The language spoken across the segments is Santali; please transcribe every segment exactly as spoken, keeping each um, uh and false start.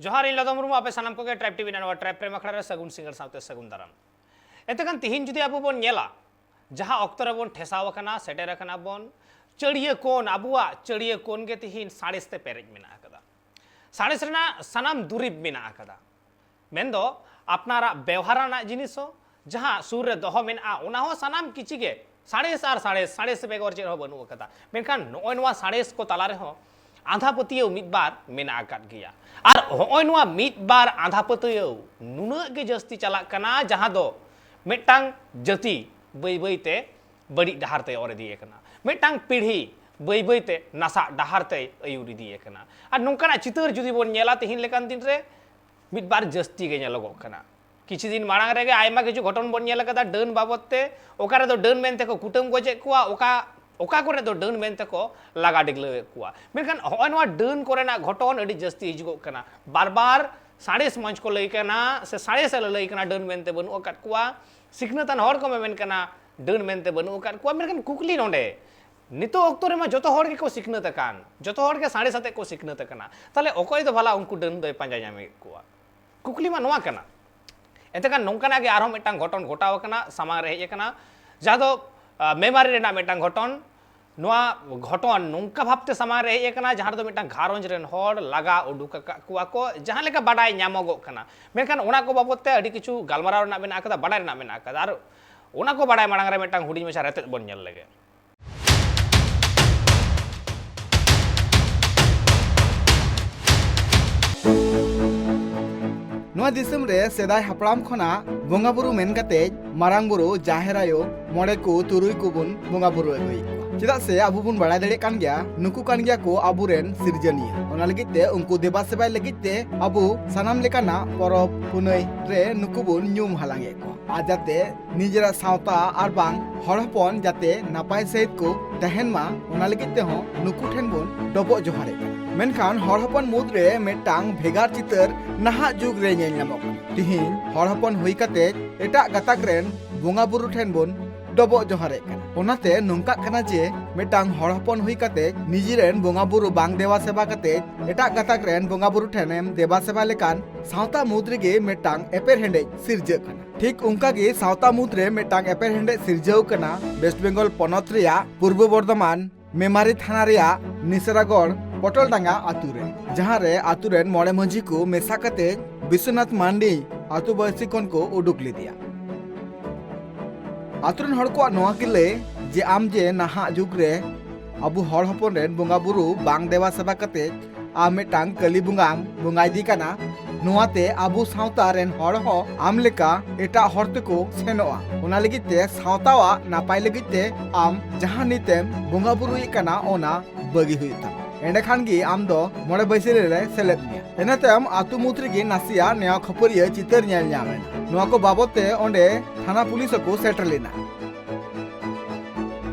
ᱡᱚᱦᱟᱨ, ᱤᱧ ᱞᱚᱫᱚᱢ ᱢᱩᱨᱢᱩ, ᱟᱯᱮ ᱥᱟᱱᱟᱢ ᱠᱚᱜᱮ ᱴᱨᱟᱭᱤᱵᱽ ᱴᱤᱵᱷᱤ ᱨᱮᱱᱟᱜ ᱱᱚᱣᱟ ᱴᱨᱟᱭᱤᱵᱽ ᱯᱨᱮᱢ ᱟᱠᱷᱲᱟ ᱨᱮ ᱥᱟᱹᱜᱩᱱ ᱥᱤᱸᱜᱟᱹᱲ ᱥᱟᱶᱛᱮ ᱥᱟᱹᱜᱩᱱ ᱫᱟᱨᱟᱢ᱾ ᱮᱱᱛᱮ ᱠᱷᱟᱱ ᱛᱤᱦᱤᱧ ᱡᱩᱫᱤ ᱟᱵᱚ ᱵᱚᱱ ᱧᱮᱞᱟ, ᱡᱟᱦᱟᱸ ᱚᱠᱛᱚ ᱨᱮᱵᱚᱱ ᱴᱷᱮᱥᱟᱣ ᱟᱠᱟᱱᱟ, ᱥᱮᱴᱮᱨ ᱟᱠᱟᱱᱟ ᱵᱚᱱ, ᱪᱟᱹᱲᱤᱭᱟᱹ ᱠᱚᱱ, ᱟᱵᱚᱣᱟᱜ ᱪᱟᱹᱲᱤᱭᱟᱹ ᱠᱚᱱ ᱜᱮ ᱛᱤᱦᱤᱧ ᱥᱟᱬᱮᱥ ᱛᱮ ᱯᱮᱨᱮᱡ ᱢᱮᱱᱟᱜ ᱟᱠᱟᱫᱟ᱾ ᱥᱟᱬᱮᱥ ᱨᱮᱱᱟᱜ ᱥᱟᱱᱟᱢ ᱫᱩᱨᱤᱵᱽ ᱢᱮᱱᱟᱜ ᱟᱠᱟᱫᱟ᱾ ᱢᱮᱱᱫᱚ ᱟᱯᱱᱟᱨᱟᱜ ᱵᱮᱣᱦᱟᱨ ᱨᱮᱱᱟᱜ ᱡᱤᱱᱤᱥ ᱦᱚᱸ, ᱡᱟᱦᱟᱸ ᱥᱩᱨ ᱨᱮ ᱫᱚᱦᱚ ᱢᱮᱱᱟᱜᱼᱟ, ᱚᱱᱟ ᱦᱚᱸ ᱥᱟᱱᱟᱢ ᱠᱤᱪᱷᱤ ᱜᱮ ᱥᱟᱬᱮᱥ ᱟᱨ ᱥᱟᱬᱮᱥ, ᱥᱟᱬᱮᱥ ᱵᱮᱜᱚᱨ ᱪᱮᱫ ᱦᱚᱸ ᱵᱟᱹᱱᱩᱜ ᱟᱠᱟᱫᱟ᱾ ᱢᱮᱱᱠᱷᱟᱱ ᱱᱚᱜᱼᱚᱭ ᱱᱚᱣᱟ ᱥᱟᱬᱮᱥ ᱠᱚ ᱛᱟᱞᱟ ᱨᱮᱦᱚᱸ ᱟᱸᱫᱷᱟ ᱯᱟᱹᱛᱭᱟᱹᱣ ᱢᱤᱫ ᱵᱟᱨ ᱢᱮᱱᱟᱜ ᱟᱠᱟᱫ ᱜᱮᱭᱟ᱾ ᱟᱨ ᱦᱚᱸᱜᱼᱚᱭ ᱱᱚᱣᱟ ᱢᱤᱫ ᱵᱟᱨ ᱟᱸᱫᱷᱟ ᱯᱟᱹᱛᱭᱟᱹᱣ ᱱᱩᱱᱟᱹᱜ ᱜᱮ ᱡᱟᱹᱥᱛᱤ ᱪᱟᱞᱟᱜ ᱠᱟᱱᱟ, ᱡᱟᱦᱟᱸ ᱫᱚ ᱢᱤᱫᱴᱟᱝ ᱡᱟᱹᱛᱤ ᱵᱟᱹᱭ ᱵᱟᱹᱭ ᱛᱮ ᱵᱟᱹᱲᱤᱡ ᱰᱟᱦᱟᱨ ᱛᱮᱭ ᱚᱨ ᱤᱫᱤᱭᱮ ᱠᱟᱱᱟ, ᱢᱤᱫᱴᱟᱝ ᱯᱤᱲᱦᱤ ᱵᱟᱹᱭ ᱵᱟᱹᱭ ᱛᱮ ᱱᱟᱥᱟᱜ ᱰᱟᱦᱟᱨ ᱛᱮᱭ ᱟᱹᱭᱩᱨ ᱤᱫᱤᱭᱮ ᱠᱟᱱᱟ᱾ ᱟᱨ ᱱᱚᱝᱠᱟᱱᱟᱜ ᱪᱤᱛᱟᱹᱨ ᱡᱩᱫᱤ ᱵᱚᱱ ᱧᱮᱞᱟ ᱛᱤᱦᱤᱧ ᱞᱮᱠᱟᱱ ᱫᱤᱱ ᱨᱮ, ᱢᱤᱫ ᱵᱟᱨ ᱡᱟᱹᱥᱛᱤ ᱜᱮ ᱧᱮᱞᱚᱜᱚᱜ ᱠᱟᱱᱟ᱾ ᱠᱤᱪᱷᱩ ᱫᱤᱱ ᱢᱟᱲᱟᱝ ᱨᱮᱜᱮ ᱟᱭᱢᱟ ᱠᱤᱪᱷᱩ ᱜᱷᱚᱴᱚᱱ ᱵᱚᱱ ᱧᱮᱞ ᱟᱠᱟᱫᱟ ᱰᱟᱹᱱ ᱵᱟᱵᱚᱫ ᱛᱮ, ᱚᱠᱟ ᱨᱮᱫᱚ ᱰᱟᱹᱱ ᱢᱮᱱᱛᱮ ᱠᱚ ᱠᱩᱴᱟᱹᱢ ᱜᱚᱡᱮᱫ ᱠᱚᱣᱟ, ᱚᱠᱟ, ᱚᱠᱟ ᱠᱚᱨᱮ ᱫᱚ ᱰᱟᱹᱱ ᱢᱮᱱᱛᱮ ᱠᱚ ᱞᱟᱜᱟ ᱰᱤᱜᱽᱞᱟᱹᱣᱮᱫ ᱠᱚᱣᱟ᱾ ᱢᱮᱱᱠᱷᱟᱱ ᱦᱚᱸᱜᱼᱚᱭ ᱱᱚᱣᱟ ᱰᱟᱹᱱ ᱠᱚᱨᱮᱱᱟᱜ ᱜᱷᱚᱴᱚᱱ ᱟᱹᱰᱤ ᱡᱟᱹᱥᱛᱤ ᱦᱤᱡᱩᱜᱚᱜ ᱠᱟᱱᱟ᱾ ᱵᱟᱨ ᱵᱟᱨ ᱥᱟᱬᱮᱥ ᱢᱚᱸᱡᱽ ᱠᱚ ᱞᱟᱹᱭ ᱠᱟᱱᱟ, ᱥᱮ ᱥᱟᱬᱮᱥ ᱮ ᱞᱟᱹᱞᱟᱹᱭ ᱠᱟᱱᱟ, ᱰᱟᱹᱱ ᱢᱮᱱᱛᱮ ᱵᱟᱹᱱᱩᱜ ᱟᱠᱟᱫ ᱠᱚᱣᱟ᱾ ᱥᱤᱠᱷᱱᱟᱹᱛᱟᱱ ᱦᱚᱲ ᱠᱚ ᱢᱮᱢᱮᱱ ᱠᱟᱱᱟ, ᱰᱟᱹᱱ ᱢᱮᱱᱛᱮ ᱵᱟᱹᱱᱩᱜ ᱟᱠᱟᱫ ᱠᱚᱣᱟ᱾ ᱢᱮᱱᱠᱷᱟᱱ ᱠᱩᱠᱞᱤ ᱱᱚᱰᱮ, ᱱᱤᱛᱚᱜ ᱚᱠᱛᱚ ᱨᱮᱢᱟ ᱡᱚᱛᱚ ᱦᱚᱲ ᱜᱮᱠᱚ ᱥᱤᱠᱷᱱᱟᱹᱛ ᱟᱠᱟᱱ, ᱡᱚᱛᱚ ᱦᱚᱲ ᱜᱮ ᱥᱟᱬᱮᱥ ᱟᱛᱮᱫ ᱠᱚ ᱥᱤᱠᱷᱱᱟᱹᱛ ᱟᱠᱟᱱᱟ, ᱛᱟᱦᱞᱮ ᱚᱠᱚᱭ ᱫᱚ ᱵᱷᱟᱞᱟ ᱩᱱᱠᱩ ᱰᱟᱹᱱ ᱫᱚᱭ ᱯᱟᱸᱡᱟ ᱧᱟᱢᱮᱫ ᱠᱚᱣᱟ? ᱠᱩᱠᱞᱤ ᱢᱟ ᱱᱚᱣᱟ ᱠᱟᱱᱟ᱾ ᱮᱱᱛᱮ ᱠᱷᱟᱱ ᱱᱚᱝᱠᱟᱱᱟᱜ ᱜᱮ ᱟᱨᱦᱚᱸ ᱢᱤᱫᱴᱟᱝ ᱜᱷᱚᱴᱚᱱ ᱜᱷᱚᱴᱟᱣ ᱟᱠᱟᱱᱟ, ᱥᱟᱢᱟᱝ ᱨᱮ ᱦᱮᱡ ᱟᱠᱟᱱᱟ, ᱡᱟᱦᱟᱸ ᱫᱚ, ᱟ, ᱢᱮᱢᱟᱨᱤ ᱨᱮᱱᱟᱜ ᱢᱤᱫᱴᱟᱝ ᱜᱷᱚᱴᱚᱱ᱾ ᱱᱚᱣᱟ ᱜᱷᱚᱴᱚᱱ ᱱᱚᱝᱠᱟ ᱵᱷᱟᱵᱛᱮ ᱥᱟᱢᱟᱝ ᱨᱮ ᱦᱮᱡ ᱟᱠᱟᱱᱟ, ᱡᱟᱦᱟᱸ ᱨᱮᱫᱚ ᱢᱤᱫᱴᱟᱝ ᱜᱷᱟᱨᱚᱸᱡᱽ ᱨᱮᱱ ᱦᱚᱲ ᱞᱟᱜᱟ ᱩᱰᱩᱠ ᱟᱠᱟᱫ ᱠᱚᱣᱟ ᱠᱚ, ᱡᱟᱦᱟᱸ ᱞᱮᱠᱟ ᱵᱟᱰᱟᱭ ᱧᱟᱢᱚᱜᱚᱜ ᱠᱟᱱᱟ᱾ ᱢᱮᱱᱠᱷᱟᱱ ᱚᱱᱟ ᱠᱚ ᱵᱟᱵᱚᱫ ᱛᱮ ᱟᱹᱰᱤ ᱠᱤᱪᱷᱩ ᱜᱟᱞᱢᱟᱨᱟᱣ ᱨᱮᱱᱟᱜ ᱢᱮᱱᱟᱜ ᱟᱠᱟᱫᱟ, ᱵᱟᱰᱟᱭ ᱨᱮᱱᱟᱜ ᱢᱮᱱᱟᱜ ᱟᱠᱟᱫᱟ᱾ ᱟᱨ ᱚᱱᱟ ᱠᱚ ᱵᱟᱰᱟᱭ ᱢᱟᱲᱟᱝ ᱨᱮ ᱢᱤᱫᱴᱟᱝ ᱦᱩᱰᱤᱧ ᱢᱟᱪᱷᱟ ᱨᱮᱛᱮᱫ ᱵᱚᱱ ᱧᱮᱞ ᱞᱮᱜᱮ᱾ ᱱᱚᱣᱟ ᱫᱤᱥᱚᱢ ᱨᱮ ᱥᱮᱫᱟᱭ ᱦᱟᱯᱲᱟᱢ ᱠᱷᱚᱱᱟᱜ ᱵᱚᱸᱜᱟ ᱵᱩᱨᱩ ᱢᱮᱱ ᱠᱟᱛᱮ ᱢᱟᱨᱟᱝ ᱵᱩᱨᱩ, ᱡᱟᱦᱮᱨ ᱟᱭᱳ, ᱢᱚᱬᱮ ᱠᱚ, ᱛᱩᱨᱩᱭ ᱠᱚᱵᱚᱱ ᱵᱚᱸᱜᱟ ᱵᱩᱨᱩ ᱟᱹᱜᱩᱭᱮᱫ ᱠᱚᱣᱟ᱾ ᱪᱮᱫᱟᱜ ᱥᱮ ᱟᱵᱚ ᱵᱚᱱ ᱵᱟᱲᱟᱭ ᱫᱟᱲᱮᱭᱟᱜ ᱠᱟᱱ ᱜᱮᱭᱟ, ᱱᱩᱠᱩ ᱠᱟᱱ ᱜᱮᱭᱟ ᱠᱚ ᱟᱵᱚᱨᱮᱱ ᱥᱤᱨᱡᱚᱱᱤᱭᱟᱹ᱾ ᱚᱱᱟ ᱞᱟᱹᱜᱤᱫ ᱛᱮ ᱩᱱᱠᱩ ᱫᱮᱵᱟ ᱥᱮᱵᱟᱭ ᱞᱟᱹᱜᱤᱫ ᱛᱮ ᱟᱵᱚ ᱥᱟᱱᱟᱢ ᱞᱮᱠᱟᱱᱟᱜ ᱯᱚᱨᱚᱵᱽ ᱯᱩᱱᱟᱹᱭ ᱨᱮ ᱱᱩᱠᱩ ᱵᱚᱱ ᱧᱩᱢ ᱦᱟᱞᱟᱝ ᱮᱫ ᱠᱚᱣᱟ᱾ ᱟᱨ ᱡᱟᱛᱮ ᱱᱤᱡᱮᱨᱟᱜ ᱥᱟᱶᱛᱟ ᱟᱨ ᱵᱟᱝ ᱦᱚᱲ ᱦᱚᱯᱚᱱ ᱡᱟᱛᱮ ᱱᱟᱯᱟᱭ ᱥᱟᱹᱦᱤᱡ ᱠᱚ ᱛᱟᱦᱮᱱ ᱢᱟ, ᱚᱱᱟ ᱞᱟᱹᱜᱤᱫ ᱛᱮᱦᱚᱸ ᱱᱩᱠᱩ ᱴᱷᱮᱱ ᱵᱚᱱ ᱰᱚᱵᱚᱜ ᱡᱚᱦᱟᱨᱮᱫ ᱠᱟᱱᱟ᱾ ᱢᱮᱱᱠᱷᱟᱱ ᱦᱚᱲ ᱦᱚᱯᱚᱱ ᱢᱩᱫᱽᱨᱮ ᱢᱤᱫᱴᱟᱝ ᱵᱷᱮᱜᱟᱨ ᱪᱤᱛᱟᱹᱨ ᱱᱟᱦᱟᱜ ᱡᱩᱜᱽ ᱨᱮ ᱧᱮᱞ ᱧᱟᱢᱚᱜ ᱠᱟᱱᱟ᱾ ᱛᱤᱦᱤᱧ ᱦᱚᱲ ᱦᱚᱯᱚᱱ ᱦᱩᱭ ᱠᱟᱛᱮ ᱮᱴᱟᱜ ᱜᱟᱛᱟᱠ ᱨᱮᱱ ᱵᱚᱸᱜᱟ ᱵᱩᱨᱩ ᱴᱷᱮᱱ ᱵᱚᱱ ᱰᱚᱵᱚᱜ ᱡᱚᱦᱟᱨᱮᱫ ᱠᱟᱱᱟ᱾ ᱚᱱᱟᱛᱮ ᱱᱚᱝᱠᱟᱜ ᱠᱟᱱᱟ ᱡᱮ ᱢᱤᱫᱴᱟᱝ ᱦᱚᱲ ᱦᱚᱯᱚᱱ ᱦᱩᱭ ᱠᱟᱛᱮ ᱱᱤᱡᱮᱨᱮᱱ ᱵᱚᱸᱜᱟ ᱵᱩᱨᱩ ᱵᱟᱝ ᱫᱮᱵᱟ ᱥᱮᱵᱟ ᱠᱟᱛᱮ ᱮᱴᱟᱜ ᱜᱟᱛᱟᱠ ᱨᱮᱱ ᱵᱚᱸᱜᱟ ᱵᱩᱨᱩ ᱴᱷᱮᱱᱮᱢ ᱫᱮᱵᱟ ᱥᱮᱵᱟ ᱞᱮᱠᱟᱱ ᱥᱟᱶᱛᱟ ᱢᱩᱫᱽ ᱨᱮᱜᱮ ᱢᱤᱫᱴᱟᱝ ᱮᱯᱮᱨᱦᱮᱸᱰᱮᱡ ᱥᱤᱨᱡᱟᱹᱜ ᱠᱟᱱᱟ᱾ ᱴᱷᱤᱠ ᱚᱱᱠᱟᱜᱮ ᱥᱟᱶᱛᱟ ᱢᱩᱫᱽ ᱨᱮ ᱢᱤᱫᱴᱟᱝ ᱮᱯᱮᱨᱦᱮᱸᱰᱮᱡ ᱥᱤᱨᱡᱟᱹᱣ ᱠᱟᱱᱟ ᱣᱮᱥᱴ ᱵᱮᱝᱜᱚᱞ ᱯᱚᱱᱚᱛ ᱨᱮᱭᱟᱜ ᱯᱩᱨᱵᱚ ᱵᱚᱨᱫᱷᱚᱢᱟᱱ ᱢᱮᱢᱟᱨᱤ ᱛᱷᱟᱱᱟ ᱨᱮᱭᱟᱜ ᱱᱤᱥᱨᱟᱜᱚᱲ ᱯᱚᱴᱚᱞᱰᱟᱸᱜᱟ ᱟᱛᱩ ᱨᱮ, ᱡᱟᱦᱟᱸ ᱨᱮ ᱟᱛᱩ ᱨᱮᱱ ᱢᱚᱬᱮ ᱢᱟᱹᱡᱷᱤ ᱠᱚ ᱢᱮᱥᱟ ᱠᱟᱛᱮ ᱵᱤᱥᱣᱚᱱᱟᱛᱷ ᱢᱟᱱᱰᱤ ᱟᱛᱩ ᱵᱟᱹᱭᱥᱤ ᱠᱷᱚᱱ ᱠᱚ ᱩᱰᱩᱠ ᱞᱮᱫᱮᱭᱟ᱾ ᱟᱛᱩ ᱨᱮᱱ ᱦᱚᱲ ᱠᱚᱣᱟᱜ ᱱᱚᱣᱟ ᱜᱮ ᱞᱟᱹᱭ ᱡᱮ ᱟᱢ ᱡᱮ ᱱᱟᱦᱟᱜ ᱡᱩᱜᱽ ᱨᱮ ᱟᱵᱚ ᱦᱚᱲ ᱦᱚᱯᱚᱱ ᱨᱮᱱ ᱵᱚᱸᱜᱟ ᱵᱩᱨᱩ ᱵᱟᱝ ᱫᱮᱵᱟ ᱥᱮᱵᱟ ᱠᱟᱛᱮ ᱟᱢ ᱢᱤᱫᱴᱟᱝ ᱠᱟᱹᱞᱤ ᱵᱚᱸᱜᱟᱢ ᱵᱚᱸᱜᱟᱭᱮᱫᱮ ᱠᱟᱱᱟ, ᱱᱚᱣᱟᱛᱮ ᱟᱵᱚ ᱥᱟᱶᱛᱟ ᱨᱮᱱ ᱦᱚᱲ ᱦᱚᱸ ᱟᱢ ᱞᱮᱠᱟ ᱮᱴᱟᱜ ᱦᱚᱨ ᱛᱮᱠᱚ ᱥᱮᱱᱚᱜᱼᱟ᱾ ᱚᱱᱟ ᱞᱟᱹᱜᱤᱫ ᱛᱮ ᱥᱟᱶᱛᱟᱣᱟᱜ ᱱᱟᱯᱟᱭ ᱞᱟᱹᱜᱤᱫ ᱛᱮ ᱟᱢ ᱡᱟᱦᱟᱸ ᱱᱤᱛᱮᱢ ᱵᱚᱸᱜᱟ ᱵᱩᱨᱩᱭᱮᱫ ᱠᱟᱱᱟ, ᱚᱱᱟ ᱵᱟᱹᱜᱤ ᱦᱩᱭᱩᱜ ᱛᱟᱢᱟ᱾ ᱮᱸᱰᱮᱠᱷᱟᱱ ᱜᱮ ᱟᱢ ᱫᱚ ᱢᱚᱬᱮ ᱵᱟᱹᱭᱥᱤ ᱨᱮᱞᱮ ᱥᱮᱞᱮᱫ ᱢᱮᱭᱟ᱾ ᱤᱱᱟᱹ ᱛᱟᱭᱚᱢ ᱟᱹᱛᱩ ᱢᱩᱫᱽ ᱨᱮᱜᱮ ᱱᱟᱥᱮᱭᱟᱜ ᱱᱮᱭᱟᱣ ᱠᱷᱟᱹᱯᱟᱹᱨᱤᱭᱟᱹ ᱪᱤᱛᱟᱹᱨ ᱧᱮᱞ ᱧᱟᱢ ᱮᱱᱟ᱾ ᱱᱚᱣᱟ ᱠᱚ ᱵᱟᱵᱚᱛ ᱛᱮ ᱚᱸᱰᱮ ᱛᱷᱟᱱᱟ ᱯᱩᱞᱤᱥ ᱦᱚᱸᱠᱚ ᱥᱮᱴᱮᱨ ᱞᱮᱱᱟ᱾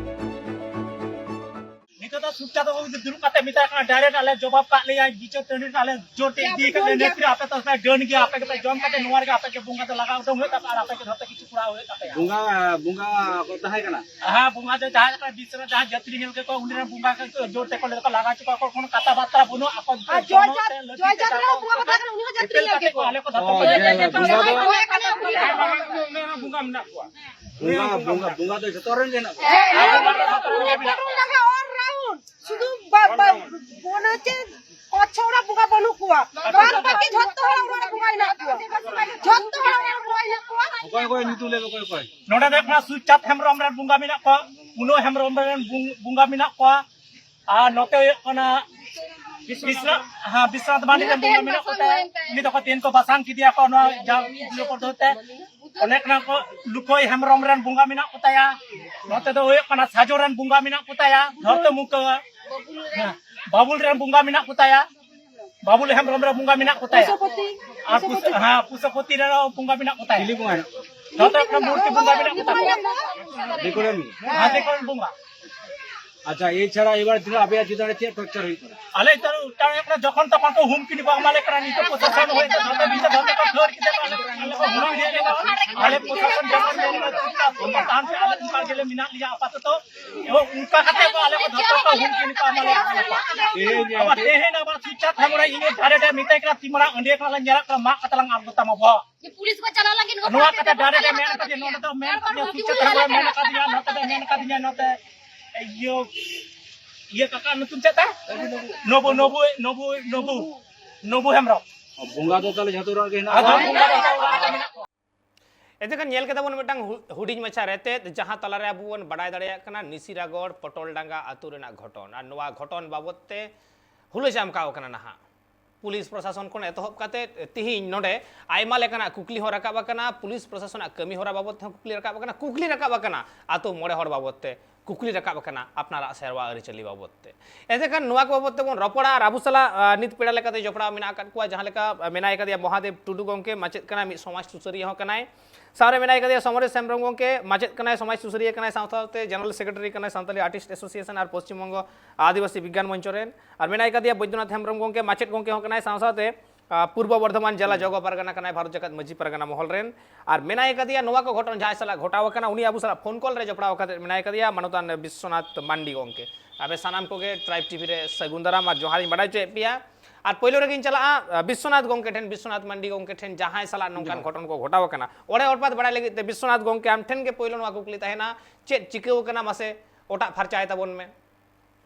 ᱱᱤᱛᱚᱜ ᱫᱚ ᱥᱩᱠᱪᱟ ᱫᱚ ᱫᱩᱲᱩᱵ ᱠᱟᱛᱮ ᱢᱮᱛᱟᱭ ᱠᱟᱱᱟ, ᱰᱟᱭᱨᱮᱠᱴ ᱟᱞᱮ ᱡᱚᱵᱟᱵ ᱠᱟᱜ ᱞᱮᱭᱟ, ᱵᱤᱪᱟᱹᱨ ᱴᱟᱺᱰᱤ ᱨᱮ ᱟᱞᱮ ᱡᱳᱨ ᱴᱷᱮᱡ ᱤᱫᱤ ᱠᱟᱜ ᱞᱮ, ᱱᱮᱛᱨᱤ ᱟᱯᱮ ᱫᱚ ᱰᱟᱹᱱ ᱜᱮᱭᱟ, ᱟᱯᱮ ᱜᱮᱯᱮ ᱡᱚᱢ ᱠᱟᱛᱮ ᱱᱚᱣᱟ ᱨᱮᱜᱮ ᱟᱯᱮ ᱜᱮ ᱵᱚᱸᱜᱟ ᱫᱚ ᱞᱟᱜᱟᱣ ᱩᱰᱩᱝ ᱦᱩᱭᱩᱜ ᱛᱟᱯᱮ ᱟᱨ ᱟᱯᱮ ᱜᱮ ᱡᱷᱚᱛᱚ ᱠᱤᱪᱷᱩ ᱠᱚᱨᱟᱣ ᱦᱩᱭᱩᱜ ᱛᱟᱯᱮᱭᱟ᱾ ᱵᱚᱸᱜᱟ, ᱵᱚᱸᱜᱟ ᱠᱚ ᱛᱟᱦᱮᱸ ᱠᱟᱱᱟ? ᱦᱮᱸ, ᱵᱚᱸᱜᱟ ᱫᱚ ᱡᱟᱦᱟᱸ ᱠᱟᱱᱟ ᱵᱤᱥ ᱨᱮ ᱡᱟᱦᱟᱸ ᱡᱟᱹᱛᱨᱤ ᱧᱮᱞ ᱠᱮᱫ ᱠᱚᱣᱟ, ᱩᱱᱤ ᱨᱮᱱ ᱵᱚᱸᱜᱟ ᱠᱚ ᱡᱳᱨ ᱛᱮᱠᱚ ᱞᱟᱹᱭ ᱫᱟᱠᱚ, ᱞᱟᱜᱟ ᱦᱚᱪᱚ ᱠᱚᱣᱟ, ᱠᱚᱱᱚ ᱠᱟᱛᱷᱟ ᱵᱟᱨᱛᱟ ᱵᱟᱹᱱᱩᱜ, ᱟᱠᱚ ᱟᱨ ᱡᱚᱭ ᱡᱟᱛ-, ᱡᱚᱭ ᱡᱟᱛᱨᱟ ᱨᱮ ᱵᱚᱸᱜᱟ ᱠᱚ ᱛᱟᱦᱮᱸ ᱠᱟᱱᱟ, ᱩᱱᱤ ᱦᱚᱸ ᱡᱟᱹᱛᱨᱤ ᱧᱮᱞ ᱠᱮᱫ ᱠᱚᱣᱟ᱾ ᱟᱞᱮ ᱠᱚ ᱫᱷᱚᱨᱚᱢ ᱚ, ᱡᱟᱭ ᱦᱳᱠ, ᱵᱚᱸᱜᱟ ᱫᱚ ᱦᱮᱸ, ᱵᱚᱸᱜᱟ ᱢᱮᱱᱟᱜ ᱠᱚᱣᱟ᱾ ᱵᱚᱸᱜᱟ, ᱵᱚᱸᱜᱟ, ᱵᱚᱸᱜᱟ ᱫᱚ ᱡᱚᱛᱚ ᱨᱮᱱ ᱜᱮ ᱦᱮᱱᱟᱜ ᱠᱚᱣᱟ᱾ ᱦᱮᱸ, ᱦᱮᱸ, ᱦᱮᱸ, ᱦᱮᱸ, ᱦᱮᱸ, all round᱾ ᱥᱩᱫᱷᱩ ᱵᱟ-, ᱵᱟ-, ᱢᱟᱱᱮ ᱪᱮᱫ ᱠᱚᱪᱷᱚᱲᱟ ᱵᱚᱸᱜᱟ ᱵᱟᱹᱱᱩᱜ ᱠᱚᱣᱟ᱾ ᱵᱟᱫ ᱵᱟᱹᱠᱤ ᱡᱷᱚᱛᱚ ᱦᱚᱲ ᱚᱲᱟᱜ ᱨᱮ ᱵᱚᱸᱜᱟ ᱦᱮᱱᱟᱜ ᱠᱚᱣᱟ᱾ ᱡᱷᱚᱛᱚ ᱦᱚᱲ ᱚᱲᱟᱜ ᱨᱮ ᱵᱚᱸᱜᱟ ᱦᱮᱱᱟᱜ ᱠᱚᱣᱟ᱾ ᱚᱠᱚᱭ ᱚᱠᱚᱭ ᱧᱩᱛᱩᱢ ᱞᱟᱹᱭ ᱢᱮ, ᱚᱠᱚᱭ ᱚᱠᱚᱭ? ᱱᱚᱰᱮ ᱫᱚ ᱦᱩᱭᱩᱜ ᱠᱟᱱᱟ ᱥᱩᱪᱟᱸᱫ ᱦᱮᱢᱵᱨᱚᱢ ᱨᱮᱱ ᱵᱚᱸᱜᱟ ᱢᱮᱱᱟᱜ ᱠᱚᱣᱟ, ᱯᱩᱱᱟᱹ ᱦᱮᱢᱵᱨᱚᱢ ᱨᱮᱱ ᱵᱚᱸ-, ᱵᱚᱸᱜᱟ ᱢᱮᱱᱟᱜ ᱠᱚᱣᱟ, ᱟᱨ ᱱᱚᱛᱮ ᱦᱩᱭᱩᱜ ᱠᱟᱱᱟ ᱵᱤᱥᱱᱟ-, ᱦᱮᱸ, ᱵᱤᱥᱱᱟᱛᱷ ᱢᱟᱱᱰᱤ ᱨᱮᱱ ᱵᱚᱸᱜᱟ ᱢᱮᱱᱟᱜ ᱠᱚᱛᱟᱭᱟ᱾ ᱩᱱᱤ ᱫᱚᱠᱚ ᱛᱮᱦᱮᱧ ᱠᱚ ᱵᱟᱥᱟᱝ ᱠᱮᱫᱮᱭᱟ ᱠᱚ ᱱᱚᱣᱟ ᱡᱟ ᱤᱭᱟᱹ ᱯᱚᱫᱽᱫᱷᱚᱛᱤ ᱛᱮ᱾ ᱚᱱᱮ ᱠᱟᱱᱟ ᱠᱚ ᱞᱩᱠᱷᱚᱭ ᱦᱮᱢᱵᱨᱚᱢ ᱨᱮᱱ ᱵᱚᱸᱜᱟ ᱢᱮᱱᱟᱜ ᱠᱚᱛᱟᱭᱟ᱾ ᱱᱚᱛᱮ ᱫᱚ ᱦᱩᱭᱩᱜ ᱠᱟᱱᱟ ᱥᱟᱡᱚ ᱨᱮᱱ ᱵᱚᱸᱜᱟ ᱢᱮᱱᱟᱜ ᱠᱚᱛᱟᱭᱟ, ᱫᱷᱚᱨᱛᱚ ᱢᱩᱠᱟᱹ᱾ ᱦᱮᱸ, ᱵᱟᱵᱩᱞ ᱨᱮᱱ ᱵᱚᱸᱜᱟ ᱢᱮᱱᱟᱜ ᱠᱚᱛᱟᱭᱟ, ᱵᱟᱵᱩᱞ ᱦᱮᱢᱵᱨᱚᱢ ᱨᱮᱱ ᱵᱚᱸᱜᱟ ᱢᱮᱱᱟᱜ ᱠᱚᱛᱟᱭᱟ᱾ ᱯᱩᱥᱟᱯᱚᱛᱤ, ᱟᱨ ᱯᱩᱥ-, ᱯᱩᱥᱟᱯᱚᱛᱤ᱾ ᱦᱮᱸ, ᱯᱩᱥᱟᱯᱚᱛᱤ ᱨᱮᱱ ᱵᱚᱸᱜᱟ ᱢᱮᱱᱟᱜ ᱠᱚᱛᱟᱭᱟ᱾ ᱪᱤᱞᱤ ᱵᱚᱸᱜᱟ ᱦᱮᱱᱟᱜ ᱠᱚᱣᱟ? ᱡᱷᱚᱛᱚ ᱨᱚᱠᱚᱢ ᱢᱩᱨᱛᱤ ᱵᱚᱸᱜᱟ ᱢᱮᱱᱟᱜ ᱠᱚᱛᱟᱭᱟ᱾ ᱫᱤᱠᱩ ᱨᱮᱱ ᱜᱮ? ᱦᱮᱸ, ᱫᱤᱠᱩ ᱨᱮᱱ ᱵᱚᱸᱜᱟ᱾ ᱟᱪᱪᱷᱟ, ᱮᱪᱷᱟᱲᱟ ᱮᱵᱟᱨ ᱛᱤᱱᱟᱹᱜ ᱟᱯᱮᱭᱟᱜ ᱪᱮᱛᱟᱱ ᱨᱮ ᱪᱮᱫ ᱴᱚᱨᱪᱟᱨ ᱦᱩᱭᱩᱜ ᱠᱟᱱᱟ? ᱟᱞᱮ ᱪᱮᱛᱟᱱ ᱨᱮ ᱡᱚᱠᱷᱚᱱ ᱛᱚᱠᱷᱚᱱ ᱠᱚ ᱦᱩᱢᱠᱤ ᱵᱟᱝ ᱮᱢᱟᱞᱮ ᱠᱟᱱᱟ, ᱱᱤᱛᱚᱜ ᱯᱨᱚᱥᱟᱥᱚᱱ ᱦᱩᱭ ᱠᱟᱱᱟ, ᱱᱤᱛᱚᱜ ᱡᱚᱛᱚ ᱠᱚ ᱫᱟᱹᱲ ᱠᱮᱫᱟ, ᱟᱞᱮ ᱠᱚ ᱦᱩᱢᱠᱤ ᱮᱫᱟ᱾ ᱟᱞᱮ ᱯᱨᱚᱥᱟᱥᱚᱱ ᱡᱮᱢᱚᱱ ᱢᱮᱱ ᱠᱟᱫᱟ, ᱚᱱᱠᱟ ᱜᱮᱞᱮ ᱢᱮᱱᱟᱜ ᱞᱮᱭᱟ ᱟᱯᱟᱛᱚᱛᱚ᱾ ᱮᱵᱚᱝ ᱚᱱᱠᱟ ᱠᱟᱛᱮ ᱜᱮ ᱟᱞᱮ ᱠᱚ ᱫᱷᱚᱨᱛᱚ ᱠᱚ ᱦᱩᱢᱠᱤ ᱱᱤᱛᱚᱜ ᱟᱢᱟᱞᱮ ᱮᱢᱟ ᱠᱚᱣᱟ᱾ ᱟᱵᱟᱨ ᱛᱮᱦᱮᱧ ᱟᱵᱟᱨ ᱥᱩᱪᱪᱷᱟ ᱦᱮᱢᱵᱨᱚᱢ ᱤᱧ ᱫᱷᱟᱨᱮ ᱨᱮ ᱢᱮᱛᱟᱭ ᱠᱟᱱᱟ, ᱛᱤ ᱢᱟᱨᱟᱝ ᱟᱹᱰᱤ ᱮᱠᱞᱟ ᱞᱮ ᱧᱮᱞᱚᱜ ᱠᱟᱱᱟ, ᱢᱟᱜ ᱠᱟᱛᱮ ᱞᱟᱝ ᱟᱬᱜᱚ ᱛᱟᱢᱟ ᱵᱚᱦᱚᱜ᱾ ᱡᱮ ᱯᱩᱞᱤᱥ ᱠᱚ ᱪᱟᱞᱟᱣ ᱞᱟᱹᱜᱤᱫ ᱱᱚᱣᱟ ᱠᱟᱛᱷᱟ ᱰᱟᱭᱨᱮᱠᱴ ᱮ ᱢᱮᱱ ᱠᱟᱫᱤᱧᱟ, ᱱᱚᱰᱮ ᱫᱚ ᱢᱮᱱ ᱠᱟᱫᱤᱧᱟ, ᱥᱩᱪᱪᱷᱟ ᱦᱮᱢᱵᱨᱚᱢ ᱮ ᱢᱮᱱ ᱠᱟᱫᱤᱧᱟ, ᱱᱚᱛᱮ ᱫᱚ ᱢᱮᱱ ᱠᱟᱫᱤᱧᱟ, ᱱᱚᱛᱮ ᱤᱭᱟᱹ, ᱤᱭᱟᱹ ᱠᱟᱠᱟ ᱧᱩᱛᱩᱢ ᱪᱮᱫ ᱛᱟᱭ? ᱱᱚᱵᱩ, ᱱᱚᱵᱩ, ᱱᱚᱵᱩ, ᱱᱚᱵᱩ, ᱱᱚᱵᱩ ᱦᱮᱢᱵᱨᱚᱢ᱾ ᱵᱚᱸᱜᱟ ᱫᱚ ᱛᱟᱦᱞᱮ ᱡᱷᱚᱛᱚ ᱚᱲᱟᱜ ᱨᱮᱜᱮ ᱦᱮᱱᱟᱜ ᱟᱫᱚ ᱠᱚᱣᱟ? ᱵᱚᱸᱜᱟ ᱫᱚ ᱚᱲᱟᱜ ᱨᱮ ᱢᱮᱱᱟᱜ ᱠᱚᱣᱟ᱾ ᱮᱱᱛᱮ ᱠᱷᱟᱱ ᱧᱮᱞ ᱠᱮᱫᱟ ᱵᱚᱱ ᱢᱤᱫᱴᱟᱝ ᱦᱩ-, ᱦᱩᱰᱤᱧ ᱢᱟᱪᱷᱟ ᱨᱮᱛᱮᱫ, ᱡᱟᱦᱟᱸ ᱛᱟᱞᱟᱨᱮ ᱟᱵᱚ ᱵᱚᱱ ᱵᱟᱰᱟᱭ ᱫᱟᱲᱮᱭᱟᱜ ᱠᱟᱱᱟ ᱱᱤᱥᱤᱨᱟᱜᱚᱲ ᱯᱚᱴᱚᱞᱰᱟᱸᱜᱟ ᱟᱹᱛᱩ ᱨᱮᱱᱟᱜ ᱜᱷᱚᱴᱚᱱ᱾ ᱟᱨ ᱱᱚᱣᱟ ᱜᱷᱚᱴᱚᱱ ᱵᱟᱵᱚᱫ ᱛᱮ ᱦᱩᱞᱟᱹ ᱪᱟᱢᱠᱟᱣ ᱠᱟᱱᱟ ᱱᱟᱦᱟᱜ᱾ ᱯᱩᱞᱤᱥ ᱯᱨᱚᱥᱟᱥᱚᱱ ᱠᱷᱚᱱ ᱮᱛᱚᱦᱚᱵ ᱠᱟᱛᱮ ᱛᱤᱦᱤᱧ ᱱᱚᱰᱮ ᱟᱭᱢᱟ ᱞᱮᱠᱟᱱᱟᱜ ᱠᱩᱠᱞᱤ ᱦᱚᱸ ᱨᱟᱠᱟᱵ ᱟᱠᱟᱱᱟ᱾ ᱯᱩᱞᱤᱥ ᱯᱨᱚᱥᱟᱥᱚᱱᱟᱜ ᱠᱟᱹᱢᱤ ᱦᱚᱨᱟ ᱵᱟᱵᱚᱫ ᱛᱮᱦᱚᱸ ᱠᱩᱠᱞᱤ ᱨᱟᱠᱟᱵ ᱟᱠᱟᱱᱟ, ᱠᱩᱠᱞᱤ ᱨᱟᱠᱟᱵ ᱟᱠᱟᱱᱟ ᱟᱛᱳ ᱢᱚᱬᱮ ᱦᱚᱲ ᱵᱟᱵᱚᱫ ᱛᱮ᱾ ᱠᱩᱠᱞᱤ ᱨᱟᱠᱟᱵ ᱟᱠᱟᱱᱟ ᱟᱯᱱᱟᱨᱟᱜ ᱥᱮᱨᱣᱟ ᱟᱹᱨᱤᱪᱟᱹᱞᱤ ᱵᱟᱵᱚᱫ ᱛᱮ᱾ ᱮᱱᱛᱮ ᱠᱷᱟᱱ ᱱᱚᱣᱟ ᱠᱚ ᱵᱟᱵᱚᱛ ᱛᱮᱵᱚᱱ ᱨᱚᱯᱚᱲᱟ ᱟᱨ ᱟᱵᱚ ᱥᱟᱞᱟᱜ, ᱟ, ᱱᱤᱛ ᱯᱮᱲᱟ ᱞᱮᱠᱟᱛᱮ ᱡᱚᱯᱲᱟᱣ ᱢᱮᱱᱟᱜ ᱟᱠᱟᱫ ᱠᱚᱣᱟ, ᱡᱟᱦᱟᱸ ᱞᱮᱠᱟ, ᱟ, ᱢᱮᱱᱟᱭ ᱠᱟᱫᱮᱭᱟ ᱢᱚᱦᱟᱫᱮᱵ ᱴᱩᱰᱩ ᱜᱚᱢᱠᱮ, ᱢᱟᱪᱮᱫ ᱠᱟᱱᱟᱭ, ᱢᱤᱫ ᱥᱚᱢᱟᱡᱽ ᱥᱩᱥᱟᱹᱨᱤᱭᱟᱹ ᱦᱚᱸ ᱠᱟᱱᱟᱭ᱾ ᱥᱟᱶᱨᱮ ᱢᱮᱱᱟᱭ ᱠᱟᱫᱮᱭᱟ ᱥᱚᱢᱚᱨᱮᱥ ᱦᱮᱢᱵᱨᱚᱢ ᱜᱚᱢᱠᱮ, ᱢᱟᱪᱮᱫ ᱠᱟᱱᱟᱭ, ᱥᱚᱢᱟᱡᱽ ᱥᱩᱥᱟᱹᱨᱤᱭᱟᱹ ᱠᱟᱱᱟᱭ, ᱥᱟᱶ ᱥᱟᱶᱛᱮ ᱡᱮᱱᱟᱨᱟᱞ ᱥᱮᱠᱨᱮᱴᱟᱨᱤ ᱠᱟᱱᱟᱭ ᱥᱟᱱᱛᱟᱞᱤ ᱟᱨᱴᱤᱥᱴ ᱮᱥᱳᱥᱤᱭᱮᱥᱚᱱ ᱟᱨ ᱯᱚᱥᱪᱤᱢ ᱵᱚᱝᱜᱚ ᱟᱹᱫᱤᱵᱟᱹᱥᱤ ᱵᱤᱜᱽᱜᱟᱱ ᱢᱚᱧᱪᱚ ᱨᱮᱱ᱾ ᱟᱨ ᱢᱮᱱᱟᱭ ᱠᱟᱫᱮᱭᱟ ᱵᱳᱭᱫᱚᱱᱟᱛᱷ ᱦᱮᱢᱵᱨᱚᱢ ᱜᱚᱢᱠᱮ, ᱢᱟᱪᱮᱫ ᱜᱚᱢᱠᱮ ᱦᱚᱸ ᱠᱟᱱᱟᱭ, ᱥᱟᱶ ᱥᱟᱶᱛᱮ ᱟ, ᱯᱩᱨᱵᱚ ᱵᱚᱨᱫᱷᱚᱢᱟᱱ ᱡᱮᱞᱟ ᱦᱩᱸ᱾ ᱡᱚᱜᱚ ᱯᱟᱨᱜᱟᱱᱟ ᱠᱟᱱᱟᱭ, ᱵᱷᱟᱨᱚᱛ ᱡᱟᱠᱟᱛ ᱢᱟᱹᱡᱷᱤ ᱯᱟᱨᱜᱟᱱᱟ ᱢᱚᱦᱚᱞ ᱨᱮᱱ᱾ ᱟᱨ ᱢᱮᱱᱟᱭ ᱠᱟᱫᱮᱭᱟ ᱱᱚᱣᱟ ᱠᱚ ᱜᱷᱚᱴᱚᱱ ᱡᱟᱦᱟᱸᱭ ᱥᱟᱞᱟᱜ ᱜᱷᱚᱴᱟᱣ ᱟᱠᱟᱱᱟ, ᱩᱱᱤ ᱟᱵᱚ ᱥᱟᱞᱟᱜ ᱯᱷᱳᱱ ᱠᱚᱞ ᱨᱮ ᱡᱚᱯᱲᱟᱣ ᱠᱟᱛᱮ ᱢᱮᱱᱟᱭ ᱠᱟᱫᱮᱭᱟ, ᱢᱟᱱᱚᱛᱟᱱ ᱵᱤᱥᱥᱚᱱᱟᱛᱷ ᱢᱟᱱᱰᱤ ᱜᱚᱢᱠᱮ᱾ ᱟᱯᱮ ᱥᱟᱱᱟᱢ ᱠᱚᱜᱮ ᱴᱨᱟᱭᱤᱵᱽ ᱴᱤᱵᱷᱤ ᱨᱮ ᱥᱟᱹᱜᱩᱱ ᱫᱟᱨᱟᱢ ᱟᱨ ᱡᱚᱦᱟᱨᱤᱧ ᱵᱟᱰᱟᱭ ᱦᱚᱪᱚᱭᱮᱫ ᱯᱮᱭᱟ᱾ ᱟᱨ ᱯᱳᱭᱞᱳ ᱨᱮᱜᱮᱧ ᱪᱟᱞᱟᱜᱼᱟ, ᱟ, ᱵᱤᱥᱥᱚᱱᱟᱛᱷ ᱜᱚᱢᱠᱮ ᱴᱷᱮᱱ, ᱵᱤᱥᱥᱚᱱᱟᱛᱷ ᱢᱟᱱᱰᱤ ᱜᱚᱢᱠᱮ ᱴᱷᱮᱱ, ᱡᱟᱦᱟᱸᱭ ᱥᱟᱞᱟᱜ ᱱᱚᱝᱠᱟᱱ ᱡᱚᱦᱟᱨ᱾ ᱜᱷᱚᱴᱚᱱ ᱠᱚ ᱜᱷᱚᱴᱟᱣ ᱟᱠᱟᱱᱟ, ᱚᱲᱮ ᱚᱲᱯᱟᱛ ᱵᱟᱰᱟᱭ ᱞᱟᱹᱜᱤᱫ ᱛᱮ ᱵᱤᱥᱥᱚᱱᱟᱛᱷ ᱜᱚᱢᱠᱮ ᱟᱢ ᱴᱷᱮᱱ ᱜᱮ ᱯᱳᱭᱞᱳ ᱱᱚᱣᱟ ᱠᱩᱠᱞᱤ ᱛᱟᱦᱮᱱᱟ, ᱪᱮᱫ ᱪᱤᱠᱟᱹᱣ ᱟᱠᱟᱱᱟ, ᱢᱟᱥᱮ ᱚᱴᱟᱜ ᱯᱷᱟᱨᱪᱟᱭ ᱛᱟᱵᱚᱱ ᱢᱮ᱾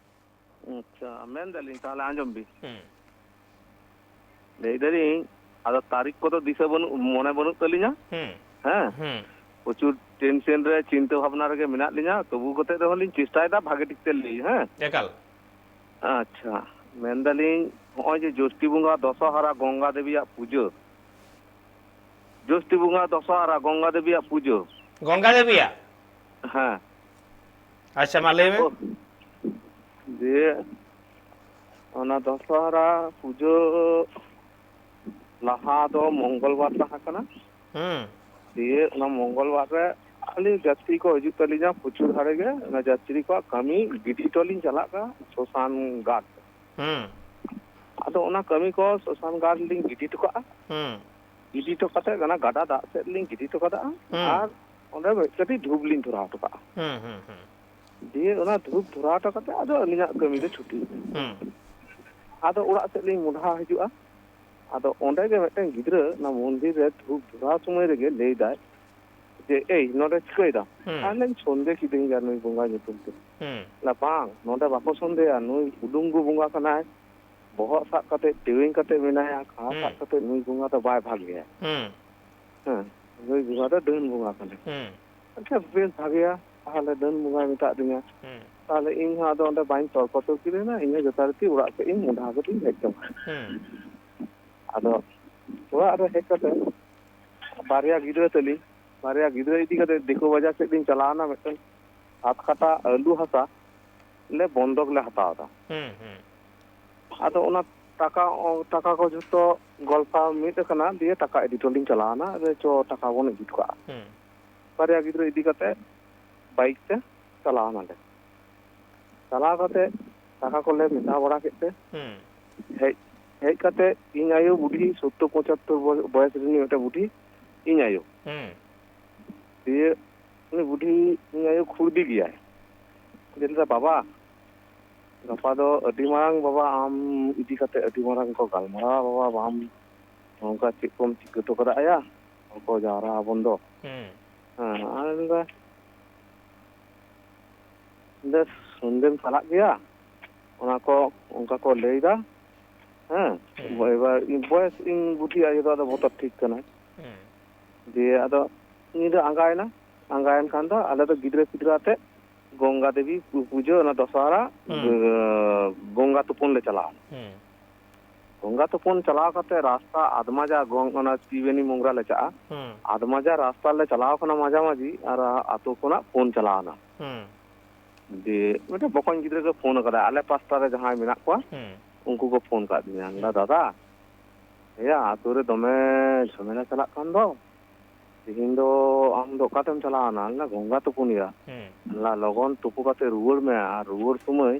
ᱟᱪᱪᱷᱟ, ᱢᱮᱱᱫᱟᱞᱤᱧ ᱛᱟᱦᱞᱮ ᱟᱸᱡᱚᱢ ᱵᱤᱱ᱾ ᱦᱩᱸ᱾ ᱞᱟᱹᱭ ᱫᱟᱞᱤᱧ, ᱟᱫᱚ ᱛᱟᱹᱨᱤᱠᱷ ᱠᱚᱫᱚ ᱫᱤᱥᱟᱹ ᱵᱟᱹᱱᱩᱜ, ᱢᱚᱱᱮ ᱵᱟᱹᱱᱩᱜ ᱛᱟᱹᱞᱤᱧᱟ᱾ ᱦᱩᱸ᱾ ᱦᱮᱸ᱾ ᱦᱩᱸ᱾ ᱯᱨᱚᱪᱩᱨ ᱴᱮᱱᱥᱮᱱ ᱨᱮ, ᱪᱤᱱᱛᱟᱹ ᱵᱷᱟᱵᱽᱱᱟ ᱨᱮᱜᱮ ᱢᱮᱱᱟᱜ ᱞᱤᱧᱟ, ᱛᱚᱵᱩ ᱠᱟᱛᱮ ᱨᱮᱦᱚᱸ ᱞᱤᱧ ᱪᱮᱥᱴᱟᱭᱮᱫᱟ ᱵᱷᱟᱜᱮ ᱴᱷᱤᱠ ᱛᱮ ᱞᱟᱹᱭ, ᱦᱮᱸ᱾ ᱮᱠᱟᱞ᱾ ᱟᱪᱪᱷᱟ, ᱢᱮᱱᱫᱟᱞᱤᱧ, ᱱᱚᱜᱼᱚᱭ ᱡᱮ ᱡᱳᱥᱴᱤ ᱵᱚᱸᱜᱟ ᱫᱚᱥᱚᱦᱟᱨᱟ ᱜᱚᱝᱜᱟ ᱫᱮᱵᱤᱭᱟᱜ ᱯᱩᱡᱟᱹ, ᱡᱳᱥᱴᱤ ᱵᱚᱸᱜᱟ ᱫᱚᱥᱚᱦᱟᱨᱟ ᱜᱚᱝᱜᱟ ᱫᱮᱵᱤᱭᱟᱜ ᱯᱩᱡᱟᱹ᱾ ᱜᱚᱝᱜᱟ ᱫᱮᱵᱤᱭᱟᱜ? ᱦᱮᱸ᱾ ᱟᱪᱪᱷᱟ, ᱢᱟ ᱞᱟᱹᱭ ᱢᱮ᱾ ᱚ, ᱫᱤᱭᱮ ᱚᱱᱟ ᱫᱚᱥᱚᱦᱟᱨᱟ ᱯᱩᱡᱟᱹ ᱞᱟᱦᱟ ᱫᱚ ᱢᱚᱝᱜᱚᱞ ᱵᱟᱨ ᱛᱟᱦᱮᱸ ᱠᱟᱱᱟ᱾ ᱦᱩᱸ᱾ ᱫᱤᱭᱮ ᱚᱱᱟ ᱢᱚᱝᱜᱚᱞ ᱵᱟᱨ ᱨᱮ ᱟᱹᱞᱤᱧ ᱡᱟᱛᱨᱤ ᱠᱚ ᱦᱤᱡᱩᱜ ᱛᱟᱹᱞᱤᱧᱟ ᱯᱨᱚᱪᱩᱨ ᱦᱟᱨᱮ ᱜᱮ, ᱚᱱᱟ ᱡᱟᱛᱨᱤ ᱠᱚᱣᱟᱜ ᱠᱟᱹᱢᱤ ᱜᱤᱰᱤ ᱦᱚᱴᱚ ᱞᱤᱧ ᱪᱟᱞᱟᱜ ᱠᱟᱱᱟ ᱥᱚᱥᱟᱱ ᱜᱷᱟᱴ᱾ ᱦᱩᱸ᱾ ᱟᱫᱚ ᱚᱱᱟ ᱠᱟᱹᱢᱤ ᱠᱚ ᱥᱚᱥᱟᱱ ᱜᱷᱟᱴ ᱞᱤᱧ ᱜᱤᱰᱤ ᱦᱚᱴᱚ ᱠᱟᱜᱼᱟ᱾ ᱦᱩᱸ᱾ ᱤᱫᱤ ᱦᱚᱴᱚ ᱠᱟᱛᱮ ᱚᱱᱟ ᱜᱟᱰᱟ ᱫᱟᱜ ᱥᱮᱫ ᱞᱤᱧ ᱜᱤᱰᱤ ᱦᱚᱴᱚ ᱠᱟᱫᱟ᱾ ᱦᱩᱸ᱾ ᱟᱨ ᱚᱸᱰᱮ ᱢᱤᱫ ᱠᱟᱹᱴᱤᱡ ᱫᱷᱩᱯ ᱞᱤᱧ ᱫᱷᱚᱨᱟᱣ ᱦᱚᱴᱚ ᱠᱟᱜᱼᱟ᱾ ᱦᱩᱸ, ᱦᱩᱸ, ᱦᱩᱸ᱾ ᱫᱤᱭᱮ ᱚᱱᱟ ᱫᱷᱩᱯ ᱫᱷᱚᱨᱟᱣ ᱦᱚᱴᱚ ᱠᱟᱛᱮ ᱟᱫᱚ ᱟᱹᱞᱤᱧᱟᱜ ᱠᱟᱹᱢᱤ ᱫᱚ ᱪᱷᱩᱴᱤ᱾ ᱦᱩᱸ᱾ ᱟᱫᱚ ᱚᱲᱟᱜ ᱥᱮᱫ ᱞᱤᱧ ᱢᱚᱰᱷᱟ ᱦᱤᱡᱩᱜᱼᱟ᱾ ᱟᱫᱚ ᱚᱸᱰᱮ ᱜᱮ ᱢᱤᱫᱴᱮᱱ ᱜᱤᱫᱽᱨᱟᱹ ᱚᱱᱟ ᱢᱚᱱᱫᱤᱨ ᱨᱮ ᱫᱷᱩᱯ ᱫᱷᱚᱨᱟᱣ ᱥᱚᱢᱚᱭ ᱨᱮᱜᱮ ᱞᱟᱹᱭ ᱫᱟᱭ ᱡᱮ, "ᱮᱭ, ᱱᱚᱰᱮ ᱪᱤᱠᱟᱹᱭ ᱫᱟᱢ?" ᱦᱩᱸ᱾ ᱟᱨ ᱞᱤᱧ ᱥᱚᱱᱫᱮ ᱠᱤᱫᱤᱧ ᱜᱮᱭᱟ ᱱᱩᱭ ᱵᱚᱸᱜᱟ ᱧᱩᱛᱩᱢ ᱛᱮ᱾ ᱦᱩᱸ᱾ ᱞᱟ, "ᱵᱟᱝ, ᱱᱚᱰᱮ ᱵᱟᱠᱚ ᱥᱚᱱᱫᱮᱭᱟ, ᱱᱩᱭ ᱩᱰᱩᱝᱜᱩ ᱵᱚᱸᱜᱟ ᱠᱟᱱᱟᱭ, ᱵᱚᱦᱚᱜ ᱥᱟᱵ ᱠᱟᱛᱮ ᱴᱮᱣᱮᱧ ᱠᱟᱛᱮ ᱢᱮᱱᱟᱭᱟ, ᱠᱷᱟᱲᱟ ᱦᱩᱸ᱾ ᱥᱟᱵ ᱠᱟᱛᱮ ᱱᱩᱭ ᱵᱚᱸᱜᱟ ᱫᱚ ᱵᱟᱭ ᱵᱷᱟᱜᱮᱭᱟ᱾ ᱦᱩᱸ᱾ ᱦᱮᱸ, ᱱᱩᱭ ᱵᱚᱸᱜᱟ ᱫᱚ ᱰᱟᱹᱱ ᱵᱚᱸᱜᱟ ᱠᱟᱱᱟᱭ᱾" ᱦᱩᱸ᱾ ᱟᱪᱪᱷᱟ, ᱵᱮᱥ ᱵᱷᱟᱜᱮᱭᱟ, ᱛᱟᱦᱚᱞᱮ ᱰᱟᱹᱱ ᱵᱚᱸᱜᱟᱭ ᱢᱮᱛᱟᱫ ᱫᱤᱧᱟ᱾ ᱦᱩᱸ᱾ ᱛᱟᱦᱚᱞᱮ ᱤᱧ ᱦᱚᱸ ᱟᱫᱚ ᱚᱸᱰᱮ ᱵᱟᱹᱧ ᱛᱚᱨᱠᱚ ᱛᱚᱨᱠᱤ ᱞᱮᱱᱟ, ᱤᱧ ᱦᱚᱸ ᱡᱚᱛᱷᱟᱨᱤᱛᱤ ᱚᱲᱟᱜ ᱥᱮᱫ ᱤᱧ ᱢᱚᱰᱷᱟ ᱠᱟᱛᱮᱧ ᱦᱮᱡ ᱪᱟᱵᱟᱭᱮᱱᱟ᱾ ᱦᱩᱸ᱾ ᱟᱫᱚ ᱚᱲᱟᱜ ᱨᱮ ᱦᱮᱡ ᱠᱟᱛᱮ ᱵᱟᱨᱭᱟ ᱜᱤᱫᱽᱨᱟᱹ ᱛᱟᱹᱞᱤᱧ, ᱵᱟᱨᱭᱟ ᱜᱤᱫᱽᱨᱟᱹ ᱤᱫᱤ ᱠᱟᱛᱮ ᱫᱤᱠᱩ ᱵᱟᱡᱟᱨ ᱥᱮᱫ ᱞᱤᱧ ᱪᱟᱞᱟᱣᱱᱟ᱾ ᱢᱤᱫᱴᱮᱱ ᱥᱟᱛ ᱠᱟᱴᱟ ᱟᱹᱞᱩ ᱦᱟᱥᱟ ᱞᱮ ᱵᱚᱱᱫᱚᱠ ᱞᱮ ᱦᱟᱛᱟᱣ ᱮᱫᱟ᱾ ᱦᱩᱸ, ᱦᱩᱸ᱾ ᱟᱫᱚ ᱚᱱᱟ ᱴᱟᱠᱟ, ᱚ, ᱴᱟᱠᱟ ᱠᱚ ᱡᱷᱚᱛᱚ ᱜᱚᱞᱯᱷᱟ ᱢᱤᱫ ᱟᱠᱟᱱᱟ, ᱫᱤᱭᱮ ᱴᱟᱠᱟ ᱤᱫᱤ ᱦᱚᱴᱚ ᱞᱤᱧ ᱪᱟᱞᱟᱣᱱᱟ, ᱡᱮ, "ᱪᱚ, ᱴᱟᱠᱟ ᱵᱚᱱ ᱤᱫᱤ ᱦᱚᱴᱚ ᱠᱟᱜᱼᱟ᱾" ᱦᱩᱸ᱾ ᱵᱟᱨᱭᱟ ᱜᱤᱫᱽᱨᱟᱹ ᱤᱫᱤ ᱠᱟᱛᱮ ᱵᱟᱭᱤᱠ ᱛᱮ ᱪᱟᱞᱟᱣ ᱱᱟᱞᱮ᱾ ᱪᱟᱞᱟᱣ ᱠᱟᱛᱮ ᱴᱟᱠᱟ ᱠᱚᱞᱮ ᱢᱮᱥᱟ ᱵᱟᱲᱟ ᱠᱮᱫ ᱛᱮ, ᱦᱩᱸ᱾ ᱦᱮᱡ, ᱦᱮᱡ ᱠᱟᱛᱮ ᱤᱧ ᱟᱭᱳ ᱵᱩᱰᱷᱤ ᱥᱳᱛᱛᱳᱨ ᱯᱚᱸᱪᱟᱛᱛᱳᱨ ᱵᱚᱭ-, ᱵᱚᱭᱮᱥ ᱨᱤᱱᱤᱡ ᱢᱤᱫᱴᱮᱱ ᱵᱩᱰᱷᱤ, ᱤᱧ ᱟᱭᱳ᱾ ᱦᱩᱸ᱾ ᱫᱤᱭᱮ ᱩᱱᱤ ᱵᱩᱰᱷᱤ, ᱤᱧ ᱟᱭᱳ ᱠᱷᱩᱲᱫᱤ ᱜᱮᱭᱟᱭ᱾ ᱫᱤᱭᱮ ᱞᱟᱹᱭᱫᱟ, "ᱵᱟᱵᱟ, ᱜᱟᱯᱟ ᱫᱚ ᱟᱹᱰᱤ ᱢᱟᱨᱟᱝ, ᱵᱟᱵᱟ, ᱟᱢ ᱤᱫᱤ ᱠᱟᱛᱮ ᱟᱹᱰᱤ ᱢᱟᱨᱟᱝ ᱠᱚ ᱜᱟᱞᱢᱟᱨᱟᱣᱟ, ᱵᱟᱵᱟ, ᱵᱟᱢ ᱱᱚᱝᱠᱟ ᱪᱮᱫ ᱠᱚᱢ ᱪᱤᱠᱟᱹ ᱦᱚᱴᱚ ᱠᱟᱫᱟ ᱭᱟ, ᱦᱚᱲ ᱠᱚ ᱡᱟᱣᱨᱟ ᱟᱵᱚᱱ ᱫᱚ᱾" ᱦᱩᱸ᱾ ᱦᱮᱸ, ᱟᱨ ᱞᱟᱹᱭᱫᱟ, ᱵᱮᱥ, ᱥᱚᱱᱫᱷᱮᱢ ᱪᱟᱞᱟᱜ ᱜᱮᱭᱟ, ᱚᱱᱟ ᱠᱚ ᱚᱱᱠᱟ ᱠᱚ ᱞᱟᱹᱭᱫᱟ᱾ ᱦᱮᱸ, ᱦᱩᱸ᱾ ᱮᱵᱟᱨ ᱤᱧ ᱵᱚᱭᱮᱥ, ᱤᱧ ᱵᱩᱰᱷᱤ ᱟᱭᱳ ᱫᱚ ᱟᱫᱚ ᱵᱚᱛᱚᱨ ᱴᱷᱤᱠ ᱠᱟᱱᱟᱭ᱾ ᱦᱩᱸ᱾ ᱫᱤᱭᱮ ᱟᱫᱚ ᱧᱤᱫᱟᱹ ᱟᱸᱜᱟᱭᱮᱱᱟ, ᱟᱸᱜᱟᱭᱮᱱ ᱠᱷᱟᱱ ᱫᱚ ᱟᱞᱮ ᱫᱚ ᱜᱤᱫᱽᱨᱟᱹ ᱯᱤᱫᱽᱨᱟᱹ ᱟᱛᱮ ᱜᱚᱝᱜᱟ ᱫᱮᱵᱤ ᱯᱩ-, ᱯᱩᱡᱟᱹ, ᱚᱱᱟ ᱫᱚᱥᱟᱨᱟ, ᱦᱩᱸ᱾ ᱜᱚᱝᱜᱟ ᱛᱩᱯᱩᱱ ᱞᱮ ᱪᱟᱞᱟᱣᱱᱟ᱾ ᱦᱩᱸ᱾ ᱜᱚᱝᱜᱟ ᱛᱩᱯᱩᱱ ᱪᱟᱞᱟᱣ ᱠᱟᱛᱮ ᱨᱟᱥᱛᱟ ᱟᱫᱽᱢᱟᱡᱟ ᱜᱚᱝ-, ᱚᱱᱟ ᱛᱨᱤᱵᱮᱱᱤ ᱢᱳᱝᱜᱽᱨᱟ ᱞᱮ ᱪᱟᱜᱼᱟ᱾ ᱦᱩᱸ᱾ ᱟᱫᱽᱢᱟᱡᱟ ᱨᱟᱥᱛᱟ ᱞᱮ ᱪᱟᱞᱟᱣ ᱠᱟᱱᱟ ᱢᱟᱡᱟᱢᱟᱡᱤ, ᱟᱨ ᱟᱛᱳ ᱠᱷᱚᱱᱟᱜ ᱯᱷᱳᱱ ᱪᱟᱞᱟᱣᱱᱟ᱾ ᱦᱩᱸ᱾ ᱡᱮ ᱢᱤᱫᱴᱮᱱ ᱵᱚᱠᱚᱧ ᱜᱤᱫᱽᱨᱟᱹ ᱜᱮ ᱯᱷᱳᱱ ᱟᱠᱟᱫᱟᱭ, ᱟᱞᱮ ᱯᱟᱥᱴᱟ ᱨᱮ ᱡᱟᱦᱟᱸᱭ ᱢᱮᱱᱟᱜ ᱠᱚᱣᱟ, ᱦᱩᱸ᱾ ᱩᱱᱠᱩ ᱠᱚ ᱯᱷᱳᱱ ᱠᱟᱫ ᱫᱤᱧᱟ᱾ ᱦᱩᱸ᱾ ᱞᱟᱹᱭᱫᱟ, "ᱫᱟᱫᱟ, ᱮᱭᱟ, ᱟᱛᱳ ᱨᱮ ᱫᱚᱢᱮ ᱡᱷᱟᱢᱮᱞᱟ ᱪᱟᱞᱟᱜ ᱠᱟᱱ ᱫᱚ, ᱛᱮᱦᱮᱧ ᱫᱚ ᱟᱢ ᱫᱚ ᱚᱠᱟ ᱛᱮᱢ ᱪᱟᱞᱟᱣᱱᱟ?" ᱞᱟᱹᱭᱫᱟ, "ᱜᱚᱝᱜᱟ ᱛᱩᱯᱩᱱ ᱭᱟ᱾" ᱦᱩᱸ᱾ ᱞᱟᱹᱭᱫᱟ, "ᱞᱚᱜᱚᱱ ᱛᱩᱯᱩ ᱠᱟᱛᱮ ᱨᱩᱣᱟᱹᱲ ᱢᱮ, ᱟᱨ ᱨᱩᱣᱟᱹᱲ ᱥᱚᱢᱚᱭ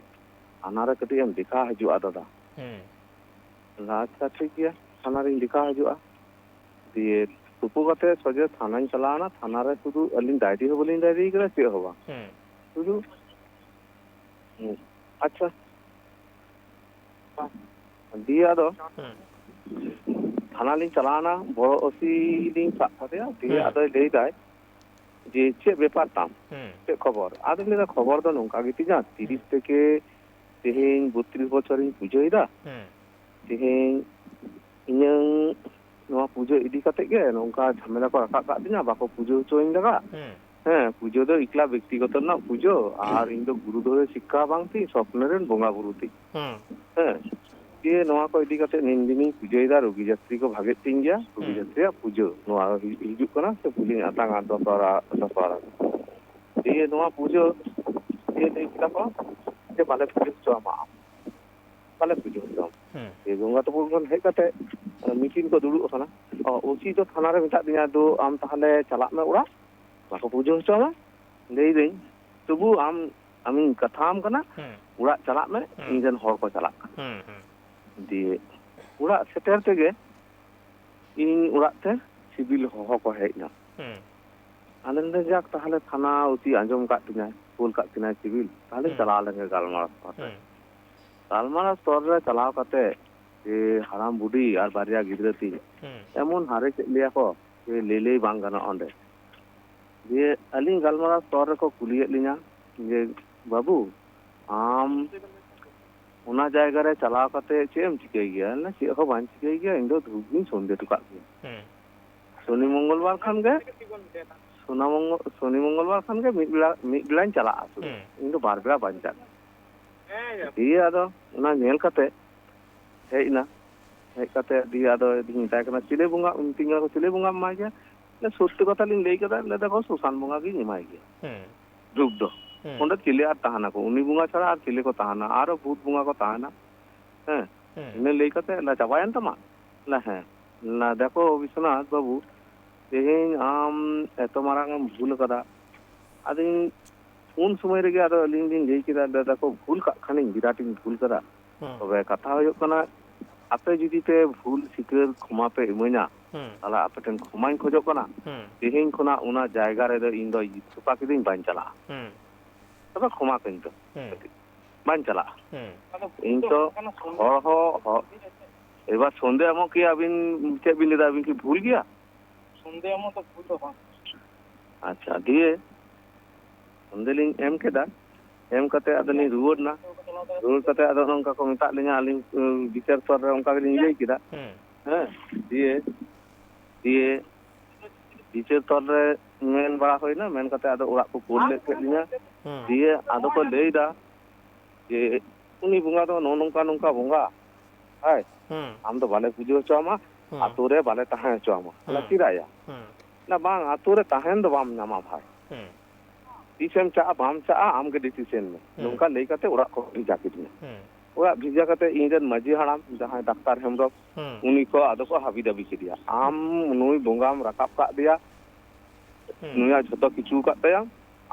ᱛᱷᱟᱱᱟ ᱨᱮ ᱠᱟᱹᱴᱤᱡ ᱮᱢ ᱫᱮᱠᱷᱟ ᱦᱤᱡᱩᱜᱼᱟ ᱫᱟᱫᱟ᱾" ᱦᱩᱸ᱾ ᱞᱟᱹᱭᱫᱟ, "ᱟᱪᱪᱷᱟ, ᱴᱷᱤᱠ ᱜᱮᱭᱟ, ᱛᱷᱟᱱᱟ ᱨᱤᱧ ᱫᱮᱠᱷᱟ ᱦᱤᱡᱩᱜᱼᱟ᱾" ᱫᱤᱭᱮ ᱛᱩᱯᱩ ᱠᱟᱛᱮ ᱥᱚᱡᱷᱮ ᱛᱷᱟᱱᱟᱧ ᱪᱟᱞᱟᱣᱱᱟ᱾ ᱛᱷᱟᱱᱟ ᱨᱮ ᱥᱩᱫᱷᱩ ᱟᱹᱞᱤᱧ ᱰᱟᱭᱨᱤ ᱦᱚᱸ ᱵᱟᱹᱞᱤᱧ ᱰᱟᱭᱨᱤ ᱠᱟᱫᱟ, ᱪᱮᱫ ᱦᱚᱸ ᱵᱟᱝ᱾ ᱦᱩᱸ᱾ ᱥᱩᱫᱷᱩ, ᱦᱩᱸ, ᱟᱪᱪᱷᱟ, ᱫᱤᱭᱮ ᱟᱫᱚ ᱦᱩᱸ᱾ ᱛᱷᱟᱱᱟ ᱞᱤᱧ ᱪᱟᱞᱟᱣᱱᱟ, ᱵᱚᱲᱚ ᱳᱥᱤ ᱞᱤᱧ ᱥᱟᱵ ᱠᱟᱫᱮᱭᱟ᱾ ᱫᱤᱭᱮ ᱦᱩᱸ᱾ ᱟᱫᱚᱭ ᱞᱟᱹᱭ ᱫᱟᱭ ᱡᱮ, "ᱪᱮᱫ ᱵᱮᱯᱟᱨ ᱛᱟᱢ? ᱦᱩᱸ᱾ ᱪᱮᱫ ᱠᱷᱚᱵᱚᱨ?" ᱟᱫᱚᱧ ᱞᱟᱹᱭᱫᱟ, "ᱠᱷᱚᱵᱚᱨ ᱫᱚ ᱱᱚᱝᱠᱟ ᱜᱮ ᱛᱤᱧᱟ, ᱛᱤᱨᱤᱥ ᱦᱩᱸ᱾ ᱛᱷᱮᱠᱮ ᱛᱮᱦᱮᱧ ᱵᱚᱛᱨᱤᱥ ᱵᱚᱪᱷᱚᱨᱤᱧ ᱯᱩᱡᱟᱹᱭᱮᱫᱟ᱾ ᱦᱩᱸ᱾ ᱛᱮᱦᱮᱧ ᱤᱧᱟᱹᱝ ᱱᱚᱣᱟ ᱯᱩᱡᱟᱹ ᱤᱫᱤ ᱠᱟᱛᱮ ᱜᱮ ᱱᱚᱝᱠᱟ ᱡᱷᱟᱢᱮᱞᱟ ᱠᱚ ᱨᱟᱠᱟᱵ ᱠᱟᱜ ᱛᱤᱧᱟ, ᱵᱟᱠᱚ ᱯᱩᱡᱟᱹ ᱦᱚᱪᱚᱣᱟᱹᱧ ᱞᱟᱜᱟᱜ᱾ ᱦᱩᱸ᱾ ᱦᱮᱸ, ᱯᱩᱡᱟᱹ ᱫᱚ ᱮᱠᱞᱟ ᱵᱮᱠᱛᱤᱜᱚᱛᱚ ᱨᱮᱱᱟᱜ ᱯᱩᱡᱟᱹ, ᱟᱨ ᱤᱧ ᱫᱚ ᱜᱩᱨᱩ ᱫᱷᱚᱨᱮ ᱥᱤᱠᱠᱷᱟ ᱵᱟᱝ ᱛᱤᱧ, ᱥᱚᱯᱱᱮ ᱨᱮᱱ ᱵᱚᱸᱜᱟ ᱵᱩᱨᱩ ᱛᱤᱧ᱾ ᱦᱩᱸ᱾ ᱦᱮᱸ, ᱫᱤᱭᱮ ᱱᱚᱣᱟ ᱠᱚ ᱤᱫᱤ ᱠᱟᱛᱮ ᱱᱤᱱ ᱫᱤᱱᱤᱧ ᱯᱩᱡᱟᱹᱭᱮᱫᱟ, ᱨᱳᱜᱤ ᱡᱟᱛᱨᱤ ᱠᱚ ᱵᱷᱟᱜᱮᱜ ᱛᱤᱧ ᱜᱮᱭᱟ, ᱨᱳᱜᱤ ᱦᱩᱸ᱾ ᱡᱟᱛᱨᱤᱭᱟᱜ ᱯᱩᱡᱟᱹ ᱱᱚᱣᱟ ᱦᱤᱡᱩᱜ ᱠᱟᱱᱟ, ᱥᱮ ᱯᱩᱡᱟᱹᱧ ᱟᱛᱟᱝᱟ ᱫᱚᱥᱟᱨᱟ, ᱫᱚᱥᱟᱨᱟ᱾ ᱫᱤᱭᱮ ᱱᱚᱣᱟ ᱯᱩᱡᱟᱹ ᱫᱤᱭᱮ ᱞᱟᱹᱭ ᱠᱮᱫᱟ ᱠᱚ ᱡᱮ, 'ᱵᱟᱞᱮ ᱯᱩᱡᱟᱹ ᱦᱚᱪᱚ ᱟᱢᱟ, ᱟᱢ ᱵᱟᱞᱮ ᱯᱩᱡᱟᱹ ᱦᱚᱪᱚ ᱟᱢᱟ.' ᱦᱩᱸ᱾ ᱫᱤᱭᱮ ᱜᱚᱝᱜᱟᱛᱚᱯᱩᱨ ᱠᱷᱚᱱ ᱦᱮᱡ ᱠᱟᱛᱮ ᱢᱤᱴᱤᱝ ᱠᱚ ᱫᱩᱲᱩᱵ ᱟᱠᱟᱱᱟ᱾ ᱚ, ᱳᱥᱤ ᱫᱚ ᱛᱷᱟᱱᱟ ᱨᱮ ᱢᱮᱛᱟᱫ ᱫᱤᱧᱟ, "ᱫᱩ, ᱟᱢ ᱛᱟᱦᱞᱮ ᱪᱟᱞᱟᱜ ᱢᱮ ᱚᱲᱟᱜ, ᱵᱟᱠᱚ ᱯᱩᱡᱟᱹ ᱦᱚᱪᱚ ᱟᱢᱟ᱾" ᱞᱟᱹᱭᱫᱟᱹᱧ, "ᱛᱚᱵᱩ ᱟᱢ, ᱟᱢᱤᱧ ᱠᱟᱛᱷᱟᱣᱟᱢ ᱠᱟᱱᱟ, ᱦᱩᱸ᱾ ᱚᱲᱟᱜ ᱪᱟᱞᱟᱜ ᱢᱮ, ᱦᱩᱸ᱾ ᱤᱧ ᱨᱮᱱ ᱦᱚᱲ ᱠᱚ ᱪᱟᱞᱟᱜ ᱠᱟᱱᱟ᱾" ᱦᱩᱸ, ᱦᱩᱸ᱾ ᱫᱤᱭᱮ ᱚᱲᱟᱜ ᱥᱮᱴᱮᱨ ᱛᱮᱜᱮ ᱤᱧ ᱚᱲᱟᱜ ᱛᱮ ᱥᱤᱵᱤᱞ ᱦᱚᱦᱚ ᱠᱚ ᱦᱮᱡ ᱮᱱᱟ᱾ ᱦᱩᱸ᱾ ᱟᱫᱚᱧ ᱞᱟᱹᱭᱫᱟ, "ᱡᱟᱠ, ᱛᱟᱦᱞᱮ ᱛᱷᱟᱱᱟ ᱳᱥᱤ ᱟᱸᱡᱚᱢ ᱠᱟᱜ ᱛᱤᱧᱟᱭ, ᱠᱳᱞ ᱠᱟᱜ ᱛᱤᱧᱟᱭ ᱥᱤᱵᱤᱞ, ᱛᱟᱦᱞᱮᱧ ᱦᱩᱸ᱾ ᱪᱟᱞᱟᱣ ᱞᱮᱱ ᱜᱮ ᱜᱟᱞᱢᱟᱨᱟᱣ ᱥᱚᱵᱷᱟ ᱨᱮ᱾" ᱦᱩᱸ᱾ ᱜᱟᱞᱢᱟᱨᱟᱣ ᱥᱛᱚᱨ ᱨᱮ ᱪᱟᱞᱟᱣ ᱠᱟᱛᱮ ᱡᱮ ᱦᱟᱲᱟᱢ ᱵᱩᱰᱷᱤ ᱟᱨ ᱵᱟᱨᱭᱟ ᱜᱤᱫᱽᱨᱟᱹ ᱛᱤᱧ ᱦᱩᱸ᱾ ᱮᱢᱚᱱ ᱦᱟᱨᱮ ᱠᱮᱫ ᱞᱮᱭᱟ ᱠᱚ ᱡᱮ ᱞᱟᱹᱭ ᱞᱟᱹᱭ ᱵᱟᱝ ᱜᱟᱱᱚᱜᱼᱟ ᱚᱸᱰᱮ᱾ ᱫᱤᱭᱮ ᱟᱹᱞᱤᱧ ᱜᱟᱞᱢᱟᱨᱟᱣ ᱥᱛᱚᱨ ᱨᱮᱠᱚ ᱠᱩᱞᱤᱭᱮᱫ ᱞᱤᱧᱟ ᱡᱮ, "ᱵᱟᱹᱵᱩ, ᱟᱢ ᱚᱱᱟ ᱡᱟᱭᱜᱟ ᱨᱮ ᱪᱟᱞᱟᱣ ᱠᱟᱛᱮ ᱪᱮᱫ ᱮᱢ ᱪᱤᱠᱟᱹᱭ ᱜᱮᱭᱟ?" ᱞᱟᱹᱭ, "ᱪᱮᱫ ᱦᱚᱸ ᱵᱟᱹᱧ ᱪᱤᱠᱟᱹᱭ ᱜᱮᱭᱟ, ᱤᱧ ᱫᱚ ᱫᱷᱩᱯ ᱜᱤᱧ ᱥᱚᱸᱫᱷᱮ ᱦᱚᱴᱚ ᱠᱟᱜ ᱜᱮᱭᱟ᱾" ᱦᱩᱸ᱾ ᱥᱚᱱᱤ ᱢᱚᱝᱜᱚᱞ ᱵᱟᱨ ᱠᱷᱟᱱ ᱜᱮ, ᱥᱚᱱᱟ ᱢᱚᱝᱜᱚ-, ᱥᱚᱱᱤ ᱢᱚᱝᱜᱚᱞ ᱵᱟᱨ ᱠᱷᱟᱱ ᱜᱮ ᱢᱤᱫ ᱵᱮᱲᱟ, ᱢᱤᱫ ᱵᱮᱲᱟᱧ ᱪᱟᱞᱟᱜᱼᱟ ᱥᱩᱫᱷᱩ᱾ ᱦᱩᱸ᱾ ᱤᱧ ᱫᱚ ᱵᱟᱨ ᱵᱮᱲᱟ ᱵᱟᱧᱪᱟᱜ᱾ ᱫᱤᱭᱮ ᱟᱫᱚ ᱚᱱᱟ ᱧᱮᱞ ᱠᱟᱛᱮ ᱦᱮᱡ ᱮᱱᱟ᱾ ᱦᱮᱡ ᱠᱟᱛᱮ ᱫᱤᱭᱮ ᱟᱫᱚ ᱢᱮᱛᱟᱭ ᱠᱟᱱᱟ, "ᱪᱤᱞᱤ ᱵᱚᱸᱜᱟ?" ᱢᱤᱛᱟᱹᱧ ᱠᱟᱱᱟ ᱠᱚ, "ᱪᱤᱞᱤ ᱵᱚᱸᱜᱟᱢ ᱮᱢᱟᱭ ᱜᱮᱭᱟ?" ᱞᱟᱹᱭ, "ᱥᱚᱛᱭᱚ ᱠᱟᱛᱷᱟ ᱞᱤᱧ ᱞᱟᱹᱭ ᱠᱮᱫᱟ, ᱞᱟᱹᱭ ᱫᱟᱠᱚ ᱥᱚᱥᱟᱱ ᱵᱚᱸᱜᱟ ᱜᱤᱧ ᱮᱢᱟᱭ ᱜᱮᱭᱟ᱾" ᱦᱩᱸ᱾ ᱫᱷᱩᱯ ᱫᱚ᱾ ᱦᱩᱸ᱾ ᱚᱸᱰᱮ ᱪᱤᱞᱤ ᱟᱨ ᱛᱟᱦᱮᱱᱟ ᱠᱚ? ᱩᱱᱤ ᱵᱚᱸᱜᱟ ᱪᱷᱟᱲᱟ ᱟᱨ ᱪᱤᱞᱤ ᱠᱚ ᱛᱟᱦᱮᱱᱟ? ᱟᱨᱚ ᱵᱷᱩᱛ ᱵᱚᱸᱜᱟ ᱠᱚ ᱛᱟᱦᱮᱱᱟ᱾ ᱦᱮᱸ᱾ ᱦᱩᱸ᱾ ᱤᱱᱟᱹ ᱞᱟᱹᱭ ᱠᱟᱛᱮ ᱞᱟ ᱪᱟᱵᱟᱭᱮᱱ ᱛᱟᱢᱟ? ᱞᱟ ᱦᱮᱸ᱾ ᱞᱟ ᱫᱮᱠᱷᱚ ᱵᱤᱥᱣᱚᱱᱟᱛᱷ ᱵᱟᱹᱵᱩ, ᱛᱮᱦᱮᱧ ᱟᱢ ᱮᱛᱚ ᱢᱟᱨᱟᱝ ᱮᱢ ᱵᱷᱩᱞ ᱟᱠᱟᱫᱟ᱾ ᱟᱫᱚᱧ ᱩᱱ ᱥᱚᱢᱚᱭ ᱨᱮᱜᱮ ᱟᱫᱚ ᱟᱹᱞᱤᱧ ᱞᱤᱧ ᱞᱟᱹᱭ ᱠᱮᱫᱟ, ᱞᱟᱹᱭ ᱫᱟᱠᱚ ᱵᱷᱩᱞ ᱠᱟᱜ ᱠᱷᱟᱱᱤᱧ, ᱵᱤᱨᱟᱴ ᱤᱧ ᱵᱷᱩᱞ ᱠᱟᱫᱟ᱾ ᱦᱩᱸ᱾ ᱛᱚᱵᱮ ᱠᱟᱛᱷᱟ ᱦᱩᱭᱩᱜ ᱠᱟᱱᱟ, ᱟᱯᱮ ᱡᱩᱫᱤ ᱯᱮ ᱵᱷᱩᱞ ᱥᱤᱠᱟᱹᱨ ᱠᱷᱚᱢᱟ ᱯᱮ ᱤᱢᱟᱹᱧᱟ, ᱦᱩᱸ᱾ ᱛᱟᱦᱞᱮ ᱟᱯᱮ ᱴᱷᱮᱱ ᱠᱷᱚᱢᱟᱧ ᱠᱷᱚᱡᱚᱜ ᱠᱟᱱᱟ᱾ ᱦᱩᱸ᱾ ᱛᱮᱦᱮᱧ ᱠᱷᱚᱱᱟᱜ ᱚᱱᱟ ᱡᱟᱭᱜᱟ ᱨᱮᱫᱚ ᱤᱧ ᱫᱚ ᱛᱚᱯᱟ ᱠᱤᱫᱤᱧ, ᱵᱟᱹᱧ ᱪᱟᱞᱟᱜᱼᱟ᱾ ᱦᱩᱸ᱾ ᱛᱚᱵᱮ ᱠᱷᱚᱢᱟ ᱠᱟᱹᱧ ᱯᱮ᱾ ᱦᱩᱸ᱾ ᱵᱟᱹᱧ ᱪᱟᱞᱟᱜᱼᱟ᱾ ᱦᱩᱸ᱾ ᱤᱧ ᱛᱚ ᱦᱚᱲ ᱦᱚᱸ, ᱦᱚᱲ, ᱮᱵᱟᱨ ᱥᱚᱱᱫᱮ ᱮᱢᱚᱜ ᱠᱤ ᱟᱹᱵᱤᱱ ᱪᱮᱫ ᱵᱤᱱ ᱞᱟᱹᱭᱫᱟ? ᱟᱹᱵᱤᱱ ᱠᱤ ᱵᱷᱩᱞ ᱜᱮᱭᱟ? ᱥᱚᱱᱫᱮ ᱮᱢᱚᱜ ᱫᱚ ᱵᱷᱩᱞ ᱫᱚ ᱵᱟᱝ᱾ ᱟᱪᱪᱷᱟ, ᱫᱤᱭᱮ ᱥᱚᱱᱫᱮ ᱞᱤᱧ ᱮᱢ ᱠᱮᱫᱟ, ᱮᱢ ᱠᱟᱛᱮ ᱟᱫᱚ ᱞᱤᱧ ᱨᱩᱣᱟᱹᱲ ᱱᱟ᱾ ᱨᱩᱣᱟᱹᱲ ᱠᱟᱛᱮ ᱟᱫᱚ ᱱᱚᱝᱠᱟ ᱠᱚ ᱢᱮᱛᱟᱜ ᱞᱤᱧᱟ, ᱟᱹᱞᱤᱧ, ᱩᱸ, ᱵᱤᱪᱟᱹᱨ ᱛᱚᱞ ᱨᱮ ᱚᱱᱠᱟ ᱜᱮᱞᱤᱧ ᱞᱟᱹᱭ ᱠᱮᱫᱟ᱾ ᱦᱩᱸ᱾ ᱦᱮᱸ, ᱫᱤᱭᱮ, ᱫᱤᱭᱮ ᱵᱤᱪᱟᱹᱨ ᱛᱚᱞ ᱨᱮ ᱢᱮᱱ ᱵᱟᱲᱟ ᱦᱩᱭᱱᱟ, ᱢᱮᱱ ᱠᱟᱛᱮ ᱟᱫᱚ ᱚᱲᱟᱜ ᱠᱚ ᱠᱩᱞ ᱞᱮᱫ ᱠᱮᱫ ᱞᱤᱧᱟ᱾ ᱦᱩᱸ᱾ ᱫᱤᱭᱮ ᱟᱫᱚ ᱠᱚ ᱞᱟᱹᱭ ᱫᱟ ᱡᱮ ᱩᱱᱤ ᱵᱚᱸᱜᱟ ᱫᱚ ᱱᱚᱜᱼᱚ ᱱᱚᱝᱠᱟ ᱱᱚᱝᱠᱟ ᱵᱚᱸᱜᱟ, ᱦᱮᱸ, ᱦᱩᱸ᱾ ᱟᱢ ᱫᱚ ᱵᱟᱞᱮ ᱯᱩᱡᱟᱹ ᱦᱚᱪᱚ ᱟᱢᱟ, ᱦᱩᱸ᱾ ᱟᱛᱳ ᱨᱮ ᱵᱟᱞᱮ ᱛᱟᱦᱮᱸ ᱦᱚᱪᱚ ᱟᱢᱟ᱾ ᱟᱞᱮ ᱦᱩᱸ᱾ ᱪᱮᱫᱟᱜ ᱭᱟ? ᱦᱩᱸ᱾ ᱞᱟᱹᱭᱫᱟ, ᱵᱟᱝ, ᱟᱛᱳ ᱨᱮ ᱛᱟᱦᱮᱱ ᱫᱚ ᱵᱟᱢ ᱧᱟᱢᱟ ᱵᱷᱟᱭ᱾ ᱦᱩᱸ᱾ ᱛᱤᱥᱮᱢ ᱪᱟᱜᱼᱟ ᱵᱟᱢ ᱪᱟᱜᱼᱟ, ᱟᱢ ᱜᱮ decision ᱢᱮ᱾ ᱦᱩᱸ᱾ ᱱᱚᱝᱠᱟ ᱞᱟᱹᱭ ᱠᱟᱛᱮ ᱚᱲᱟᱜ ᱠᱚ ᱵᱷᱮᱡᱟ ᱠᱤᱫᱤᱧᱟ᱾ ᱦᱩᱸ᱾ ᱚᱲᱟᱜ ᱵᱷᱮᱡᱟ ᱠᱟᱛᱮ ᱤᱧ ᱨᱮᱱ ᱢᱟᱹᱡᱷᱤ ᱦᱟᱲᱟᱢ, ᱡᱟᱦᱟᱸᱭ ᱰᱟᱠᱛᱟᱨ ᱦᱮᱢᱵᱨᱚᱢ, ᱦᱩᱸ᱾ ᱩᱱᱤ ᱠᱚ ᱟᱫᱚ ᱠᱚ ᱦᱟᱵᱤ ᱫᱟᱵᱤ ᱠᱮᱫᱮᱭᱟ, ᱟᱢ ᱱᱩᱭ ᱵᱚᱸᱜᱟᱢ ᱨᱟᱠᱟᱵ ᱠᱟᱜ ᱫᱮᱭᱟ, ᱦᱩᱸ᱾ ᱱᱩᱭᱟᱜ ᱡᱷᱚᱛᱚ ᱠᱤᱪᱷᱩ ᱠᱟᱜ ᱛᱟᱭᱟ,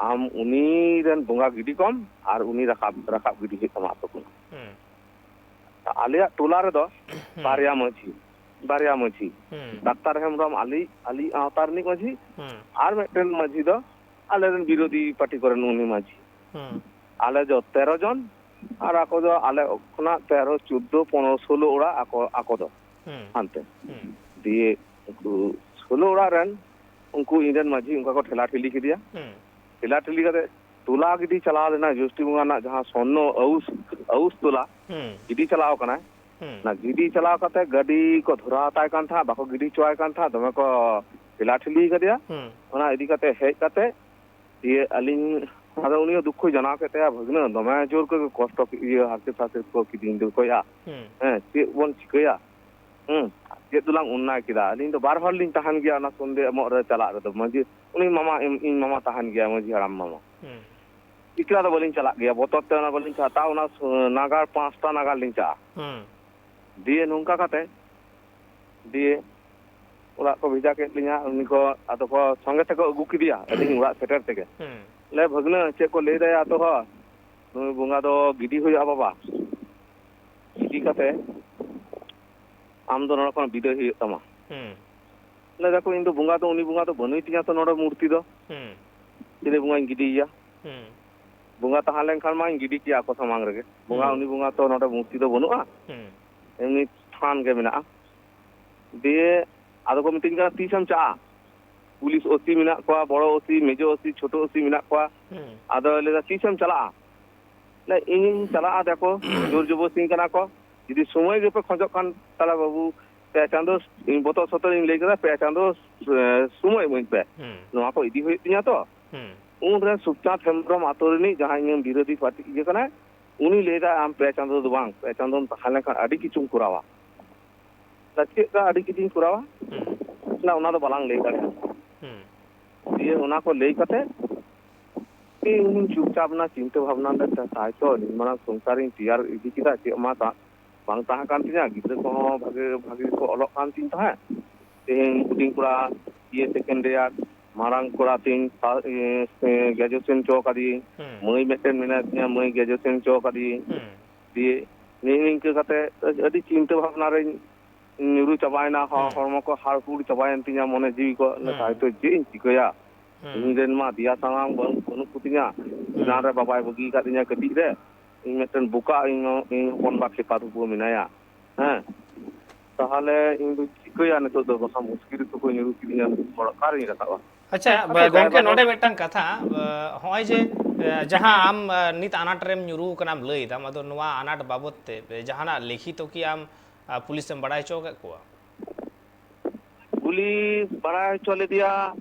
ᱟᱢ ᱩᱱᱤ ᱨᱮᱱ ᱵᱚᱸᱜᱟ ᱜᱤᱰᱤ ᱠᱚᱢ ᱟᱨ ᱩᱱᱤ ᱨᱟᱠᱟᱵ, ᱨᱟᱠᱟᱵ ᱜᱤᱰᱤ ᱦᱩᱭᱩᱜ ᱛᱟᱢᱟ ᱟᱛᱳ ᱠᱷᱚᱱᱟᱜ᱾ ᱦᱩᱸ᱾ ᱟᱞᱮᱭᱟᱜ ᱴᱚᱞᱟ ᱨᱮᱫᱚ ᱦᱩᱸ᱾ ᱵᱟᱨᱭᱟ ᱢᱟᱹᱡᱷᱤ, ᱵᱟᱨᱭᱟ ᱢᱟᱹᱡᱷᱤ᱾ ᱦᱩᱸ᱾ ᱰᱟᱠᱛᱟᱨ ᱦᱮᱢᱵᱨᱚᱢ ᱟᱞᱮ, ᱟᱞᱮ ᱟᱣᱛᱟ ᱨᱤᱱᱤᱡ ᱢᱟᱹᱡᱷᱤ, ᱦᱩᱸ᱾ ᱟᱨ ᱢᱤᱫᱴᱮᱱ ᱢᱟᱹᱡᱷᱤ ᱫᱚ ᱟᱞᱮ ᱨᱮᱱ ᱵᱤᱨᱳᱫᱷᱤ ᱯᱟᱨᱴᱤ ᱠᱚᱨᱮᱱ ᱩᱱᱤ ᱢᱟᱹᱡᱷᱤ᱾ ᱦᱩᱸ᱾ ᱟᱞᱮ ᱫᱚ ᱛᱮᱨᱚ ᱡᱚᱱ, ᱟᱨ ᱟᱠᱚ ᱫᱚ ᱟᱞᱮ ᱠᱷᱚᱱᱟᱜ ᱛᱮᱨᱚ, ᱪᱳᱫᱽᱫᱳ, ᱯᱚᱱᱨᱚ, ᱥᱳᱞᱳ ᱚᱲᱟᱜ ᱟᱠᱚ, ᱟᱠᱚ ᱫᱚ ᱦᱩᱸ᱾ ᱦᱟᱱᱛᱮ᱾ ᱦᱩᱸ᱾ ᱫᱤᱭᱮ ᱩᱱᱠᱩ ᱥᱳᱞᱳ ᱚᱲᱟᱜ ᱨᱮᱱ ᱩᱱᱠᱩ ᱤᱧ ᱨᱮᱱ ᱢᱟᱹᱡᱷᱤ ᱚᱱᱠᱟ ᱠᱚ ᱴᱷᱮᱞᱟ ᱴᱷᱤᱞᱤ ᱠᱮᱫᱮᱭᱟ᱾ ᱦᱩᱸ᱾ ᱴᱷᱮᱞᱟ ᱴᱷᱤᱞᱤ ᱠᱟᱛᱮ ᱴᱚᱞᱟ ᱜᱤᱰᱤ ᱪᱟᱞᱟᱣ ᱞᱮᱱᱟ, ᱡᱳᱥᱴᱤ ᱵᱚᱸᱜᱟ ᱨᱮᱱᱟᱜ ᱡᱟᱦᱟᱸ ᱥᱚᱨᱱᱚ ᱟᱹᱣᱩᱥ, ᱟᱹᱣᱩᱥ ᱛᱚᱞᱟ ᱦᱩᱸ᱾ ᱜᱤᱰᱤ ᱪᱟᱞᱟᱣ ᱠᱟᱱᱟᱭ᱾ ᱦᱩᱸ᱾ ᱚᱱᱟ ᱜᱤᱰᱤ ᱪᱟᱞᱟᱣ ᱠᱟᱛᱮ ᱜᱟᱹᱰᱤ ᱠᱚ ᱫᱷᱚᱨᱟᱣ ᱦᱟᱛᱟᱭ ᱠᱟᱱ ᱛᱟᱦᱮᱸᱫ, ᱵᱟᱠᱚ ᱜᱤᱰᱤ ᱦᱚᱪᱚᱣᱟᱭ ᱠᱟᱱ ᱛᱟᱦᱮᱸᱫ, ᱫᱚᱢᱮ ᱠᱚ ᱴᱷᱮᱞᱟ ᱴᱷᱤᱞᱤ ᱠᱟᱫᱮᱭᱟ᱾ ᱦᱩᱸ᱾ ᱚᱱᱟ ᱤᱫᱤ ᱠᱟᱛᱮ ᱦᱮᱡ ᱠᱟᱛᱮ ᱫᱤᱭᱮ ᱟᱹᱞᱤᱧ, ᱟᱫᱚ ᱩᱱᱤ ᱦᱚᱸ ᱫᱩᱠᱠᱷᱚᱭ ᱡᱟᱱᱟᱣ ᱠᱮᱫ ᱛᱟᱭᱟ, ᱵᱷᱟᱹᱜᱽᱱᱟᱹ, ᱫᱚᱢᱮ ᱡᱳᱨ ᱠᱚ ᱠᱚᱥᱴᱚ ᱠᱮᱫ, ᱤᱭᱟᱹ, ᱦᱟᱨᱠᱮᱛ ᱥᱟᱥᱮᱛ ᱠᱚ ᱠᱤᱫᱤᱧ ᱫᱚ ᱠᱚᱭᱟ᱾ ᱦᱩᱸ᱾ ᱦᱮᱸ, ᱪᱮᱫ ᱵᱚᱱ ᱪᱤᱠᱟᱹᱭᱟ? ᱦᱩᱸ, ᱪᱮᱫ ᱫᱚᱞᱟᱝ ᱚᱱᱱᱟᱭ ᱠᱮᱫᱟ? ᱟᱹᱞᱤᱧ ᱫᱚ ᱵᱟᱨ ᱦᱚᱲ ᱞᱤᱧ ᱛᱟᱦᱮᱱ ᱜᱮᱭᱟ ᱚᱱᱟ ᱥᱚᱱᱫᱮ ᱮᱢᱚᱜ ᱨᱮ ᱪᱟᱞᱟᱜ ᱨᱮᱫᱚ, ᱢᱟᱹᱡᱷᱤ, ᱩᱱᱤ ᱢᱟᱢᱟ, ᱤᱧ, ᱤᱧ ᱢᱟᱢᱟ ᱛᱟᱦᱮᱱ ᱜᱮᱭᱟ, ᱢᱟᱹᱡᱷᱤ ᱦᱟᱲᱟᱢ ᱢᱟᱢᱟ᱾ ᱦᱩᱸ᱾ ᱮᱠᱞᱟ ᱫᱚ ᱵᱟᱹᱞᱤᱧ ᱪᱟᱞᱟᱜ ᱜᱮᱭᱟ, ᱵᱚᱛᱚᱨ ᱛᱮ ᱚᱱᱟ ᱵᱟᱹᱞᱤᱧ ᱪᱟᱞᱟᱜᱼᱟ᱾ ᱛᱟᱣ ᱚᱱᱟ ᱥᱚ-, ᱱᱟᱜᱟᱨ ᱯᱟᱸᱪᱴᱟ ᱱᱟᱜᱟᱨ ᱞᱤᱧ ᱪᱟᱞᱟᱜᱼᱟ᱾ ᱦᱩᱸ᱾ ᱫᱤᱭᱮ ᱱᱚᱝᱠᱟ ᱠᱟᱛᱮ, ᱫᱤᱭᱮ ᱚᱲᱟᱜ ᱠᱚ ᱵᱷᱮᱡᱟ ᱠᱮᱫ ᱞᱤᱧᱟ, ᱩᱱᱤ ᱠᱚ ᱟᱫᱚ ᱠᱚ ᱥᱚᱸᱜᱮ ᱛᱮᱠᱚ ᱟᱹᱜᱩ ᱠᱮᱫᱮᱭᱟ ᱟᱹᱞᱤᱧ ᱚᱲᱟᱜ ᱥᱮᱴᱮᱨ ᱛᱮᱜᱮ᱾ ᱦᱩᱸ᱾ ᱞᱮ, ᱵᱷᱟᱹᱜᱽᱱᱟᱹ, ᱪᱮᱫ ᱠᱚ ᱞᱟᱹᱭ ᱫᱟᱭᱟ ᱟᱛᱳ ᱦᱚᱲ? ᱱᱩᱭ ᱵᱚᱸᱜᱟ ᱫᱚ ᱜᱤᱰᱤ ᱦᱩᱭᱩᱜᱼᱟ ᱵᱟᱵᱟ᱾ ᱤᱫᱤ ᱠᱟᱛᱮ ᱟᱢ ᱫᱚ ᱱᱚᱰᱮ ᱠᱷᱚᱱ ᱵᱤᱫᱟᱹᱭ ᱦᱩᱭᱩᱜ ᱛᱟᱢᱟ᱾ ᱦᱩᱸ᱾ ᱞᱟᱹᱭ ᱫᱟᱠᱚ, ᱤᱧ ᱫᱚ ᱵᱚᱸᱜᱟ ᱫᱚ, ᱩᱱᱤ ᱵᱚᱸᱜᱟ ᱫᱚ ᱵᱟᱹᱱᱩᱭ ᱛᱤᱧᱟ ᱛᱚ ᱱᱚᱰᱮ ᱢᱩᱨᱛᱤ ᱫᱚ᱾ ᱦᱩᱸ᱾ ᱪᱤᱞᱤ ᱵᱚᱸᱜᱟᱧ ᱜᱤᱰᱤᱭᱮᱭᱟ? ᱦᱩᱸ᱾ ᱵᱚᱸᱜᱟ ᱛᱟᱦᱮᱸ ᱞᱮᱱᱠᱷᱟᱱ ᱢᱟᱧ ᱜᱤᱰᱤ ᱠᱮᱭᱟ ᱟᱠᱚ ᱥᱟᱢᱟᱝ ᱨᱮᱜᱮ᱾ ᱵᱚᱸᱜᱟ, ᱦᱩᱸ᱾ ᱩᱱᱤ ᱵᱚᱸᱜᱟ ᱛᱚ ᱱᱚᱰᱮ ᱢᱩᱨᱛᱤ ᱫᱚ ᱵᱟᱹᱱᱩᱜᱼᱟ᱾ ᱦᱩᱸ᱾ ᱮᱢᱱᱤ ᱛᱷᱟᱱ ᱜᱮ ᱢᱮᱱᱟᱜᱼᱟ᱾ ᱫᱤᱭᱮ ᱟᱫᱚ ᱠᱚ ᱢᱤᱛᱟᱹᱧ ᱠᱟᱱᱟ, "ᱛᱤᱥᱮᱢ ᱪᱟᱜᱼᱟ?" ᱯᱩᱞᱤᱥ ᱳᱥᱤ ᱢᱮᱱᱟᱜ ᱠᱚᱣᱟ, ᱵᱚᱲᱚ ᱳᱥᱤ, ᱢᱮᱡᱚ ᱳᱥᱤ, ᱪᱷᱳᱴᱳ ᱳᱥᱤ ᱢᱮᱱᱟᱜ ᱠᱚᱣᱟ᱾ ᱦᱩᱸ᱾ ᱟᱫᱚ ᱞᱟᱹᱭ ᱫᱟ, "ᱛᱤᱥᱮᱢ ᱪᱟᱞᱟᱜᱼᱟ?" ᱞᱟᱹᱭ, "ᱤᱧᱤᱧ ᱪᱟᱞᱟᱜᱼᱟ, ᱫᱮᱠᱚ, ᱡᱳᱨ ᱡᱚᱵᱚᱥᱛᱤᱧ ᱠᱟᱱᱟ ᱠᱚ᱾ ᱡᱩᱫᱤ ᱥᱚᱢᱚᱭ ᱜᱮᱯᱮ ᱠᱷᱚᱡᱚᱜ ᱠᱷᱟᱱ, ᱛᱟᱦᱞᱮ ᱵᱟᱹᱵᱩ, ᱯᱮ ᱪᱟᱸᱫᱳ", ᱤᱧ ᱵᱚᱛᱚᱨ ᱥᱚᱛᱚᱨ ᱤᱧ ᱞᱟᱹᱭ ᱠᱮᱫᱟ, "ᱯᱮ ᱪᱟᱸᱫᱳ, ᱮ, ᱥᱚᱢᱚᱭ ᱤᱢᱟᱹᱧ ᱯᱮ, ᱦᱩᱸ᱾ ᱱᱚᱣᱟ ᱠᱚ ᱤᱫᱤ ᱦᱩᱭᱩᱜ ᱛᱤᱧᱟ ᱛᱚ᱾" ᱦᱩᱸ᱾ ᱩᱱᱨᱮ ᱥᱩᱠᱪᱟᱸᱫᱽ ᱦᱮᱢᱵᱨᱚᱢ ᱟᱛᱳ ᱨᱤᱱᱤᱡ ᱡᱟᱦᱟᱸᱭ ᱤᱧᱟᱹᱝ ᱵᱤᱨᱳᱫᱷᱤ ᱯᱟᱨᱴᱤ ᱤᱭᱟᱹ ᱠᱟᱱᱟᱭ, ᱩᱱᱤ ᱞᱟᱹᱭ ᱫᱟ, "ᱟᱢ ᱯᱮ ᱪᱟᱸᱫᱳ ᱫᱚ ᱵᱟᱝ, ᱯᱮ ᱪᱟᱸᱫᱳᱢ ᱛᱟᱦᱮᱸ ᱞᱮᱱᱠᱷᱟᱱ ᱟᱹᱰᱤ ᱠᱤᱪᱷᱩᱢ ᱠᱚᱨᱟᱣᱟ᱾" ᱪᱮᱫ ᱞᱮᱠᱟ ᱟᱹᱰᱤ ᱠᱤᱪᱷᱩᱧ ᱠᱚᱨᱟᱣᱟ? ᱦᱩᱸ᱾ ᱱᱟ, ᱚᱱᱟ ᱫᱚ ᱵᱟᱞᱟᱝ ᱞᱟᱹᱭ ᱫᱟᱲᱮᱭᱟᱜᱼᱟ᱾ ᱦᱩᱸ᱾ ᱫᱤᱭᱮ ᱚᱱᱟ ᱠᱚ ᱞᱟᱹᱭ ᱠᱟᱛᱮ ᱤᱧ ᱦᱚᱸᱧ ᱪᱩᱯᱪᱟᱯ ᱮᱱᱟ, ᱪᱤᱱᱛᱟᱹ ᱵᱷᱟᱵᱽᱱᱟ ᱞᱮᱫ ᱛᱟᱦᱮᱸ, ᱛᱟᱭ ᱛᱚ, ᱱᱤᱱ ᱢᱟᱨᱟᱝ ᱥᱚᱝᱥᱟᱨᱤᱧ ᱛᱮᱭᱟᱨ ᱤᱫᱤ ᱠᱮᱫᱟ, ᱪᱮᱫ ᱢᱟ ᱛᱟ-, ᱵᱟᱝ ᱛᱟᱦᱮᱸ ᱠᱟᱱ ᱛᱤᱧᱟ, ᱜᱤᱫᱽᱨᱟᱹ ᱠᱚᱦᱚᱸ ᱵᱷᱟᱜᱮ, ᱵᱷᱟᱜᱮ ᱠᱚ ᱚᱞᱚᱜ ᱠᱟᱱ ᱛᱤᱧ ᱛᱟᱦᱮᱸᱫ᱾ ᱛᱮᱦᱮᱧ ᱦᱩᱰᱤᱧ ᱠᱚᱲᱟ ᱤᱭᱟᱹ second year, ᱢᱟᱨᱟᱝ ᱠᱚᱲᱟ ᱛᱤᱧ ᱥᱟ-, ᱤᱭᱟᱹ, ᱤᱭᱟᱹ, graduation ᱦᱚᱪᱚ ᱠᱟᱫᱮᱭᱟᱹᱧ, ᱦᱩᱸ᱾ ᱢᱟᱹᱭ ᱢᱤᱫᱴᱮᱱ ᱢᱮᱱᱟᱭ ᱛᱤᱧᱟ, ᱢᱟᱹᱭ graduation ᱦᱚᱪᱚ ᱠᱟᱫᱮᱭᱟᱹᱧ᱾ ᱦᱩᱸ᱾ ᱫᱤᱭᱮ ᱱᱤᱭᱟᱹ ᱱᱤᱝᱠᱟᱹ ᱠᱟᱛᱮ ᱟᱹᱰᱤ ᱪᱤᱱᱛᱟᱹ ᱵᱷᱟᱵᱽᱱᱟ ᱨᱮᱧ ᱧᱩᱨᱩ ᱪᱟᱵᱟᱭᱮᱱᱟ, ᱦᱚ-, ᱦᱩᱸ᱾ ᱦᱚᱲᱢᱚ ᱠᱚ ᱦᱟᱲ ᱦᱩᱲ ᱪᱟᱵᱟᱭᱮᱱ ᱛᱤᱧᱟ, ᱢᱚᱱᱮ ᱡᱤᱣᱤ ᱠᱚ, ᱦᱩᱸ᱾ ᱛᱟᱭᱛᱚ ᱪᱮᱫ ᱤᱧ ᱪᱤᱠᱟᱹᱭᱟ? ᱦᱩᱸ᱾ ᱤᱧ ᱨᱮᱱ ᱢᱟ ᱫᱮᱭᱟ ᱥᱟᱶ ᱵᱟᱹᱱᱩᱜ, ᱵᱟᱹᱱᱩᱜ ᱠᱚᱛᱤᱧᱟ᱾ ᱦᱩᱸ᱾ ᱮᱱᱟᱱ ᱨᱮ ᱵᱟᱵᱟᱭ ᱵᱟᱹᱜᱤ ᱟᱠᱟᱫ ᱞᱤᱧᱟ ᱠᱟᱹᱴᱤᱡ ᱨᱮ᱾ ᱤᱧ ᱢᱤᱫᱴᱮᱱ ᱵᱚᱠᱟ, ᱤᱧ, ᱤᱧ ᱦᱚᱯᱚᱱ ᱵᱟ ᱠᱷᱮᱯᱟ ᱛᱷᱩᱯᱩ ᱢᱮᱱᱟᱭᱟ᱾ ᱦᱮᱸ᱾ ᱛᱟᱦᱚᱞᱮ ᱤᱧ ᱫᱚᱧ ᱪᱤᱠᱟᱹᱭᱟ ᱱᱤᱛᱚᱜ ᱫᱚ? ᱵᱟᱠᱷᱟᱱ ᱢᱩᱥᱠᱤᱞ ᱨᱮᱠᱚ ᱠᱚ ᱧᱩᱨᱩ ᱠᱤᱫᱤᱧᱟ, ᱱᱩᱠᱩ ᱦᱚᱲ ᱚᱠᱟᱨᱤᱧ ᱨᱟᱠᱟᱵᱼᱟ? ᱟᱪᱪᱷᱟ, ᱟᱪᱪᱷᱟ, ᱜᱚᱝᱠᱮ, ᱡᱟᱭᱜᱟ ᱫᱚ ᱱᱚᱰᱮ ᱢᱤᱫᱴᱟᱝ ᱠᱟᱛᱷᱟ, ᱮ, ᱦᱚᱸᱜᱼᱚᱭ ᱡᱮ, ᱮ, ᱡᱟᱦᱟᱸ ᱟᱢ, ᱮ, ᱱᱤᱛ ᱟᱱᱟᱴ ᱨᱮᱢ ᱧᱩᱨᱩ ᱟᱠᱟᱱᱟᱢ ᱞᱟᱹᱭ ᱫᱟᱢ, ᱟᱫᱚ ᱱᱚᱣᱟ ᱟᱱᱟᱴ ᱵᱟᱵᱚᱛ ᱛᱮ, ᱮ, ᱡᱟᱦᱟᱱᱟᱜ ᱞᱤᱠᱷᱤᱛᱚ ᱠᱤ ᱟᱢ, ᱟ, ᱯᱩᱞᱤᱥ ᱮᱢ ᱵᱟᱲᱟᱭ ᱦᱚᱪᱚ ᱟᱠᱟᱫ ᱠᱚᱣᱟ? ᱯᱩᱞᱤᱥ ᱵᱟᱲᱟᱭ ᱦᱚᱪᱚ ᱞᱮᱫᱮᱭᱟ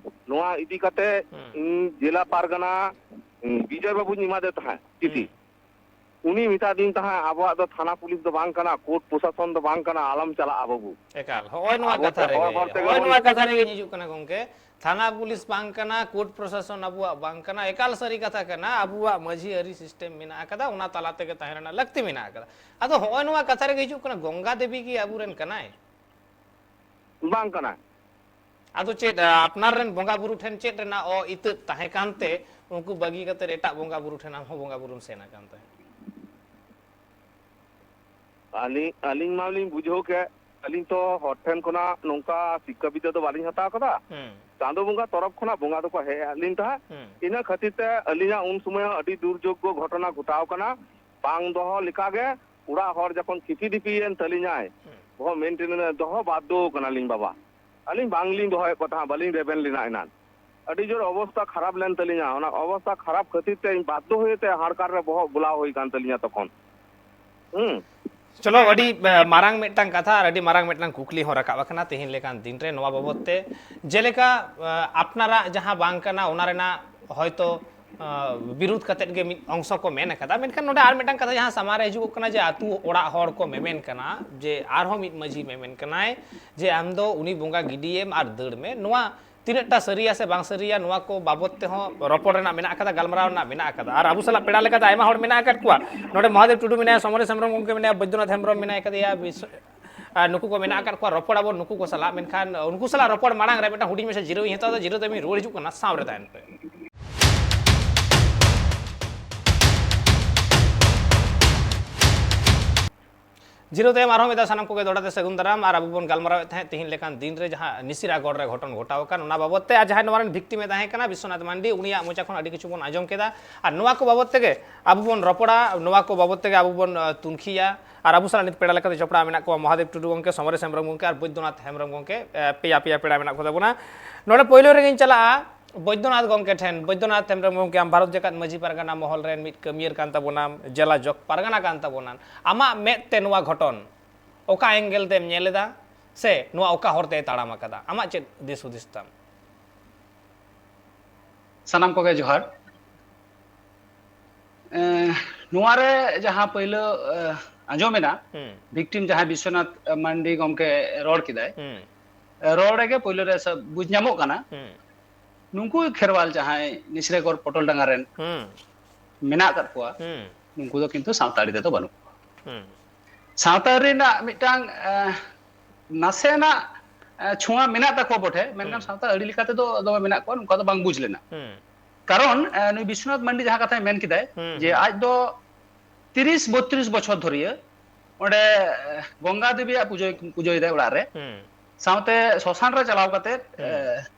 ᱱᱚᱣᱟ ᱤᱫᱤ ᱠᱟᱛᱮ, ᱦᱩᱸ᱾ ᱤᱧ ᱡᱮᱞᱟ ᱯᱟᱨᱜᱟᱱᱟ, ᱩᱸ, ᱵᱤᱡᱚᱭ ᱵᱟᱵᱩᱧ ᱮᱢᱟᱫᱮ ᱛᱟᱦᱮᱸᱫ ᱪᱤᱴᱷᱤ᱾ ᱦᱩᱸ᱾ ᱩᱱᱤ ᱢᱮᱛᱟ ᱫᱤᱧ ᱛᱟᱦᱮᱸᱫ, "ᱟᱵᱚᱣᱟᱜ ᱫᱚ ᱛᱷᱟᱱᱟ ᱯᱩᱞᱤᱥ ᱫᱚ ᱵᱟᱝ ᱠᱟᱱᱟ, ᱠᱳᱨᱴ ᱯᱨᱚᱥᱟᱥᱚᱱ ᱫᱚ ᱵᱟᱝ ᱠᱟᱱᱟ, ᱟᱞᱚᱢ ᱪᱟᱞᱟᱜᱼᱟ ᱵᱟᱹᱵᱩ᱾" ᱮᱠᱟᱞ, ᱦᱚᱸᱜᱼᱚᱭ ᱱᱚᱣᱟ ᱟᱵᱚ ᱠᱟᱛᱷᱟ ᱛᱮ ᱦᱚᱲ ᱨᱮᱜᱮ, ᱦᱚᱲ ᱛᱮᱜᱮ ᱦᱚᱸᱜᱼᱚᱭ ᱵᱚᱱ ᱱᱚᱣᱟ ᱠᱟᱛᱷᱟ ᱨᱮᱜᱮ ᱦᱤᱡᱩᱜ ᱠᱟᱱᱟ ᱜᱚᱝᱠᱮ, ᱛᱷᱟᱱᱟ ᱯᱩᱞᱤᱥ ᱵᱟᱝ ᱠᱟᱱᱟ, ᱠᱳᱨᱴ ᱯᱨᱚᱥᱟᱥᱚᱱ ᱟᱵᱚᱣᱟᱜ ᱵᱟᱝ ᱠᱟᱱᱟ, ᱮᱠᱟᱞ ᱥᱟᱹᱨᱤ ᱠᱟᱛᱷᱟ ᱠᱟᱱᱟ, ᱟᱵᱚᱣᱟᱜ ᱢᱟᱹᱡᱷᱤ ᱟᱹᱨᱤ system ᱢᱮᱱᱟᱜ ᱟᱠᱟᱫᱟ, ᱚᱱᱟ ᱛᱟᱞᱟ ᱛᱮᱜᱮ ᱛᱟᱦᱮᱸ ᱨᱮᱱᱟᱜ ᱞᱟᱹᱠᱛᱤ ᱢᱮᱱᱟᱜ ᱟᱠᱟᱫᱟ᱾ ᱟᱫᱚ ᱦᱚᱸᱜᱼᱚᱭ ᱱᱚᱣᱟ ᱠᱟᱛᱷᱟ ᱨᱮᱜᱮ ᱦᱤᱡᱩᱜ ᱠᱟᱱᱟ, ᱜᱚᱝᱜᱟ ᱫᱮᱵᱤ ᱜᱮ ᱟᱵᱚᱨᱮᱱ ᱠᱟᱱᱟᱭ? ᱵᱟᱝ ᱠᱟᱱᱟᱭ᱾ ᱟᱫᱚ ᱪᱮᱫ, ᱟ, ᱟᱯᱱᱟᱨ ᱨᱮᱱ ᱵᱚᱸᱜᱟ ᱵᱩᱨᱩ ᱴᱷᱮᱱ ᱪᱮᱫ ᱨᱮᱱᱟᱜ ᱚ ᱤᱛᱟᱹᱫ ᱛᱟᱦᱮᱸ ᱠᱟᱱᱛᱮ ᱩᱱᱠᱩ ᱵᱟᱹᱜᱤ ᱠᱟᱛᱮ ᱮᱴᱟᱜ ᱵᱚᱸᱜᱟ ᱵᱩᱨᱩ ᱴᱷᱮᱱ ᱟᱢ ᱦᱚᱸ ᱵᱚᱸᱜᱟ ᱵᱩᱨᱩᱢ ᱥᱮᱱ ᱟᱠᱟᱱ ᱛᱟᱦᱮᱸᱫ? ᱟᱹᱞᱤᱧ, ᱟᱹᱞᱤᱧ ᱢᱟᱞᱤᱧ ᱵᱩᱡᱷᱟᱹᱣ ᱠᱮᱫ, ᱟᱹᱞᱤᱧ ᱛᱚ ᱦᱚᱲ ᱴᱷᱮᱱ ᱠᱷᱚᱱᱟᱜ ᱱᱚᱝᱠᱟ ᱥᱤᱠᱠᱷᱟ ᱵᱤᱫᱽᱫᱟᱹ ᱫᱚ ᱵᱟᱹᱞᱤᱧ ᱦᱟᱛᱟᱣ ᱠᱟᱫᱟ᱾ ᱦᱩᱸ᱾ ᱪᱟᱸᱫᱳ ᱵᱚᱸᱜᱟ ᱛᱚᱨᱚᱯ ᱠᱷᱚᱱᱟᱜ ᱵᱚᱸᱜᱟ ᱫᱚᱠᱚ ᱦᱮᱡ ᱟᱫ ᱞᱤᱧ ᱛᱟᱦᱮᱸᱫ᱾ ᱦᱩᱸ᱾ ᱤᱱᱟᱹ ᱠᱷᱟᱹᱛᱤᱨ ᱛᱮ ᱟᱹᱞᱤᱧᱟᱜ ᱩᱱ ᱥᱚᱢᱚᱭ ᱦᱚᱸ ᱟᱹᱰᱤ ᱫᱩᱨᱡᱳᱜᱽᱜᱚ ᱜᱷᱚᱴᱚᱱᱟ ᱜᱷᱚᱴᱟᱣ ᱠᱟᱱᱟ᱾ ᱵᱟᱝ ᱫᱚᱦᱚ ᱞᱮᱠᱟᱜᱮ ᱚᱲᱟᱜ ᱦᱚᱲ ᱡᱚᱠᱷᱚᱱ ᱠᱷᱤᱯᱤ ᱫᱤᱯᱤᱭᱮᱱ ᱛᱟᱹᱞᱤᱧᱟᱭ, ᱦᱩᱸ᱾ ᱵᱚᱦᱚᱜ ᱢᱮᱱᱴᱮᱱ ᱫᱚᱦᱚ ᱵᱟᱫᱽᱫᱷᱚ ᱠᱟᱱᱟᱞᱤᱧ ᱵᱟᱵᱟ᱾ ᱟᱹᱞᱤᱧ ᱵᱟᱝᱞᱤᱧ ᱫᱚᱦᱚᱭᱮᱫ ᱠᱚ ᱛᱟᱦᱮᱸᱫ, ᱵᱟᱹᱞᱤᱧ ᱨᱮᱵᱮᱱ ᱞᱮᱱᱟ ᱮᱱᱟᱱ᱾ ᱟᱹᱰᱤ ᱡᱳᱨ ᱚᱵᱚᱥᱛᱟ ᱠᱷᱟᱨᱟᱯ ᱞᱮᱱ ᱛᱟᱹᱞᱤᱧᱟ᱾ ᱚᱱᱟ ᱚᱵᱚᱥᱛᱟ ᱠᱷᱟᱨᱟᱯ ᱠᱷᱟᱹᱛᱤᱨ ᱛᱮ ᱤᱧ ᱵᱟᱫᱽᱫᱷᱚ ᱦᱩᱭᱛᱮ ᱦᱟᱲᱠᱟᱨ ᱨᱮ ᱵᱚᱦᱚᱜ ᱵᱚᱞᱟᱣ ᱦᱩᱭ ᱠᱟᱱ ᱛᱟᱹᱞᱤᱧᱟ ᱛᱚᱠᱷᱚᱱ᱾ ᱦᱩᱸ᱾ ᱪᱚᱞᱚ, ᱟᱹᱰᱤ, ᱮ, ᱢᱟᱨᱟᱝ ᱢᱤᱫᱴᱟᱝ ᱠᱟᱛᱷᱟ ᱟᱨ ᱟᱹᱰᱤ ᱢᱟᱨᱟᱝ ᱢᱤᱫᱴᱟᱝ ᱠᱩᱠᱞᱤ ᱦᱚᱸ ᱨᱟᱠᱟᱵ ᱟᱠᱟᱱᱟ ᱛᱮᱦᱮᱧ ᱞᱮᱠᱟᱱ ᱫᱤᱱ ᱨᱮ ᱱᱚᱣᱟ ᱵᱟᱵᱚᱫ ᱛᱮ᱾ ᱡᱮᱞᱮᱠᱟ, ᱮ, ᱟᱯᱱᱟᱨᱟᱜ ᱡᱟᱦᱟᱸ ᱵᱟᱝ ᱠᱟᱱᱟ, ᱚᱱᱟ ᱨᱮᱱᱟᱜ ᱦᱚᱭᱛᱚ, ᱮ, ᱵᱤᱨᱩᱫᱷ ᱠᱟᱛᱮᱫ ᱜᱮ ᱢᱤᱫ ᱚᱝᱥᱚ ᱠᱚ ᱢᱮᱱ ᱟᱠᱟᱫᱟ, ᱢᱮᱱᱠᱷᱟᱱ ᱱᱚᱰᱮ ᱟᱨ ᱢᱤᱫᱴᱟᱝ ᱠᱟᱛᱷᱟ ᱡᱟᱦᱟᱸ ᱥᱟᱢᱟᱝ ᱨᱮ ᱦᱤᱡᱩᱜᱚᱜ ᱠᱟᱱᱟ ᱡᱮ ᱟᱹᱛᱩ ᱚᱲᱟᱜ ᱦᱚᱲ ᱠᱚ ᱢᱮᱢᱮᱱ ᱠᱟᱱᱟ ᱡᱮ ᱟᱨᱦᱚᱸ ᱢᱤᱫ ᱢᱟᱹᱡᱷᱤ ᱢᱮᱢᱮᱱ ᱠᱟᱱᱟᱭ ᱡᱮ ᱟᱢ ᱫᱚ ᱩᱱᱤ ᱵᱚᱸᱜᱟ ᱜᱤᱰᱤᱭᱮᱢ ᱟᱨ ᱫᱟᱹᱲ ᱢᱮ᱾ ᱱᱚᱣᱟ ᱛᱤᱱᱟᱹᱜ ᱴᱟ ᱥᱟᱹᱨᱤᱭᱟ ᱥᱮ ᱵᱟᱝ ᱥᱟᱹᱨᱤᱭᱟ, ᱱᱚᱣᱟ ᱠᱚ ᱵᱟᱵᱚᱫ ᱛᱮᱦᱚᱸ ᱨᱚᱯᱚᱲ ᱨᱮᱱᱟᱜ ᱢᱮᱱᱟᱜ ᱟᱠᱟᱫᱟ, ᱜᱟᱞᱢᱟᱨᱟᱣ ᱨᱮᱱᱟᱜ ᱢᱮᱱᱟᱜ ᱟᱠᱟᱫᱟ᱾ ᱟᱨ ᱟᱵᱚ ᱥᱟᱞᱟᱜ ᱯᱮᱲᱟ ᱞᱮᱠᱟᱛᱮ ᱟᱭᱢᱟ ᱦᱚᱲ ᱢᱮᱱᱟᱜ ᱟᱠᱟᱫ ᱠᱚᱣᱟ᱾ ᱱᱚᱰᱮ ᱢᱚᱦᱟᱫᱮᱵ ᱴᱩᱰᱩ ᱢᱮᱱᱟᱭᱟ, ᱥᱚᱢᱚᱨᱮᱥ ᱦᱮᱢᱵᱨᱚᱢ ᱜᱚᱢᱠᱮ ᱢᱮᱱᱟᱭᱟ, ᱵᱳᱭᱫᱚᱱᱟᱛᱷ ᱦᱮᱢᱵᱨᱚᱢ ᱢᱮᱱᱟᱭ ᱠᱟᱫᱮᱭᱟ, ᱵᱤᱥ-, ᱟᱨ ᱱᱩᱠᱩ ᱠᱚ ᱢᱮᱱᱟᱜ ᱟᱠᱟᱫ ᱠᱚᱣᱟ᱾ ᱨᱚᱯᱚᱲ ᱟᱵᱚᱱ ᱱᱩᱠᱩ ᱠᱚ ᱥᱟᱞᱟᱜ, ᱢᱮᱱᱠᱷᱟᱱ ᱩᱱᱠᱩ ᱥᱟᱞᱟᱜ ᱨᱚᱯᱚᱲ ᱢᱟᱲᱟᱝ ᱨᱮ ᱢᱤᱫᱴᱟᱝ ᱦᱩᱰᱤᱧ ᱢᱟᱪᱷᱟ ᱡᱤᱨᱟᱹᱣ ᱤᱧ ᱦᱟᱛᱟᱣ ᱮᱫᱟ᱾ ᱡᱤᱨᱟᱹᱣ ᱛᱟᱭᱚᱢ ᱤᱧ ᱨᱩᱣᱟᱹᱲ ᱦᱤᱡᱩᱜ ᱠᱟᱱᱟ, ᱥᱟᱶ ᱨᱮ ᱛᱟᱦᱮᱱ ᱯᱮ᱾ ᱡᱤᱨᱟᱹᱣ ᱛᱟᱭᱚᱢ ᱟᱨᱦᱚᱸ ᱢᱤᱫ ᱫᱷᱟᱣ ᱥᱟᱱᱟᱢ ᱠᱚᱜᱮ ᱫᱚᱦᱲᱟ ᱛᱮ ᱥᱟᱹᱜᱩᱱ ᱫᱟᱨᱟᱢ᱾ ᱟᱨ ᱟᱵᱚ ᱵᱚᱱ ᱜᱟᱞᱢᱟᱨᱟᱣᱮᱫ ᱛᱟᱦᱮᱸᱫ ᱛᱤᱦᱤᱧ ᱞᱮᱠᱟᱱ ᱫᱤᱱ ᱨᱮ ᱡᱟᱦᱟᱸ ᱱᱤᱥᱤᱨᱟᱜᱚᱲ ᱨᱮ ᱜᱷᱚᱴᱚᱱ ᱜᱷᱚᱴᱟᱣ ᱟᱠᱟᱱ, ᱚᱱᱟ ᱵᱟᱵᱚᱫ ᱛᱮ, ᱟᱨ ᱡᱟᱦᱟᱸᱭ ᱱᱚᱣᱟ ᱨᱮᱱ victim ᱮ ᱛᱟᱦᱮᱸ ᱠᱟᱱᱟ, ᱵᱤᱥᱣᱚᱱᱟᱛᱷ ᱢᱟᱱᱰᱤ, ᱩᱱᱤᱭᱟᱜ ᱢᱚᱪᱟ ᱠᱷᱚᱱ ᱟᱹᱰᱤ ᱠᱤᱪᱷᱩ ᱵᱚᱱ ᱟᱸᱡᱚᱢ ᱠᱮᱫᱟ᱾ ᱟᱨ ᱱᱚᱣᱟ ᱠᱚ ᱵᱟᱵᱚᱫ ᱛᱮᱜᱮ ᱟᱵᱚ ᱵᱚᱱ ᱨᱚᱯᱚᱲᱟ, ᱱᱚᱣᱟ ᱠᱚ ᱵᱟᱵᱚᱫ ᱛᱮᱜᱮ ᱟᱵᱚ ᱵᱚᱱ, ᱟᱸ, ᱛᱩᱱᱠᱷᱤᱭᱟ᱾ ᱟᱨ ᱟᱵᱚ ᱥᱟᱞᱟᱜ ᱱᱤᱛ ᱯᱮᱲᱟ ᱞᱮᱠᱟᱛᱮ ᱡᱚᱯᱲᱟᱣ ᱢᱮᱱᱟᱜ ᱠᱚᱣᱟ ᱢᱚᱦᱟᱫᱮᱵ ᱴᱩᱰᱩ ᱜᱚᱢᱠᱮ, ᱥᱚᱢᱚᱨᱮᱥ ᱦᱮᱢᱵᱨᱚᱢ ᱜᱚᱢᱠᱮ ᱟᱨ ᱵᱳᱭᱫᱚᱱᱟᱛᱷ ᱦᱮᱢᱵᱨᱚᱢ ᱜᱚᱢᱠᱮ, ᱮ, ᱯᱮᱭᱟ, ᱯᱮᱭᱟ ᱯᱮᱲᱟ ᱢᱮᱱᱟᱜ ᱠᱚ ᱛᱟᱵᱚᱱᱟ᱾ ᱱᱚᱰᱮ ᱯᱳᱭᱞᱳ ᱨᱮᱜᱮᱧ ᱪᱟᱞᱟᱜᱼᱟ ᱵᱳᱭᱫᱚᱱᱟᱛᱷ ᱜᱚᱢᱠᱮ ᱴᱷᱮᱱ᱾ ᱵᱳᱭᱫᱚᱱᱟᱛᱷ ᱦᱮᱢᱵᱨᱚᱢ ᱜᱚᱢᱠᱮ, ᱟᱢ ᱵᱷᱟᱨᱚᱛ ᱡᱟᱠᱟᱛ ᱢᱟᱹᱡᱷᱤ ᱯᱟᱨᱜᱟᱱᱟ ᱢᱚᱦᱚᱞ ᱨᱮᱱ ᱢᱤᱫ ᱠᱟᱹᱢᱤᱭᱟᱹᱨ ᱠᱟᱱ ᱛᱟᱵᱚᱱᱟᱢ, ᱡᱮᱞᱟ ᱡᱚᱜᱽ ᱯᱟᱨᱜᱟᱱᱟ ᱠᱟᱱ ᱛᱟᱵᱚᱱᱟᱢ᱾ ᱟᱢᱟᱜ ᱢᱮᱫ ᱛᱮ ᱱᱚᱣᱟ ᱜᱷᱚᱴᱚᱱ ᱚᱠᱟ angle ᱛᱮᱢ ᱧᱮᱞ ᱮᱫᱟ, ᱥᱮ ᱱᱚᱣᱟ ᱚᱠᱟ ᱦᱚᱨ ᱛᱮᱭ ᱛᱟᱲᱟᱢ ᱟᱠᱟᱫᱟ? ᱟᱢᱟᱜ ᱪᱮᱫ ᱫᱤᱥ ᱦᱩᱫᱤᱥ ᱛᱟᱢ? ᱥᱟᱱᱟᱢ ᱠᱚᱜᱮ ᱡᱚᱦᱟᱨ᱾ ᱮᱸ, ᱱᱚᱣᱟ ᱨᱮ ᱡᱟᱦᱟᱸ ᱯᱟᱹᱭᱞᱟᱹ, ᱮᱸ, ᱟᱸᱡᱚᱢᱮᱱᱟ, ᱦᱩᱸ᱾ Victim ᱡᱟᱦᱟᱸᱭ ᱵᱤᱥᱣᱚᱱᱟᱛᱷ ᱢᱟᱱᱰᱤ ᱜᱚᱢᱠᱮ ᱨᱚᱲ ᱠᱮᱫᱟᱭ, ᱦᱩᱸ᱾ ᱨᱚᱲ ᱨᱮᱜᱮ ᱯᱳᱭᱞᱳ ᱨᱮ ᱥᱟᱵ ᱵᱩᱡᱽ ᱧᱟᱢᱚᱜ ᱠᱟᱱᱟ, ᱦᱩᱸ᱾ ᱱᱩᱠᱩ ᱠᱷᱮᱨᱣᱟᱞ ᱡᱟᱦᱟᱸᱭ ᱱᱤᱥᱨᱮᱜᱚᱲ ᱯᱚᱴᱚᱞ ᱰᱟᱸᱜᱟ ᱨᱮᱱ ᱦᱩᱸ᱾ ᱢᱮᱱᱟᱜ ᱟᱠᱟᱫ ᱠᱚᱣᱟ, ᱦᱩᱸ᱾ ᱱᱩᱠᱩ ᱫᱚ ᱠᱤᱱᱛᱩ ᱥᱟᱶᱛᱟ ᱟᱹᱨᱤ ᱛᱮᱫᱚ ᱵᱟᱹᱱᱩᱜ ᱠᱚᱣᱟ᱾ ᱦᱩᱸ᱾ ᱥᱟᱶᱛᱟ ᱟᱹᱨᱤ ᱨᱮᱱᱟᱜ ᱢᱤᱫᱴᱟᱝ, ᱮᱸ, ᱱᱟᱥᱮᱱᱟᱜ, ᱮᱸ, ᱪᱷᱩᱣᱟᱹ ᱢᱮᱱᱟᱜ ᱛᱟᱠᱚᱣᱟ ᱵᱚᱴᱷᱮ, ᱢᱮᱱᱠᱷᱟᱱ ᱦᱩᱸ᱾ ᱥᱟᱶᱛᱟ ᱟᱹᱨᱤ ᱞᱮᱠᱟ ᱛᱮᱫᱚ ᱫᱚᱢᱮ ᱢᱮᱱᱟᱜ ᱠᱚᱣᱟ, ᱱᱚᱝᱠᱟ ᱫᱚ ᱵᱟᱝ ᱵᱩᱡᱽ ᱞᱮᱱᱟ᱾ ᱦᱩᱸ᱾ ᱠᱟᱨᱚᱱ, ᱮᱸ, ᱱᱩᱭ ᱵᱤᱥᱣᱚᱱᱟᱛᱷ ᱢᱟᱱᱰᱤ ᱡᱟᱦᱟᱸ ᱠᱟᱛᱷᱟᱭ ᱢᱮᱱ ᱠᱮᱫᱟᱭ, ᱦᱩᱸ, ᱡᱮ ᱦᱩᱸ᱾ ᱟᱡ ᱫᱚ ᱛᱤᱨᱤᱥ ᱵᱚᱛᱨᱤᱥ ᱵᱚᱪᱷᱚᱨ ᱫᱷᱩᱨᱤᱭᱟᱹ ᱚᱸᱰᱮ ᱜᱚᱝᱜᱟ ᱫᱮᱵᱤᱭᱟᱜ ᱯᱩᱡᱟᱹᱭ ᱯᱩᱡᱟᱹᱭᱮᱫᱟᱭ ᱚᱲᱟᱜ ᱨᱮ᱾ ᱦᱩᱸ᱾ ᱥᱟᱶᱛᱮ ᱥᱚᱥᱟᱱ ᱨᱮ ᱪᱟᱞᱟᱣ ᱠᱟᱛᱮ ᱦᱩᱸ᱾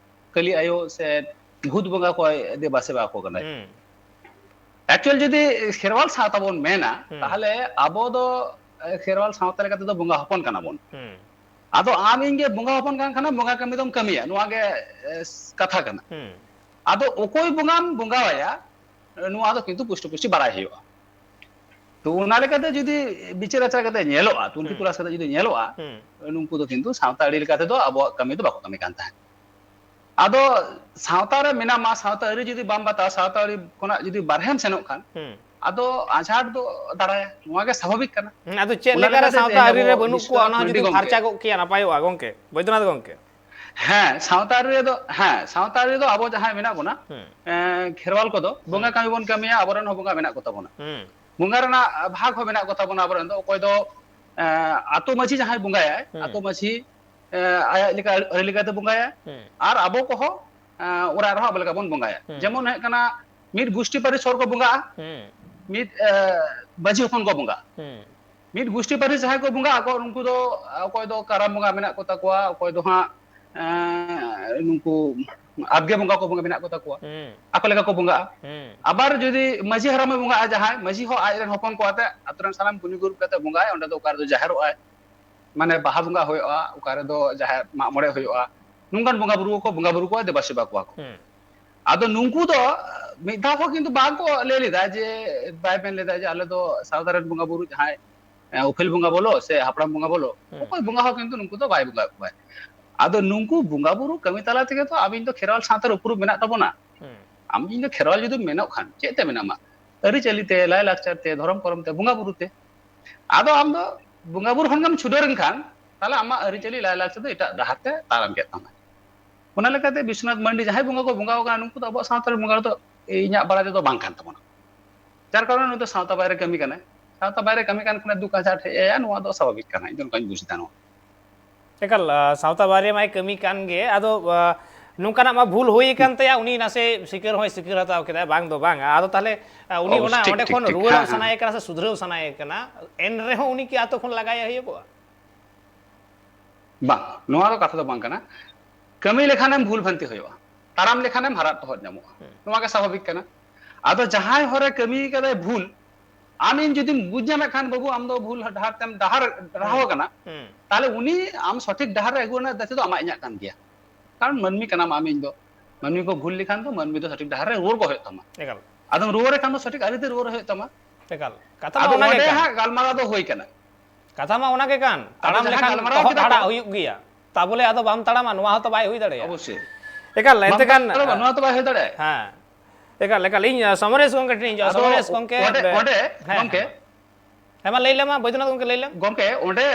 ᱠᱟᱹᱞᱤ ᱟᱭᱳ ᱥᱮ ᱵᱷᱩᱛ ᱵᱚᱸᱜᱟ ᱠᱚᱭ ᱫᱮᱵᱟ ᱥᱮᱵᱟ ᱟᱠᱚ ᱠᱟᱱᱟᱭ᱾ ᱦᱩᱸ᱾ ᱮᱠᱪᱩᱭᱟᱞ ᱡᱩᱫᱤ ᱠᱷᱮᱨᱣᱟᱞ ᱥᱟᱶᱛᱟ ᱵᱚᱱ ᱢᱮᱱᱟ, ᱦᱩᱸ᱾ ᱛᱟᱦᱚᱞᱮ ᱟᱵᱚ ᱫᱚ ᱠᱷᱮᱨᱣᱟᱞ ᱥᱟᱶᱛᱟ ᱞᱮᱠᱟ ᱛᱮᱫᱚ ᱵᱚᱸᱜᱟ ᱦᱚᱯᱚᱱ ᱠᱟᱱᱟ ᱵᱚᱱ᱾ ᱦᱩᱸ᱾ ᱟᱫᱚ ᱟᱢ ᱤᱧ ᱜᱮ ᱵᱚᱸᱜᱟ ᱦᱚᱯᱚᱱ ᱠᱟᱱ ᱠᱷᱟᱱᱮᱢ, ᱵᱚᱸᱜᱟ ᱠᱟᱹᱢᱤ ᱫᱚᱢ ᱠᱟᱹᱢᱤᱭᱟ, ᱱᱚᱣᱟ ᱜᱮ ᱠᱟᱛᱷᱟ ᱠᱟᱱᱟ᱾ ᱦᱩᱸ᱾ ᱟᱫᱚ ᱚᱠᱚᱭ ᱵᱚᱸᱜᱟᱢ ᱵᱚᱸᱜᱟᱣᱟᱭᱟ, ᱱᱚᱣᱟ ᱫᱚ ᱠᱤᱱᱛᱩ ᱯᱩᱥᱴᱟᱹ ᱯᱩᱥᱴᱤ ᱵᱟᱲᱟᱭ ᱦᱩᱭᱩᱜᱼᱟ᱾ ᱛᱚ ᱚᱱᱟ ᱞᱮᱠᱟᱛᱮ ᱡᱩᱫᱤ ᱵᱤᱪᱟᱹᱨ ᱟᱪᱟᱨ ᱠᱟᱛᱮ ᱧᱮᱞᱚᱜᱼᱟ, ᱛᱩᱱᱠᱷᱤ ᱦᱩᱸ᱾ ᱛᱚᱞᱟᱥ ᱠᱟᱛᱮ ᱡᱩᱫᱤ ᱧᱮᱞᱚᱜᱼᱟ, ᱦᱩᱸ᱾ ᱱᱩᱠᱩ ᱫᱚ ᱠᱤᱱᱛᱩ ᱥᱟᱶᱛᱟ ᱟᱹᱨᱤ ᱞᱮᱠᱟ ᱛᱮᱫᱚ ᱟᱵᱚᱣᱟᱜ ᱠᱟᱹᱢᱤ ᱫᱚ ᱵᱟᱠᱚ ᱠᱟᱹᱢᱤ ᱠᱟᱱ ᱛᱟᱦᱮᱸᱫ᱾ ᱟᱫᱚ ᱥᱟᱶᱛᱟ ᱨᱮ ᱢᱮᱱᱟᱢᱟ, ᱥᱟᱶᱛᱟ ᱟᱹᱨᱤ ᱡᱩᱫᱤ ᱵᱟᱢ ᱵᱟᱛᱟᱣᱟ, ᱥᱟᱶᱛᱟ ᱟᱹᱨᱤ ᱠᱷᱚᱱᱟᱜ ᱡᱩᱫᱤ ᱵᱟᱨᱦᱮᱢ ᱥᱮᱱᱚᱜ ᱠᱷᱟᱱ, ᱦᱩᱸ᱾ ᱟᱫᱚ ᱟᱡᱷᱟᱴ ᱫᱚ ᱫᱟᱨᱟᱭᱟ᱾ ᱱᱚᱣᱟ ᱜᱮ ᱥᱟᱵᱷᱟᱵᱤᱠ ᱠᱟᱱᱟ᱾ ᱦᱩᱸ, ᱟᱫᱚ ᱪᱮᱫ ᱚᱱᱟ ᱞᱮᱠᱟᱨᱮ ᱞᱮᱠᱟᱛᱮ ᱥᱟᱶᱛᱟ ᱛᱮᱦᱮᱧ ᱟᱹᱨᱤ ᱟᱵᱚ ᱨᱮ ᱵᱟᱹᱱᱩᱜ ᱠᱚᱣᱟ, ᱵᱤᱥᱥᱚᱱᱟᱛᱷ ᱚᱱᱟ ᱦᱚᱸ ᱢᱟᱱᱰᱤ ᱡᱩᱫᱤ ᱜᱚᱢᱠᱮ, ᱯᱷᱟᱨᱪᱟ ᱠᱚᱜ ᱠᱮᱭᱟ, ᱱᱟᱯᱟᱭᱚᱜᱼᱟ ᱜᱚᱢᱠᱮ, ᱵᱳᱭᱫᱚᱱᱟᱛᱷ ᱜᱚᱢᱠᱮ᱾ ᱦᱮᱸ, ᱥᱟᱶᱛᱟ ᱟᱹᱨᱤ ᱨᱮᱫᱚ, ᱦᱮᱸ, ᱥᱟᱶᱛᱟ ᱟᱹᱨᱤ ᱨᱮᱫᱚ ᱟᱵᱚ ᱡᱟᱦᱟᱸᱭ ᱢᱮᱱᱟᱜ ᱵᱚᱱᱟ, ᱦᱩᱸ᱾ ᱮᱸ, ᱠᱷᱮᱨᱣᱟᱞ ᱠᱚᱫᱚ ᱵᱚᱸᱜᱟ ᱦᱩᱸ᱾ ᱠᱟᱹᱢᱤ ᱵᱚᱱ ᱠᱟᱹᱢᱤᱭᱟ, ᱟᱵᱚᱨᱮᱱ ᱦᱚᱸ ᱵᱚᱸᱜᱟ ᱢᱮᱱᱟᱜ ᱠᱚᱛᱟ ᱵᱚᱱᱟ᱾ ᱦᱩᱸ᱾ ᱵᱚᱸᱜᱟ ᱨᱮᱱᱟᱜ ᱵᱷᱟᱜᱽ ᱦᱚᱸ ᱢᱮᱱᱟᱜ ᱠᱚᱛᱟ ᱵᱚᱱᱟ ᱟᱵᱚᱨᱮᱱ ᱫᱚ᱾ ᱚᱠᱚᱭ ᱫᱚ, ᱮᱸ, ᱟᱛᱳ ᱢᱟᱹᱡᱷᱤ ᱡᱟᱦᱟᱸᱭ ᱵᱚᱸᱜᱟᱭᱟᱭ, ᱦᱩᱸ᱾ ᱟᱛᱳ ᱢᱟᱹᱡᱷᱤ, ᱮᱸ, ᱟᱭᱟᱜ ᱞᱮᱠᱟ ᱟᱹᱨᱤ ᱞᱮᱠᱟᱛᱮ ᱵᱚᱸᱜᱟᱭᱟ᱾ ᱦᱩᱸ᱾ ᱟᱨ ᱟᱵᱚ ᱠᱚᱦᱚᱸ, ᱮᱸ, ᱚᱲᱟᱜ ᱨᱮᱦᱚᱸ ᱟᱵᱚ ᱞᱮᱠᱟ ᱵᱚᱱ ᱵᱚᱸᱜᱟᱭᱟ᱾ ᱦᱩᱸ᱾ ᱡᱮᱢᱚᱱ ᱦᱩᱭᱩᱜ ᱠᱟᱱᱟ, ᱢᱤᱫ ᱜᱩᱥᱴᱤ ᱯᱟᱹᱨᱤᱥ ᱦᱚᱲ ᱠᱚ ᱵᱚᱸᱜᱟᱜᱼᱟ, ᱦᱩᱸ᱾ ᱢᱤᱫ, ᱮᱸ, ᱢᱟᱹᱡᱷᱤ ᱦᱚᱯᱚᱱ ᱠᱚ ᱵᱚᱸᱜᱟᱜᱼᱟ᱾ ᱦᱩᱸ᱾ ᱢᱤᱫ ᱜᱩᱥᱴᱤ ᱯᱟᱹᱨᱤᱥ ᱡᱟᱦᱟᱸᱭ ᱠᱚ ᱵᱚᱸᱜᱟ ᱟᱠᱚ, ᱩᱱᱠᱩ ᱫᱚ, ᱚᱠᱚᱭ ᱫᱚ ᱠᱟᱨᱟᱢ ᱵᱚᱸᱜᱟ ᱢᱮᱱᱟᱜ ᱠᱚ ᱛᱟᱠᱚᱣᱟ, ᱚᱠᱚᱭ ᱫᱚ ᱦᱟᱸᱜ, ᱮᱸ, ᱱᱩᱠᱩ ᱟᱵᱜᱮ ᱵᱚᱸᱜᱟ ᱠᱚ ᱵᱚᱸᱜᱟ ᱢᱮᱱᱟᱜ ᱠᱚ ᱛᱟᱠᱚᱣᱟ, ᱦᱩᱸ᱾ ᱟᱠᱚ ᱞᱮᱠᱟ ᱠᱚ ᱵᱚᱸᱜᱟᱜᱼᱟ᱾ ᱦᱩᱸ᱾ ᱟᱵᱟᱨ ᱡᱩᱫᱤ ᱢᱟᱹᱡᱷᱤ ᱦᱟᱲᱟᱢᱮ ᱵᱚᱸᱜᱟᱜᱼᱟ ᱡᱟᱦᱟᱸᱭ, ᱢᱟᱹᱡᱷᱤ ᱦᱚᱸ ᱟᱡ ᱨᱮᱱ ᱦᱚᱯᱚᱱ ᱠᱚ ᱟᱛᱮ ᱟᱛᱳ ᱨᱮᱱ ᱥᱟᱱᱟᱢ ᱜᱩᱱᱤ ᱜᱩᱨᱩ ᱠᱟᱛᱮ ᱵᱚᱸᱜᱟᱭᱟ, ᱚᱸᱰᱮ ᱫᱚ ᱚᱠᱟ ᱨᱮᱫᱚ ᱡᱟᱦᱮᱨᱚᱜᱼᱟᱭ, ᱢᱟᱱᱮ ᱵᱟᱦᱟ ᱵᱚᱸᱜᱟ ᱦᱩᱭᱩᱜᱼᱟ, ᱚᱠᱟ ᱨᱮᱫᱚ ᱡᱟᱦᱮᱨ ᱢᱟᱜ ᱢᱚᱬᱮ ᱦᱩᱭᱩᱜᱼᱟ, ᱱᱚᱝᱠᱟᱱ ᱵᱚᱸᱜᱟ ᱵᱩᱨᱩ ᱠᱚ ᱵᱚᱸᱜᱟ ᱵᱩᱨᱩ ᱠᱚ ᱫᱮᱵᱟ ᱥᱮᱵᱟ ᱠᱚᱣᱟ ᱠᱚ᱾ ᱦᱩᱸ᱾ ᱟᱫᱚ ᱱᱩᱠᱩ ᱫᱚ ᱢᱤᱫ ᱫᱷᱟᱣ ᱦᱚᱸ ᱠᱤᱱᱛᱩ ᱵᱟᱝ ᱠᱚ ᱞᱟᱹᱭ ᱞᱮᱫᱟ ᱡᱮ, ᱵᱟᱭ ᱢᱮᱱ ᱞᱮᱫᱟ ᱡᱮ ᱟᱞᱮ ᱫᱚ ᱥᱟᱶᱛᱟ ᱨᱮᱱ ᱵᱚᱸᱜᱟ ᱵᱩᱨᱩ ᱡᱟᱦᱟᱸᱭ, ᱮ, ᱩᱯᱮᱞ ᱵᱚᱸᱜᱟ ᱵᱚᱞᱚ ᱥᱮ ᱦᱟᱯᱲᱟᱢ ᱵᱚᱸᱜᱟ ᱵᱚᱞᱚ, ᱦᱩᱸ᱾ ᱚᱠᱚᱭ ᱵᱚᱸᱜᱟ ᱦᱚᱸ ᱠᱤᱱᱛᱩ ᱱᱩᱠᱩ ᱫᱚ ᱵᱟᱭ ᱵᱚᱸᱜᱟ ᱠᱚᱣᱟᱭ᱾ ᱟᱫᱚ ᱱᱩᱠᱩ ᱵᱚᱸᱜᱟ ᱵᱩᱨᱩ ᱠᱟᱹᱢᱤ ᱛᱟᱞᱟ ᱛᱮᱜᱮ ᱛᱚ ᱟᱵᱤᱱ ᱫᱚ ᱠᱷᱮᱨᱣᱟᱞ ᱥᱟᱶᱛᱟ ᱨᱮ ᱩᱯᱨᱩᱢ ᱢᱮᱱᱟᱜ ᱛᱟᱵᱚᱱᱟ᱾ ᱦᱩᱸ᱾ ᱟᱢ ᱤᱧ ᱫᱚ ᱠᱷᱮᱨᱣᱟᱞ ᱡᱩᱫᱤᱢ ᱢᱮᱱᱚᱜ ᱠᱷᱟᱱ ᱪᱮᱫ ᱛᱮ ᱢᱮᱱᱟᱢᱟ? ᱟᱹᱨᱤᱪᱟᱹᱞᱤ ᱛᱮ, ᱞᱟᱭᱼᱞᱟᱠᱪᱟᱨ ᱛᱮ, ᱫᱷᱚᱨᱚᱢ ᱠᱚᱨᱚᱢ ᱛᱮ, ᱵᱚᱸᱜᱟ ᱵᱩᱨᱩ ᱛᱮ᱾ ᱟᱫᱚ ᱟᱢ ᱫᱚ ᱵᱚᱸᱜᱟ ᱵᱩᱨᱩ ᱠᱷᱚᱱ ᱜᱮᱢ ᱪᱷᱩᱰᱟᱹᱨ ᱮᱱ ᱠᱷᱟᱱ, ᱛᱟᱦᱞᱮ ᱟᱢᱟᱜ ᱟᱹᱨᱤᱪᱟᱹᱞᱤ ᱞᱟᱭᱼᱞᱟᱠᱪᱟᱨ ᱫᱚ ᱮᱴᱟᱜ ᱰᱟᱦᱟᱨ ᱛᱮ ᱛᱟᱲᱟᱢ ᱠᱮᱫ ᱛᱟᱢᱟ᱾ ᱚᱱᱟ ᱞᱮᱠᱟᱛᱮ ᱵᱤᱥᱣᱚᱱᱟᱛᱷ ᱢᱟᱱᱰᱤ ᱡᱟᱦᱟᱸᱭ ᱵᱚᱸᱜᱟ ᱠᱚ ᱵᱚᱸᱜᱟ ᱟᱠᱟᱱᱟ, ᱱᱩᱠᱩ ᱫᱚ ᱟᱵᱚᱣᱟᱜ ᱥᱟᱶᱛᱟ ᱨᱮᱱ ᱵᱚᱸᱜᱟ ᱫᱚ ᱤᱧᱟᱹᱜ ᱵᱟᱲᱟᱭ ᱛᱮᱫᱚ ᱵᱟᱝ ᱠᱟᱱ ᱛᱟᱵᱚᱱᱟ᱾ ᱡᱟᱨ ᱠᱟᱨᱚᱱᱮ ᱱᱩᱭ ᱫᱚ ᱥᱟᱶᱛᱟ ᱵᱟᱭᱨᱮ ᱠᱟᱹᱢᱤ ᱠᱟᱱᱟᱭ᱾ ᱥᱟᱶᱛᱟ ᱵᱟᱭᱨᱮ ᱠᱟᱹᱢᱤ ᱠᱟᱱ ᱠᱷᱟᱱᱮ ᱫᱩᱠ ᱟᱡᱷᱟᱴ ᱦᱮᱡ ᱟᱭᱟ, ᱱᱚᱣᱟ ᱫᱚ ᱥᱟᱵᱷᱟᱵᱤᱠ ᱠᱟᱱᱟ, ᱤᱧ ᱫᱚ ᱱᱚᱝᱠᱟᱧ ᱵᱩᱡᱽ ᱮᱫᱟ ᱱᱚᱣᱟ᱾ ᱮᱠᱟᱞ, ᱟ, ᱥᱟᱶᱛᱟ ᱵᱟᱭᱨᱮ ᱢᱟᱭ ᱠᱟᱹᱢᱤ ᱠᱟᱱ ᱜᱮ, ᱟᱫᱚ, ᱟ, ᱱᱚᱝᱠᱟᱱᱟᱜ ᱢᱟ ᱵᱷᱩᱞ ᱦᱩᱭ ᱟᱠᱟᱱ ᱛᱟᱭᱟ, ᱩᱱᱤ ᱱᱟᱥᱮ ᱥᱤᱠᱟᱹᱨ ᱦᱚᱸᱭ ᱥᱤᱠᱟᱹᱨ ᱦᱟᱛᱟᱣ ᱠᱮᱫᱟ, ᱵᱟᱝ ᱫᱚ ᱵᱟᱝ᱾ ᱟᱫᱚ ᱛᱟᱦᱚᱞᱮ, ᱟ, ᱩᱱᱤ ᱚᱵᱚᱥ-, ᱚᱱᱟ ᱴᱷᱤᱠ, ᱚᱸᱰᱮ ᱴᱷᱤᱠ, ᱠᱷᱚᱱ ᱴᱷᱤᱠ, ᱨᱩᱣᱟᱹᱲᱚᱜ ᱦᱮᱸ, ᱦᱮᱸ᱾ ᱥᱟᱱᱟᱭᱮ ᱠᱟᱱᱟ ᱥᱮ ᱥᱩᱫᱷᱨᱟᱹᱣ ᱥᱟᱱᱟᱭᱮ ᱠᱟᱱᱟ, ᱮᱱ ᱨᱮᱦᱚᱸ ᱩᱱᱤ ᱠᱤ ᱟᱛᱳ ᱠᱷᱚᱱ ᱞᱟᱜᱟᱭᱮ ᱦᱩᱭᱩᱜᱚᱜᱼᱟ? ᱵᱟᱝ, ᱱᱚᱣᱟ ᱫᱚ ᱠᱟᱛᱷᱟ ᱫᱚ ᱵᱟᱝ ᱠᱟᱱᱟ᱾ ᱠᱟᱹᱢᱤ ᱞᱮᱠᱷᱟᱱᱮᱢ ᱵᱷᱩᱞ ᱵᱷᱟᱱᱛᱤ ᱦᱩᱭᱩᱜᱼᱟ, ᱛᱟᱲᱟᱢ ᱞᱮᱠᱷᱟᱱᱮᱢ ᱦᱟᱨᱟᱫ ᱛᱚᱦᱚᱫ ᱧᱟᱢᱚᱜᱼᱟ, ᱦᱩᱸ᱾ ᱱᱚᱣᱟ ᱜᱮ ᱥᱟᱵᱷᱟᱵᱤᱠ ᱠᱟᱱᱟ᱾ ᱟᱫᱚ ᱡᱟᱦᱟᱸᱭ ᱦᱚᱨᱮ ᱠᱟᱹᱢᱤ ᱠᱟᱫᱟᱭ ᱵᱷᱩᱞ, ᱟᱢ ᱤᱧ ᱡᱩᱫᱤᱢ ᱵᱩᱡᱽ ᱧᱟᱢᱮᱫ ᱠᱷᱟᱱ, "ᱵᱟᱹᱵᱩ, ᱟᱢ ᱫᱚ ᱵᱷᱩᱞ ᱰᱟᱦᱟᱨ ᱛᱮᱢ ᱰᱟᱦᱟᱨ ᱰᱟᱨᱦᱟᱣ ᱦᱩᱸ, ᱟᱠᱟᱱᱟ", ᱦᱩᱸ᱾ ᱛᱟᱦᱞᱮ ᱩᱱᱤ ᱟᱢ ᱥᱚᱴᱷᱤᱠ ᱰᱟᱦᱟᱨ ᱨᱮ ᱟᱹᱜᱩ ᱨᱮᱱᱟᱜ ᱫᱟᱭᱤᱛᱛᱚ ᱫᱚ ᱟᱢᱟᱜ ᱤᱧᱟᱹᱜ ᱠᱟᱱ ᱜᱮᱭᱟ᱾ ᱠᱟᱨᱚᱱ ᱢᱟᱹᱱᱢᱤ ᱠᱟᱱᱟᱢ ᱟᱢ ᱤᱧ ᱫᱚ, ᱢᱟᱹᱱᱢᱤ ᱠᱚ ᱵᱷᱩᱞ ᱞᱮᱠᱷᱟᱱ ᱫᱚ ᱢᱟᱹᱱᱢᱤ ᱫᱚ ᱥᱚᱴᱷᱤᱠ ᱰᱟᱦᱟᱨ ᱨᱮ ᱨᱩᱣᱟᱹᱲ ᱠᱚ ᱦᱩᱭᱩᱜ ᱛᱟᱢᱟ᱾ ᱮᱠᱟᱞ᱾ ᱟᱫᱚᱢ ᱨᱩᱣᱟᱹᱲ ᱠᱷᱟᱱ ᱫᱚ ᱥᱚᱴᱷᱤᱠ ᱟᱹᱨᱤᱛᱮ ᱨᱩᱣᱟᱹᱲ ᱦᱩᱭᱩᱜ ᱛᱟᱢᱟ᱾ ᱮᱠᱟᱞ᱾ ᱠᱟᱛᱷᱟ ᱢᱟ ᱟᱫᱚ ᱚᱱᱟ ᱜᱮ ᱚᱸᱰᱮ ᱠᱟᱱ᱾ ᱦᱟᱸᱜ ᱜᱟᱞᱢᱟᱨᱟᱣ ᱫᱚ ᱦᱩᱭ ᱠᱟᱱᱟ᱾ ᱠᱟᱛᱷᱟ ᱢᱟ ᱚᱱᱟ ᱜᱮ ᱠᱟᱱ, ᱟᱫᱚ ᱛᱟᱲᱟᱢ ᱡᱟᱦᱟᱸ ᱞᱮᱠᱷᱟᱱ ᱜᱟᱞᱢᱟᱨᱟᱣ ᱛᱚᱦᱚᱫ ᱠᱮᱫᱟ ᱠᱚ, ᱦᱟᱲᱟᱜ ᱦᱩᱭᱩᱜ ᱜᱮᱭᱟ, ᱛᱟ ᱵᱚᱞᱮ ᱟᱫᱚ ᱵᱟᱢ ᱛᱟᱲᱟᱢᱟ, ᱱᱚᱣᱟ ᱦᱚᱸᱛᱚ ᱵᱟᱭ ᱦᱩᱭ ᱫᱟᱲᱮᱭᱟᱜᱼᱟ᱾ ᱚᱵᱚᱥᱥᱳᱭ᱾ ᱮᱠᱟᱞ, ᱵᱟᱢ ᱮᱱᱛᱮ ᱠᱷᱟᱱ, ᱛᱟᱲᱟᱢᱟ, ᱱᱚᱣᱟ ᱛᱚ ᱵᱟᱭ ᱦᱩᱭ ᱫᱟᱲᱮᱭᱟᱜᱼᱟ᱾ ᱦᱮᱸ, ᱮᱠᱟᱞ, ᱮᱠᱟᱞ᱾ ᱤᱧ, ᱟᱸ, ᱥᱚᱢᱚᱨᱮᱥ ᱜᱚᱢᱠᱮ ᱴᱷᱮᱱ ᱤᱧ ᱦᱤᱡᱩᱜᱼᱟ᱾ ᱟᱫᱚ ᱥᱚᱢᱚᱨᱮᱥ ᱜᱚᱢᱠᱮ, ᱚᱸᱰᱮ, ᱵᱮ-, ᱚᱸᱰᱮ, ᱦᱮᱸ, ᱜᱚᱢᱠᱮ, ᱦᱮᱸ᱾ ᱦᱮᱸ, ᱢᱟ ᱞᱟᱹᱭ ᱞᱮᱢ ᱢᱟ, ᱵᱳᱭᱫᱚᱱᱟᱛᱷ ᱜᱚᱢᱠᱮ, ᱞᱟᱹᱭ ᱞᱮᱢ᱾ ᱜᱚᱢᱠᱮ, ᱚᱸᱰᱮ,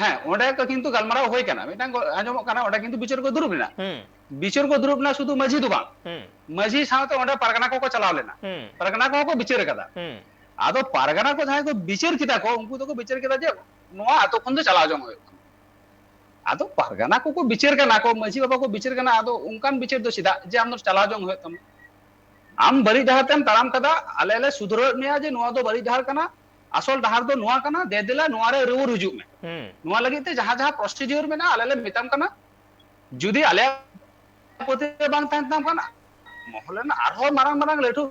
ᱦᱮᱸ, ᱚᱸᱰᱮ ᱠᱚ ᱠᱤᱱᱛᱩ ᱜᱟᱞᱢᱟᱨᱟᱣ ᱦᱩᱭ ᱠᱟᱱᱟ, ᱢᱤᱫᱴᱟᱝ ᱜᱚ-, ᱟᱸᱡᱚᱢᱚᱜ ᱠᱟᱱᱟ, ᱚᱸᱰᱮ ᱠᱤᱱᱛᱩ ᱵᱤᱪᱟᱹᱨ ᱠᱚ ᱫᱩᱲᱩᱵ ᱮᱱᱟ᱾ ᱦᱩᱸ᱾ ᱵᱤᱪᱟᱹᱨ ᱠᱚ ᱫᱩᱲᱩᱵ ᱮᱱᱟ ᱥᱩᱫᱷᱩ ᱢᱟᱹᱡᱷᱤ ᱫᱚ ᱵᱟᱝ, ᱦᱩᱸ᱾ ᱢᱟᱹᱡᱷᱤ ᱥᱟᱶᱛᱮ ᱚᱸᱰᱮ ᱯᱟᱨᱜᱟᱱᱟ ᱠᱚᱠᱚ ᱪᱟᱞᱟᱣ ᱞᱮᱱᱟ, ᱦᱩᱸ᱾ ᱯᱟᱨᱜᱟᱱᱟ ᱠᱚᱦᱚᱸ ᱠᱚ ᱵᱤᱪᱟᱹᱨ ᱟᱠᱟᱫᱟ᱾ ᱦᱩᱸ᱾ ᱟᱫᱚ ᱯᱟᱨᱜᱟᱱᱟ ᱠᱚ ᱡᱟᱦᱟᱸᱭ ᱠᱚ ᱵᱤᱪᱟᱹᱨ ᱠᱮᱫᱟ ᱠᱚ, ᱩᱱᱠᱩ ᱫᱚᱠᱚ ᱵᱤᱪᱟᱹᱨ ᱠᱮᱫᱟ ᱡᱮ ᱱᱚᱣᱟ ᱟᱛᱳ ᱠᱷᱚᱱ ᱫᱚ ᱪᱟᱞᱟᱣ ᱡᱚᱝ ᱦᱩᱭᱩᱜ ᱛᱟᱢᱟ᱾ ᱟᱫᱚ ᱯᱟᱨᱜᱟᱱᱟ ᱠᱚᱠᱚ ᱵᱤᱪᱟᱹᱨ ᱠᱟᱱᱟ ᱠᱚ, ᱢᱟᱹᱡᱷᱤ ᱵᱟᱵᱟ ᱠᱚ ᱵᱤᱪᱟᱹᱨ ᱠᱟᱱᱟ, ᱟᱫᱚ ᱚᱱᱠᱟᱱ ᱵᱤᱪᱟᱹᱨ ᱫᱚ ᱪᱮᱫᱟᱜ ᱡᱮ ᱟᱢ ᱫᱚ ᱪᱟᱞᱟᱣ ᱡᱚᱝ ᱦᱩᱭᱩᱜ ᱛᱟᱢᱟ? ᱟᱢ ᱵᱟᱹᱲᱤᱡ ᱰᱟᱦᱟᱨ ᱛᱮᱢ ᱛᱟᱲᱟᱢ ᱠᱟᱫᱟ, ᱟᱞᱮ ᱞᱮ ᱥᱩᱫᱷᱨᱟᱹᱣᱮᱫ ᱢᱮᱭᱟ ᱡᱮ ᱱᱚᱣᱟ ᱫᱚ ᱵᱟᱹᱲᱤᱡ ᱰᱟᱦᱟᱨ ᱠᱟᱱᱟ, ᱟᱥᱚᱞ ᱰᱟᱦᱟᱨ ᱫᱚ ᱱᱚᱣᱟ ᱠᱟᱱᱟ, ᱫᱮ ᱫᱮᱞᱟ ᱱᱚᱣᱟ ᱨᱮ ᱨᱩᱣᱟᱹᱲ ᱦᱤᱡᱩᱜ ᱢᱮ᱾ ᱦᱩᱸ᱾ ᱱᱚᱣᱟ ᱞᱟᱹᱜᱤᱫ ᱛᱮ ᱡᱟᱦᱟᱸ ᱡᱟᱦᱟᱸ procedure ᱢᱮᱱᱟᱜᱼᱟ, ᱟᱞᱮ ᱞᱮ ᱢᱮᱛᱟᱢ ᱠᱟᱱᱟ, ᱡᱩᱫᱤ ᱟᱞᱮᱭᱟᱜ ᱯᱟᱹᱛᱭᱟᱹᱣ ᱵᱟᱝ ᱛᱟᱦᱮᱱ ᱛᱟᱢ ᱠᱷᱟᱱ, ᱢᱚᱦᱚᱞ ᱨᱮᱱ ᱟᱨᱦᱚᱸ ᱢᱟᱨᱟᱝ ᱢᱟᱨᱟᱝ ᱞᱟᱹᱴᱩ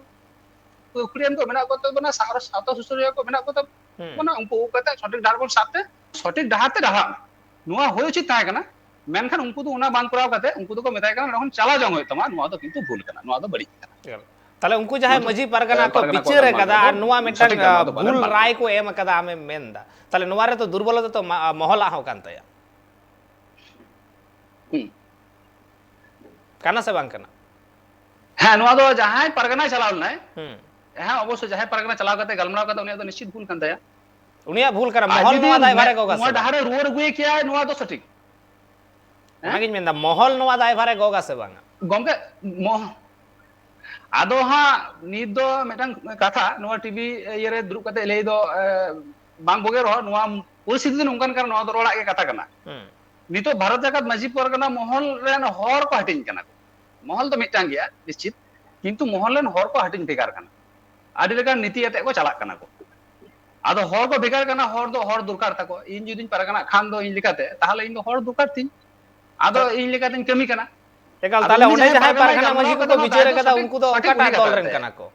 ᱜᱟᱹᱠᱷᱩᱲᱤᱭᱟᱹᱱ ᱠᱚ ᱢᱮᱱᱟᱜ ᱠᱚ ᱛᱟᱵᱚᱱᱟ, ᱥᱟᱶ-, ᱥᱟᱶᱛᱟ ᱥᱩᱥᱟᱹᱨᱤᱭᱟᱹ ᱠᱚ ᱢᱮᱱᱟᱜ ᱠᱚ ᱛᱟᱵᱚᱱᱟ, ᱦᱩᱸ᱾ ᱩᱱᱠᱩ ᱟᱹᱜᱩ ᱠᱟᱛᱮ ᱥᱚᱴᱷᱤᱠ ᱰᱟᱦᱟᱨ ᱵᱚᱱ ᱥᱟᱵ ᱛᱮ, ᱥᱚᱴᱷᱤᱠ ᱰᱟᱦᱟᱨ ᱛᱮ ᱰᱟᱦᱟᱨ ᱢᱮ᱾ ᱱᱚᱣᱟ ᱦᱩᱭ ᱩᱪᱤᱛ ᱛᱟᱦᱮᱸ ᱠᱟᱱᱟ, ᱢᱮᱱᱠᱷᱟᱱ ᱩᱱᱠᱩ ᱫᱚ ᱚᱱᱟ ᱵᱟᱝ ᱠᱚᱨᱟᱣ ᱠᱟᱛᱮ ᱩᱱᱠᱩ ᱫᱚᱠᱚ ᱢᱮᱛᱟᱭ ᱠᱟᱱᱟ, "ᱱᱚᱰᱮ ᱠᱷᱚᱱ ᱪᱟᱞᱟᱣ ᱡᱚᱝ ᱦᱩᱭᱩᱜ ᱛᱟᱢᱟ, ᱱᱚᱣᱟ ᱫᱚ ᱠᱤᱱᱛᱩ ᱵᱷᱩᱞ ᱠᱟᱱᱟ, ᱱᱚᱣᱟ ᱫᱚ ᱵᱟᱹᱲᱤᱡ ᱠᱟᱱᱟ᱾" ᱮᱠᱟᱞ᱾ ᱛᱟᱦᱞᱮ ᱩᱱᱠᱩ ᱡᱟᱦᱟᱸᱭ ᱱᱚᱣᱟ ᱫᱚ, ᱢᱟᱹᱡᱷᱤ ᱯᱟᱨᱜᱟᱱᱟ ᱮ, ᱠᱚ ᱯᱟᱨᱜᱟᱱᱟ ᱠᱚ ᱵᱤᱪᱟᱹᱨ ᱜᱟᱞᱢᱟᱨᱟᱣ ᱟᱠᱟᱫᱟ ᱠᱟᱱᱟ, ᱟᱨ ᱱᱚᱣᱟ ᱢᱤᱫᱴᱟᱝ, ᱥᱚᱴᱷᱤᱠ ᱜᱟᱞᱢᱟᱨᱟᱣ ᱫᱚ ᱵᱟᱝ ᱵᱷᱩᱞ ᱠᱟᱱᱟ᱾ ᱨᱟᱭ ᱠᱚ ᱮᱢ ᱟᱠᱟᱫᱟ, ᱟᱢᱮᱢ ᱢᱮᱱᱫᱟ, ᱛᱟᱦᱞᱮ ᱱᱚᱣᱟ ᱨᱮᱫᱚ ᱫᱩᱨᱵᱚᱞᱚᱛᱟ ᱛᱚ ᱢᱟ-, ᱢᱚᱦᱚᱞᱟᱜ ᱦᱚᱸ ᱠᱟᱱ ᱛᱟᱭᱟ᱾ ᱦᱩᱸ᱾ ᱠᱟᱱᱟ ᱥᱮ ᱵᱟᱝ ᱠᱟᱱᱟ? ᱦᱮᱸ, ᱱᱚᱣᱟ ᱫᱚ ᱡᱟᱦᱟᱸᱭ ᱯᱟᱨᱜᱟᱱᱟᱭ ᱪᱟᱞᱟᱣ ᱞᱮᱱᱟᱭ, ᱦᱩᱸ᱾ ᱦᱮᱸ, ᱚᱵᱚᱥᱥᱳᱭ ᱡᱟᱦᱟᱸᱭ ᱯᱟᱨᱜᱟᱱᱟ ᱪᱟᱞᱟᱣ ᱠᱟᱛᱮ ᱜᱟᱞᱢᱟᱨᱟᱣ ᱠᱟᱛᱮ ᱩᱱᱤᱭᱟᱜ ᱫᱚ ᱱᱤᱥᱪᱤᱛ ᱵᱷᱩᱞ ᱠᱟᱱ ᱛᱟᱭᱟ᱾ ᱩᱱᱤᱭᱟᱜ ᱵᱷᱩᱞ ᱠᱟᱱᱟ, ᱟᱨ ᱢᱚᱦᱚᱞ ᱡᱩᱫᱤ ᱱᱚᱣᱟ ᱫᱟᱭᱵᱷᱟᱨᱮ ᱜᱚᱜᱟ ᱥᱮ ᱱᱚᱣᱟ ᱵᱟᱝ? ᱰᱟᱦᱟᱨᱮ ᱨᱩᱣᱟᱹᱲ ᱟᱹᱜᱩᱭᱮ ᱠᱮᱭᱟᱭ, ᱱᱚᱣᱟ ᱫᱚ ᱥᱚᱴᱷᱤᱠ᱾ ᱦᱮᱸ? ᱚᱱᱟᱜᱤᱧ ᱢᱮᱱᱫᱟ, ᱢᱚᱦᱚᱞ ᱱᱚᱣᱟ ᱫᱟᱭᱵᱷᱟᱨᱮ ᱜᱚᱜᱟ ᱥᱮ ᱵᱟᱝᱟ? ᱜᱚᱢᱠᱮ, ᱢᱚᱦ-, ᱟᱫᱚ ᱦᱟᱸᱜ ᱱᱤᱛ ᱫᱚ ᱢᱤᱫᱴᱟᱝ ᱠᱟᱛᱷᱟ, ᱱᱚᱣᱟ ᱴᱤᱵᱷᱤ ᱤᱭᱟᱹᱨᱮ ᱫᱩᱲᱩᱵ ᱠᱟᱛᱮ ᱞᱟᱹᱭ ᱫᱚ, ᱮ, ᱵᱟᱝ ᱵᱩᱜᱤ ᱨᱮᱦᱚᱸ, ᱱᱚᱣᱟ ᱯᱚᱨᱤᱥᱛᱷᱤᱛᱤ ᱫᱚ ᱱᱚᱝᱠᱟᱱ ᱠᱟᱱᱟ, ᱱᱚᱣᱟ ᱫᱚ ᱨᱚᱲᱟᱜ ᱜᱮ ᱠᱟᱛᱷᱟ ᱠᱟᱱᱟ᱾ ᱦᱩᱸ᱾ ᱱᱤᱛᱚᱜ ᱵᱷᱟᱨᱚᱛ ᱡᱟᱠᱟᱛ ᱢᱟᱹᱡᱷᱤ ᱯᱟᱨᱜᱟᱱᱟ ᱢᱚᱦᱚᱞ ᱨᱮᱱ ᱦᱚᱲ ᱠᱚ ᱦᱟᱹᱴᱤᱧ ᱠᱟᱱᱟ ᱠᱚ᱾ ᱢᱚᱦᱚᱞ ᱫᱚ ᱢᱤᱫᱴᱟᱝ ᱜᱮᱭᱟ ᱱᱤᱥᱪᱤᱛ, ᱠᱤᱱᱛᱩ ᱢᱚᱦᱚᱞ ᱨᱮᱱ ᱦᱚᱲ ᱠᱚ ᱦᱟᱹᱴᱤᱧ ᱵᱷᱮᱜᱟᱨ ᱠᱟᱱᱟ, ᱟᱹᱰᱤ ᱞᱮᱠᱟᱱ ᱱᱤᱛᱤ ᱟᱛᱮ ᱠᱚ ᱪᱟᱞᱟᱜ ᱠᱟᱱᱟ ᱠᱚ᱾ ᱟᱫᱚ ᱦᱚᱲ ᱠᱚ ᱵᱷᱮᱜᱟᱨ ᱠᱟᱱᱟ, ᱦᱚᱲ ᱫᱚ ᱦᱚᱲ ᱫᱚᱨᱠᱟᱨ ᱛᱟᱠᱚ᱾ ᱤᱧ ᱡᱩᱫᱤᱧ ᱯᱟᱨᱜᱟᱱᱟᱜ ᱠᱷᱟᱱ ᱫᱚ ᱤᱧ ᱞᱮᱠᱟᱛᱮ, ᱛᱟᱦᱚᱞᱮ ᱤᱧ ᱫᱚ ᱦᱚᱲ ᱫᱚᱨᱠᱟᱨ ᱛᱤᱧ, ᱟᱫᱚ ᱤᱧ ᱞᱮᱠᱟᱛᱤᱧ ᱠᱟᱹᱢᱤ ᱠᱟᱱᱟ᱾ ᱮᱠᱟᱞ, ᱟᱫᱚ ᱛᱟᱦᱞᱮ ᱩᱱᱤ ᱚᱸᱰᱮ ᱡᱟᱦᱟᱸᱭ ᱡᱟᱦᱟᱸᱭ ᱯᱟᱨᱜᱟᱱᱟᱭ ᱯᱟᱨᱜᱟᱱᱟ ᱠᱟᱱᱟ, ᱢᱟᱹᱡᱷᱤ ᱱᱚᱣᱟ ᱠᱚᱠᱚ ᱠᱟᱛᱷᱟ ᱫᱚ ᱵᱤᱪᱟᱹᱨ ᱦᱟᱸᱜ ᱟᱠᱟᱫᱟ, ᱥᱚᱴᱷᱤᱠ, ᱩᱱᱠᱩ ᱫᱚ ᱥᱚᱴᱷᱤᱠ ᱚᱠᱟᱴᱟᱜ ᱩᱱᱤ ᱫᱚᱞ ᱨᱮᱱ ᱠᱟᱛᱷᱟ᱾ ᱠᱟᱱᱟ ᱠᱚ?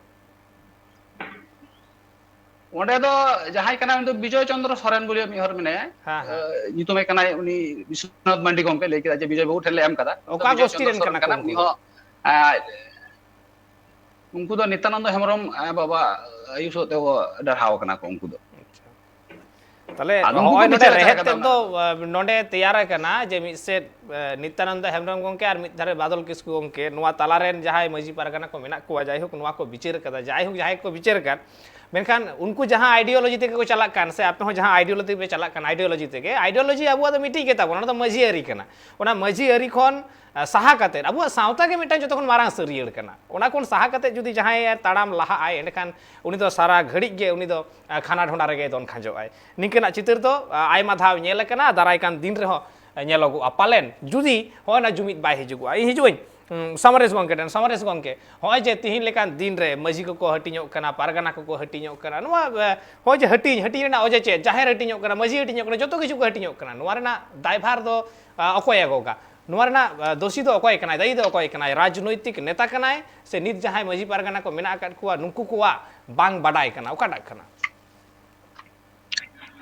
ᱚᱸᱰᱮ ᱫᱚ ᱡᱟᱦᱟᱸᱭ ᱠᱟᱱᱟᱭ, ᱩᱱᱤ ᱫᱚ ᱵᱤᱡᱚᱭ ᱪᱚᱱᱫᱨᱚ ᱥᱚᱨᱮᱱ ᱵᱚᱞᱮ ᱢᱤᱫ ᱦᱚᱲ ᱢᱮᱱᱟᱭᱟ᱾ ᱦᱮᱸ, ᱦᱮᱸ᱾ ᱮ, ᱧᱩᱛᱩᱢᱮ ᱠᱟᱱᱟᱭ ᱩᱱᱤ ᱵᱤᱥᱣᱚᱱᱟᱛᱷ ᱢᱟᱱᱰᱤ ᱜᱚᱢᱠᱮ ᱞᱟᱹᱭ ᱠᱮᱫᱟ ᱡᱮ ᱵᱤᱡᱚᱭ ᱵᱟᱹᱵᱩ ᱴᱷᱮᱱ ᱞᱮ ᱮᱢ ᱠᱟᱫᱟ᱾ ᱚᱠᱟ ᱩᱱᱤ ᱫᱚ ᱵᱤᱡᱚᱭ ᱜᱳᱥᱴᱤ ᱪᱚᱱᱫᱨᱚ ᱨᱮᱱ ᱥᱚᱨᱮᱱ ᱠᱟᱱᱟ ᱠᱚ ᱠᱟᱱᱟ, ᱩᱱᱠᱩ ᱩᱱᱤ ᱫᱚ? ᱦᱚᱸ, ᱮ, ᱩᱱᱠᱩ ᱫᱚ ᱱᱤᱛᱭᱟᱱᱚᱱᱫᱚ ᱦᱮᱢᱵᱨᱚᱢ, ᱮ, ᱵᱟᱵᱟ ᱟᱹᱭᱩᱨ ᱥᱚᱛᱮ ᱠᱚ ᱰᱟᱨᱦᱟᱣ ᱠᱟᱱᱟ ᱠᱚ ᱩᱱᱠᱩ ᱫᱚ᱾ ᱟᱪᱪᱷᱟ᱾ ᱛᱟᱦᱞᱮ ᱟᱫᱚ ᱩᱱᱠᱩ ᱱᱚᱜᱼᱚᱭ ᱠᱚ ᱱᱚᱰᱮ ᱵᱤᱪᱟᱹᱨ ᱟᱪᱟᱨ ᱨᱮᱦᱮᱫ ᱠᱟᱫᱟ ᱛᱮᱫ ᱚᱱᱟ ᱫᱚ, ᱫᱚ᱾ ᱮ, ᱱᱚᱰᱮ ᱛᱮᱭᱟᱨ ᱟᱠᱟᱱᱟ ᱡᱮ ᱢᱤᱫ ᱥᱮᱫ, ᱮ, ᱱᱤᱛᱭᱟᱱᱚᱱᱫᱚ ᱦᱮᱢᱵᱨᱚᱢ ᱜᱚᱢᱠᱮ ᱟᱨ ᱢᱤᱫ ᱫᱷᱟᱨᱮ ᱵᱟᱫᱚᱞ ᱠᱤᱥᱠᱩ ᱜᱚᱢᱠᱮ, ᱱᱚᱣᱟ ᱛᱟᱞᱟ ᱨᱮᱱ ᱡᱟᱦᱟᱸᱭ ᱢᱟᱹᱡᱷᱤ ᱯᱟᱨᱜᱟᱱᱟ ᱠᱚ ᱢᱮᱱᱟᱜ ᱠᱚᱣᱟ, ᱡᱟᱭᱦᱳᱠ ᱱᱚᱣᱟ ᱠᱚ ᱵᱤᱪᱟᱹᱨ ᱠᱟᱫᱟ, ᱡᱟᱭᱦᱳᱠ ᱡᱟᱦᱟᱸᱭ ᱠᱚ ᱵᱤᱪᱟᱹᱨ ᱟᱠᱟᱫ, ᱢᱮᱱᱠᱷᱟᱱ ᱩᱱᱠᱩ ᱡᱟᱦᱟᱸ ideology ᱛᱮᱜᱮ ᱠᱚ ᱪᱟᱞᱟᱜ ᱠᱟᱱ, ᱥᱮ ᱟᱯᱮ ᱦᱚᱸ ᱡᱟᱦᱟᱸ ideology ᱛᱮᱜᱮ ᱪᱟᱞᱟᱜ ᱠᱟᱱ, ideology ᱟᱵᱚᱣᱟᱜ ᱫᱚ ᱢᱤᱫᱴᱤᱡ ᱜᱮ ᱛᱟᱵᱚᱱᱟ, ᱚᱱᱟ ᱫᱚ ᱢᱟᱹᱡᱷᱤ ᱟᱹᱨᱤ ᱠᱟᱱᱟ᱾ ᱚᱱᱟ ᱢᱟᱹᱡᱷᱤ ᱟᱹᱨᱤ ᱠᱷᱚᱱ, ᱟ, ᱥᱟᱦᱟ ᱠᱟᱛᱮᱫ ᱟᱵᱚᱣᱟᱜ ᱥᱟᱶᱛᱟ ᱜᱮ ᱢᱤᱫᱴᱟᱝ ᱡᱚᱛᱚ ᱠᱷᱚᱱ ᱢᱟᱨᱟᱝ ᱥᱟᱹᱨᱭᱟᱹᱲ ᱠᱟᱱᱟ᱾ ᱚᱱᱟ ᱠᱷᱚᱱ ᱥᱟᱦᱟ ᱠᱟᱛᱮᱫ ᱡᱩᱫᱤ ᱡᱟᱦᱟᱸᱭ ᱮ ᱛᱟᱲᱟᱢ ᱞᱟᱦᱟᱜ ᱟᱭ, ᱮᱸᱰᱮᱠᱷᱟᱱ ᱩᱱᱤ ᱫᱚ ᱥᱟᱨᱟ ᱜᱷᱟᱹᱲᱤᱡ ᱜᱮ ᱩᱱᱤ ᱫᱚ, ᱟ, ᱠᱷᱟᱱᱟ ᱰᱷᱚᱸᱰᱟ ᱨᱮᱜᱮ ᱫᱚᱱ ᱠᱷᱟᱸᱡᱚᱜ ᱟᱭ᱾ ᱱᱤᱝᱠᱟᱹᱱᱟᱜ ᱪᱤᱛᱟᱹᱨ ᱫᱚ, ᱟ, ᱟᱭᱢᱟ ᱫᱷᱟᱣ ᱧᱮᱞ ᱟᱠᱟᱱᱟ, ᱫᱟᱨᱟᱭ ᱠᱟᱱ ᱫᱤᱱ ᱨᱮᱦᱚᱸ, ᱟ, ᱧᱮᱞᱚᱜᱚᱜᱼᱟ ᱯᱟᱞᱮᱱ, ᱡᱩᱫᱤ ᱦᱚᱸᱜᱼᱚᱭ ᱱᱟ ᱡᱩᱢᱤᱫ ᱵᱟᱭ ᱦᱤᱡᱩᱜᱚᱜᱼᱟ᱾ ᱤᱧ ᱦᱤᱡᱩᱜ ᱟᱹᱧ, ᱩᱸ, ᱥᱚᱢᱟᱨᱮᱥ ᱜᱚᱢᱠᱮ ᱴᱷᱮᱱ, ᱥᱚᱢᱟᱨᱮᱥ ᱜᱚᱢᱠᱮ, ᱦᱚᱸᱜᱼᱚᱭ ᱡᱮ ᱛᱤᱦᱤᱧ ᱞᱮᱠᱟᱱ ᱫᱤᱱ ᱨᱮ ᱢᱟᱹᱡᱷᱤ ᱠᱚᱠᱚ ᱦᱟᱹᱴᱤᱧᱚᱜ ᱠᱟᱱᱟ, ᱯᱟᱨᱜᱟᱱᱟ ᱠᱚᱠᱚ ᱦᱟᱹᱴᱤᱧᱚᱜ ᱠᱟᱱᱟ, ᱱᱚᱣᱟ, ᱮ, ᱦᱚᱸᱜᱼᱚᱭ ᱡᱮ ᱦᱟᱹᱴᱤᱧ, ᱦᱟᱹᱴᱤᱧ ᱨᱮᱱᱟᱜ ᱚᱡᱮ ᱪᱮᱫ? ᱡᱟᱦᱮᱨ ᱦᱟᱹᱴᱤᱧᱚᱜ ᱠᱟᱱᱟ, ᱢᱟᱹᱡᱷᱤ ᱦᱟᱹᱴᱤᱧᱚᱜ ᱠᱟᱱᱟ, ᱡᱚᱛᱚ ᱠᱤᱪᱷᱩ ᱠᱚ ᱦᱟᱹᱴᱤᱧᱚᱜ ᱠᱟᱱᱟ᱾ ᱱᱚᱣᱟ ᱨᱮᱱᱟᱜ ᱫᱟᱭᱵᱷᱟᱨ ᱫᱚ, ᱟ, ᱚᱠᱚᱭᱮ ᱜᱚᱜᱟ? ᱱᱚᱣᱟ ᱨᱮᱱᱟᱜ, ᱟ, ᱫᱳᱥᱤ ᱫᱚ ᱚᱠᱚᱭ ᱠᱟᱱᱟᱭ? ᱫᱟᱭᱤ ᱫᱚ ᱚᱠᱚᱭ ᱠᱟᱱᱟᱭ? ᱨᱟᱡᱽᱱᱳᱭᱛᱤᱠ ᱱᱮᱛᱟ ᱠᱟᱱᱟᱭ ᱥᱮ ᱱᱤᱛ ᱡᱟᱦᱟᱸᱭ ᱢᱟᱹᱡᱷᱤ ᱯᱟᱨᱜᱟᱱᱟ ᱠᱚ ᱢᱮᱱᱟᱜ ᱟᱠᱟᱫ ᱠᱚᱣᱟ, ᱱᱩᱠᱩ ᱠᱚᱣᱟᱜ ᱵᱟᱝ ᱵᱟᱰᱟᱭ ᱠᱟᱱᱟ? ᱚᱠᱟᱴᱟᱜ ᱠᱟᱱᱟ?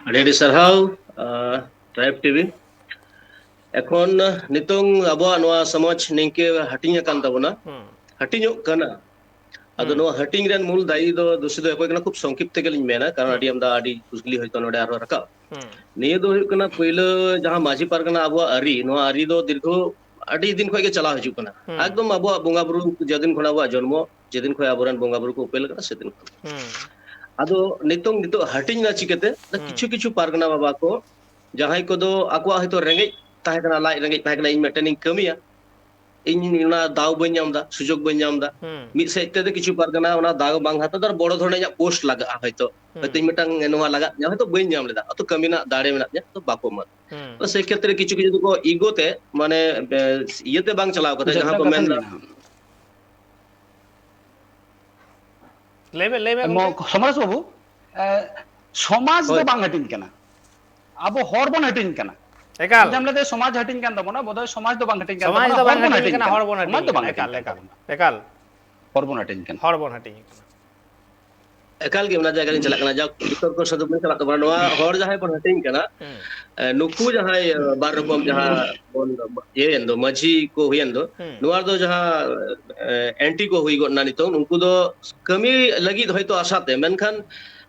ᱟᱹᱰᱤ ᱟᱹᱰᱤ ᱥᱟᱨᱦᱟᱣ, ᱟ, ᱴᱨᱟᱭᱤᱵᱽ ᱴᱤᱵᱷᱤ᱾ ᱮᱠᱷᱚᱱ, ᱟ, ᱱᱤᱛᱚᱝ ᱟᱵᱚᱣᱟᱜ ᱱᱚᱣᱟ ᱥᱚᱢᱟᱡᱽ ᱱᱤᱝᱠᱟᱹ ᱦᱟᱹᱴᱤᱧ ᱟᱠᱟᱱ ᱛᱟᱵᱚᱱᱟ, ᱦᱩᱸ᱾ ᱦᱟᱹᱴᱤᱧᱚᱜ ᱠᱟᱱᱟ᱾ ᱟᱫᱚ ᱦᱩᱸ᱾ ᱱᱚᱣᱟ ᱦᱟᱹᱴᱤᱧ ᱨᱮᱱ ᱢᱩᱞ ᱫᱟᱭᱤ ᱫᱚ, ᱫᱩᱥᱤ ᱫᱚ ᱚᱠᱚᱭ ᱠᱟᱱᱟ? ᱠᱷᱩᱵ ᱥᱚᱝᱠᱷᱤᱯᱛ ᱛᱮᱜᱮ ᱞᱤᱧ ᱢᱮᱱᱟ, ᱠᱟᱨᱚᱱ ᱦᱩᱸ᱾ ᱟᱹᱰᱤ ᱟᱢᱫᱟ, ᱟᱹᱰᱤ ᱠᱩᱠᱞᱤ ᱦᱚᱭᱛᱳ ᱱᱚᱰᱮ ᱟᱨᱦᱚᱸ ᱨᱟᱠᱟᱵ᱾ ᱦᱩᱸ᱾ ᱱᱤᱭᱟᱹ ᱫᱚ ᱦᱩᱭᱩᱜ ᱠᱟᱱᱟ, ᱯᱳᱭᱞᱳ ᱡᱟᱦᱟᱸ ᱢᱟᱹᱡᱷᱤ ᱯᱟᱨᱜᱟᱱᱟ ᱟᱵᱚᱣᱟᱜ ᱟᱹᱨᱤ, ᱱᱚᱣᱟ ᱟᱹᱨᱤ ᱫᱚ ᱫᱤᱨᱜᱷᱚ ᱟᱹᱰᱤ ᱫᱤᱱ ᱠᱷᱚᱱ ᱜᱮ ᱪᱟᱞᱟᱣ ᱦᱤᱡᱩᱜ ᱠᱟᱱᱟ᱾ ᱦᱩᱸ᱾ ᱮᱠᱫᱚᱢ ᱟᱵᱚᱣᱟᱜ ᱵᱚᱸᱜᱟ ᱵᱩᱨᱩ ᱡᱮᱫᱤᱱ ᱠᱷᱚᱱ ᱟᱵᱚᱣᱟᱜ ᱡᱚᱱᱢᱚ, ᱡᱮᱫᱤᱱ ᱠᱷᱚᱱ ᱟᱵᱚᱨᱮᱱ ᱵᱚᱸᱜᱟ ᱵᱩᱨᱩ ᱠᱚ ᱩᱯᱮᱞ ᱟᱠᱟᱱᱟ, ᱥᱮᱫᱤᱱ ᱠᱷᱚᱱ᱾ ᱦᱩᱸ᱾ ᱟᱫᱚ ᱱᱤᱛᱚᱝ, ᱱᱤᱛᱚᱜ ᱦᱟᱹᱴᱤᱧ ᱮᱱᱟ ᱪᱤᱠᱟᱹᱛᱮ? ᱦᱩᱸ᱾ ᱠᱤᱪᱷᱩ ᱠᱤᱪᱷᱩ ᱯᱟᱨᱜᱟᱱᱟ ᱵᱟᱵᱟ ᱠᱚ, ᱡᱟᱦᱟᱸᱭ ᱠᱚᱫᱚ ᱟᱠᱚᱣᱟᱜ ᱦᱚᱭᱛᱳ ᱨᱮᱸᱜᱮᱡ ᱛᱟᱦᱮᱸ ᱠᱟᱱᱟ, ᱞᱟᱡ ᱨᱮᱸᱜᱮᱡ ᱛᱟᱦᱮᱸ ᱠᱟᱱᱟ, ᱤᱧ ᱢᱤᱫᱴᱮᱱ ᱤᱧ ᱠᱟᱹᱢᱤᱭᱟ, ᱤᱧ ᱚᱱᱟ ᱫᱟᱣ ᱵᱟᱹᱧ ᱧᱟᱢ ᱮᱫᱟ, ᱥᱩᱡᱳᱜᱽ ᱵᱟᱹᱧ ᱧᱟᱢ ᱮᱫᱟ᱾ ᱦᱩᱸ᱾ ᱢᱤᱫ ᱥᱮᱫ ᱛᱮᱫᱚ ᱠᱤᱪᱷᱩ ᱯᱟᱨᱜᱟᱱᱟ ᱚᱱᱟ ᱫᱟᱣ ᱵᱟᱝ ᱦᱟᱛᱟᱣ ᱫᱟ, ᱟᱨ ᱵᱚᱲᱚ ᱫᱷᱚᱨᱚᱱ ᱤᱧᱟᱹᱜ ᱯᱳᱥᱴ ᱞᱟᱜᱟᱜᱼᱟ ᱦᱚᱭᱛᱳ᱾ ᱦᱩᱸ᱾ ᱦᱚᱭᱛᱳ ᱤᱧ ᱢᱤᱫᱴᱟᱝ ᱱᱚᱣᱟ ᱞᱟᱜᱟᱜ ᱛᱤᱧᱟ, ᱦᱚᱭᱛᱳ ᱵᱟᱹᱧ ᱧᱟᱢ ᱞᱮᱫᱟ, ᱦᱚᱭᱛᱳ ᱠᱟᱹᱢᱤ ᱨᱮᱱᱟᱜ ᱫᱟᱲᱮ ᱢᱮᱱᱟᱜ ᱛᱤᱧᱟ, ᱛᱚ ᱵᱟᱠᱚ ᱮᱢᱟ᱾ ᱦᱩᱸ᱾ ᱛᱚ ᱥᱮᱭ ᱠᱷᱮᱛᱨᱮ ᱠᱤᱪᱷᱩ ᱠᱤᱪᱷᱩ ᱫᱚᱠᱚ ᱤᱜᱳ ᱛᱮ, ᱢᱟᱱᱮ, ᱮ, ᱤᱭᱟᱹᱛᱮ ᱵᱟᱝ ᱪᱟᱞᱟᱣ ᱠᱟᱛᱮ, ᱡᱟᱦᱟᱸ ᱡᱚᱛᱚ ᱠᱚ ᱠᱟᱛᱷᱟ ᱢᱮᱱ ᱫᱟ, ᱢᱮᱱᱟᱜᱼᱟ᱾ ᱞᱟᱹᱭ ᱵᱮᱱ, ᱞᱟᱹᱭ ᱵᱮᱱ ᱢᱚ-, ᱜᱚᱢᱠᱮ᱾ ᱥᱚᱢᱟᱨ ᱵᱟᱹᱵᱩ, ᱮ, ᱥᱚᱢᱟᱡᱽ ᱫᱚ ᱦᱳᱭ᱾ ᱵᱟᱝ ᱦᱟᱹᱴᱤᱧ ᱠᱟᱱᱟ, ᱟᱵᱚ ᱦᱚᱲ ᱵᱚᱱ ᱦᱟᱹᱴᱤᱧ ᱠᱟᱱᱟ᱾ ᱮᱠᱟᱞ᱾ ᱤᱧ ᱧᱟᱢ ᱞᱮᱫᱟ ᱥᱚᱢᱟᱡᱽ ᱦᱟᱹᱴᱤᱧ ᱠᱟᱱ ᱛᱟᱵᱚᱱᱟ, ᱵᱚᱫᱷᱚᱭ ᱥᱚᱢᱟᱡᱽ ᱫᱚ ᱵᱟᱝ ᱦᱟᱹᱴᱤᱧ ᱠᱟᱱ ᱥᱚᱢᱟᱡᱽ ᱛᱟᱵᱚᱱᱟ, ᱫᱚ ᱦᱚᱲ ᱵᱟᱝ ᱵᱚᱱ ᱦᱟᱹᱴᱤᱧ ᱦᱟᱹᱴᱤᱧ ᱠᱟᱱᱟ, ᱠᱟᱱᱟ᱾ ᱦᱚᱲ ᱵᱚᱱ ᱦᱟᱹᱴᱤᱧ ᱥᱚᱢᱟᱡᱽ ᱫᱚ ᱠᱟᱱᱟ᱾ ᱵᱟᱝ ᱦᱟᱹᱴᱤᱧ ᱮᱠᱟᱞ, ᱠᱟᱱ ᱮᱠᱟᱞ, ᱛᱟᱵᱚᱱᱟ᱾ ᱮᱠᱟᱞ᱾ ᱦᱚᱲ ᱵᱚᱱ ᱦᱟᱹᱴᱤᱧ ᱠᱟᱱᱟ᱾ ᱦᱚᱲ ᱵᱚᱱ ᱦᱟᱹᱴᱤᱧ ᱠᱟᱱᱟ᱾ ᱮᱠᱟᱞ ᱜᱮ ᱚᱱᱟ ᱡᱟᱭᱜᱟ ᱨᱤᱧ ᱪᱟᱞᱟᱜ ᱠᱟᱱᱟ, ᱡᱟᱠ, ᱵᱤᱛᱚᱨᱠᱚ ᱥᱟᱹᱫᱩ ᱵᱚᱱ ᱪᱟᱞᱟᱜ ᱛᱟᱵᱚᱱᱟ᱾ ᱱᱚᱣᱟ ᱦᱚᱲ ᱡᱟᱦᱟᱸᱭ ᱵᱚᱱ ᱦᱟᱹᱴᱤᱧ ᱠᱟᱱᱟ, ᱦᱩᱸ᱾ ᱮ, ᱱᱩᱠᱩ ᱡᱟᱦᱟᱸᱭ, ᱮ, ᱵᱟᱨ ᱨᱚᱠᱚᱢ ᱡᱟᱦᱟᱸ ᱵᱚᱱ ᱤᱭᱟᱹᱭᱮᱱ ᱫᱚ, ᱢᱟᱹᱡᱷᱤ ᱠᱚ ᱦᱩᱭᱮᱱ ᱫᱚ, ᱦᱩᱸ᱾ ᱱᱚᱣᱟ ᱨᱮᱫᱚ ᱡᱟᱦᱟᱸ, ᱮ, ᱮᱱᱴᱤ ᱠᱚ ᱦᱩᱭ ᱜᱚᱫ ᱮᱱᱟ ᱱᱤᱛᱚᱝ, ᱩᱱᱠᱩ ᱫᱚ ᱠᱟᱹᱢᱤ ᱞᱟᱹᱜᱤᱫ ᱦᱚᱭᱛᱳ ᱟᱥᱟᱛᱮ, ᱢᱮᱱᱠᱷᱟᱱ,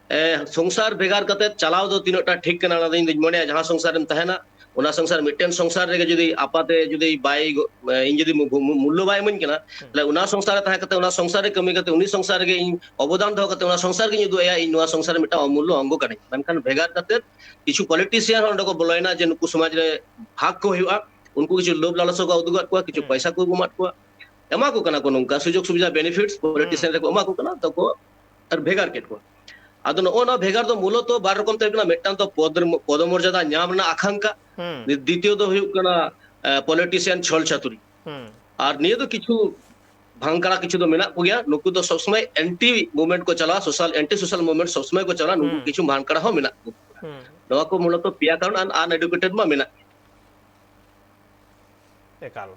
ᱮ, ᱥᱚᱝᱥᱟᱨ ᱵᱷᱮᱜᱟᱨ ᱠᱟᱛᱮ ᱪᱟᱞᱟᱣ ᱫᱚ ᱛᱤᱱᱟᱹᱜ ᱴᱟ ᱴᱷᱤᱠ ᱠᱟᱱᱟ, ᱚᱱᱟ ᱫᱚ ᱤᱧ ᱫᱩᱧ ᱢᱚᱱᱮᱭᱟ, ᱡᱟᱦᱟᱸ ᱥᱚᱝᱥᱟᱨ ᱨᱮᱢ ᱛᱟᱦᱮᱱᱟ, ᱚᱱᱟ ᱥᱚᱝᱥᱟᱨ, ᱢᱤᱫᱴᱮᱱ ᱥᱚᱝᱥᱟᱨ ᱨᱮᱜᱮ ᱡᱩᱫᱤ ᱟᱯᱟᱛᱮ ᱡᱩᱫᱤ ᱵᱟᱭ ᱜᱚ-, ᱤᱧ ᱡᱩᱫᱤ ᱢᱩ-, ᱢᱩ-, ᱢᱩᱞᱞᱚ ᱵᱟᱭ ᱤᱢᱟᱹᱧ ᱠᱟᱱᱟ, ᱦᱩᱸ᱾ ᱛᱟᱦᱞᱮ ᱚᱱᱟ ᱥᱚᱝᱥᱟᱨ ᱨᱮ ᱛᱟᱦᱮᱸ ᱠᱟᱛᱮ, ᱚᱱᱟ ᱥᱚᱝᱥᱟᱨ ᱨᱮ ᱠᱟᱹᱢᱤ ᱠᱟᱛᱮ, ᱩᱱᱤ ᱥᱚᱝᱥᱟᱨ ᱨᱮᱜᱮ ᱤᱧ ᱚᱵᱚᱫᱟᱱ ᱫᱚᱦᱚ ᱠᱟᱛᱮ, ᱚᱱᱟ ᱥᱚᱝᱥᱟᱨ ᱜᱤᱧ ᱩᱫᱩᱜ ᱟᱭᱟ, ᱤᱧ ᱱᱚᱣᱟ ᱥᱚᱝᱥᱟᱨ ᱨᱮ ᱢᱤᱫᱴᱟᱝ ᱚᱢᱩᱞᱞᱚ ᱚᱝᱜᱚ ᱠᱟᱹᱱᱟᱹᱧ᱾ ᱢᱮᱱᱠᱷᱟᱱ ᱵᱷᱮᱜᱟᱨ ᱠᱟᱛᱮ ᱠᱤᱪᱷᱩ ᱯᱚᱞᱤᱴᱤᱥᱤᱭᱟᱱ ᱦᱚᱸ ᱚᱸᱰᱮ ᱠᱚ ᱵᱚᱞᱚᱭᱮᱱᱟ ᱡᱮ ᱱᱩᱠᱩ ᱥᱚᱢᱟᱡᱽ ᱨᱮ ᱵᱷᱟᱜᱽ ᱠᱚ ᱦᱩᱭᱩᱜᱼᱟ, ᱩᱱᱠᱩ ᱠᱤᱪᱷᱩ ᱞᱳᱵᱷ ᱞᱟᱞᱚᱪ ᱠᱚ ᱩᱫᱩᱜᱟᱫ ᱠᱚᱣᱟ, ᱠᱤᱪᱷᱩ ᱦᱩᱸ᱾ ᱯᱚᱭᱥᱟ ᱠᱚ ᱮᱢᱟᱫ ᱠᱚᱣᱟ, ᱮᱢᱟ ᱠᱚ ᱠᱟᱱᱟ ᱠᱚ, ᱱᱚᱝᱠᱟ ᱥᱩᱡᱳᱜᱽ ᱥᱩᱵᱤᱫᱷᱟ, ᱵᱮᱱᱤᱯᱷᱤᱴᱥ ᱯᱚᱞᱤᱴᱤᱥᱤᱭᱟᱱ ᱦᱩᱸ᱾ ᱨᱮᱠᱚ ᱮᱢᱟ ᱠᱚ ᱠᱟᱱᱟ, ᱛᱚ ᱠᱚ ᱟᱨ ᱵᱷᱮᱜᱟᱨ ᱠᱮᱫ ᱠᱚᱣᱟ᱾ ᱟᱫᱚ ᱱᱚᱜᱼᱚ ᱱᱚᱣᱟ ᱵᱷᱮᱜᱟᱨ ᱫᱚ ᱢᱩᱞᱚᱛᱚ ᱵᱟᱨ ᱨᱚᱠᱚᱢ ᱛᱮ ᱦᱩᱭᱩᱜ ᱠᱟᱱᱟ, ᱢᱤᱫᱴᱟᱝ ᱫᱚ ᱯᱚᱫ-, ᱯᱚᱫᱚᱢᱚᱨᱡᱟᱫᱟ ᱧᱟᱢ ᱨᱮᱱᱟᱜ ᱟᱠᱟᱝᱠᱷᱟ, ᱦᱩᱸ᱾ ᱫᱤᱛᱤᱭᱚ ᱫᱚ ᱦᱩᱭᱩᱜ ᱠᱟᱱᱟ, ᱮ, ᱯᱚᱞᱤᱴᱤᱥᱤᱭᱟᱱ ᱪᱷᱚᱞ ᱪᱷᱟᱹᱛᱩᱨᱤ᱾ ᱦᱩᱸ᱾ ᱟᱨ ᱱᱤᱭᱟᱹ ᱫᱚ ᱠᱤᱪᱷᱩ ᱵᱷᱟᱝᱠᱟᱲᱟ ᱠᱤᱪᱷᱩ ᱫᱚ ᱢᱮᱱᱟᱜ ᱠᱚᱜᱮᱭᱟ, ᱱᱩᱠᱩ ᱫᱚ ᱥᱚᱵ ᱥᱚᱢᱚᱭ ᱮᱱᱴᱤ ᱢᱩᱵᱷᱢᱮᱱᱴ ᱠᱚ ᱪᱟᱞᱟᱣᱟ, ᱥᱳᱥᱟᱞ, ᱮᱱᱴᱤ ᱥᱳᱥᱟᱞ ᱢᱩᱵᱷᱢᱮᱱᱴ ᱥᱚᱵ ᱥᱚᱢᱚᱭ ᱠᱚ ᱪᱟᱞᱟᱣᱟ, ᱱᱩᱠᱩ ᱦᱩᱸ᱾ ᱠᱤᱪᱷᱩ ᱵᱷᱟᱝᱠᱟᱲᱟ ᱦᱚᱸ ᱢᱮᱱᱟᱜ ᱠᱚᱣᱟ᱾ ᱦᱩᱸ᱾ ᱱᱚᱣᱟ ᱠᱚ ᱢᱩᱞᱚᱛᱚ ᱯᱮᱭᱟ ᱠᱟᱨᱚᱱ, ᱟᱱ-, ᱟᱱᱮᱰᱩᱠᱮᱴᱮᱰ ᱢᱟ ᱢᱮᱱᱟᱜ ᱜᱮ᱾ ᱮᱠᱟᱞ᱾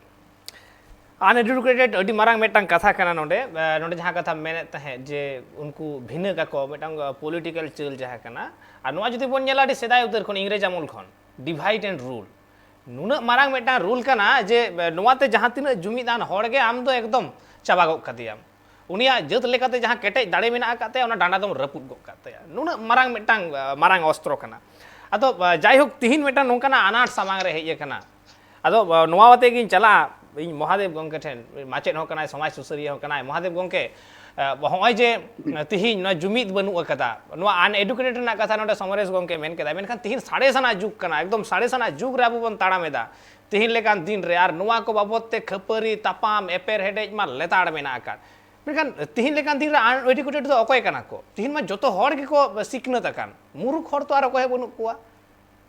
ᱟᱱᱮᱰᱩᱠᱮᱴᱮᱰ ᱟᱹᱰᱤ ᱢᱟᱨᱟᱝ ᱢᱤᱫᱴᱟᱝ ᱠᱟᱛᱷᱟ ᱠᱟᱱᱟ ᱱᱚᱰᱮ᱾ ᱮ, ᱱᱚᱰᱮ ᱡᱟᱦᱟᱸ ᱠᱟᱛᱷᱟᱢ ᱢᱮᱱᱮᱫ ᱛᱟᱦᱮᱸᱫ ᱡᱮ ᱩᱱᱠᱩ ᱵᱷᱤᱱᱟᱹ ᱠᱟᱠᱚ ᱢᱤᱫᱴᱟᱝ, ᱮ, ᱯᱚᱞᱤᱴᱤᱠᱮᱞ ᱪᱟᱹᱞ ᱡᱟᱦᱟᱸ ᱠᱟᱱᱟ, ᱟᱨ ᱱᱚᱣᱟ ᱡᱩᱫᱤ ᱵᱚᱱ ᱧᱮᱞᱟ ᱟᱹᱰᱤ ᱥᱮᱫᱟᱭ ᱩᱛᱟᱹᱨ ᱠᱷᱚᱱ, ᱤᱝᱨᱮᱡᱽ ᱟᱢᱚᱞ ᱠᱷᱚᱱ, ᱰᱤᱵᱷᱟᱭᱤᱰ ᱮᱱᱰ ᱨᱩᱞ᱾ ᱱᱩᱱᱟᱹᱜ ᱢᱟᱨᱟᱝ ᱢᱤᱫᱴᱟᱝ ᱨᱩᱞ ᱠᱟᱱᱟ ᱡᱮ, ᱮ, ᱱᱚᱣᱟᱛᱮ ᱡᱟᱦᱟᱸ ᱛᱤᱱᱟᱹᱜ ᱡᱩᱢᱤᱫᱟᱱ ᱦᱚᱲ ᱜᱮ ᱟᱢ ᱫᱚ ᱮᱠᱫᱚᱢ ᱪᱟᱵᱟ ᱜᱚᱫ ᱠᱟᱫᱮᱭᱟᱢ᱾ ᱩᱱᱤᱭᱟᱜ ᱡᱟᱹᱛ ᱞᱮᱠᱟᱛᱮ ᱡᱟᱦᱟᱸ ᱠᱮᱴᱮᱡ ᱫᱟᱲᱮ ᱢᱮᱱᱟᱜ ᱟᱠᱟᱫ ᱛᱟᱭᱟ, ᱚᱱᱟ ᱰᱟᱸᱰᱟ ᱫᱚᱢ ᱨᱟᱹᱯᱩᱫ ᱜᱚᱫ ᱠᱟᱜ ᱛᱟᱭᱟ᱾ ᱱᱩᱱᱟᱹᱜ ᱢᱟᱨᱟᱝ ᱢᱤᱫᱴᱟᱝ, ᱮ, ᱢᱟᱨᱟᱝ ᱚᱥᱛᱨᱚ ᱠᱟᱱᱟ᱾ ᱟᱫᱚ, ᱮ, ᱡᱟᱭᱦᱳᱠ, ᱛᱤᱦᱤᱧ ᱢᱤᱫᱴᱟᱝ ᱱᱚᱝᱠᱟᱱᱟᱜ ᱟᱱᱟᱴ ᱥᱟᱢᱟᱝ ᱨᱮ ᱦᱮᱡ ᱟᱠᱟᱱᱟ᱾ ᱟᱫᱚ, ᱮ, ᱱᱚᱣᱟ ᱟᱛᱮ ᱜᱤᱧ ᱪᱟᱞᱟᱜᱼᱟ ᱤᱧ ᱢᱚᱦᱟᱫᱮᱵ ᱜᱚᱢᱠᱮ ᱴᱷᱮᱱ, ᱢᱟᱪᱮᱫ ᱦᱚᱸ ᱠᱟᱱᱟᱭ, ᱥᱚᱢᱟᱡᱽ ᱥᱩᱥᱟᱹᱨᱤᱭᱟᱹ ᱦᱚᱸ ᱠᱟᱱᱟᱭ᱾ ᱢᱚᱦᱟᱫᱮᱵ ᱜᱚᱢᱠᱮ, ᱮ, ᱦᱚᱸᱜᱼᱚᱭ ᱡᱮ, ᱮ, ᱛᱤᱦᱤᱧ ᱱᱚᱣᱟ ᱡᱩᱢᱤᱫ ᱵᱟᱹᱱᱩᱜ ᱟᱠᱟᱫᱟ, ᱱᱚᱣᱟ ᱟᱱᱮᱰᱩᱠᱮᱴᱮᱰ ᱨᱮᱱᱟᱜ ᱠᱟᱛᱷᱟ ᱱᱚᱰᱮ ᱥᱚᱢᱚᱨᱮᱥ ᱜᱚᱢᱠᱮ ᱢᱮᱱ ᱠᱮᱫᱟ, ᱢᱮᱱᱠᱷᱟᱱ ᱛᱤᱦᱤᱧ ᱥᱟᱬᱮᱥ ᱟᱱᱟᱜ ᱡᱩᱜᱽ ᱠᱟᱱᱟ, ᱮᱠᱫᱚᱢ ᱥᱟᱬᱮᱥ ᱟᱱᱟᱜ ᱡᱩᱜᱽ ᱨᱮ ᱟᱵᱚ ᱵᱚᱱ ᱛᱟᱲᱟᱢ ᱮᱫᱟ᱾ ᱛᱤᱦᱤᱧ ᱞᱮᱠᱟᱱ ᱫᱤᱱ ᱨᱮ ᱟᱨ ᱱᱚᱣᱟ ᱠᱚ ᱵᱟᱵᱚᱫ ᱛᱮ ᱠᱷᱟᱹᱯᱟᱹᱨᱤ, ᱛᱟᱯᱟᱢ, ᱮᱯᱮᱨ ᱦᱮᱰᱮᱡ ᱢᱟ ᱞᱮᱛᱟᱲ ᱢᱮᱱᱟᱜ ᱟᱠᱟᱫ᱾ ᱢᱮᱱᱠᱷᱟᱱ ᱛᱤᱦᱤᱧ ᱞᱮᱠᱟᱱ ᱫᱤᱱ ᱨᱮ uneducated ᱫᱚ ᱚᱠᱚᱭ ᱠᱟᱱᱟ ᱠᱚ? ᱛᱤᱦᱤᱧ ᱢᱟ ᱡᱚᱛᱚ ᱦᱚᱲ ᱜᱮᱠᱚ ᱥᱤᱠᱷᱱᱟᱹᱛ ᱟᱠᱟᱱ, ᱢᱩᱨᱩᱠᱷ ᱦᱚᱲ ᱛᱚ ᱟᱨ ᱚᱠᱚᱭ ᱦᱚᱸ ᱵᱟᱹᱱᱩᱜ ᱠᱚᱣᱟ᱾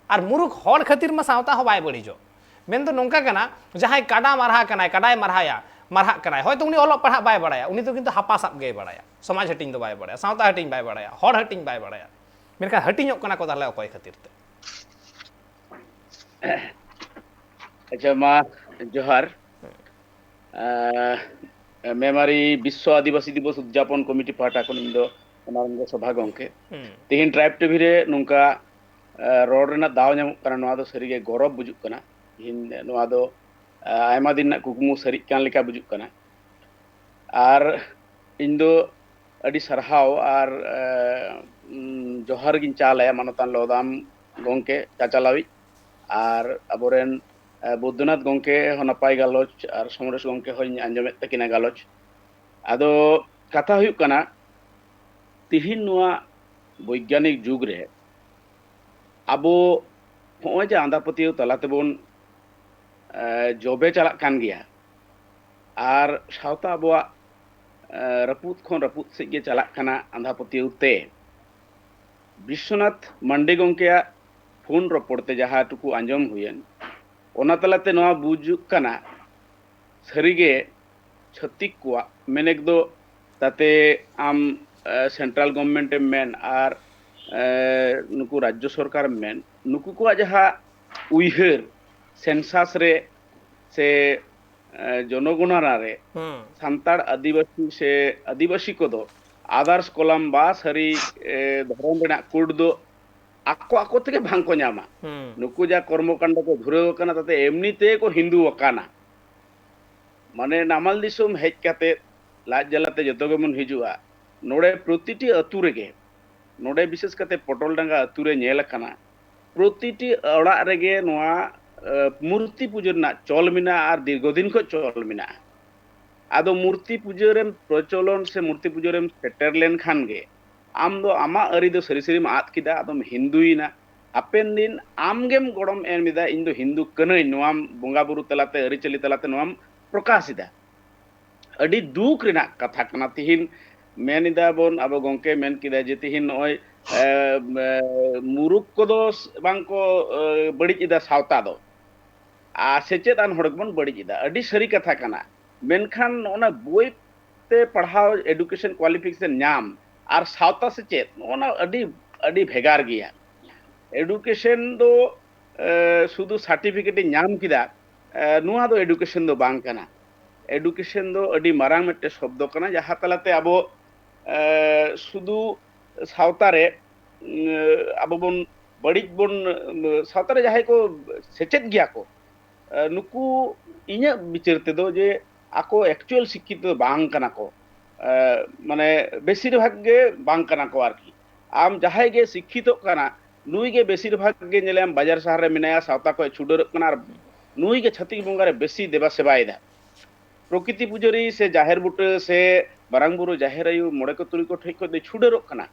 ᱟᱨ ᱢᱩᱨᱩᱠᱷ ᱦᱚᱲ ᱠᱷᱟᱹᱛᱤᱨ ᱢᱟ ᱥᱟᱶᱛᱟ ᱦᱚᱸ ᱵᱟᱭ ᱵᱟᱹᱲᱤᱡᱚᱜ᱾ ᱢᱮᱱᱫᱚ ᱱᱚᱝᱠᱟ ᱠᱟᱱᱟ, ᱡᱟᱦᱟᱸᱭ ᱠᱟᱰᱟ ᱢᱟᱨᱦᱟ ᱠᱟᱱᱟᱭ, ᱠᱟᱰᱟᱭ ᱢᱟᱨᱦᱟᱭᱟ, ᱢᱟᱨᱦᱟᱜ ᱠᱟᱱᱟᱭ, ᱦᱚᱭᱛᱳ ᱩᱱᱤ ᱚᱞᱚᱜ ᱯᱟᱲᱦᱟᱜ ᱵᱟᱭ ᱵᱟᱲᱟᱭᱟ, ᱩᱱᱤ ᱫᱚ ᱠᱤᱱᱛᱩ ᱦᱟᱯᱟ ᱥᱟᱵ ᱜᱮᱭ ᱵᱟᱲᱟᱭᱟ, ᱥᱚᱢᱟᱡᱽ ᱦᱟᱹᱴᱤᱧ ᱫᱚ ᱵᱟᱭ ᱵᱟᱲᱟᱭᱟ, ᱥᱟᱶᱛᱟ ᱦᱟᱹᱴᱤᱧ ᱵᱟᱭ ᱵᱟᱲᱟᱭᱟ, ᱦᱚᱲ ᱦᱟᱹᱴᱤᱧ ᱵᱟᱭ ᱵᱟᱲᱟᱭᱟ᱾ ᱢᱮᱱᱠᱷᱟᱱ ᱦᱟᱹᱴᱤᱧᱚᱜ ᱠᱟᱱᱟ ᱠᱚ ᱛᱟᱦᱞᱮ ᱚᱠᱚᱭ ᱠᱷᱟᱹᱛᱤᱨ ᱛᱮ? ᱟᱪᱪᱷᱟ, ᱢᱟ ᱡᱚᱦᱟᱨ᱾ ᱟᱸ, ᱢᱮᱢᱟᱨᱤ ᱵᱤᱥᱥᱚ ᱟᱹᱫᱤᱵᱟᱹᱥᱤ ᱫᱤᱵᱚᱥ ᱩᱫᱽᱡᱟᱯᱚᱱ ᱠᱚᱢᱤᱴᱤ ᱯᱟᱦᱴᱟ ᱠᱷᱚᱱ ᱤᱧ ᱫᱚ ᱚᱱᱟ ᱨᱮᱱ ᱜᱮ ᱥᱚᱵᱷᱟ ᱜᱚᱢᱠᱮ᱾ ᱦᱩᱸ᱾ ᱛᱮᱦᱮᱧ ᱴᱨᱟᱭᱤᱵᱽ ᱴᱤᱵᱷᱤ ᱨᱮ ᱱᱚᱝᱠᱟ, ᱟᱸ, ᱨᱚᱲ ᱨᱮᱱᱟᱜ ᱫᱟᱣ ᱧᱟᱢᱚᱜ ᱠᱟᱱᱟ, ᱱᱚᱣᱟ ᱫᱚ ᱥᱟᱹᱨᱤᱜᱮ ᱜᱚᱨᱚᱵᱽ ᱵᱩᱡᱩᱜ ᱠᱟᱱᱟ᱾ ᱛᱮᱦᱮᱧ ᱱᱚᱣᱟ ᱫᱚ, ᱟᱸ, ᱟᱭᱢᱟ ᱫᱤᱱ ᱨᱮᱱᱟᱜ ᱠᱩᱠᱢᱩ ᱥᱟᱹᱨᱤᱜ ᱠᱟᱱ ᱞᱮᱠᱟ ᱵᱩᱡᱩᱜ ᱠᱟᱱᱟ᱾ ᱟᱨ ᱤᱧ ᱫᱚ ᱟᱹᱰᱤ ᱥᱟᱨᱦᱟᱣ ᱟᱨ, ᱮ, ᱩᱢ, ᱡᱚᱦᱟᱨ ᱜᱤᱧ ᱪᱟᱞ ᱟᱭᱟ ᱢᱟᱱᱚᱛᱟᱱ ᱞᱚᱫᱟᱢ ᱜᱚᱢᱠᱮ ᱪᱟᱪᱟᱞᱟᱣᱤᱡ, ᱟᱨ ᱟᱵᱚᱨᱮᱱ, ᱮ, ᱵᱳᱫᱽᱫᱚᱱᱟᱛᱷ ᱜᱚᱢᱠᱮ ᱦᱚᱸ ᱱᱟᱯᱟᱭ ᱜᱟᱞᱚᱪ ᱟᱨ ᱥᱚᱢᱚᱨᱮᱥ ᱜᱚᱢᱠᱮ ᱦᱚᱸᱧ ᱟᱸᱡᱚᱢᱮᱫ ᱛᱟᱹᱠᱤᱱᱟ ᱜᱟᱞᱚᱪ᱾ ᱟᱫᱚ ᱠᱟᱛᱷᱟ ᱦᱩᱭᱩᱜ ᱠᱟᱱᱟ, ᱛᱤᱦᱤᱧ ᱱᱚᱣᱟ ᱵᱳᱭᱜᱟᱱᱤᱠ ᱡᱩᱜᱽ ᱨᱮ ᱟᱵᱚ ᱦᱚᱸᱜᱼᱚᱭ ᱡᱮ ᱟᱸᱫᱷᱟ ᱯᱟᱹᱛᱭᱟᱹᱣ ᱛᱟᱞᱟ ᱛᱮᱵᱚᱱ, ᱮ, ᱡᱚᱵᱮ ᱪᱟᱞᱟᱜ ᱠᱟᱱ ᱜᱮᱭᱟ, ᱟᱨ ᱥᱟᱶᱛᱟ ᱟᱵᱚᱣᱟᱜ, ᱮ, ᱨᱟᱹᱯᱩᱫ ᱠᱷᱚᱱ ᱨᱟᱹᱯᱩᱫ ᱥᱮᱫ ᱜᱮ ᱪᱟᱞᱟᱜ ᱠᱟᱱᱟ ᱟᱸᱫᱷᱟ ᱯᱟᱹᱛᱭᱟᱹᱣ ᱛᱮ᱾ ᱵᱤᱥᱥᱚᱱᱟᱛᱷ ᱢᱟᱱᱰᱤ ᱜᱚᱢᱠᱮᱭᱟᱜ ᱯᱷᱳᱱ ᱨᱚᱯᱚᱲ ᱛᱮ ᱡᱟᱦᱟᱸ ᱴᱩᱠᱩ ᱟᱸᱡᱚᱢ ᱦᱩᱭᱮᱱ, ᱚᱱᱟ ᱛᱟᱞᱟᱛᱮ ᱱᱚᱣᱟ ᱵᱩᱡᱩᱜ ᱠᱟᱱᱟ, ᱥᱟᱹᱨᱤᱜᱮ ᱪᱷᱟᱹᱛᱤᱠ ᱠᱚᱣᱟᱜ ᱢᱮᱱᱮᱠ ᱫᱚ, ᱛᱟᱛᱮ ᱟᱢ, ᱮ, ᱥᱮᱱᱴᱨᱟᱞ ᱜᱚᱵᱷᱢᱮᱱᱴ ᱮᱢ ᱢᱮᱱ ᱟᱨ, ᱮ, ᱱᱩᱠᱩ ᱨᱟᱡᱽᱡᱚ ᱥᱚᱨᱠᱟᱨ ᱮᱢ ᱢᱮᱱ, ᱱᱩᱠᱩ ᱠᱚᱣᱟᱜ ᱡᱟᱦᱟᱸ ᱩᱭᱦᱟᱹᱨ ᱥᱮᱱᱥᱟᱥ ᱨᱮ ᱥᱮ, ᱮ, ᱡᱚᱱᱚᱜᱚᱱᱚᱱᱟ ᱨᱮ ᱦᱩᱸ᱾ ᱥᱟᱱᱛᱟᱲ, ᱟᱹᱫᱤᱵᱟᱹᱥᱤ ᱥᱮ ᱟᱹᱫᱤᱵᱟᱹᱥᱤ ᱠᱚᱫᱚ others column ᱵᱟ ᱥᱟᱹᱨᱤ, ᱮ, ᱫᱷᱚᱨᱚᱢ ᱨᱮᱱᱟᱜ ᱠᱳᱰ ᱫᱚ ᱟᱠᱚ ᱟᱠᱚ ᱛᱮᱜᱮ ᱵᱟᱝ ᱠᱚ ᱧᱟᱢᱟ᱾ ᱦᱩᱸ᱾ ᱱᱩᱠᱩ ᱡᱟ ᱠᱚᱨᱢᱚ ᱠᱟᱱᱰ ᱠᱚ ᱫᱷᱩᱨᱟᱹᱣ ᱟᱠᱟᱱᱟ, ᱛᱟᱛᱮ ᱮᱢᱱᱤ ᱛᱮᱜᱮ ᱠᱚ ᱦᱤᱱᱫᱩ ᱟᱠᱟᱱᱟ᱾ ᱢᱟᱱᱮ ᱱᱟᱢᱟᱞ ᱫᱤᱥᱚᱢ ᱦᱮᱡ ᱠᱟᱛᱮ ᱞᱟᱡ ᱡᱟᱞᱟᱛᱮ ᱡᱚᱛᱚ ᱜᱮᱵᱚᱱ ᱦᱤᱡᱩᱜᱼᱟ᱾ ᱱᱚᱰᱮ ᱯᱨᱚᱛᱤᱴᱤ ᱟᱹᱛᱩ ᱨᱮᱜᱮ, ᱱᱚᱰᱮ ᱵᱤᱥᱮᱥ ᱠᱟᱛᱮ ᱯᱚᱴᱚᱞᱰᱟᱸᱜᱟ ᱟᱹᱛᱩ ᱨᱮ ᱧᱮᱞ ᱟᱠᱟᱱᱟ, ᱯᱨᱚᱛᱤᱴᱤ ᱚᱲᱟᱜ ᱨᱮᱜᱮ ᱱᱚᱣᱟ, ᱮ, ᱢᱩᱨᱛᱤ ᱯᱩᱡᱟᱹ ᱨᱮᱱᱟᱜ ᱪᱚᱞ ᱢᱮᱱᱟᱜᱼᱟ ᱟᱨ ᱫᱤᱨᱜᱷᱚᱫᱤᱱ ᱠᱷᱚᱱ ᱪᱚᱞ ᱢᱮᱱᱟᱜᱼᱟ᱾ ᱟᱫᱚ ᱢᱩᱨᱛᱤ ᱯᱩᱡᱟᱹ ᱨᱮᱢ ᱯᱨᱚᱪᱚᱞᱚᱱ ᱥᱮ ᱢᱩᱨᱛᱤ ᱯᱩᱡᱟᱹ ᱨᱮᱢ ᱥᱮᱴᱮᱨ ᱞᱮᱱᱠᱷᱟᱱ ᱜᱮ ᱟᱢ ᱫᱚ ᱟᱢᱟᱜ ᱟᱹᱨᱤ ᱫᱚ ᱥᱟᱹᱨᱤ ᱥᱟᱹᱨᱤᱢ ᱟᱫ ᱠᱮᱫᱟ, ᱟᱫᱚᱢ ᱦᱤᱱᱫᱩᱭᱮᱱᱟ᱾ ᱦᱟᱯᱮᱱ ᱫᱤᱱ ᱟᱢᱜᱮᱢ ᱜᱚᱲᱚᱢ ᱮᱢ ᱮᱫᱟ, ᱤᱧ ᱫᱚ ᱦᱤᱱᱫᱩ ᱠᱟᱹᱱᱟᱹᱧ, ᱱᱚᱣᱟᱢ ᱵᱚᱸᱜᱟ ᱵᱩᱨᱩ ᱛᱟᱞᱟᱛᱮ, ᱟᱹᱨᱤᱪᱟᱹᱞᱤ ᱛᱟᱞᱟᱛᱮ ᱱᱚᱣᱟᱢ ᱯᱨᱚᱠᱟᱥ ᱮᱫᱟ᱾ ᱟᱹᱰᱤ ᱫᱩᱠ ᱨᱮᱱᱟᱜ ᱠᱟᱛᱷᱟ ᱠᱟᱱᱟ᱾ ᱛᱤᱦᱤᱧ ᱢᱮᱱ ᱮᱫᱟ ᱵᱚᱱ, ᱟᱵᱚ ᱜᱚᱝᱠᱮ ᱢᱮᱱ ᱠᱮᱫᱟ ᱡᱮ ᱛᱤᱦᱤᱧ ᱱᱚᱜᱼᱚᱭ, ᱮ, ᱮ, ᱢᱩᱨᱩᱠ ᱠᱚᱫᱚ ᱵᱟᱝ ᱠᱚ, ᱮ, ᱵᱟᱹᱲᱤᱡ ᱮᱫᱟ ᱥᱟᱶᱛᱟ ᱫᱚ, ᱟᱨ ᱥᱮᱪᱮᱫ ᱟᱱ ᱦᱚᱲ ᱜᱮᱵᱚᱱ ᱵᱟᱹᱲᱤᱡ ᱮᱫᱟ᱾ ᱟᱹᱰᱤ ᱥᱟᱹᱨᱤ ᱠᱟᱛᱷᱟ ᱠᱟᱱᱟ᱾ ᱢᱮᱱᱠᱷᱟᱱ ᱱᱚᱜᱼᱚ ᱱᱟ ᱵᱳᱭ ᱛᱮ ᱯᱟᱲᱦᱟᱣ, education qualification ᱧᱟᱢ ᱟᱨ ᱥᱟᱶᱛᱟ ᱥᱮᱪᱮᱫ, ᱱᱚᱜᱼᱚ ᱱᱟ ᱟᱹᱰᱤ, ᱟᱹᱰᱤ ᱵᱷᱮᱜᱟᱨ ᱜᱮᱭᱟ᱾ Education ᱫᱚ, ᱮ, ᱥᱩᱫᱷᱩ certificate ᱤᱧ ᱧᱟᱢ ᱠᱮᱫᱟ, ᱮ, ᱱᱚᱣᱟ ᱫᱚ education ᱫᱚ ᱵᱟᱝ ᱠᱟᱱᱟ᱾ Education ᱫᱚ ᱟᱹᱰᱤ ᱢᱟᱨᱟᱝ ᱢᱤᱫᱴᱮᱱ ᱥᱚᱵᱫᱚ ᱠᱟᱱᱟ, ᱡᱟᱦᱟᱸ ᱛᱟᱞᱟᱛᱮ ᱟᱵᱚ, ᱮ, ᱥᱩᱫᱷᱩ ᱥᱟᱶᱛᱟ ᱨᱮ, ᱩᱸ, ᱟᱵᱚ ᱵᱚᱱ ᱵᱟᱹᱲᱤᱡ ᱵᱚᱱ, ᱩᱸ, ᱥᱟᱶᱛᱟ ᱨᱮ ᱡᱟᱦᱟᱸᱭ ᱠᱚ ᱥᱮᱪᱮᱫ ᱜᱮᱭᱟ ᱠᱚ, ᱮ, ᱱᱩᱠᱩ ᱤᱧᱟᱹᱜ ᱵᱤᱪᱟᱹᱨ ᱛᱮᱫᱚ ᱡᱮ ᱟᱠᱚ actual ᱥᱤᱠᱠᱷᱤᱛᱚ ᱫᱚ ᱵᱟᱝ ᱠᱟᱱᱟ ᱠᱚ᱾ ᱮ, ᱢᱟᱱᱮ ᱵᱮᱥᱤᱨ ᱵᱷᱟᱜᱽ ᱜᱮ ᱵᱟᱝ ᱠᱟᱱᱟ ᱠᱚ ᱟᱨᱠᱤ᱾ ᱟᱢ ᱡᱟᱦᱟᱸᱭ ᱜᱮ ᱥᱤᱠᱠᱷᱤᱛᱚᱜ ᱠᱟᱱᱟ, ᱱᱩᱭ ᱜᱮ ᱵᱮᱥᱤᱨ ᱵᱷᱟᱜᱽ ᱜᱮ ᱧᱮᱞᱮᱭᱟᱢ ᱵᱟᱡᱟᱨ ᱥᱟᱦᱟᱨ ᱨᱮ ᱢᱮᱱᱟᱭᱟ, ᱥᱟᱶᱛᱟ ᱠᱷᱚᱱ ᱪᱷᱩᱰᱟᱹᱨᱚᱜ ᱠᱟᱱᱟ, ᱟᱨ ᱱᱩᱭ ᱜᱮ ᱪᱷᱟᱹᱛᱤᱠ ᱵᱚᱸᱜᱟ ᱨᱮ ᱵᱮᱥᱤ ᱫᱮᱵᱟ ᱥᱮᱵᱟᱭᱮᱫᱟ᱾ ᱯᱨᱚᱠᱤᱛᱤ ᱯᱩᱡᱟᱹᱨᱤ ᱥᱮ ᱡᱟᱦᱮᱨ ᱵᱩᱴᱟᱹ ᱥᱮ ᱢᱟᱨᱟᱝ ᱵᱩᱨᱩ ᱡᱟᱦᱮᱨ ᱟᱭᱳ ᱢᱚᱬᱮ ᱠᱚ ᱛᱩᱨᱩᱭ ᱠᱚ ᱴᱷᱮᱡ ᱠᱷᱚᱱ ᱫᱚᱭ ᱪᱷᱩᱰᱟᱹᱨᱚᱜ ᱠᱟᱱᱟ᱾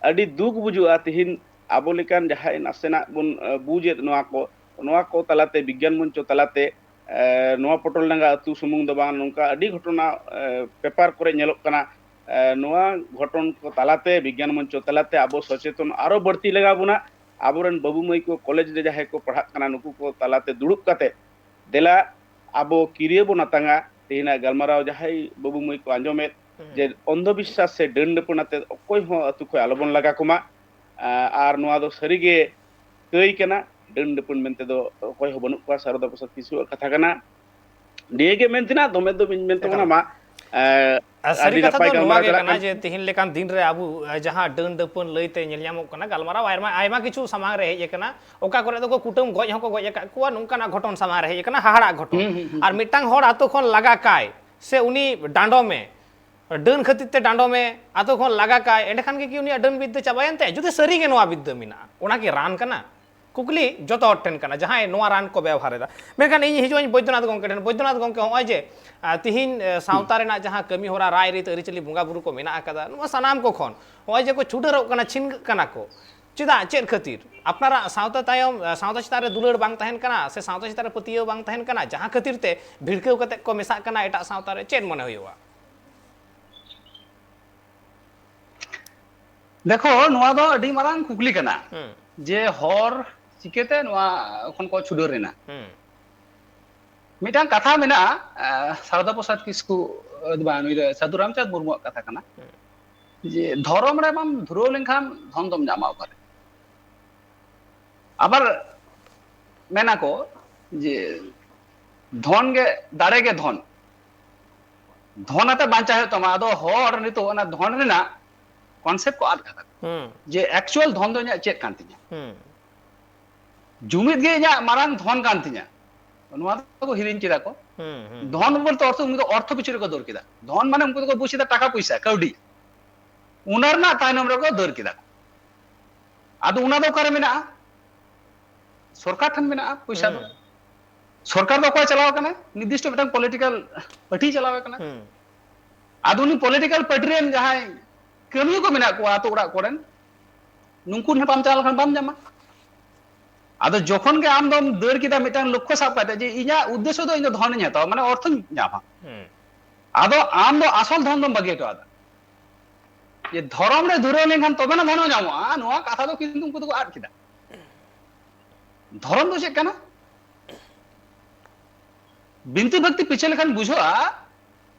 ᱟᱹᱰᱤ ᱫᱩᱠ ᱵᱩᱡᱩᱜᱼᱟ᱾ ᱛᱤᱦᱤᱧ ᱟᱵᱚ ᱞᱮᱠᱟᱱ ᱡᱟᱦᱟᱸᱭ ᱱᱟᱥᱮᱱᱟᱜ ᱵᱚᱱ, ᱮ, ᱵᱩᱡᱮᱫ ᱱᱚᱣᱟ ᱠᱚ, ᱱᱚᱣᱟ ᱠᱚ ᱛᱟᱞᱟᱛᱮ, ᱵᱤᱜᱽᱜᱟᱱ ᱢᱚᱧᱪᱚ ᱛᱟᱞᱟᱛᱮ, ᱮ, ᱱᱚᱣᱟ ᱯᱚᱴᱚᱞ ᱰᱟᱸᱜᱟ ᱟᱹᱛᱩ ᱥᱩᱢᱩᱝ ᱫᱚ ᱵᱟᱝ, ᱱᱚᱝᱠᱟ ᱟᱹᱰᱤ ᱜᱷᱚᱴᱚᱱᱟ, ᱮ, ᱯᱮᱯᱟᱨ ᱠᱚᱨᱮ ᱧᱮᱞᱚᱜ ᱠᱟᱱᱟ᱾ ᱮ, ᱱᱚᱣᱟ ᱜᱷᱚᱴᱚᱱ ᱠᱚ ᱛᱟᱞᱟᱛᱮ ᱵᱤᱜᱽᱜᱟᱱ ᱢᱚᱧᱪᱚ ᱛᱟᱞᱟᱛᱮ ᱟᱵᱚ ᱥᱚᱪᱮᱛᱚᱱ ᱟᱨᱚ ᱵᱟᱹᱲᱛᱤ ᱞᱟᱜᱟᱣ ᱵᱚᱱᱟ᱾ ᱟᱵᱚᱨᱮᱱ ᱵᱟᱹᱵᱩ ᱢᱟᱹᱭ ᱠᱚ ᱠᱚᱞᱮᱡᱽ ᱨᱮ ᱡᱟᱦᱟᱸᱭ ᱠᱚ ᱯᱟᱲᱦᱟᱜ ᱠᱟᱱᱟ, ᱱᱩᱠᱩ ᱠᱚ ᱛᱟᱞᱟᱛᱮ ᱫᱩᱲᱩᱵ ᱠᱟᱛᱮ ᱫᱮᱞᱟ ᱟᱵᱚ ᱠᱤᱨᱭᱟᱹ ᱵᱚᱱ ᱟᱛᱟᱝᱟ᱾ ᱛᱮᱦᱮᱧᱟᱜ ᱜᱟᱞᱢᱟᱨᱟᱣ ᱡᱟᱦᱟᱸᱭ ᱵᱟᱹᱵᱩ ᱢᱟᱹᱭ ᱠᱚ ᱟᱸᱡᱚᱢᱮᱫ, ᱦᱩᱸ᱾ ᱡᱮ ᱚᱱᱫᱷᱚᱵᱤᱥᱥᱟᱥ ᱥᱮ ᱰᱟᱹᱱ ᱰᱟᱹᱯᱟᱹᱱ ᱟᱛᱮ ᱚᱠᱚᱭ ᱦᱚᱸ ᱟᱹᱛᱩ ᱠᱷᱚᱱ ᱟᱞᱚᱵᱚᱱ ᱞᱟᱜᱟ ᱠᱚᱢᱟ᱾ ᱟ-, ᱟᱨ ᱱᱚᱣᱟ ᱫᱚ ᱥᱟᱹᱨᱤᱜᱮ ᱠᱟᱹᱭ ᱠᱟᱱᱟ, ᱰᱟᱹᱱ ᱰᱟᱹᱯᱟᱹᱱ ᱢᱮᱱᱛᱮ ᱫᱚ ᱚᱠᱚᱭ ᱦᱚᱸ ᱵᱟᱹᱱᱩᱜ ᱠᱚᱣᱟ, ᱥᱟᱨᱚᱫᱟ ᱯᱨᱚᱥᱟᱫᱽ ᱠᱤᱥᱠᱩᱣᱟᱜ ᱠᱟᱛᱷᱟ ᱠᱟᱱᱟ᱾ ᱱᱤᱭᱟᱹ ᱜᱮ ᱢᱮᱱ ᱛᱮᱱᱟᱜ, ᱫᱚᱢᱮ ᱫᱚ ᱵᱟᱹᱧ ᱢᱮᱱ ᱛᱟᱵᱚᱱᱟ᱾ ᱮᱠᱟᱞ᱾ ᱢᱟ, ᱮ, ᱟᱨ ᱥᱟᱹᱨᱤ ᱟᱹᱰᱤ ᱠᱟᱛᱷᱟ ᱱᱟᱯᱟᱭ ᱫᱚ ᱱᱚᱣᱟ ᱜᱟᱞᱢᱟᱨᱟᱣ ᱜᱮ ᱪᱟᱞᱟᱜ ᱠᱟᱱᱟ ᱠᱟᱱ ᱡᱮ ᱛᱤᱦᱤᱧ ᱞᱮᱠᱟᱱ ᱫᱤᱱ ᱨᱮ ᱟᱵᱚ, ᱮ, ᱡᱟᱦᱟᱸ ᱰᱟᱹᱱ ᱰᱟᱹᱯᱟᱹᱱ ᱞᱟᱹᱭᱛᱮ ᱧᱮᱞ ᱧᱟᱢᱚᱜ ᱠᱟᱱᱟ, ᱜᱟᱞᱢᱟᱨᱟᱣ ᱟᱭᱢᱟ, ᱟᱭᱢᱟ ᱠᱤᱪᱷᱩ ᱥᱟᱢᱟᱝ ᱨᱮ ᱦᱮᱡ ᱟᱠᱟᱱᱟ, ᱚᱠᱟ ᱠᱚᱨᱮ ᱫᱚᱠᱚ ᱠᱩᱴᱟᱹᱢ ᱜᱚᱡ ᱦᱚᱸᱠᱚ ᱜᱚᱡ ᱟᱠᱟᱫ ᱠᱚᱣᱟ, ᱱᱚᱝᱠᱟᱱᱟᱜ ᱜᱷᱚᱴᱚᱱ ᱥᱟᱢᱟᱝ ᱨᱮ ᱦᱮᱡ ᱟᱠᱟᱱᱟ, ᱦᱟᱦᱟᱲᱟᱜ ᱜᱷᱚᱴᱚᱱ᱾ ᱦᱩᱸ, ᱦᱩᱸ, ᱦᱩᱸ, ᱟᱨ ᱦᱩᱸ᱾ ᱢᱤᱫᱴᱟᱝ ᱦᱚᱲ ᱟᱛᱳ ᱠᱷᱚᱱ ᱞᱟᱜᱟ ᱠᱟᱭ, ᱥᱮ ᱩᱱᱤ ᱰᱟᱸᱰᱚᱢᱮ, ᱰᱟᱹᱱ ᱠᱷᱟᱹᱛᱤᱨ ᱛᱮ ᱰᱟᱸᱰᱚᱢᱮ, ᱟᱛᱳ ᱠᱷᱚᱱ ᱞᱟᱜᱟ ᱠᱟᱭ, ᱮᱸᱰᱮᱠᱷᱟᱱ ᱜᱮ ᱠᱤ ᱩᱱᱤᱭᱟᱜ ᱰᱟᱹᱱ ᱵᱤᱫᱽᱫᱟᱹ ᱪᱟᱵᱟᱭᱮᱱ ᱛᱟᱭᱟ? ᱡᱩᱫᱤ ᱥᱟᱹᱨᱤ ᱜᱮ ᱱᱚᱣᱟ ᱵᱤᱫᱽᱫᱟᱹ ᱢᱮᱱᱟᱜᱼᱟ, ᱚᱱᱟ ᱠᱤ ᱨᱟᱱ ᱠᱟᱱᱟ? ᱠᱩᱠᱞᱤ ᱡᱚᱛᱚ ᱦᱚᱲ ᱴᱷᱮᱱ ᱠᱟᱱᱟ, ᱡᱟᱦᱟᱸᱭ ᱱᱚᱣᱟ ᱨᱟᱱ ᱠᱚ ᱵᱮᱣᱦᱟᱨ ᱮᱫᱟ᱾ ᱢᱮᱱᱠᱷᱟᱱ ᱤᱧ ᱦᱤᱡᱩᱜ ᱟᱹᱧ ᱵᱳᱭᱫᱚᱱᱟᱛᱷ ᱜᱚᱢᱠᱮ ᱴᱷᱮᱱ᱾ ᱵᱳᱭᱫᱚᱱᱟᱛᱷ ᱜᱚᱢᱠᱮ, ᱦᱚᱸᱜᱼᱚᱭ ᱡᱮ, ᱟ, ᱛᱤᱦᱤᱧ, ᱮ, ᱥᱟᱶᱛᱟ ᱨᱮᱱᱟᱜ ᱡᱟᱦᱟᱸ ᱠᱟᱹᱢᱤ ᱦᱚᱨᱟ, ᱨᱟᱭ ᱨᱤᱛ, ᱟᱹᱨᱤᱪᱟᱹᱞᱤ, ᱵᱚᱸᱜᱟ ᱵᱩᱨᱩ ᱠᱚ ᱢᱮᱱᱟᱜ ᱟᱠᱟᱫᱟ, ᱱᱚᱣᱟ ᱥᱟᱱᱟᱢ ᱠᱚ ᱠᱷᱚᱱ ᱦᱚᱸᱜᱼᱚᱭ ᱡᱮ ᱠᱚ ᱪᱷᱩᱰᱟᱹᱨᱚᱜ ᱠᱟᱱᱟ, ᱪᱷᱤᱱᱜᱟᱹᱜ ᱠᱟᱱᱟ ᱠᱚ, ᱪᱮᱫᱟᱜ, ᱪᱮᱫ ᱠᱷᱟᱹᱛᱤᱨ? ᱟᱯᱱᱟᱨᱟᱜ ᱥᱟᱶᱛᱟ ᱛᱟᱭᱚᱢ, ᱥᱟᱶᱛᱟ ᱪᱮᱛᱟᱱ ᱨᱮ ᱫᱩᱞᱟᱹᱲ ᱵᱟᱝ ᱛᱟᱦᱮᱱ ᱠᱟᱱᱟ, ᱥᱮ ᱥᱟᱶᱛᱟ ᱪᱮᱛᱟᱱ ᱨᱮ ᱯᱟᱹᱛᱭᱟᱹᱣ ᱵᱟᱝ ᱛᱟᱦᱮᱱ ᱠᱟᱱᱟ, ᱡᱟᱦᱟᱸ ᱠᱷᱟᱹᱛᱤᱨ ᱛᱮ ᱵᱷᱤᱲᱠᱟᱹᱣ ᱠᱟᱛᱮ ᱠᱚ ᱢᱮᱥᱟᱜ ᱠᱟᱱᱟ ᱮᱴᱟᱜ ᱥᱟᱶᱛᱟ ᱨᱮ? ᱪᱮᱫ ᱢᱚᱱᱮ ᱦᱩᱭᱩᱜᱼᱟ? ᱫᱮᱠᱷᱚ, ᱱᱚᱣᱟ ᱫᱚ ᱟᱹᱰᱤ ᱢᱟᱨᱟᱝ ᱠᱩᱠᱞᱤ ᱠᱟᱱᱟ᱾ ᱦᱩᱸ᱾ ᱡᱮ ᱦᱚᱲ ᱪᱤᱠᱟᱹᱛᱮ ᱱᱚᱣᱟ ᱠᱷᱚᱱ ᱠᱚ ᱪᱷᱩᱰᱟᱹᱨ ᱮᱱᱟ? ᱦᱩᱸ᱾ ᱢᱤᱫᱴᱟᱝ ᱠᱟᱛᱷᱟ ᱢᱮᱱᱟᱜᱼᱟ, ᱥᱟᱨᱚᱫᱟ ᱯᱨᱚᱥᱟᱫᱽ ᱠᱤᱥᱠᱩ, ᱵᱟᱝ, ᱱᱩᱭ ᱫᱚ ᱥᱟᱹᱫᱷᱩ ᱨᱟᱢᱪᱟᱸᱫᱽ ᱢᱩᱨᱢᱩᱣᱟᱜ ᱠᱟᱛᱷᱟ ᱠᱟᱱᱟ᱾ ᱦᱩᱸ᱾ ᱡᱮ ᱫᱷᱚᱨᱚᱢ ᱨᱮ ᱵᱟᱢ ᱫᱷᱩᱨᱟᱹᱣ ᱞᱮᱱᱠᱷᱟᱱ ᱫᱷᱚᱱ ᱫᱚᱢ ᱧᱟᱢᱟ ᱚᱠᱟᱨᱮ? ᱟᱵᱟᱨ ᱢᱮᱱᱟ ᱠᱚ ᱡᱮ ᱫᱷᱚᱱ ᱜᱮ ᱫᱟᱲᱮ ᱜᱮ ᱫᱷᱚᱱ᱾ ᱫᱷᱚᱱ ᱟᱛᱮ ᱵᱟᱧᱪᱟᱣ ᱦᱩᱭᱩᱜ ᱛᱟᱢᱟ᱾ ᱟᱫᱚ ᱦᱚᱲ ᱱᱤᱛᱚᱜ ᱚᱱᱟ ᱫᱷᱚᱱ ᱨᱮᱱᱟᱜ concept ᱠᱚ ᱟᱫ ᱠᱟᱫᱟ᱾ ᱦᱩᱸ᱾ ᱡᱮ actual ᱫᱷᱚᱱ ᱫᱚ ᱤᱧᱟᱹᱜ ᱪᱮᱫ ᱠᱟᱱ ᱛᱤᱧᱟ? ᱦᱩᱸ᱾ ᱡᱩᱢᱤᱫ ᱜᱮ ᱤᱧᱟᱹᱜ ᱢᱟᱨᱟᱝ ᱫᱷᱚᱱ ᱠᱟᱱ ᱛᱤᱧᱟ᱾ ᱱᱚᱣᱟ ᱫᱚᱠᱚ ᱦᱤᱲᱤᱧ ᱠᱮᱫᱟ ᱠᱚ᱾ ᱦᱩᱸ, ᱦᱩᱸ᱾ ᱫᱷᱚᱱ ᱵᱚᱞᱛᱮ ᱚᱨᱛᱷᱚ ᱩᱱᱠᱩ ᱫᱚ ᱚᱨᱛᱷᱚ ᱯᱤᱪᱷᱩ ᱨᱮᱠᱚ ᱫᱟᱹᱲ ᱠᱮᱫᱟ᱾ ᱫᱷᱚᱱ ᱢᱟᱱᱮ ᱩᱱᱠᱩ ᱫᱚᱠᱚ ᱵᱩᱡ ᱠᱮᱫᱟ ᱴᱟᱠᱟ ᱯᱚᱭᱥᱟ, ᱠᱟᱹᱣᱰᱤ᱾ ᱚᱱᱟ ᱨᱮᱱᱟᱜ ᱛᱟᱭᱱᱚᱢ ᱨᱮᱠᱚ ᱫᱟᱹᱲ ᱠᱮᱫᱟ᱾ ᱟᱫᱚ ᱚᱱᱟ ᱫᱚ ᱚᱠᱟᱨᱮ ᱢᱮᱱᱟᱜᱼᱟ? ᱥᱚᱨᱠᱟᱨ ᱴᱷᱮᱱ ᱢᱮᱱᱟᱜᱼᱟ ᱯᱚᱭᱥᱟ ᱫᱚ᱾ ᱦᱩᱸ᱾ ᱥᱚᱨᱠᱟᱨ ᱫᱚ ᱚᱠᱚᱭ ᱪᱟᱞᱟᱣ ᱠᱟᱱᱟ? ᱱᱤᱨᱫᱤᱥᱴᱚ ᱢᱤᱫᱴᱟᱝ political party ᱪᱟᱞᱟᱣ ᱠᱟᱱᱟ᱾ ᱦᱩᱸ᱾ ᱟᱫᱚ ᱩᱱᱤ political party ᱨᱮᱱ ᱡᱟᱦᱟᱸᱭ ᱠᱟᱹᱢᱤᱭᱟᱹ ᱠᱚ ᱢᱮᱱᱟᱜ ᱠᱚᱣᱟ ᱟᱛᱳ ᱚᱲᱟᱜ ᱠᱚᱨᱮᱱ, ᱱᱩᱠᱩ ᱴᱷᱮᱱ ᱵᱟᱢ ᱪᱟᱞᱟᱣ ᱞᱮᱠᱷᱟᱱ ᱵᱟᱢ ᱧᱟᱢᱟ᱾ ᱟᱫᱚ ᱡᱚᱠᱷᱚᱱ ᱜᱮ ᱟᱢ ᱫᱚᱢ ᱫᱟᱹᱲ ᱠᱮᱫᱟ ᱢᱤᱫᱴᱟᱝ ᱞᱚᱠᱠᱷᱚ ᱥᱟᱵ ᱠᱟᱛᱮ ᱡᱮ ᱤᱧᱟᱹᱜ ᱩᱫᱽᱫᱮᱥᱥᱚ ᱫᱚ ᱤᱧ ᱫᱚ ᱫᱷᱚᱱᱤᱧ ᱦᱟᱛᱟᱣᱟ, ᱢᱟᱱᱮ ᱚᱨᱛᱷᱚᱧ ᱧᱟᱢᱟ, ᱦᱩᱸ᱾ ᱟᱫᱚ ᱟᱢ ᱫᱚ ᱟᱥᱚᱞ ᱫᱷᱚᱱ ᱫᱚᱢ ᱵᱟᱹᱜᱤ ᱦᱚᱴᱚ ᱟᱫᱟ᱾ ᱡᱮ ᱫᱷᱚᱨᱚᱢ ᱨᱮ ᱫᱷᱩᱨᱟᱹᱣ ᱞᱮᱱᱠᱷᱟᱱ ᱛᱚᱵᱮ ᱱᱟ ᱫᱷᱚᱱ ᱦᱚᱸ ᱧᱟᱢᱚᱜᱼᱟ, ᱱᱚᱣᱟ ᱠᱟᱛᱷᱟ ᱫᱚ ᱠᱤᱱᱛᱩ ᱩᱱᱠᱩ ᱫᱚᱠᱚ ᱟᱫ ᱠᱮᱫᱟ᱾ ᱫᱷᱚᱨᱚᱢ ᱫᱚ ᱪᱮᱫ ᱠᱟᱱᱟ? ᱵᱤᱱᱛᱤ ᱵᱷᱚᱠᱛᱤ ᱯᱤᱪᱷᱟᱹ ᱞᱮᱠᱷᱟᱱ ᱵᱩᱡᱷᱟᱹᱜᱼᱟ,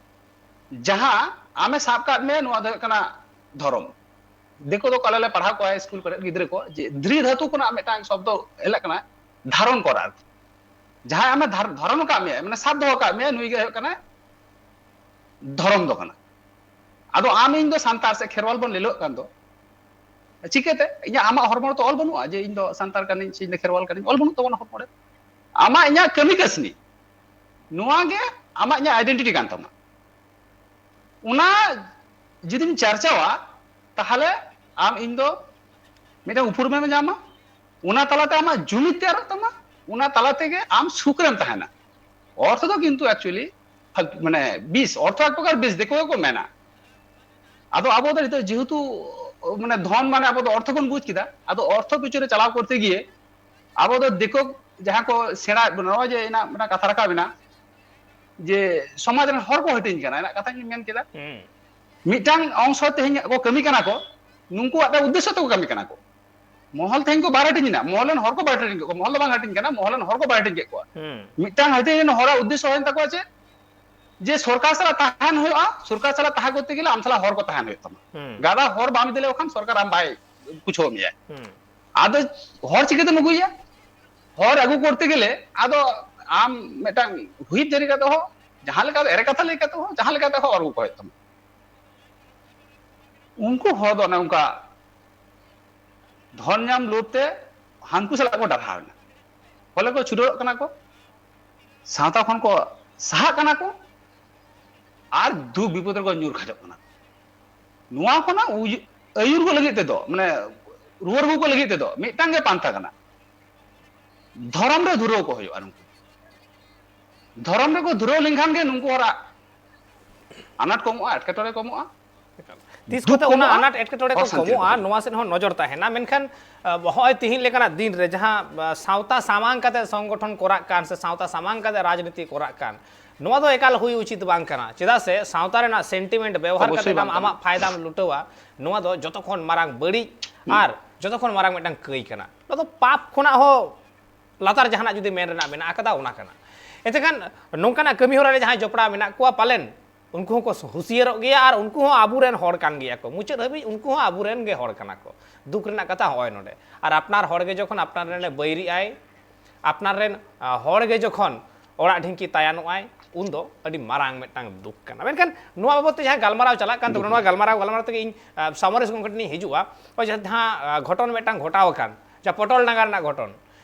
ᱡᱟᱦᱟᱸ ᱟᱢᱮ ᱥᱟᱵ ᱠᱟᱜ ᱢᱮ, ᱱᱚᱣᱟ ᱫᱚ ᱦᱩᱭᱩᱜ ᱠᱟᱱᱟ ᱫᱷᱚᱨᱚᱢ᱾ ᱫᱤᱠᱩ ᱫᱚ ᱟᱞᱮ ᱞᱮ ᱯᱟᱲᱦᱟᱣ ᱠᱚᱣᱟ ᱥᱠᱩᱞ ᱠᱚᱨᱮ ᱜᱤᱫᱽᱨᱟᱹ ᱠᱚ, ᱡᱮ ᱫᱷᱨᱤ ᱫᱷᱟᱹᱛᱩ ᱠᱷᱚᱱᱟᱜ ᱢᱤᱫᱴᱟᱝ ᱥᱚᱵᱫᱚ ᱦᱮᱡ ᱠᱟᱱᱟ, ᱫᱷᱟᱨᱚᱱ ᱠᱚᱨᱟ ᱟᱨᱠᱤ᱾ ᱡᱟᱦᱟᱸᱭ ᱟᱢᱮ ᱫᱷᱟᱨ-, ᱫᱷᱟᱨᱚᱱ ᱟᱠᱟᱫ ᱢᱮᱭᱟ, ᱢᱟᱱᱮ ᱥᱟᱵ ᱫᱚᱦᱚ ᱟᱠᱟᱫ ᱢᱮᱭᱟ, ᱱᱩᱭ ᱜᱮ ᱦᱩᱭᱩᱜ ᱠᱟᱱᱟ ᱫᱷᱚᱨᱚᱢ ᱫᱚ ᱠᱟᱱᱟ᱾ ᱟᱫᱚ ᱟᱢ ᱤᱧ ᱫᱚ ᱥᱟᱱᱛᱟᱲ ᱥᱮ ᱠᱷᱮᱨᱣᱟᱞ ᱵᱚᱱ ᱞᱟᱹᱭᱚᱜ ᱠᱟᱱ ᱫᱚ, ᱪᱤᱠᱟᱹᱛᱮ ᱤᱧᱟᱹᱜ ᱟᱢᱟᱜ ᱦᱚᱲᱢᱚ ᱨᱮ ᱛᱚ ᱚᱞ ᱵᱟᱹᱱᱩᱜᱼᱟ ᱡᱮ ᱤᱧ ᱫᱚ ᱥᱟᱱᱛᱟᱲ ᱠᱟᱹᱱᱟᱹᱧ ᱥᱮ ᱤᱧ ᱫᱚ ᱠᱷᱮᱨᱣᱟᱞ ᱠᱟᱹᱱᱟᱹᱧ, ᱚᱞ ᱵᱟᱹᱱᱩᱜ ᱛᱟᱵᱚᱱᱟ ᱦᱚᱲᱢᱚ ᱨᱮ᱾ ᱟᱢᱟᱜ ᱤᱧᱟᱹᱜ ᱠᱟᱹᱢᱤ ᱠᱟᱹᱥᱱᱤ, ᱱᱚᱣᱟ ᱜᱮ ᱟᱢᱟᱜ ᱤᱧᱟᱹᱜ identity ᱠᱟᱱ ᱛᱟᱢᱟ᱾ ᱚᱱᱟ ᱡᱩᱫᱤᱢ ᱪᱟᱨᱪᱟᱣᱟ, ᱛᱟᱦᱞᱮ ᱟᱢ ᱤᱧ ᱫᱚ ᱢᱤᱫᱴᱟᱝ ᱩᱯᱨᱩᱢᱮᱢ ᱧᱟᱢᱟ, ᱚᱱᱟ ᱛᱟᱞᱟᱛᱮ ᱟᱢᱟᱜ ᱡᱩᱢᱤᱫ ᱛᱮᱭᱟᱨᱚᱜ ᱛᱟᱢᱟ, ᱚᱱᱟ ᱛᱟᱞᱟ ᱛᱮᱜᱮ ᱟᱢ ᱥᱩᱠ ᱨᱮᱢ ᱛᱟᱦᱮᱱᱟ᱾ ᱚᱨᱛᱷᱚ ᱫᱚ ᱠᱤᱱᱛᱩ actually ᱢᱟᱱᱮ ᱵᱤᱥ, ᱚᱨᱛᱷᱚ ᱮᱠ ᱯᱨᱚᱠᱟᱨ ᱵᱤᱥ, ᱫᱤᱠᱩ ᱜᱮᱠᱚ ᱢᱮᱱᱟ᱾ ᱟᱫᱚ ᱟᱵᱚ ᱫᱚ ᱱᱤᱛᱚᱜ ᱡᱮᱦᱮᱛᱩ ᱢᱟᱱᱮ ᱫᱷᱚᱱ ᱢᱟᱱᱮ ᱟᱵᱚ ᱫᱚ ᱚᱨᱛᱷᱚ ᱵᱚᱱ ᱵᱩᱡᱽ ᱠᱮᱫᱟ᱾ ᱟᱫᱚ ᱚᱨᱛᱷᱚ ᱯᱤᱪᱷᱚᱱ ᱨᱮ ᱪᱟᱞᱟᱣ ᱠᱚᱨᱛᱮ ᱜᱤᱭᱮ ᱟᱵᱚ ᱫᱚ ᱫᱤᱠᱩ ᱡᱟᱦᱟᱸ ᱠᱚ ᱥᱮᱬᱟ, ᱱᱚᱜᱼᱚᱭ ᱡᱮ ᱮᱱᱟᱜ ᱢᱤᱫᱴᱟᱝ ᱠᱟᱛᱷᱟ ᱨᱟᱠᱟᱵ ᱮᱱᱟ ᱡᱮ ᱥᱚᱢᱟᱡᱽ ᱨᱮᱱ ᱦᱚᱲ ᱠᱚ ᱦᱟᱹᱴᱤᱧ ᱠᱟᱱᱟ, ᱮᱱᱟᱜ ᱠᱟᱛᱷᱟᱧ ᱢᱮᱱ ᱠᱮᱫᱟ᱾ ᱦᱩᱸ᱾ ᱢᱤᱫᱴᱟᱝ ᱚᱝᱥᱚ ᱛᱮᱦᱮᱧ ᱠᱚ ᱠᱟᱹᱢᱤ ᱠᱟᱱᱟ ᱠᱚ, ᱱᱩᱠᱩᱣᱟᱜ ᱫᱚ ᱩᱫᱽᱫᱮᱥᱥᱚ ᱛᱮᱠᱚ ᱠᱟᱹᱢᱤ ᱠᱟᱱᱟ ᱠᱚ᱾ ᱢᱚᱦᱚᱞ ᱛᱮᱦᱮᱧ ᱠᱚ ᱵᱟᱨ ᱦᱟᱹᱴᱤᱧ ᱮᱱᱟ, ᱢᱚᱦᱚᱞ ᱨᱮᱱ ᱦᱚᱲ ᱠᱚ ᱵᱟᱨ ᱦᱟᱹᱴᱤᱧ ᱠᱮᱫ ᱠᱚᱣᱟ, ᱢᱚᱦᱚᱞ ᱫᱚ ᱵᱟᱝ ᱦᱟᱹᱴᱤᱧ ᱠᱟᱱᱟ, ᱢᱚᱦᱚᱞ ᱨᱮᱱ ᱦᱚᱲ ᱠᱚ ᱵᱟᱨ ᱦᱟᱹᱴᱤᱧ ᱠᱮᱫ ᱠᱚᱣᱟ᱾ ᱦᱩᱸ᱾ ᱢᱤᱫᱴᱟᱝ ᱦᱟᱹᱴᱤᱧ ᱨᱮᱱ ᱦᱚᱲᱟᱜ ᱩᱫᱽᱫᱮᱥᱥᱚ ᱦᱩᱭᱮᱱ ᱛᱟᱠᱚᱣᱟ ᱪᱮᱫ? ᱡᱮ ᱥᱚᱨᱠᱟᱨ ᱥᱟᱞᱟᱜ ᱛᱟᱦᱮᱱ ᱦᱩᱭᱩᱜᱼᱟ, ᱥᱚᱨᱠᱟᱨ ᱥᱟᱞᱟᱜ ᱛᱟᱦᱮᱸ ᱠᱚᱨᱛᱮ ᱜᱮᱞᱮ ᱟᱢ ᱥᱟᱞᱟᱜ ᱦᱚᱲ ᱠᱚ ᱛᱟᱦᱮᱱ ᱦᱩᱭᱩᱜ ᱛᱟᱢᱟ᱾ ᱦᱩᱸ᱾ ᱜᱟᱫᱟ ᱦᱚᱲ ᱵᱟᱢ ᱤᱫᱤ ᱞᱮᱠᱚ ᱠᱷᱟᱱ ᱥᱚᱨᱠᱟᱨ ᱟᱢ ᱵᱟᱭ ᱵᱩᱡᱷᱟᱹᱣ ᱢᱮᱭᱟ᱾ ᱦᱩᱸ᱾ ᱟᱫᱚ ᱦᱚᱲ ᱪᱤᱠᱟᱹᱛᱮᱢ ᱟᱹᱜᱩᱭᱟ? ᱦᱚᱲ ᱟᱹᱜᱩ ᱠᱚᱨᱛᱮ ᱜᱮᱞᱮ ᱟᱫᱚ ᱟᱢ ᱢᱤᱫᱴᱟᱝ ᱦᱩᱭᱤᱯ ᱡᱟᱹᱨᱤ ᱠᱟᱛᱮ ᱦᱚᱸ, ᱡᱟᱦᱟᱸ ᱞᱮᱠᱟ ᱮᱲᱮ ᱠᱟᱛᱷᱟ ᱞᱟᱹᱭ ᱠᱟᱛᱮ ᱦᱚᱸ, ᱡᱟᱦᱟᱸ ᱞᱮᱠᱟᱛᱮ ᱦᱚᱸ ᱦᱚᱲ ᱟᱹᱜᱩ ᱠᱚ ᱦᱩᱭᱩᱜ ᱛᱟᱢᱟ᱾ ᱩᱱᱠᱩ ᱦᱚᱲ ᱫᱚ ᱚᱱᱮ ᱚᱱᱠᱟ ᱫᱷᱚᱱ ᱧᱟᱢ ᱞᱳᱵᱷ ᱛᱮ ᱦᱟᱱᱠᱩ ᱥᱟᱞᱟᱜ ᱠᱚ ᱰᱟᱨᱦᱟᱣ ᱮᱱᱟ᱾ ᱯᱷᱚᱞᱮ ᱠᱚ ᱪᱷᱩᱰᱟᱹᱨᱚᱜ ᱠᱟᱱᱟ ᱠᱚ, ᱥᱟᱶᱛᱟ ᱠᱷᱚᱱ ᱠᱚ ᱥᱟᱦᱟᱜ ᱠᱟᱱᱟ ᱠᱚ, ᱟᱨ ᱫᱩᱠ ᱵᱤᱯᱚᱫ ᱨᱮᱠᱚ ᱧᱩᱨ ᱠᱷᱟᱡᱚᱜ ᱠᱟᱱᱟ ᱠᱚ᱾ ᱱᱚᱣᱟ ᱠᱷᱚᱱᱟᱜ ᱩᱭ-, ᱟᱹᱭᱩᱨ ᱠᱚ ᱞᱟᱹᱜᱤᱫ ᱛᱮᱫᱚ, ᱢᱟᱱᱮ ᱨᱩᱣᱟᱹᱲ ᱟᱹᱜᱩ ᱠᱚ ᱞᱟᱹᱜᱤᱫ ᱛᱮᱫᱚ ᱢᱤᱫᱴᱟᱝ ᱜᱮ ᱯᱟᱱᱛᱷᱟ ᱠᱟᱱᱟ, ᱫᱷᱚᱨᱚᱢ ᱨᱮ ᱫᱷᱩᱨᱟᱹᱣ ᱠᱚ ᱦᱩᱭᱩᱜᱼᱟ᱾ ᱱᱩᱠᱩ ᱫᱷᱚᱨᱚᱢ ᱨᱮᱠᱚ ᱫᱷᱩᱨᱟᱹᱣ ᱞᱮᱱᱠᱷᱟᱱ ᱜᱮ ᱱᱩᱠᱩ ᱦᱚᱲᱟᱜ ᱟᱱᱟᱴ ᱠᱚᱢᱚᱜᱼᱟ, ᱮᱴᱠᱮᱴᱚᱬᱮ ᱠᱚᱢᱚᱜᱼᱟ᱾ ᱛᱤᱥ ᱫᱩᱠ ᱠᱚᱛᱮ ᱚᱱᱟ ᱠᱚᱢᱚᱜᱼᱟ, ᱟᱱᱟᱴ ᱮᱴᱠᱮᱴᱚᱬᱮ ᱦᱚᱲ ᱠᱚ ᱥᱟᱱᱛᱤ ᱨᱮᱠᱚ ᱠᱚᱢᱚᱜᱼᱟ, ᱛᱟᱦᱮᱱᱟ᱾ ᱱᱚᱣᱟ ᱥᱮᱫ ᱦᱚᱸ ᱱᱚᱡᱚᱨ ᱛᱟᱦᱮᱱᱟ᱾ ᱢᱮᱱᱠᱷᱟᱱ, ᱟᱸ, ᱦᱚᱸᱜᱼᱚᱭ ᱛᱤᱦᱤᱧ ᱞᱮᱠᱟᱱᱟᱜ ᱫᱤᱱ ᱨᱮ ᱡᱟᱦᱟᱸ, ᱟᱸ, ᱥᱟᱶᱛᱟ ᱥᱟᱢᱟᱝ ᱠᱟᱛᱮ ᱥᱚᱝᱜᱚᱴᱷᱚᱱ ᱠᱚᱨᱟᱜ ᱠᱟᱱ ᱥᱮ ᱥᱟᱶᱛᱟ ᱥᱟᱢᱟᱝ ᱠᱟᱛᱮ ᱨᱟᱡᱽᱱᱤᱛᱤ ᱠᱚᱨᱟᱜ ᱠᱟᱱ, ᱱᱚᱣᱟ ᱫᱚ ᱮᱠᱟᱞ ᱦᱩᱭ ᱩᱪᱤᱛ ᱵᱟᱝ ᱠᱟᱱᱟ᱾ ᱪᱮᱫᱟᱜ ᱥᱮ ᱥᱟᱶᱛᱟ ᱨᱮᱱᱟᱜ ᱥᱮᱱᱴᱤᱢᱮᱱᱴ ᱵᱮᱣᱦᱟᱨ ᱚᱵᱚᱥᱥᱳᱭ ᱠᱟᱛᱮ ᱵᱟᱝ ᱟᱢ ᱠᱟᱱᱟ᱾ ᱟᱢᱟᱜ ᱯᱷᱟᱭᱫᱟᱢ ᱞᱩᱴᱟᱹᱣᱟ, ᱱᱚᱣᱟ ᱫᱚ ᱡᱚᱛᱚ ᱠᱷᱚᱱ ᱢᱟᱨᱟᱝ ᱵᱟᱹᱲᱤᱡ ᱦᱩᱸ᱾ ᱟᱨ ᱡᱚᱛᱚ ᱠᱷᱚᱱ ᱢᱟᱨᱟᱝ ᱢᱤᱫᱴᱟᱝ ᱠᱟᱹᱭ ᱠᱟᱱᱟ᱾ ᱱᱚᱣᱟ ᱫᱚ ᱯᱟᱯ ᱠᱷᱚᱱᱟᱜ ᱦᱚᱸ ᱞᱟᱛᱟᱨ ᱡᱟᱦᱟᱱᱟᱜ ᱡᱩᱫᱤ ᱢᱮᱱ ᱨᱮᱱᱟᱜ ᱢᱮᱱᱟᱜ ᱟᱠᱟᱫᱟ, ᱚᱱᱟ ᱠᱟᱱᱟ᱾ ᱮᱱᱛᱮ ᱠᱷᱟᱱ ᱱᱚᱝᱠᱟᱱᱟᱜ ᱠᱟᱹᱢᱤ ᱦᱚᱨᱟ ᱨᱮ ᱡᱟᱦᱟᱸᱭ ᱡᱚᱯᱲᱟᱣ ᱢᱮᱱᱟᱜ ᱠᱚᱣᱟ, ᱯᱟᱞᱮᱱ ᱩᱱᱠᱩ ᱦᱚᱸᱠᱚ ᱦᱩᱸᱥᱤᱭᱟᱹᱨᱚᱜ ᱜᱮᱭᱟ ᱟᱨ ᱩᱱᱠᱩ ᱦᱚᱸ ᱟᱵᱚᱨᱮᱱ ᱦᱚᱲ ᱠᱟᱱ ᱜᱮᱭᱟ ᱠᱚ᱾ ᱢᱩᱪᱟᱹᱫ ᱦᱟᱹᱵᱤᱡ ᱩᱱᱠᱩ ᱦᱚᱸ ᱟᱵᱚᱨᱮᱱ ᱜᱮ ᱦᱚᱲ ᱠᱟᱱᱟ ᱠᱚ᱾ ᱫᱩᱠ ᱨᱮᱱᱟᱜ ᱠᱟᱛᱷᱟ ᱦᱚᱸᱜᱼᱚᱭ ᱱᱚᱰᱮ᱾ ᱟᱨ ᱟᱯᱱᱟᱨ ᱦᱚᱲ ᱜᱮ ᱡᱚᱠᱷᱚᱱ ᱟᱯᱱᱟᱨ ᱨᱮᱱᱮ ᱵᱟᱹᱭᱨᱤᱜ ᱟᱭ, ᱟᱯᱱᱟᱨ ᱨᱮᱱ, ᱟ, ᱦᱚᱲ ᱜᱮ ᱡᱚᱠᱷᱚᱱ ᱚᱲᱟᱜ ᱰᱷᱤᱝᱠᱤ ᱛᱟᱭᱟᱱᱚᱜ ᱟᱭ, ᱩᱱᱫᱚ ᱟᱹᱰᱤ ᱢᱟᱨᱟᱝ ᱢᱤᱫᱴᱟᱝ ᱫᱩᱠ ᱠᱟᱱᱟ᱾ ᱢᱮᱱᱠᱷᱟᱱ ᱱᱚᱣᱟ ᱵᱟᱵᱚᱫ ᱛᱮ ᱡᱟᱦᱟᱸ ᱜᱟᱞᱢᱟᱨᱟᱣ ᱪᱟᱞᱟᱜ ᱠᱟᱱ ᱛᱟᱵᱚᱱᱟ, ᱱᱚᱣᱟ ᱜᱟᱞᱢᱟᱨᱟᱣ, ᱜᱟᱞᱢᱟᱨᱟᱣ ᱛᱮᱜᱮ ᱤᱧ, ᱟ, ᱥᱟᱢᱚᱨᱮᱥ ᱜᱚᱢᱠᱮ ᱴᱷᱮᱱ ᱤᱧ ᱦᱤᱡᱩᱜᱼᱟ᱾ ᱱᱚᱜᱼᱚᱭ ᱡᱟᱦᱟᱸ, ᱟ, ᱜᱷᱚᱴᱚᱱ ᱢᱤᱫᱴᱟᱝ ᱜᱷᱚᱴᱟᱣ ᱟᱠᱟᱱ, ᱡᱟᱦᱟᱸ ᱯᱚᱴᱚᱞ ᱰᱟᱸᱜᱟ ᱨᱮᱱᱟᱜ ᱜᱷᱚᱴᱚᱱ,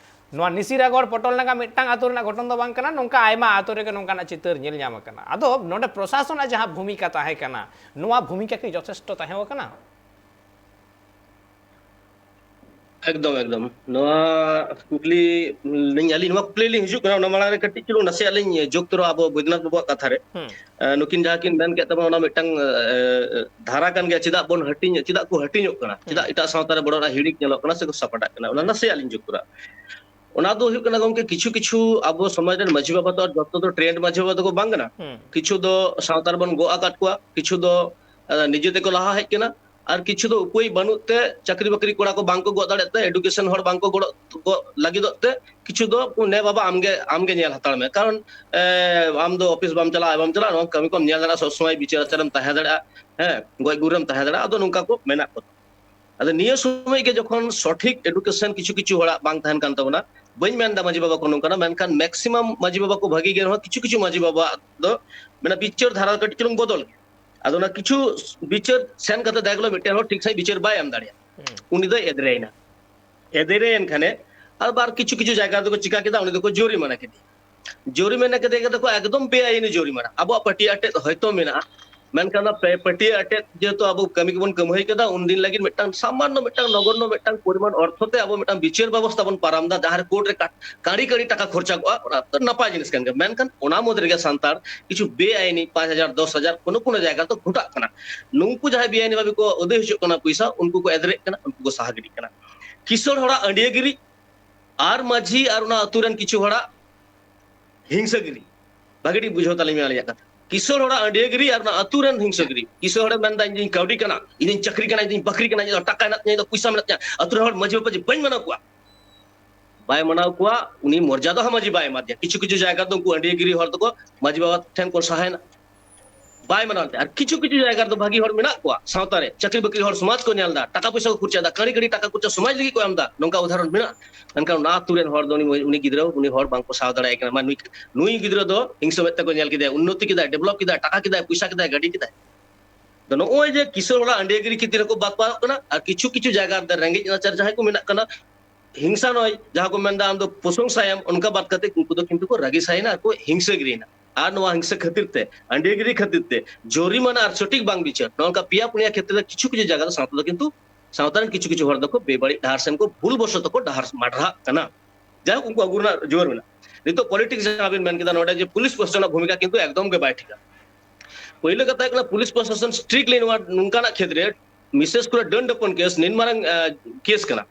ᱱᱚᱣᱟ ᱱᱤᱥᱤᱨᱟᱜᱚᱲ ᱯᱚᱴᱚᱞ ᱰᱟᱸᱜᱟ ᱢᱤᱫᱴᱟᱝ ᱟᱹᱛᱩ ᱨᱮᱱᱟᱜ ᱜᱷᱚᱴᱚᱱ ᱫᱚ ᱵᱟᱝ ᱠᱟᱱᱟ, ᱱᱚᱝᱠᱟ ᱟᱭᱢᱟ ᱟᱹᱛᱩ ᱨᱮᱜᱮ ᱱᱚᱝᱠᱟᱱᱟᱜ ᱪᱤᱛᱟᱹᱨ ᱧᱮᱞ ᱧᱟᱢ ᱟᱠᱟᱱᱟ᱾ ᱟᱫᱚ ᱱᱚᱰᱮ ᱯᱨᱚᱥᱟᱥᱚᱱᱟᱜ ᱡᱟᱦᱟᱸ ᱵᱷᱩᱢᱤᱠᱟ ᱛᱟᱦᱮᱸ ᱠᱟᱱᱟ, ᱱᱚᱣᱟ ᱵᱷᱩᱢᱤᱠᱟ ᱠᱤ ᱡᱚᱛᱷᱮᱥᱴᱚ ᱛᱟᱦᱮᱸ ᱠᱟᱱᱟ? ᱮᱠᱫᱚᱢ, ᱮᱠᱫᱚᱢ᱾ ᱱᱚᱣᱟ ᱠᱩᱠᱞᱤ ᱞᱤᱧ, ᱟᱹᱞᱤᱧ ᱱᱚᱣᱟ ᱠᱩᱠᱞᱤ ᱞᱤᱧ ᱦᱤᱡᱩᱜ ᱠᱟᱱᱟ, ᱚᱱᱟ ᱢᱟᱲᱟᱝ ᱨᱮ ᱠᱟᱹᱴᱤᱡ ᱪᱩᱞᱩᱝ ᱱᱟᱥᱮᱭᱟᱜ ᱞᱤᱧ ᱡᱳᱜᱽ ᱛᱚᱨᱟ ᱟᱵᱚ ᱵᱳᱭᱫᱚᱱᱟᱛᱷ ᱵᱟᱵᱩᱣᱟᱜ ᱠᱟᱛᱷᱟ ᱨᱮ᱾ ᱦᱩᱸ᱾ ᱮ, ᱱᱩᱠᱤᱱ ᱡᱟᱦᱟᱸ ᱠᱤᱱ ᱢᱮᱱ ᱠᱮᱫ ᱛᱟᱵᱚᱱᱟ, ᱚᱱᱟ ᱢᱤᱫᱴᱟᱝ, ᱮ, ᱫᱷᱟᱨᱟ ᱠᱟᱱ ᱜᱮᱭᱟ, ᱪᱮᱫᱟᱜ ᱵᱚᱱ ᱦᱟᱹᱴᱤᱧ, ᱪᱮᱫᱟᱜ ᱠᱚ ᱦᱟᱹᱴᱤᱧᱚᱜ ᱠᱟᱱᱟ, ᱪᱮᱫᱟᱜ ᱦᱩᱸ᱾ ᱮᱴᱟᱜ ᱥᱟᱶᱛᱟ ᱨᱮ ᱵᱚᱲᱚ ᱦᱤᱲᱤᱠ ᱧᱮᱞᱚᱜ ᱠᱟᱱᱟ ᱥᱮᱠᱚ ᱥᱟᱯᱟᱴᱟᱜ ᱠᱟᱱᱟ, ᱚᱱᱟ ᱱᱟᱥᱮᱭᱟᱜ ᱞᱤᱧ ᱡᱳᱜᱽ ᱛᱚᱨᱟ᱾ ᱚᱱᱟ ᱫᱚ ᱦᱩᱭᱩᱜ ᱠᱟᱱᱟ, ᱜᱚᱢᱠᱮ, ᱠᱤᱪᱷᱩ ᱠᱤᱪᱷᱩ ᱟᱵᱚ ᱥᱚᱢᱟᱡᱽ ᱨᱮᱱ ᱢᱟᱹᱡᱷᱤ ᱵᱟᱵᱟ ᱫᱚ ᱟᱨ ᱡᱚᱛᱚ ᱫᱚ trained ᱢᱟᱹᱡᱷᱤ ᱵᱟᱵᱟ ᱫᱚᱠᱚ ᱵᱟᱝ ᱠᱟᱱᱟ᱾ ᱦᱩᱸ᱾ ᱠᱤᱪᱷᱩ ᱫᱚ ᱥᱟᱶᱛᱟ ᱨᱮᱵᱚᱱ ᱜᱚᱜ ᱟᱠᱟᱫ ᱠᱚᱣᱟ, ᱠᱤᱪᱷᱩ ᱫᱚ, ᱮ, ᱱᱤᱡᱮ ᱛᱮᱠᱚ ᱞᱟᱦᱟ ᱦᱮᱡ ᱠᱟᱱᱟ, ᱟᱨ ᱠᱤᱪᱷᱩ ᱫᱚ ᱩᱯᱟᱹᱭ ᱵᱟᱹᱱᱩᱜ ᱛᱮ ᱪᱟᱹᱠᱨᱤ ᱵᱟᱹᱠᱨᱤ ᱠᱚᱲᱟ ᱠᱚ ᱵᱟᱝ ᱠᱚ ᱜᱚᱜ ᱫᱟᱲᱮᱭᱟᱜ ᱛᱮ, education ᱦᱚᱲ ᱵᱟᱝ ᱠᱚ ᱜᱚᱲᱚ, ᱜᱚᱜ ᱞᱟᱹᱜᱤᱫᱚᱜ ᱛᱮ, ᱠᱤᱪᱷᱩ ᱫᱚ, "ᱱᱮ ᱵᱟᱵᱟ, ᱟᱢᱜᱮ, ᱟᱢᱜᱮ ᱧᱮᱞ ᱦᱟᱛᱟᱲ ᱢᱮ, ᱠᱟᱨᱚᱱ, ᱮ, ᱟᱢ ᱫᱚ ᱚᱯᱷᱤᱥ ᱵᱟᱢ ᱪᱟᱞᱟᱜᱼᱟ, ᱵᱟᱢ ᱪᱟᱞᱟᱜᱼᱟ, ᱱᱚᱣᱟ ᱠᱟᱹᱢᱤ ᱠᱚᱢ ᱧᱮᱞ ᱫᱟᱲᱮᱭᱟᱜᱼᱟ, ᱥᱚᱵ ᱥᱚᱢᱚᱭ ᱵᱤᱪᱟᱹᱨ ᱟᱪᱟᱨᱮᱢ ᱛᱟᱦᱮᱸ ᱫᱟᱲᱮᱭᱟᱜᱼᱟ, ᱦᱮᱸ, ᱜᱚᱡ ᱜᱩᱨ ᱨᱮᱢ ᱛᱟᱦᱮᱸ ᱫᱟᱲᱮᱭᱟᱜᱼᱟ", ᱟᱫᱚ ᱱᱚᱝᱠᱟ ᱠᱚ ᱢᱮᱱᱟᱜ ᱠᱚᱣᱟ᱾ ᱟᱫᱚ ᱱᱤᱭᱟᱹ ᱥᱚᱢᱚᱭ ᱜᱮ ᱡᱚᱠᱷᱚᱱ ᱥᱚᱴᱷᱤᱠ education ᱠᱤᱪᱷᱩ ᱠᱤᱪᱷᱩ ᱦᱚᱲᱟᱜ ᱵᱟᱝ ᱛᱟᱦᱮᱱ ᱠᱟᱱ ᱛᱟᱵᱚᱱᱟ, ᱵᱟᱹᱧ ᱢᱮᱱᱫᱟ ᱢᱟᱹᱡᱷᱤ ᱵᱟᱵᱟ ᱠᱚ ᱱᱚᱝᱠᱟᱱᱟ, ᱢᱮᱱᱠᱷᱟᱱ maximum ᱢᱟᱹᱡᱷᱤ ᱵᱟᱵᱟ ᱠᱚ ᱵᱷᱟᱹᱜᱤ ᱜᱮ ᱨᱮᱦᱚᱸ, ᱠᱤᱪᱷᱩ ᱠᱤᱪᱷᱩ ᱢᱟᱹᱡᱷᱤ ᱵᱟᱵᱟ ᱫᱚ, ᱢᱟᱱᱮ, ᱵᱤᱪᱟᱹᱨ ᱫᱷᱟᱨᱟ ᱠᱟᱹᱴᱤᱡ ᱪᱩᱞᱩᱝ ᱵᱚᱫᱚᱞ ᱜᱮ᱾ ᱟᱫᱚ ᱚᱱᱟ ᱠᱤᱪᱷᱩ ᱵᱤᱪᱟᱹᱨ ᱥᱮᱱ ᱠᱟᱛᱮ ᱫᱮᱠᱷ ᱞᱚ ᱢᱤᱫᱴᱮᱱ ᱦᱚᱲ ᱴᱷᱤᱠ ᱥᱟᱺᱦᱤᱡ ᱵᱤᱪᱟᱹᱨ ᱵᱟᱭ ᱮᱢ ᱫᱟᱲᱮᱭᱟᱜᱼᱟ, ᱦᱩᱸ᱾ ᱩᱱᱤ ᱫᱚᱭ ᱮᱫᱽᱨᱮᱭᱮᱱᱟ᱾ ᱮᱫᱽᱨᱮᱭᱮᱱ ᱠᱷᱟᱱᱮ ᱟᱵᱟᱨ ᱠᱤᱪᱷᱩ ᱠᱤᱪᱷᱩ ᱡᱟᱭᱜᱟ ᱨᱮᱫᱚ ᱠᱚ ᱪᱤᱠᱟ ᱠᱮᱫᱟ, ᱩᱱᱤ ᱫᱚᱠᱚ ᱡᱩᱨᱤᱢᱟᱱᱟ ᱠᱮᱫᱮᱭᱟ᱾ ᱡᱩᱨᱤᱢᱟᱱᱟ ᱠᱮᱫᱮ ᱠᱷᱟᱱ ᱫᱚᱠᱚ ᱮᱠᱫᱚᱢ ᱵᱮᱟᱭᱤᱱᱤ ᱡᱩᱨᱤᱢᱟᱱᱟ᱾ ᱟᱵᱚᱣᱟᱜ ᱯᱟᱹᱴᱤᱭᱟᱹ ᱟᱴᱮᱫ ᱦᱚᱭᱛᱳ ᱢᱮᱱᱟᱜᱼᱟ, ᱢᱮᱱᱠᱷᱟᱱ ᱚᱱᱟ ᱯᱮ-, ᱯᱟᱹᱴᱤᱭᱟᱹ ᱟᱴᱮᱫ ᱡᱮᱦᱮᱛᱩ ᱟᱵᱚ ᱠᱟᱹᱢᱤ ᱜᱮᱵᱚᱱ ᱠᱟᱹᱢᱦᱟᱹᱭ ᱠᱮᱫᱟ, ᱩᱱᱫᱤᱱ ᱞᱟᱹᱜᱤᱫ ᱢᱤᱫᱴᱟᱝ ᱥᱟᱢᱟᱱᱱᱚ ᱢᱤᱫᱴᱟᱝ ᱱᱚᱜᱚᱨᱱᱚ ᱢᱤᱫᱴᱟᱝ ᱯᱚᱨᱤᱢᱟᱱ ᱚᱨᱛᱷᱚ ᱛᱮ ᱟᱵᱚ ᱢᱤᱫᱴᱟᱝ ᱵᱤᱪᱟᱹᱨ ᱵᱮᱵᱚᱥᱛᱷᱟ ᱵᱚᱱ ᱯᱟᱨᱚᱢ ᱮᱫᱟ, ᱡᱟᱦᱟᱸ ᱨᱮ ᱠᱳᱨᱴ ᱨᱮ ᱠᱟ-, ᱠᱟᱹᱲᱤ ᱠᱟᱹᱲᱤ ᱴᱟᱠᱟ ᱠᱷᱚᱨᱪᱟ ᱠᱚᱜᱼᱟ, ᱚᱱᱟ ᱫᱚ ᱱᱟᱯᱟᱭ ᱡᱤᱱᱤᱥ ᱠᱟᱱ ᱜᱮᱭᱟ᱾ ᱢᱮᱱᱠᱷᱟᱱ ᱚᱱᱟ ᱢᱩᱫᱽ ᱨᱮᱜᱮ ᱥᱟᱱᱛᱟᱲ ᱠᱤᱪᱷᱩ ᱵᱮᱟᱭᱤᱱᱤ ᱯᱟᱸᱪ ᱦᱟᱡᱟᱨ, ᱫᱚᱥ ᱦᱟᱡᱟᱨ ᱠᱳᱱᱳ ᱠᱳᱱᱳ ᱡᱟᱭᱜᱟ ᱨᱮᱫᱚ ᱜᱷᱚᱴᱟᱜ ᱠᱟᱱᱟ᱾ ᱱᱩᱝᱠᱩ ᱡᱟᱦᱟᱸᱭ ᱵᱮᱟᱭᱤᱱᱤ ᱵᱷᱟᱵᱮ ᱠᱚ ᱟᱹᱫᱟᱹᱭ ᱦᱚᱪᱚᱜ ᱠᱟᱱᱟ ᱯᱚᱭᱥᱟ, ᱩᱱᱠᱩ ᱠᱚ ᱮᱫᱽᱨᱮᱜ ᱠᱟᱱᱟ, ᱩᱱᱠᱩ ᱠᱚ ᱥᱟᱦᱟ ᱜᱤᱰᱤᱜ ᱠᱟᱱᱟ᱾ ᱠᱤᱥᱟᱹᱬ ᱦᱚᱲᱟᱜ ᱟᱹᱰᱭᱟᱹᱜᱤᱨᱤ ᱟᱨ ᱢᱟᱹᱡᱷᱤ ᱟᱨ ᱚᱱᱟ ᱟᱹᱛᱩ ᱨᱮᱱ ᱠᱤᱪᱷᱩ ᱦᱚᱲᱟᱜ ᱦᱤᱝᱥᱟᱹᱜᱤᱨᱤ᱾ ᱵᱷᱟᱹᱜᱤ ᱴᱷᱤᱠ ᱵᱩᱡᱷᱟᱹᱣ ᱛᱟᱞᱤᱧ ᱢᱮ ᱟᱹᱞᱤᱧᱟᱜ ᱠᱟᱛᱷᱟ᱾ ᱠᱤᱥᱟᱹᱬ ᱦᱚᱲᱟᱜ ᱟᱹᱰᱭᱟᱹᱜᱤᱨᱤ ᱟᱨ ᱚᱱᱟ ᱟᱹᱛᱩ ᱨᱮᱱ ᱦᱤᱝᱥᱟᱹᱜᱤᱨᱤ᱾ ᱠᱤᱥᱟᱹᱬ ᱦᱚᱲᱮ ᱢᱮᱱᱫᱟ, "ᱤᱧ ᱫᱚᱧ ᱠᱟᱹᱣᱰᱤ ᱠᱟᱱᱟ, ᱤᱧ ᱫᱚᱧ ᱪᱟᱹᱠᱨᱤ ᱠᱟᱱᱟ, ᱤᱧ ᱫᱚᱧ ᱵᱟᱹᱠᱨᱤ ᱠᱟᱱᱟ, ᱤᱧ ᱫᱚ ᱴᱟᱠᱟ ᱦᱮᱱᱟᱜ ᱛᱤᱧᱟ, ᱤᱧ ᱫᱚ ᱯᱚᱭᱥᱟ ᱢᱮᱱᱟᱜ ᱛᱤᱧᱟ, ᱟᱹᱛᱩ ᱨᱮᱱ ᱦᱚᱲ ᱢᱟᱹᱡᱷᱤ ᱵᱟᱵᱟ ᱡᱮ ᱵᱟᱹᱧ ᱢᱟᱱᱟᱣ ᱠᱚᱣᱟ᱾" ᱵᱟᱭ ᱢᱟᱱᱟᱣ ᱠᱚᱣᱟ, ᱩᱱᱤ ᱢᱚᱨᱡᱟᱫᱟ ᱦᱚᱸ ᱢᱟᱹᱡᱷᱤ ᱵᱟᱭ ᱮᱢᱟ ᱫᱮᱭᱟ᱾ ᱠᱤᱪᱷᱩ ᱠᱤᱪᱷᱩ ᱡᱟᱭᱜᱟ ᱫᱚ ᱩᱱᱠᱩ ᱟᱹᱰᱭᱟᱹᱜᱤᱨᱤ ᱦᱚᱲ ᱫᱚᱠᱚ ᱢᱟᱹᱡᱷᱤ ᱵᱟᱵᱟ ᱴᱷᱮᱱ ᱠᱚ ᱥᱟᱦᱟᱭᱮᱱᱟ, ᱵᱟᱭ ᱢᱟᱱᱟᱣ ᱫᱮᱭᱟ᱾ ᱟᱨ ᱠᱤᱪᱷᱩ ᱠᱤᱪᱷᱩ ᱡᱟᱭᱜᱟ ᱨᱮᱫᱚ ᱵᱷᱟᱹᱜᱤ ᱦᱚᱲ ᱢᱮᱱᱟᱜ ᱠᱚᱣᱟ, ᱥᱟᱶᱛᱟ ᱨᱮ ᱪᱟᱹᱠᱨᱤ ᱵᱟᱹᱠᱨᱤ ᱦᱚᱲ ᱥᱚᱢᱟᱡᱽ ᱠᱚ ᱧᱮᱞ ᱮᱫᱟ, ᱴᱟᱠᱟ ᱯᱚᱭᱥᱟ ᱠᱚ ᱠᱷᱚᱨᱪᱟ ᱮᱫᱟ, ᱠᱟᱹᱲᱤ ᱠᱟᱹᱲᱤ ᱴᱟᱠᱟ ᱠᱷᱚᱨᱪᱟ ᱥᱚᱢᱟᱡᱽ ᱞᱟᱹᱜᱤᱫ ᱠᱚ ᱮᱢ ᱮᱫᱟ, ᱱᱚᱝᱠᱟ ᱩᱫᱟᱦᱚᱨᱚᱱ ᱢᱮᱱᱟᱜᱼᱟ᱾ ᱢᱮᱱᱠᱷᱟᱱ ᱚᱱᱟ ᱟᱹᱛᱩ ᱨᱮᱱ ᱦᱚᱲ ᱫᱚ ᱩᱱᱤ, ᱩᱱᱤ ᱜᱤᱫᱽᱨᱟᱹ, ᱩᱱᱤ ᱦᱚᱲ ᱵᱟᱝᱠᱚ ᱥᱟᱦᱟᱣ ᱫᱟᱲᱮᱭᱟᱭ ᱠᱟᱱᱟ᱾ ᱢᱟ ᱱᱩᱭ, ᱱᱩᱭ ᱜᱤᱫᱽᱨᱟᱹ ᱫᱚ ᱦᱤᱝᱥᱟᱹ ᱢᱮᱫ ᱛᱮᱠᱚ ᱧᱮᱞ ᱠᱮᱫᱮᱭᱟ, ᱩᱱᱱᱚᱛᱤ ᱠᱮᱫᱟᱭ, develop ᱠᱮᱫᱟᱭ, ᱴᱟᱠᱟ ᱠᱮᱫᱟᱭ, ᱯᱚᱭᱥᱟ ᱠᱮᱫᱟᱭ, ᱜᱟᱹᱰᱤ ᱠᱮᱫᱟᱭ᱾ ᱟᱫᱚ ᱱᱚᱜᱼᱚᱭ ᱡᱮ ᱠᱤᱥᱟᱹᱬ ᱦᱚᱲᱟᱜ ᱟᱹᱰᱭᱟᱹᱜᱤᱨᱤ ᱠᱷᱟᱹᱛᱤᱨ ᱦᱚᱸᱠᱚ ᱵᱟᱫ ᱯᱟᱨᱚᱜ ᱠᱟᱱᱟ, ᱟᱨ ᱠᱤᱪᱷᱩ ᱠᱤᱪᱷᱩ ᱡᱟᱭᱜᱟ ᱨᱮ ᱨᱮᱸᱜᱮᱡ ᱱᱟᱪᱟᱨ ᱡᱟᱦᱟᱸᱭ ᱠᱚ ᱢᱮᱱᱟᱜ ᱠᱟᱱᱟ, ᱦᱤᱝᱥᱟ ᱱᱚᱭ, ᱡᱟᱦᱟᱸ ᱠᱚ ᱢᱮᱱᱫᱟ ᱟᱢ ᱫᱚ ᱯᱨᱚᱥᱚᱝᱥᱟᱭᱟᱢ, ᱚᱱᱠᱟ ᱵᱟᱫ ᱠᱟᱛᱮ ᱩᱱᱠᱩ ᱫᱚ ᱠᱤᱱᱛᱩ ᱠᱚ ᱨᱟᱹᱜᱤ ᱥᱟᱭᱮᱱᱟ ᱟᱨ ᱠᱚ ᱦᱤᱝᱥᱟᱹ ᱜᱤᱨᱤᱭᱮᱱᱟ᱾ ᱟᱨ ᱱᱚᱣᱟ ᱦᱤᱝᱥᱟᱹ ᱠᱷᱟᱹᱛᱤᱨ ᱛᱮ, ᱟᱹᱰᱭᱟᱹᱜᱤᱨᱤ ᱠᱷᱟᱹᱛᱤᱨ ᱛᱮ, ᱡᱚᱨᱤᱢᱟᱱᱟ ᱟᱨ ᱥᱚᱴᱷᱤᱠ ᱵᱟᱝ ᱵᱤᱪᱟᱹᱨ, ᱱᱚᱜᱼᱚ ᱱᱚᱝᱠᱟ ᱯᱮᱭᱟ ᱯᱩᱱᱭᱟ ᱠᱷᱮᱛᱨᱮ ᱨᱮ ᱠᱤᱪᱷᱩ ᱠᱤᱪᱷᱩ ᱡᱟᱭᱜᱟ ᱫᱚ ᱥᱟᱶᱛᱟ ᱫᱚ ᱠᱤᱱᱛᱩ ᱥᱟᱶᱛᱟ ᱨᱮᱱ ᱠᱤᱪᱷᱩ ᱠᱤᱪᱷᱩ ᱦᱚᱲ ᱫᱚᱠᱚ ᱵᱮᱵᱟᱹᱲᱤᱡ ᱰᱟᱦᱟᱨ ᱥᱮᱱ ᱠᱚ ᱵᱷᱩᱞ ᱵᱚᱥᱚᱛᱚ ᱠᱚ ᱰᱟᱦᱟᱨ ᱢᱟᱰᱨᱟᱜ ᱠᱟᱱᱟ᱾ ᱡᱟᱭᱦᱳᱠ, ᱩᱱᱠᱩ ᱟᱹᱜᱩ ᱨᱮᱱᱟᱜ ᱡᱳᱨ ᱢᱮᱱᱟᱜᱼᱟ᱾ ᱱᱤᱛᱚᱜ ᱯᱚᱞᱤᱴᱤᱠᱥ ᱡᱟᱦᱟᱸ ᱵᱤᱱ ᱢᱮᱱ ᱠᱮᱫᱟ, ᱱᱚᱰᱮ ᱡᱮ ᱯᱩᱞᱤᱥ ᱯᱨᱚᱥᱟᱥᱚᱱᱟᱜ ᱵᱷᱩᱢᱤᱠᱟ ᱠᱤᱱᱛᱩ ᱮᱠᱫᱚᱢ ᱜᱮ ᱵᱟᱭ ᱴᱷᱤᱠᱟ᱾ ᱯᱳᱭᱞᱳ ᱠᱟᱛᱷᱟ ᱦᱩᱭᱩᱜ ᱠᱟᱱᱟ, ᱯᱩᱞᱤᱥ ᱯᱨᱚᱥᱟᱥᱚᱱ ᱥᱴᱨᱤᱠᱴᱞᱤ ᱱᱚᱣᱟ ᱱᱚᱝᱠᱟᱱᱟᱜ ᱠᱷᱮᱛᱨᱮ, ᱵᱤᱥᱮᱥ ᱠᱚᱨᱮ ᱰᱟᱹᱱ ᱰᱟᱹᱯᱚᱱ ᱠᱮᱥ, ᱱᱤᱱ ᱢᱟᱨᱟᱝ ᱠᱮᱥ ᱠᱟᱱᱟ,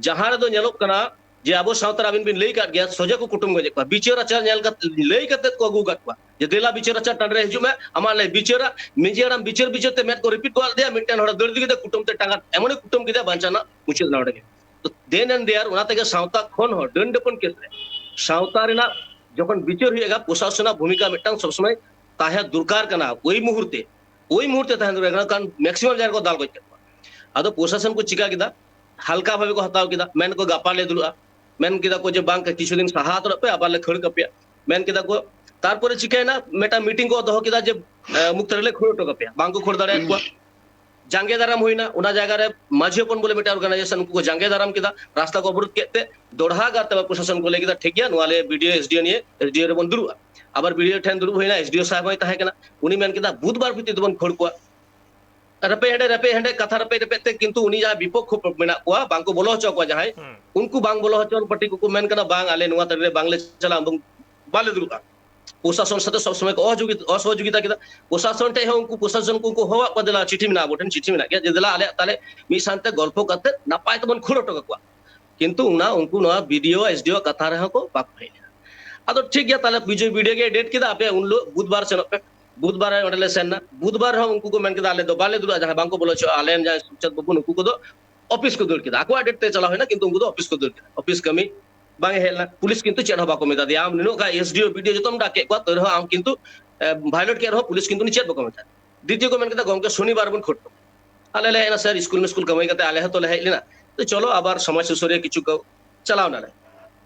ᱡᱟᱦᱟᱸ ᱨᱮᱫᱚ ᱧᱮᱞᱚᱜ ᱠᱟᱱᱟ ᱡᱮ ᱟᱵᱚ ᱥᱟᱶᱛᱟ ᱨᱮ ᱟᱹᱵᱤᱱ ᱵᱤᱱ ᱞᱟᱹᱭ ᱠᱟᱫ ᱜᱮᱭᱟ, ᱥᱚᱡᱷᱮ ᱠᱚ ᱠᱩᱴᱩᱢ ᱜᱚᱡᱮᱫ ᱠᱚᱣᱟ, ᱵᱤᱪᱟᱹᱨ ᱟᱪᱟᱨ ᱧᱮᱞ ᱠᱟᱛᱮ, ᱞᱟᱹᱭ ᱠᱟᱛᱮ ᱠᱚ ᱟᱹᱜᱩ ᱟᱠᱟᱫ ᱠᱚᱣᱟ ᱡᱮ ᱫᱮᱞᱟ ᱵᱤᱪᱟᱹᱨ ᱟᱪᱟᱨ ᱴᱟᱺᱰᱤ ᱨᱮ ᱦᱤᱡᱩᱜ ᱢᱮ, ᱟᱢᱟᱜ ᱞᱟᱹᱭ ᱵᱤᱪᱟᱹᱨᱟ᱾ ᱢᱟᱹᱡᱷᱤ ᱦᱟᱲᱟᱢ ᱵᱤᱪᱟᱹᱨ ᱵᱤᱪᱟᱹᱨ ᱛᱮ ᱢᱮᱫ ᱠᱚ ᱨᱤᱯᱤᱴ ᱜᱚᱫ ᱞᱮᱫᱮᱭᱟ, ᱢᱤᱫᱴᱮᱱ ᱦᱚᱲ ᱫᱟᱹᱲ ᱤᱫᱤ ᱠᱮᱫᱟ, ᱠᱩᱴᱟᱹᱢ ᱛᱮ ᱴᱟᱸᱜᱟ, ᱮᱢᱚᱱᱮ ᱠᱩᱴᱟᱹᱢ ᱠᱮᱫᱮᱭᱟ, ᱵᱟᱧᱪᱟᱣ ᱨᱮᱱᱟᱜ ᱢᱩᱪᱟᱹᱫ ᱮᱱᱟ ᱚᱸᱰᱮ ᱜᱮ᱾ ᱛᱚ then and there ᱚᱱᱟ ᱛᱮᱜᱮ ᱥᱟᱶᱛᱟ ᱠᱷᱚᱱ ᱦᱚᱸ ᱰᱟᱹᱱ ᱰᱟᱹᱯᱚᱱ ᱠᱮᱥ ᱨᱮ ᱥᱟᱶᱛᱟ ᱨᱮᱱᱟᱜ ᱡᱚᱠᱷᱚᱱ ᱵᱤᱪᱟᱹᱨ ᱦᱩᱭᱩᱜᱼᱟ, ᱯᱨᱚᱥᱟᱥᱚᱱᱟᱜ ᱵᱷᱩᱢᱤᱠᱟ ᱢᱤᱫᱴᱟᱝ ᱥᱚᱵ ᱥᱚᱢᱚᱭ ᱛᱟᱦᱮᱸ ᱫᱚᱨᱠᱟᱨ ᱠᱟᱱᱟ᱾ ᱳᱭ ᱢᱩᱦᱩᱨᱛᱮ, ᱳᱭ ᱢᱩᱦᱩᱨᱛᱮ ᱛᱟᱦᱮᱸ ᱫᱚᱨᱠᱟᱨ ᱠᱟᱱᱟ, ᱠᱟᱨᱚᱱ ᱢᱮᱠᱥᱤᱢᱟᱢ ᱡᱟᱭᱜᱟ ᱨᱮᱠᱚ ᱫᱟᱞ ᱜᱚᱡ ᱠᱮᱫ ᱠᱚᱣᱟ᱾ ᱟᱫᱚ ᱯᱨᱚᱥᱟᱥᱚᱱ ᱠᱚ ᱪᱤᱠᱟ ᱠᱮᱫᱟ? ᱦᱟᱞᱠᱟ ᱵᱷᱟᱵᱮ ᱠᱚ ᱦᱟᱛᱟᱣ ᱠᱮᱫᱟ, ᱢᱮᱱ ᱠᱚ ᱜᱟᱯᱟ ᱞᱮ ᱫᱩᱲᱩᱵᱼᱟ, ᱢᱮᱱ ᱠᱮᱫᱟ ᱠᱚ ᱡᱮ ᱵᱟᱝ, ᱠᱤᱪᱷᱩ ᱫᱤᱱ ᱥᱟᱦᱟ ᱦᱟᱛᱟᱲᱚᱜ ᱯᱮ, ᱟᱵᱟᱨ ᱞᱮ ᱠᱷᱟᱹᱲ ᱠᱟᱯᱮᱭᱟ, ᱢᱮᱱ ᱠᱮᱫᱟ ᱠᱚ᱾ ᱛᱟᱨᱯᱚᱨᱮ ᱪᱤᱠᱟᱹᱭᱮᱱᱟ? ᱢᱤᱫᱴᱟᱝ ᱢᱤᱴᱤᱝ ᱠᱚ ᱫᱚᱦᱚ ᱠᱮᱫᱟ ᱡᱮ ᱮ, ᱢᱩᱠᱛᱟᱨ ᱞᱮ ᱠᱷᱟᱹᱲ ᱦᱚᱴᱚ ᱠᱟᱯᱮᱭᱟ, ᱵᱟᱝ ᱠᱚ ᱠᱷᱟᱹᱲ ᱫᱟᱲᱮᱭᱟᱜ ᱠᱚᱣᱟ᱾ ᱡᱟᱸᱜᱮ ᱫᱟᱨᱟᱢ ᱦᱩᱭᱱᱟ, ᱚᱱᱟ ᱡᱟᱭᱜᱟ ᱨᱮ ᱢᱟᱹᱡᱷᱤ ᱦᱚᱯᱚᱱ ᱵᱚᱞᱮ ᱢᱤᱫᱴᱟᱝ ᱚᱨᱜᱟᱱᱟᱭᱡᱮᱥᱚᱱ, ᱩᱱᱠᱩ ᱠᱚ ᱡᱟᱸᱜᱮ ᱫᱟᱨᱟᱢ ᱠᱮᱫᱟ, ᱨᱟᱥᱛᱟ ᱠᱚ ᱚᱵᱚᱨᱳᱫᱷ ᱠᱮᱫ ᱛᱮ ᱫᱚᱲᱦᱟ ᱜᱟᱨ ᱛᱮ ᱯᱨᱚᱥᱟᱥᱚᱱ ᱠᱚ ᱞᱟᱹᱭ ᱠᱮᱫᱟ, ᱴᱷᱤᱠ ᱜᱮᱭᱟ, ᱱᱚᱣᱟ ᱞᱮ ᱵᱤᱰᱤᱳ ᱮᱥᱰᱤᱳ ᱱᱤᱭᱮ ᱮᱥᱰᱤᱳ ᱨᱮᱵᱚᱱ ᱫᱩᱲᱩᱵᱼᱟ᱾ ᱟᱵᱟᱨ ᱵᱤᱰᱤᱳ ᱴᱷᱮᱱ ᱫᱩᱲᱩᱵ ᱦᱩᱭᱱᱟ, ᱮᱥᱰᱤᱳ ᱥᱟᱦᱮᱵ ᱦᱚᱸᱭ ᱛᱟᱦᱮᱸ ᱠᱟᱱᱟ, ᱩᱱᱤ ᱢᱮᱱ ᱠᱮᱫᱟ ᱵᱩᱫᱷᱵᱟᱨ ᱵᱷᱤᱛᱤᱨ ᱛᱮᱵᱚᱱ ᱠᱷᱟᱹᱲ ᱠᱚᱣᱟ᱾ ᱨᱮᱯᱮᱡ ᱦᱮᱰᱮᱡ, ᱨᱮᱯᱮᱡ ᱦᱮᱰᱮᱡ, ᱠᱟᱛᱷᱟ ᱨᱮᱯᱮᱡ ᱨᱮᱯᱮᱡ ᱛᱮ ᱠᱤᱱᱛᱩ ᱩᱱᱤ ᱡᱟᱦᱟᱸᱭ ᱵᱤᱯᱚᱠᱠᱷᱚ ᱢᱮᱱᱟᱜ ᱠᱚᱣᱟ, ᱵᱟᱝ ᱠᱚ ᱵᱚᱞᱚ ᱦᱚᱪᱚ ᱠᱚᱣᱟ ᱡᱟᱦᱟᱸᱭ, ᱦᱩᱸ᱾ ᱩᱱᱠᱩ ᱵᱟᱝ ᱵᱚᱞᱚ ᱦᱚᱪᱚ ᱯᱟᱹᱴᱤ ᱠᱚᱠᱚ ᱢᱮᱱ ᱠᱟᱱᱟ, ᱵᱟᱝ, ᱟᱞᱮ ᱱᱚᱣᱟ ᱛᱟᱹᱨᱤ ᱨᱮ ᱵᱟᱝᱞᱮ ᱪᱟᱞᱟᱜᱼᱟ, ᱵᱟᱝ, ᱵᱟᱞᱮ ᱫᱩᱲᱩᱵᱼᱟ᱾ ᱯᱨᱚᱥᱟᱥᱚᱱ ᱥᱟᱛᱮ ᱥᱚᱵ ᱥᱚᱢᱚᱭ ᱠᱚ ᱚᱥᱚᱦᱚᱡᱳᱜᱤ-, ᱚᱥᱚᱦᱚᱡᱳᱜᱤᱛᱟ ᱠᱮᱫᱟ᱾ ᱯᱨᱚᱥᱟᱥᱚᱱ ᱴᱷᱮᱡ ᱦᱚᱸ ᱩᱱᱠᱩ ᱯᱨᱚᱥᱟᱥᱚᱱ ᱠᱚ ᱩᱱᱠᱩ ᱦᱚᱦᱚᱣᱟᱜ ᱠᱚᱣᱟ, ᱫᱮᱞᱟ, ᱪᱤᱴᱷᱤ ᱢᱮᱱᱟᱜᱼᱟ, ᱟᱵᱚ ᱴᱷᱮᱱ ᱪᱤᱴᱷᱤ ᱢᱮᱱᱟᱜ ᱜᱮᱭᱟ, ᱡᱮ ᱫᱮᱞᱟ ᱟᱞᱮᱭᱟᱜ ᱛᱟᱦᱞᱮ ᱢᱤᱫ ᱥᱟᱶᱛᱮ ᱜᱚᱞᱯᱷᱚ ᱠᱟᱛᱮ ᱱᱟᱯᱟᱭ ᱛᱮᱵᱚᱱ ᱠᱷᱟᱹᱲ ᱦᱚᱴᱚ ᱠᱟᱠᱚᱣᱟ᱾ ᱠᱤᱱᱛᱩ ᱚᱱᱟ ᱩᱱᱠᱩ ᱱᱚᱣᱟ ᱵᱤᱰᱤᱳ, ᱮᱥᱰᱤᱳ ᱟᱜ ᱠᱟᱛᱷᱟ ᱨᱮᱦᱚᱸ ᱠᱚ ᱵᱟᱠᱚ ᱦᱮᱡ ᱞᱮᱱᱟ᱾ ᱟᱫᱚ ᱴᱷᱤᱠ ᱜᱮᱭᱟ, ᱛᱟᱦᱞᱮ ᱵᱤᱡᱚᱭ ᱵᱤᱰᱤᱳ ᱜᱮ ᱰᱮᱴ ᱠᱮᱫᱟ, ᱟᱯᱮ ᱩᱱ ᱦᱤᱞᱳᱜ ᱵᱩᱫᱷᱵᱟᱨ ᱥᱮᱱᱚᱜ ᱯᱮ᱾ ᱵᱩᱫᱷᱵᱟᱨ ᱨᱮ ᱚᱸᱰᱮ ᱞᱮ ᱥᱮᱱ ᱮᱱᱟ᱾ ᱵᱩᱫᱷᱵᱟᱨ ᱨᱮᱦᱚᱸ ᱩᱱᱠᱩ ᱠᱚ ᱢᱮᱱ ᱠᱮᱫᱟ, ᱟᱞᱮ ᱫᱚ ᱵᱟᱞᱮ ᱫᱩᱲᱩᱵᱼᱟ, ᱡᱟᱦᱟᱸᱭ ᱵᱟᱝ ᱠᱚ ᱵᱚᱞᱚ ᱦᱚᱪᱚᱣᱟᱜᱼᱟ, ᱟᱞᱮ ᱨᱮᱱ ᱡᱟᱦᱟᱸᱭ ᱥᱩᱠᱪᱟᱸᱫ ᱵᱟᱹᱵᱩ, ᱱᱩᱠᱩ ᱠᱚᱫᱚ ᱚᱯᱷᱤᱥ ᱠᱚ ᱫᱟᱹᱲ ᱠᱮᱫᱟ᱾ ᱟᱠᱚᱣᱟᱜ ᱰᱮᱴ ᱛᱮ ᱪᱟᱞᱟᱣ ᱦᱩᱭᱱᱟ, ᱠᱤᱱᱛᱩ ᱩᱱᱠᱩ ᱫᱚ ᱚᱯᱷᱤᱥ ᱠᱚ ᱫᱟᱹᱲ ᱠᱮᱫᱟ, ᱚᱯᱷᱤᱥ ᱠᱟᱹᱢᱤ ᱵᱟᱝ ᱦᱮᱡ ᱞᱮᱱᱟ᱾ ᱯᱩᱞᱤᱥ ᱠᱤᱱᱛᱩ ᱪᱮᱫ ᱦᱚᱸ ᱵᱟᱠᱚ ᱢᱮᱛᱟ ᱫᱮᱭᱟ, ᱟᱢ ᱱᱩᱱᱟᱹᱜ ᱜᱟᱱ ᱮᱥᱰᱤᱳ, ᱵᱤᱰᱤᱳ ᱡᱚᱛᱚᱢ ᱰᱟᱠ ᱠᱮᱫ ᱠᱚᱣᱟ, ᱛᱟᱹᱣ ᱨᱮᱦᱚᱸ ᱟᱢ ᱠᱤᱱᱛᱩ, ᱮ, ᱵᱷᱟᱭᱳᱞᱮᱴ ᱠᱮᱫ ᱨᱮᱦᱚᱸ ᱯᱩᱞᱤᱥ ᱠᱤᱱᱛᱩ ᱩᱱᱤ ᱪᱮᱫ ᱵᱟᱠᱚ ᱢᱮᱛᱟ᱾ ᱫᱤᱛᱤᱭᱚ ᱠᱚ ᱢᱮᱱ ᱠᱮᱫᱟ, ᱜᱚᱢᱠᱮ, ᱥᱚᱱᱤᱵᱟᱨ ᱵᱚᱱ ᱠᱷᱟᱹᱲ ᱠᱚᱣᱟ᱾ ᱟᱞᱮ ᱞᱮ ᱦᱮᱡ ᱮᱱᱟ, ᱥᱮᱨ, ᱥᱠᱩᱞ ᱢᱤᱥᱠᱩᱞ ᱠᱟᱹᱢᱟᱹᱭ ᱠᱟᱛᱮ ᱟᱞᱮ ᱦᱚᱸᱛᱚ ᱞᱮ ᱦᱮᱡ ᱞᱮᱱᱟ, ᱛᱚ ᱪᱚᱞᱚ ᱟᱵᱟᱨ ᱥᱚᱢᱟᱡᱽ ᱥᱩᱥᱟᱹᱨᱤᱭᱟᱹ ᱠᱤᱪᱷᱩ ᱠᱚ ᱪᱟᱞᱟᱣ ᱱᱟᱞᱮ᱾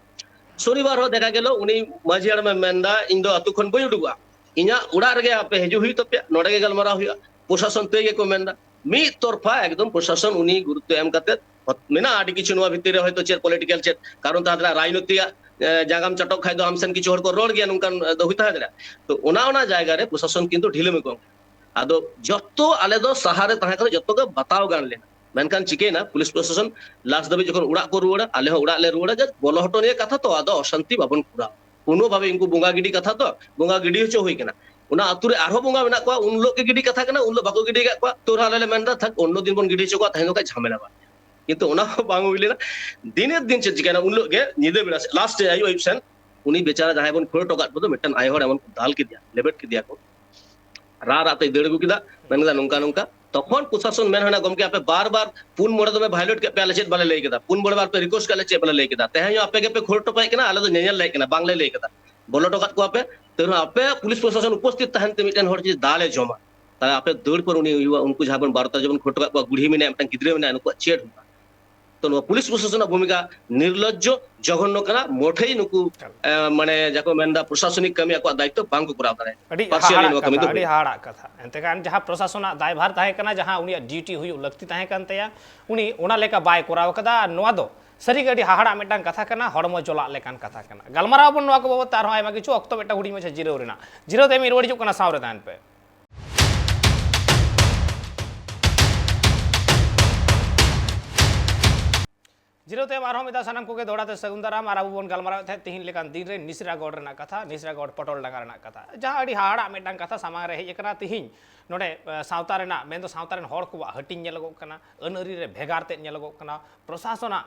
ᱥᱚᱱᱤᱵᱟᱨ ᱦᱚᱸ ᱫᱮᱠᱷᱟ ᱜᱮᱞ ᱩᱱᱤ ᱢᱟᱹᱡᱷᱤ ᱦᱟᱲᱟᱢᱮ ᱢᱮᱱᱫᱟ, ᱤᱧ ᱫᱚ ᱟᱹᱛᱩ ᱠᱷᱚᱱ ᱵᱟᱹᱧ ᱩᱰᱩᱠᱚᱜᱼᱟ, ᱤᱧᱟᱹᱜ ᱚᱲᱟᱜ ᱨᱮᱜᱮ ᱟᱯᱮ ᱦᱤᱡᱩᱜ ᱦᱩᱭᱩᱜ ᱛᱟᱯᱮᱭᱟ, ᱱᱚᱰᱮ ᱜᱮ ᱜᱟᱞᱢᱟᱨᱟᱣ ᱦᱩᱭᱩᱜᱼᱟ᱾ ᱯᱨᱚᱥᱟᱥᱚᱱ ᱛᱟᱹᱭ ᱜᱮᱠᱚ ᱢᱮᱱᱫᱟ, ᱢᱤᱫ ᱛᱚᱨᱯᱷᱟ ᱮᱠᱫᱚᱢ ᱯᱨᱚᱥᱟᱥᱚᱱ ᱩᱱᱤ ᱜᱩᱨᱩᱛᱛᱚ ᱮᱢ ᱠᱟᱛᱮ ᱦᱚᱛ-, ᱢᱮᱱᱟᱜᱼᱟ ᱟᱹᱰᱤ ᱠᱤᱪᱷᱩ ᱱᱚᱣᱟ ᱵᱷᱤᱛᱤᱨ ᱨᱮ ᱦᱚᱭᱛᱳ ᱪᱮᱫ ᱯᱚᱞᱤᱴᱤᱠᱟᱞ ᱪᱮᱫ ᱠᱟᱨᱚᱱ ᱛᱟᱦᱮᱸ ᱠᱟᱱᱟ, ᱨᱟᱡᱽᱱᱳᱭᱛᱤᱠ, ᱮ, ᱡᱟᱸᱜᱟᱢ ᱪᱟᱴᱚᱜ ᱠᱷᱟᱡ ᱫᱚ ᱟᱢ ᱥᱮᱱ ᱠᱤᱪᱷᱩ ᱦᱚᱲ ᱠᱚ ᱨᱚᱲ ᱜᱮᱭᱟ, ᱱᱚᱝᱠᱟᱱ, ᱮ, ᱫᱚ ᱦᱩᱭ ᱛᱟᱦᱮᱸ ᱫᱟᱲᱮᱭᱟᱜᱼᱟ᱾ ᱛᱚ ᱚᱱᱟ, ᱚᱱᱟ ᱡᱟᱭᱜᱟ ᱨᱮ ᱯᱨᱚᱥᱟᱥᱚᱱ ᱠᱤᱱᱛᱩ ᱰᱷᱤᱞᱟᱹᱢ ᱮ ᱠᱚᱢ ᱠᱮᱫᱟ᱾ ᱟᱫᱚ ᱡᱚᱛᱚ ᱟᱞᱮ ᱫᱚ ᱥᱟᱦᱟ ᱨᱮ ᱛᱟᱦᱮᱸ ᱠᱟᱛᱮ ᱡᱚᱛᱚ ᱜᱮ ᱵᱟᱛᱟᱣ ᱜᱟᱱ ᱞᱮᱱᱟ᱾ ᱢᱮᱱᱠᱷᱟᱱ ᱪᱤᱠᱟᱹᱭᱮᱱᱟ, ᱯᱩᱞᱤᱥ ᱯᱨᱚᱥᱟᱥᱚᱱ ᱞᱟᱥᱴ ᱫᱷᱟᱹᱵᱤᱡ ᱡᱚᱠᱷᱚᱱ ᱚᱲᱟᱜ ᱠᱚ ᱨᱩᱣᱟᱹᱲᱟ, ᱟᱞᱮ ᱦᱚᱸ ᱚᱲᱟᱜ ᱞᱮ ᱨᱩᱣᱟᱹᱲᱟ, ᱡᱟᱥᱴ ᱵᱚᱞᱚ ᱦᱚᱴᱚ ᱱᱤᱭᱟᱹ ᱠᱟᱛᱷᱟ ᱛᱚ, ᱟᱫᱚ ᱚᱥᱟᱱᱛᱤ ᱵᱟᱵᱚᱱ ᱠᱚᱨᱟᱣᱟ᱾ ᱠᱳᱱᱳ ᱵᱷᱟᱵᱮ ᱩᱱᱠᱩ ᱵᱚᱸᱜᱟ ᱜᱤᱰᱤ ᱠᱟᱛᱷᱟ ᱛᱚ, ᱵᱚᱸᱜᱟ ᱜᱤᱰᱤ ᱦᱚᱪᱚ ᱦᱩᱭ ᱠᱟᱱᱟ᱾ ᱚᱱᱟ ᱟᱹᱛᱩ ᱨᱮ ᱟᱨᱦᱚᱸ ᱵᱚᱸᱜᱟ ᱢᱮᱱᱟᱜ ᱠᱚᱣᱟ, ᱩᱱ ᱦᱤᱞᱳᱜ ᱜᱮ ᱜᱤᱰᱤ ᱠᱟᱛᱷᱟ ᱠᱟᱱᱟ, ᱩᱱ ᱦᱤᱞᱳᱜ ᱵᱟᱠᱚ ᱜᱤᱰᱤ ᱟᱠᱟᱫ ᱠᱚᱣᱟ, ᱛᱚ ᱟᱞᱮ ᱞᱮ ᱢᱮᱱᱫᱟ, "ᱛᱷᱟᱠ, ᱚᱱᱱᱚ ᱫᱤᱱ ᱵᱚᱱ ᱜᱤᱰᱤ ᱦᱚᱪᱚ ᱠᱚᱣᱟ, ᱛᱮᱦᱮᱧ ᱫᱚ ᱠᱷᱟᱡ ᱡᱷᱟᱢᱮᱞᱟ ᱵᱟᱝ ᱦᱩᱭᱩᱜᱼᱟ᱾" ᱠᱤᱱᱛᱩ ᱚᱱᱟ ᱦᱚᱸ ᱵᱟᱝ ᱦᱩᱭ ᱞᱮᱱᱟ᱾ ᱫᱤᱱᱮᱨ ᱫᱤᱱ ᱪᱮᱫ ᱪᱤᱠᱟᱹᱭᱮᱱᱟ, ᱩᱱ ᱦᱤᱞᱳᱜ ᱜᱮ ᱧᱤᱫᱟᱹ ᱵᱮᱲᱟ ᱥᱮᱫ, ᱞᱟᱥᱴ ᱨᱮ ᱟᱹᱭᱩᱵ ᱟᱹᱭᱩᱵ ᱥᱮᱱ ᱩᱱᱤ ᱵᱮᱪᱟᱨᱟ ᱡᱟᱦᱟᱸᱭ ᱵᱚᱱ ᱠᱷᱟᱹᱲ ᱦᱚᱴᱚ ᱠᱟᱫ ᱠᱚᱫᱚ, ᱢᱤᱫᱴᱟᱝ ᱟᱭᱳ ᱦᱚᱲ ᱮᱢᱚᱱ ᱠᱚ ᱫᱟᱞ ᱠᱮᱫᱮᱭᱟ, ᱞᱮᱵᱮᱫ ᱠᱮᱫᱮᱭᱟ ᱠᱚ, ᱨᱟᱜ ᱨᱟᱜ ᱛᱮᱭ ᱫᱟᱹᱲ ᱟᱹᱜᱩ ᱠᱮᱫᱟ, ᱢᱮᱱ ᱠᱮᱫᱟ, "ᱱᱚᱝᱠᱟ ᱱᱚᱝᱠᱟ᱾" ᱛᱚᱠᱷᱚᱱ ᱯᱨᱚᱥᱟᱥᱚᱱ ᱢᱮᱱ ᱦᱩᱭᱱᱟ, "ᱜᱚᱢᱠᱮ, ᱟᱯᱮ ᱵᱟᱨ ᱵᱟᱨ ᱯᱩᱱ ᱢᱚᱬᱮ ᱫᱚᱢᱮ ᱵᱷᱟᱭᱞᱮᱴ ᱠᱮᱫ ᱯᱮ, ᱟᱞᱮ ᱪᱮᱫ ᱵᱟᱞᱮ ᱞᱟᱹᱭ ᱠᱮᱫᱟ? ᱯᱩᱱ ᱢᱚᱬᱮ ᱵᱟᱨ ᱯᱮ ᱨᱤᱠᱩᱭᱮᱥᱴ ᱠᱟᱜ ᱞᱮ, ᱪᱮᱫ ᱵᱟᱞᱮ ᱞᱟᱹᱭ ᱠᱮᱫᱟ? ᱛᱮᱦᱮᱧ ᱦᱚᱸ ᱟᱯᱮ ᱜᱮᱯᱮ ᱠᱷᱟᱹᱲ ᱦᱚᱴᱚ ᱠᱟᱭ ᱠᱟᱱᱟ, ᱟᱞᱮ ᱫᱚ ᱧᱮᱧᱮᱞ ᱞᱮ ᱦᱮᱡ ᱠᱟᱱᱟ, ᱵᱟᱝᱞᱮ ᱞᱟᱹᱭ ᱠᱮᱫᱟ᱾ ᱵᱚᱞᱚ ᱦᱚᱴᱚ ᱠᱟᱜ ᱠᱚᱣᱟ ᱯᱮ, ᱛᱟᱹᱣ ᱨᱮᱦᱚᱸ ᱟᱯᱮ ᱯᱩᱞᱤᱥ ᱯᱨᱚᱥᱟᱥᱚᱱ ᱩᱯᱚᱥᱛᱷᱤᱛ ᱛᱟᱦᱮᱱ ᱛᱮ ᱢᱤᱫᱴᱮᱱ ᱦᱚᱲ ᱡᱩᱫᱤ ᱫᱟᱞ ᱮ ᱡᱚᱢᱟ, ᱛᱟᱦᱞᱮ ᱟᱯᱮ ᱫᱟᱹᱲ ᱯᱚᱨ ᱩᱱᱤ ᱦᱩᱭᱩᱜᱼᱟ, ᱩᱱᱠᱩ ᱡᱟᱦᱟᱸ ᱵᱚᱱ ᱵᱟᱨᱚ ᱛᱮᱨᱚ ᱡᱚᱱ ᱵᱚᱱ ᱠᱷᱟᱹᱲ ᱦᱚᱴᱚ ᱠᱟᱜ ᱠᱚᱣᱟ, ᱵᱩᱲᱦᱤ ᱢᱮᱱᱟᱭᱟ, ᱢᱤᱫᱴᱟᱝ ᱜᱤᱫᱽᱨᱟᱹ ᱢᱮᱱᱟᱭᱟ, ᱱᱩᱠᱩᱣᱟᱜ ᱪᱮᱫ ᱦᱩᱭᱩᱜᱼᱟ?" ᱛᱚ ᱱᱚᱣᱟ ᱯᱩᱞᱤᱥ ᱯᱨᱚᱥᱟᱥᱚᱱᱟᱜ ᱵᱷᱩᱢᱤᱠᱟ ᱱᱤᱨᱞᱚᱡᱽᱡᱚ, ᱡᱚᱜᱷᱚᱱᱱᱚ ᱠᱟᱱᱟ, ᱢᱚᱴᱷᱮᱭ ᱱᱩᱠᱩ, ᱮᱠᱟᱞ᱾ ᱮ, ᱢᱟᱱᱮ, ᱡᱟᱦᱟᱸ ᱠᱚ ᱢᱮᱱᱫᱟ, ᱯᱨᱚᱥᱟᱥᱚᱱᱤᱠ ᱠᱟᱹᱢᱤ ᱟᱠᱚᱣᱟᱜ ᱫᱟᱭᱤᱛᱛᱚ ᱵᱟᱝ ᱠᱚ ᱠᱚᱨᱟᱣ ᱫᱟᱲᱮᱭᱟᱜᱼᱟ᱾ ᱟᱹᱰᱤ partially ᱦᱟᱦᱟᱲᱟᱜ ᱱᱚᱣᱟ ᱠᱟᱹᱢᱤ ᱠᱟᱛᱷᱟ, ᱫᱚ ᱟᱹᱰᱤ ᱦᱩᱭᱩᱜᱼᱟ᱾ ᱦᱟᱦᱟᱲᱟᱜ ᱠᱟᱛᱷᱟ᱾ ᱮᱱᱛᱮ ᱠᱷᱟᱱ ᱡᱟᱦᱟᱸ ᱯᱨᱚᱥᱟᱥᱚᱱᱟᱜ ᱫᱟᱭᱵᱷᱟᱨ ᱛᱟᱦᱮᱸ ᱠᱟᱱᱟ, ᱡᱟᱦᱟᱸ ᱩᱱᱤᱭᱟᱜ ᱰᱤᱭᱩᱴᱤ ᱦᱩᱭᱩᱜ ᱞᱟᱹᱠᱛᱤ ᱛᱟᱦᱮᱸ ᱠᱟᱱ ᱛᱟᱭᱟ, ᱩᱱᱤ ᱚᱱᱟ ᱞᱮᱠᱟ ᱵᱟᱭ ᱠᱚᱨᱟᱣ ᱠᱟᱫᱟ᱾ ᱟᱨ ᱱᱚᱣᱟ ᱫᱚ ᱥᱟᱹᱨᱤᱜᱮ ᱟᱹᱰᱤ ᱦᱟᱦᱟᱲᱟᱜ ᱢᱤᱫᱴᱟᱝ ᱠᱟᱛᱷᱟ ᱠᱟᱱᱟ, ᱦᱚᱲᱢᱚ ᱡᱚᱞᱟᱜ ᱞᱮᱠᱟᱱ ᱠᱟᱛᱷᱟ ᱠᱟᱱᱟ᱾ ᱜᱟᱞᱢᱟᱨᱟᱣ ᱟᱵᱚᱱ ᱱᱚᱣᱟ ᱠᱚ ᱵᱟᱵᱚᱫ ᱛᱮ ᱟᱨᱦᱚᱸ ᱟᱭᱢᱟ ᱠᱤᱪᱷᱩ, ᱚᱠᱛᱚ ᱢᱤᱫᱴᱟᱝ ᱦᱩᱰᱤᱧ ᱢᱟᱪᱷᱟ ᱡᱤᱨᱟᱹᱣ ᱨᱮᱱᱟᱜ᱾ ᱡᱤᱨᱟᱹᱣ ᱛᱟᱭᱚᱢ ᱤᱧ ᱨᱩᱣᱟᱹᱲ ᱦᱤᱡᱩᱜ ᱠᱟᱱᱟ, ᱥᱟᱶ ᱨᱮ ᱛᱟᱦᱮᱱ ᱯᱮ᱾ ᱡᱤᱨᱟᱹᱣ ᱛᱟᱭᱚᱢ ᱟᱨᱦᱚᱸ ᱢᱤᱫ ᱫᱷᱟᱣ ᱥᱟᱱᱟᱢ ᱠᱚᱜᱮ ᱫᱚᱦᱲᱟ ᱛᱮ ᱥᱟᱹᱜᱩᱱ ᱫᱟᱨᱟᱢ᱾ ᱟᱨ ᱟᱵᱚ ᱵᱚᱱ ᱜᱟᱞᱢᱟᱨᱟᱣᱮᱫ ᱛᱟᱦᱮᱸᱫ ᱛᱤᱦᱤᱧ ᱞᱮᱠᱟᱱ ᱫᱤᱱ ᱨᱮ ᱱᱤᱥᱨᱟᱜᱚᱲ ᱨᱮᱱᱟᱜ ᱠᱟᱛᱷᱟ, ᱱᱤᱥᱨᱟᱜᱚᱲ ᱯᱚᱴᱚᱞ ᱰᱟᱸᱜᱟ ᱨᱮᱱᱟᱜ ᱠᱟᱛᱷᱟ, ᱡᱟᱦᱟᱸ ᱟᱹᱰᱤ ᱦᱟᱦᱟᱲᱟᱜ ᱢᱤᱫᱴᱟᱝ ᱠᱟᱛᱷᱟ ᱥᱟᱢᱟᱝ ᱨᱮ ᱦᱮᱡ ᱟᱠᱟᱱᱟ ᱛᱤᱦᱤᱧ᱾ ᱱᱚᱰᱮ, ᱮ, ᱥᱟᱶᱛᱟ ᱨᱮᱱᱟᱜ, ᱢᱮᱱᱫᱚ ᱥᱟᱶᱛᱟ ᱨᱮᱱ ᱦᱚᱲ ᱠᱚᱣᱟᱜ ᱦᱟᱹᱴᱤᱧ ᱧᱮᱞᱚᱜᱚᱜ ᱠᱟᱱᱟ, ᱟᱹᱱ ᱟᱹᱨᱤ ᱨᱮ ᱵᱷᱮᱜᱟᱨ ᱛᱮᱫ ᱧᱮᱞᱚᱜᱚᱜ ᱠᱟᱱᱟ, ᱯᱨᱚᱥᱟᱥᱚᱱᱟᱜ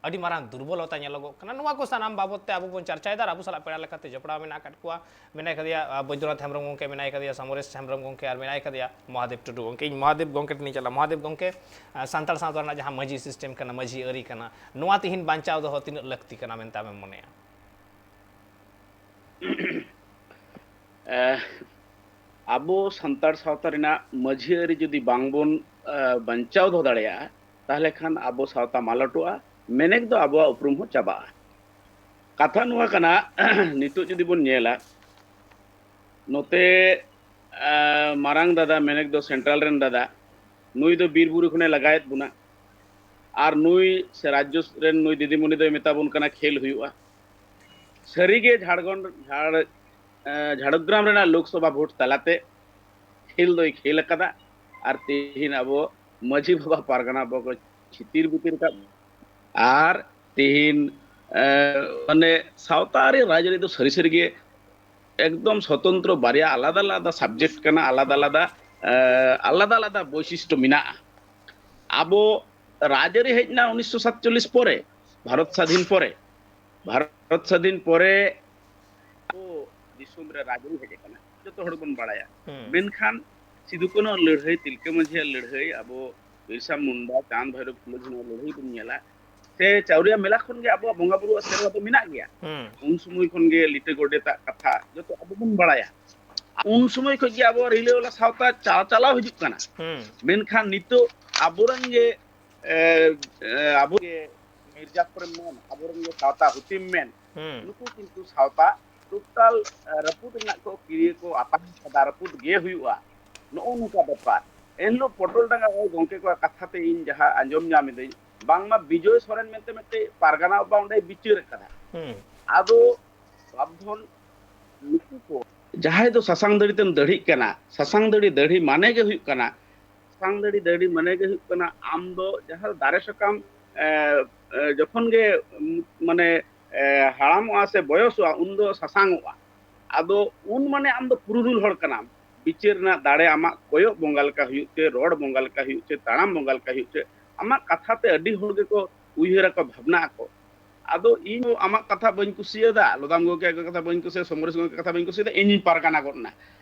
ᱟᱹᱰᱤ ᱢᱟᱨᱟᱝ ᱫᱩᱨᱵᱚᱞᱚᱛᱟ ᱧᱮᱞᱚᱜᱚᱜ ᱠᱟᱱᱟ᱾ ᱱᱚᱣᱟ ᱠᱚ ᱥᱟᱱᱟᱢ ᱵᱟᱵᱚᱫ ᱛᱮ ᱟᱵᱚ ᱵᱚᱱ ᱪᱟᱨᱪᱟᱭᱮᱫᱟ᱾ ᱟᱨ ᱟᱵᱚ ᱥᱟᱞᱟᱜ ᱯᱮᱲᱟ ᱞᱮᱠᱟᱛᱮ ᱡᱚᱯᱲᱟᱣ ᱢᱮᱱᱟᱜ ᱟᱠᱟᱫ ᱠᱚᱣᱟ, ᱢᱮᱱᱟᱭ ᱠᱟᱫᱮᱭᱟ, ᱟ, ᱵᱳᱭᱫᱚᱱᱟᱛᱷ ᱦᱮᱢᱵᱨᱚᱢ ᱜᱚᱢᱠᱮ, ᱢᱮᱱᱟᱭ ᱠᱟᱫᱮᱭᱟ ᱥᱚᱢᱚᱨᱮᱥ ᱦᱮᱢᱵᱨᱚᱢ ᱜᱚᱢᱠᱮ, ᱟᱨ ᱢᱮᱱᱟᱭ ᱠᱟᱫᱮᱭᱟ ᱢᱚᱦᱟᱫᱮᱵ ᱴᱩᱰᱩ ᱜᱚᱢᱠᱮ᱾ ᱤᱧ ᱢᱚᱦᱟᱫᱮᱵ ᱜᱚᱢᱠᱮ ᱴᱷᱮᱱᱤᱧ ᱪᱟᱞᱟᱜᱼᱟ᱾ ᱢᱚᱦᱟᱫᱮᱵ ᱜᱚᱢᱠᱮ, ᱟ, ᱥᱟᱱᱛᱟᱲ ᱥᱟᱶᱛᱟ ᱨᱮᱱᱟᱜ ᱡᱟᱦᱟᱸ ᱢᱟᱹᱡᱷᱤ ᱥᱤᱥᱴᱮᱢ ᱠᱟᱱᱟ, ᱢᱟᱹᱡᱷᱤ ᱟᱹᱨᱤ ᱠᱟᱱᱟ, ᱱᱚᱣᱟ ᱛᱤᱦᱤᱧ ᱵᱟᱧᱪᱟᱣ ᱫᱚᱦᱚ ᱛᱤᱱᱟᱹᱜ ᱞᱟᱹᱠᱛᱤ ᱠᱟᱱᱟ ᱢᱮᱱᱛᱮ ᱟᱢᱮᱢ ᱢᱚᱱᱮᱭᱟ? ᱮ, ᱟᱵᱚ ᱥᱟᱱᱛᱟᱲ ᱥᱟᱶᱛᱟ ᱨᱮᱱᱟᱜ ᱢᱟᱹᱡᱷᱤ ᱟᱹᱨᱤ ᱡᱩᱫᱤ ᱵᱟᱝᱵᱚᱱ, ᱮ, ᱵᱟᱧᱪᱟᱣ ᱫᱚᱦᱚ ᱫᱟᱲᱮᱭᱟᱜᱼᱟ, ᱛᱟᱦᱚᱞᱮ ᱠᱷᱟᱱ ᱟᱵᱚ ᱥᱟᱶᱛᱟ ᱢᱟᱞᱚᱴᱚᱜᱼᱟ, ᱢᱮᱱᱮᱠ ᱫᱚ ᱟᱵᱚᱣᱟᱜ ᱩᱯᱨᱩᱢ ᱦᱚᱸ ᱪᱟᱵᱟᱜᱼᱟ᱾ ᱠᱟᱛᱷᱟ ᱱᱚᱣᱟ ᱠᱟᱱᱟ, ᱱᱤᱛᱚᱜ ᱡᱩᱫᱤ ᱵᱚᱱ ᱧᱮᱞᱟ, ᱱᱚᱛᱮ, ᱮ, ᱢᱟᱨᱟᱝ ᱫᱟᱫᱟ, ᱢᱮᱱᱮᱠ ᱫᱚ ᱥᱮᱱᱴᱨᱟᱞ ᱨᱮᱱ ᱫᱟᱫᱟ, ᱱᱩᱭ ᱫᱚ ᱵᱤᱨ ᱵᱩᱨᱩ ᱠᱷᱚᱱᱮ ᱞᱟᱜᱟᱭᱮᱫ ᱵᱚᱱᱟ, ᱟᱨ ᱱᱩᱭ ᱥᱮ ᱨᱟᱡᱽᱡᱚ ᱨᱮᱱ ᱱᱩᱭ ᱫᱤᱫᱤᱢᱩᱱᱤ ᱫᱚᱭ ᱢᱮᱛᱟ ᱵᱚᱱ ᱠᱟᱱᱟ ᱠᱷᱮᱞ ᱦᱩᱭᱩᱜᱼᱟ᱾ ᱥᱟᱹᱨᱤᱜᱮ ᱡᱷᱟᱲᱜᱚᱸᱰ, ᱡᱷᱟᱲ-, ᱮ, ᱡᱷᱟᱲᱜᱨᱟᱢ ᱨᱮᱱᱟᱜ ᱞᱳᱠᱥᱚᱵᱷᱟ ᱵᱷᱳᱴ ᱛᱟᱞᱟᱛᱮ ᱠᱷᱮᱞ ᱫᱚᱭ ᱠᱷᱮᱞ ᱟᱠᱟᱫᱟ᱾ ᱟᱨ ᱛᱮᱦᱮᱧ ᱟᱵᱚ ᱢᱟᱹᱡᱷᱤ ᱵᱟᱵᱟ ᱯᱟᱨᱜᱟᱱᱟ ᱵᱟᱵᱟ ᱠᱚ ᱪᱷᱤᱛᱤᱨ ᱵᱤᱛᱤᱨ ᱟᱠᱟᱫ, ᱟᱨ ᱛᱮᱦᱮᱧ ᱮ, ᱢᱟᱱᱮ ᱥᱟᱶᱛᱟ ᱟᱹᱨᱤ ᱨᱟᱡᱽᱟᱹᱨᱤ ᱫᱚ ᱥᱟᱹᱨᱤ ᱥᱟᱹᱨᱤ ᱜᱮ ᱮᱠᱫᱚᱢ ᱥᱚᱛᱚᱱᱛᱨᱚ ᱵᱟᱨᱭᱟ ᱟᱞᱟᱫᱟ ᱟᱞᱟᱫᱟ ᱥᱟᱵᱡᱮᱠᱴ ᱠᱟᱱᱟ, ᱟᱞᱟᱫᱟ ᱟᱞᱟᱫᱟ ᱮ, ᱟᱞᱟᱫᱟ ᱟᱞᱟᱫᱟ ᱵᱳᱭᱥᱤᱥᱴᱚ ᱢᱮᱱᱟᱜᱼᱟ᱾ ᱟᱵᱚ ᱨᱟᱡᱽᱟᱹᱨᱤ ᱦᱮᱡ ᱮᱱᱟ ᱩᱱᱤᱥᱥᱚ ᱥᱟᱛᱪᱚᱞᱞᱤᱥ ᱯᱚᱨᱮ, ᱵᱷᱟᱨᱚᱛ ᱥᱟᱫᱷᱤᱱ ᱯᱚᱨᱮ, ᱵᱷᱟᱨᱚᱛ ᱥᱟᱫᱷᱤᱱ ᱯᱚᱨᱮ ᱟᱵᱚ ᱫᱤᱥᱚᱢ ᱨᱮ ᱨᱟᱡᱽᱟᱹᱨᱤ ᱦᱮᱡ ᱟᱠᱟᱱᱟ, ᱡᱚᱛᱚ ᱦᱚᱲ ᱵᱚᱱ ᱵᱟᱲᱟᱭᱟ᱾ ᱦᱩᱸ᱾ ᱢᱮᱱᱠᱷᱟᱱ ᱥᱤᱫᱩ ᱠᱟᱹᱱᱦᱩ ᱞᱟᱹᱲᱦᱟᱹᱭ, ᱛᱤᱞᱠᱟᱹ ᱢᱟᱹᱡᱷᱤᱭᱟᱜ ᱞᱟᱹᱲᱦᱟᱹᱭ, ᱟᱵᱚ ᱵᱤᱨᱥᱟ ᱢᱩᱱᱰᱟ, ᱪᱟᱸᱫᱽ ᱵᱷᱟᱭᱨᱳ, ᱯᱷᱩᱞᱳ ᱡᱷᱟᱱᱳ ᱞᱟᱹᱲᱦᱟᱹᱭ ᱵᱚᱱ ᱧᱮᱞᱟ, ᱥᱮ ᱪᱟᱣᱨᱤᱭᱟ ᱢᱮᱞᱟ ᱠᱷᱚᱱ ᱜᱮ ᱟᱵᱚᱣᱟᱜ ᱵᱚᱸᱜᱟ ᱵᱩᱨᱩᱣᱟᱜ ᱥᱮᱨᱣᱟ ᱫᱚ ᱢᱮᱱᱟᱜ ᱜᱮᱭᱟ᱾ ᱦᱩᱸ᱾ ᱩᱱ ᱥᱚᱢᱚᱭ ᱠᱷᱚᱱ ᱜᱮ ᱞᱤᱴᱟᱹ ᱜᱚᱰᱮᱛᱟᱜ ᱠᱟᱛᱷᱟ ᱡᱚᱛᱚ ᱟᱵᱚ ᱵᱚᱱ ᱵᱟᱲᱟᱭᱟ᱾ ᱩᱱ ᱥᱚᱢᱚᱭ ᱠᱷᱚᱱ ᱜᱮ ᱟᱵᱚᱣᱟᱜ ᱨᱤᱞᱟᱹᱣᱟᱞᱟ ᱥᱟᱶᱛᱟ ᱪᱟ-, ᱪᱟᱞᱟᱣ ᱦᱤᱡᱩᱜ ᱠᱟᱱᱟ᱾ ᱦᱩᱸ᱾ ᱢᱮᱱᱠᱷᱟᱱ ᱱᱤᱛᱚᱜ ᱟᱵᱚᱨᱮᱱ ᱜᱮ, ᱮ, ᱮ, ᱟᱵᱚ ᱜᱮ ᱢᱤᱨᱡᱟᱯᱷᱚᱨᱮᱢ ᱢᱮᱱ, ᱟᱵᱚᱨᱮᱱ ᱜᱮ ᱥᱟᱶᱛᱟ ᱦᱩᱛᱤᱢ ᱢᱮᱱ, ᱦᱩᱸ᱾ ᱱᱩᱠᱩ ᱠᱤᱱᱛᱩ ᱥᱟᱶᱛᱟ ᱴᱳᱴᱟᱞ, ᱮ, ᱨᱟᱹᱯᱩᱫ ᱨᱮᱱᱟᱜ ᱠᱚ ᱠᱤᱨᱤᱭᱟᱹ ᱠᱚ ᱟᱛᱟᱝ ᱠᱟᱫᱟ, ᱨᱟᱹᱯᱩᱫ ᱜᱮ ᱦᱩᱭᱩᱜᱼᱟ᱾ ᱱᱚᱜᱼᱚ ᱱᱚᱝᱠᱟ ᱵᱮᱯᱟᱨ᱾ ᱮᱱᱦᱤᱞᱳᱜ ᱯᱚᱴᱚᱞ ᱰᱟᱸᱜᱟ ᱜᱚᱢᱠᱮ ᱠᱚᱣᱟᱜ ᱠᱟᱛᱷᱟ ᱛᱮ ᱤᱧ ᱡᱟᱦᱟᱸ ᱟᱸᱡᱚᱢ ᱧᱟᱢ ᱤᱫᱟᱹᱧ, ᱵᱟᱝᱢᱟ ᱵᱤᱡᱚᱭ ᱥᱚᱨᱮᱱ ᱢᱮᱱᱛᱮ ᱢᱤᱫᱴᱮᱡ ᱯᱟᱨᱜᱟᱱᱟ ᱵᱟᱵᱟ ᱚᱸᱰᱮᱭ ᱵᱤᱪᱟᱹᱨ ᱟᱠᱟᱫᱟ᱾ ᱦᱩᱸ᱾ ᱟᱫᱚ ᱵᱟᱵᱫᱷᱚᱱ ᱱᱩᱠᱩ ᱠᱚ ᱡᱟᱦᱟᱸᱭ ᱫᱚ ᱥᱟᱥᱟᱝ ᱫᱟᱹᱲᱤ ᱛᱮᱢ ᱫᱟᱹᱲᱦᱤᱜ ᱠᱟᱱᱟ, ᱥᱟᱥᱟᱝ ᱫᱟᱹᱲᱤ ᱫᱟᱹᱲᱦᱤ ᱢᱟᱱᱮ ᱜᱮ ᱦᱩᱭᱩᱜ ᱠᱟᱱᱟ, ᱥᱟᱥᱟᱝ ᱫᱟᱹᱲᱤ ᱫᱟᱹᱲᱦᱤ ᱢᱟᱱᱮ ᱜᱮ ᱦᱩᱭᱩᱜ ᱠᱟᱱᱟ, ᱟᱢ ᱫᱚ ᱡᱟᱦᱟᱸ ᱫᱟᱨᱮ ᱥᱟᱠᱟᱢ, ᱮ, ᱮ, ᱡᱚᱠᱷᱚᱱ ᱜᱮ, ᱩᱢ, ᱢᱟᱱᱮ, ᱮ, ᱦᱟᱲᱟᱢᱚᱜᱼᱟ ᱥᱮ ᱵᱚᱭᱚᱥᱚᱜᱼᱟ, ᱩᱱ ᱫᱚ ᱥᱟᱥᱟᱝᱚᱜᱼᱟ᱾ ᱟᱫᱚ ᱩᱱ ᱢᱟᱱᱮ ᱟᱢ ᱫᱚ ᱯᱩᱨᱩᱫᱷᱩᱞ ᱦᱚᱲ ᱠᱟᱱᱟᱢ᱾ ᱵᱤᱪᱟᱹᱨ ᱨᱮᱱᱟᱜ ᱫᱟᱲᱮ ᱟᱢᱟᱜ ᱠᱚᱭᱚᱜ ᱵᱚᱸᱜᱟ ᱞᱮᱠᱟ ᱦᱩᱭᱩᱜ ᱪᱮ, ᱨᱚᱲ ᱵᱚᱸᱜᱟ ᱞᱮᱠᱟ ᱦᱩᱭᱩᱜ ᱪᱮ, ᱛᱟᱲᱟᱢ ᱵᱚᱸᱜᱟ ᱞᱮᱠᱟ ᱦᱩᱭᱩᱜ ᱪᱮ, ᱟᱢᱟᱜ ᱠᱟᱛᱷᱟ ᱛᱮ ᱟᱹᱰᱤ ᱦᱚᱲ ᱜᱮᱠᱚ ᱩᱭᱦᱟᱹᱨ ᱟᱠᱚ, ᱵᱷᱟᱵᱽᱱᱟ ᱟᱠᱚ᱾ ᱟᱫᱚ ᱤᱧ ᱟᱢᱟᱜ ᱠᱟᱛᱷᱟ ᱵᱟᱹᱧ ᱠᱩᱥᱤᱭᱟᱫᱟ, ᱞᱚᱫᱟᱢ ᱜᱚᱢᱠᱮ ᱠᱟᱛᱷᱟ ᱵᱟᱹᱧ ᱠᱩᱥᱤᱭᱟᱫᱟ, ᱥᱚᱢᱚᱨᱮᱥ ᱜᱚᱢᱠᱮ ᱠᱟᱛᱷᱟ ᱵᱟᱹᱧ ᱠᱩᱥᱤᱭᱟᱫᱟ, ᱤᱧᱤᱧ ᱯᱟᱨᱜᱟᱱᱟ ᱜᱚᱫ ᱮᱱᱟ᱾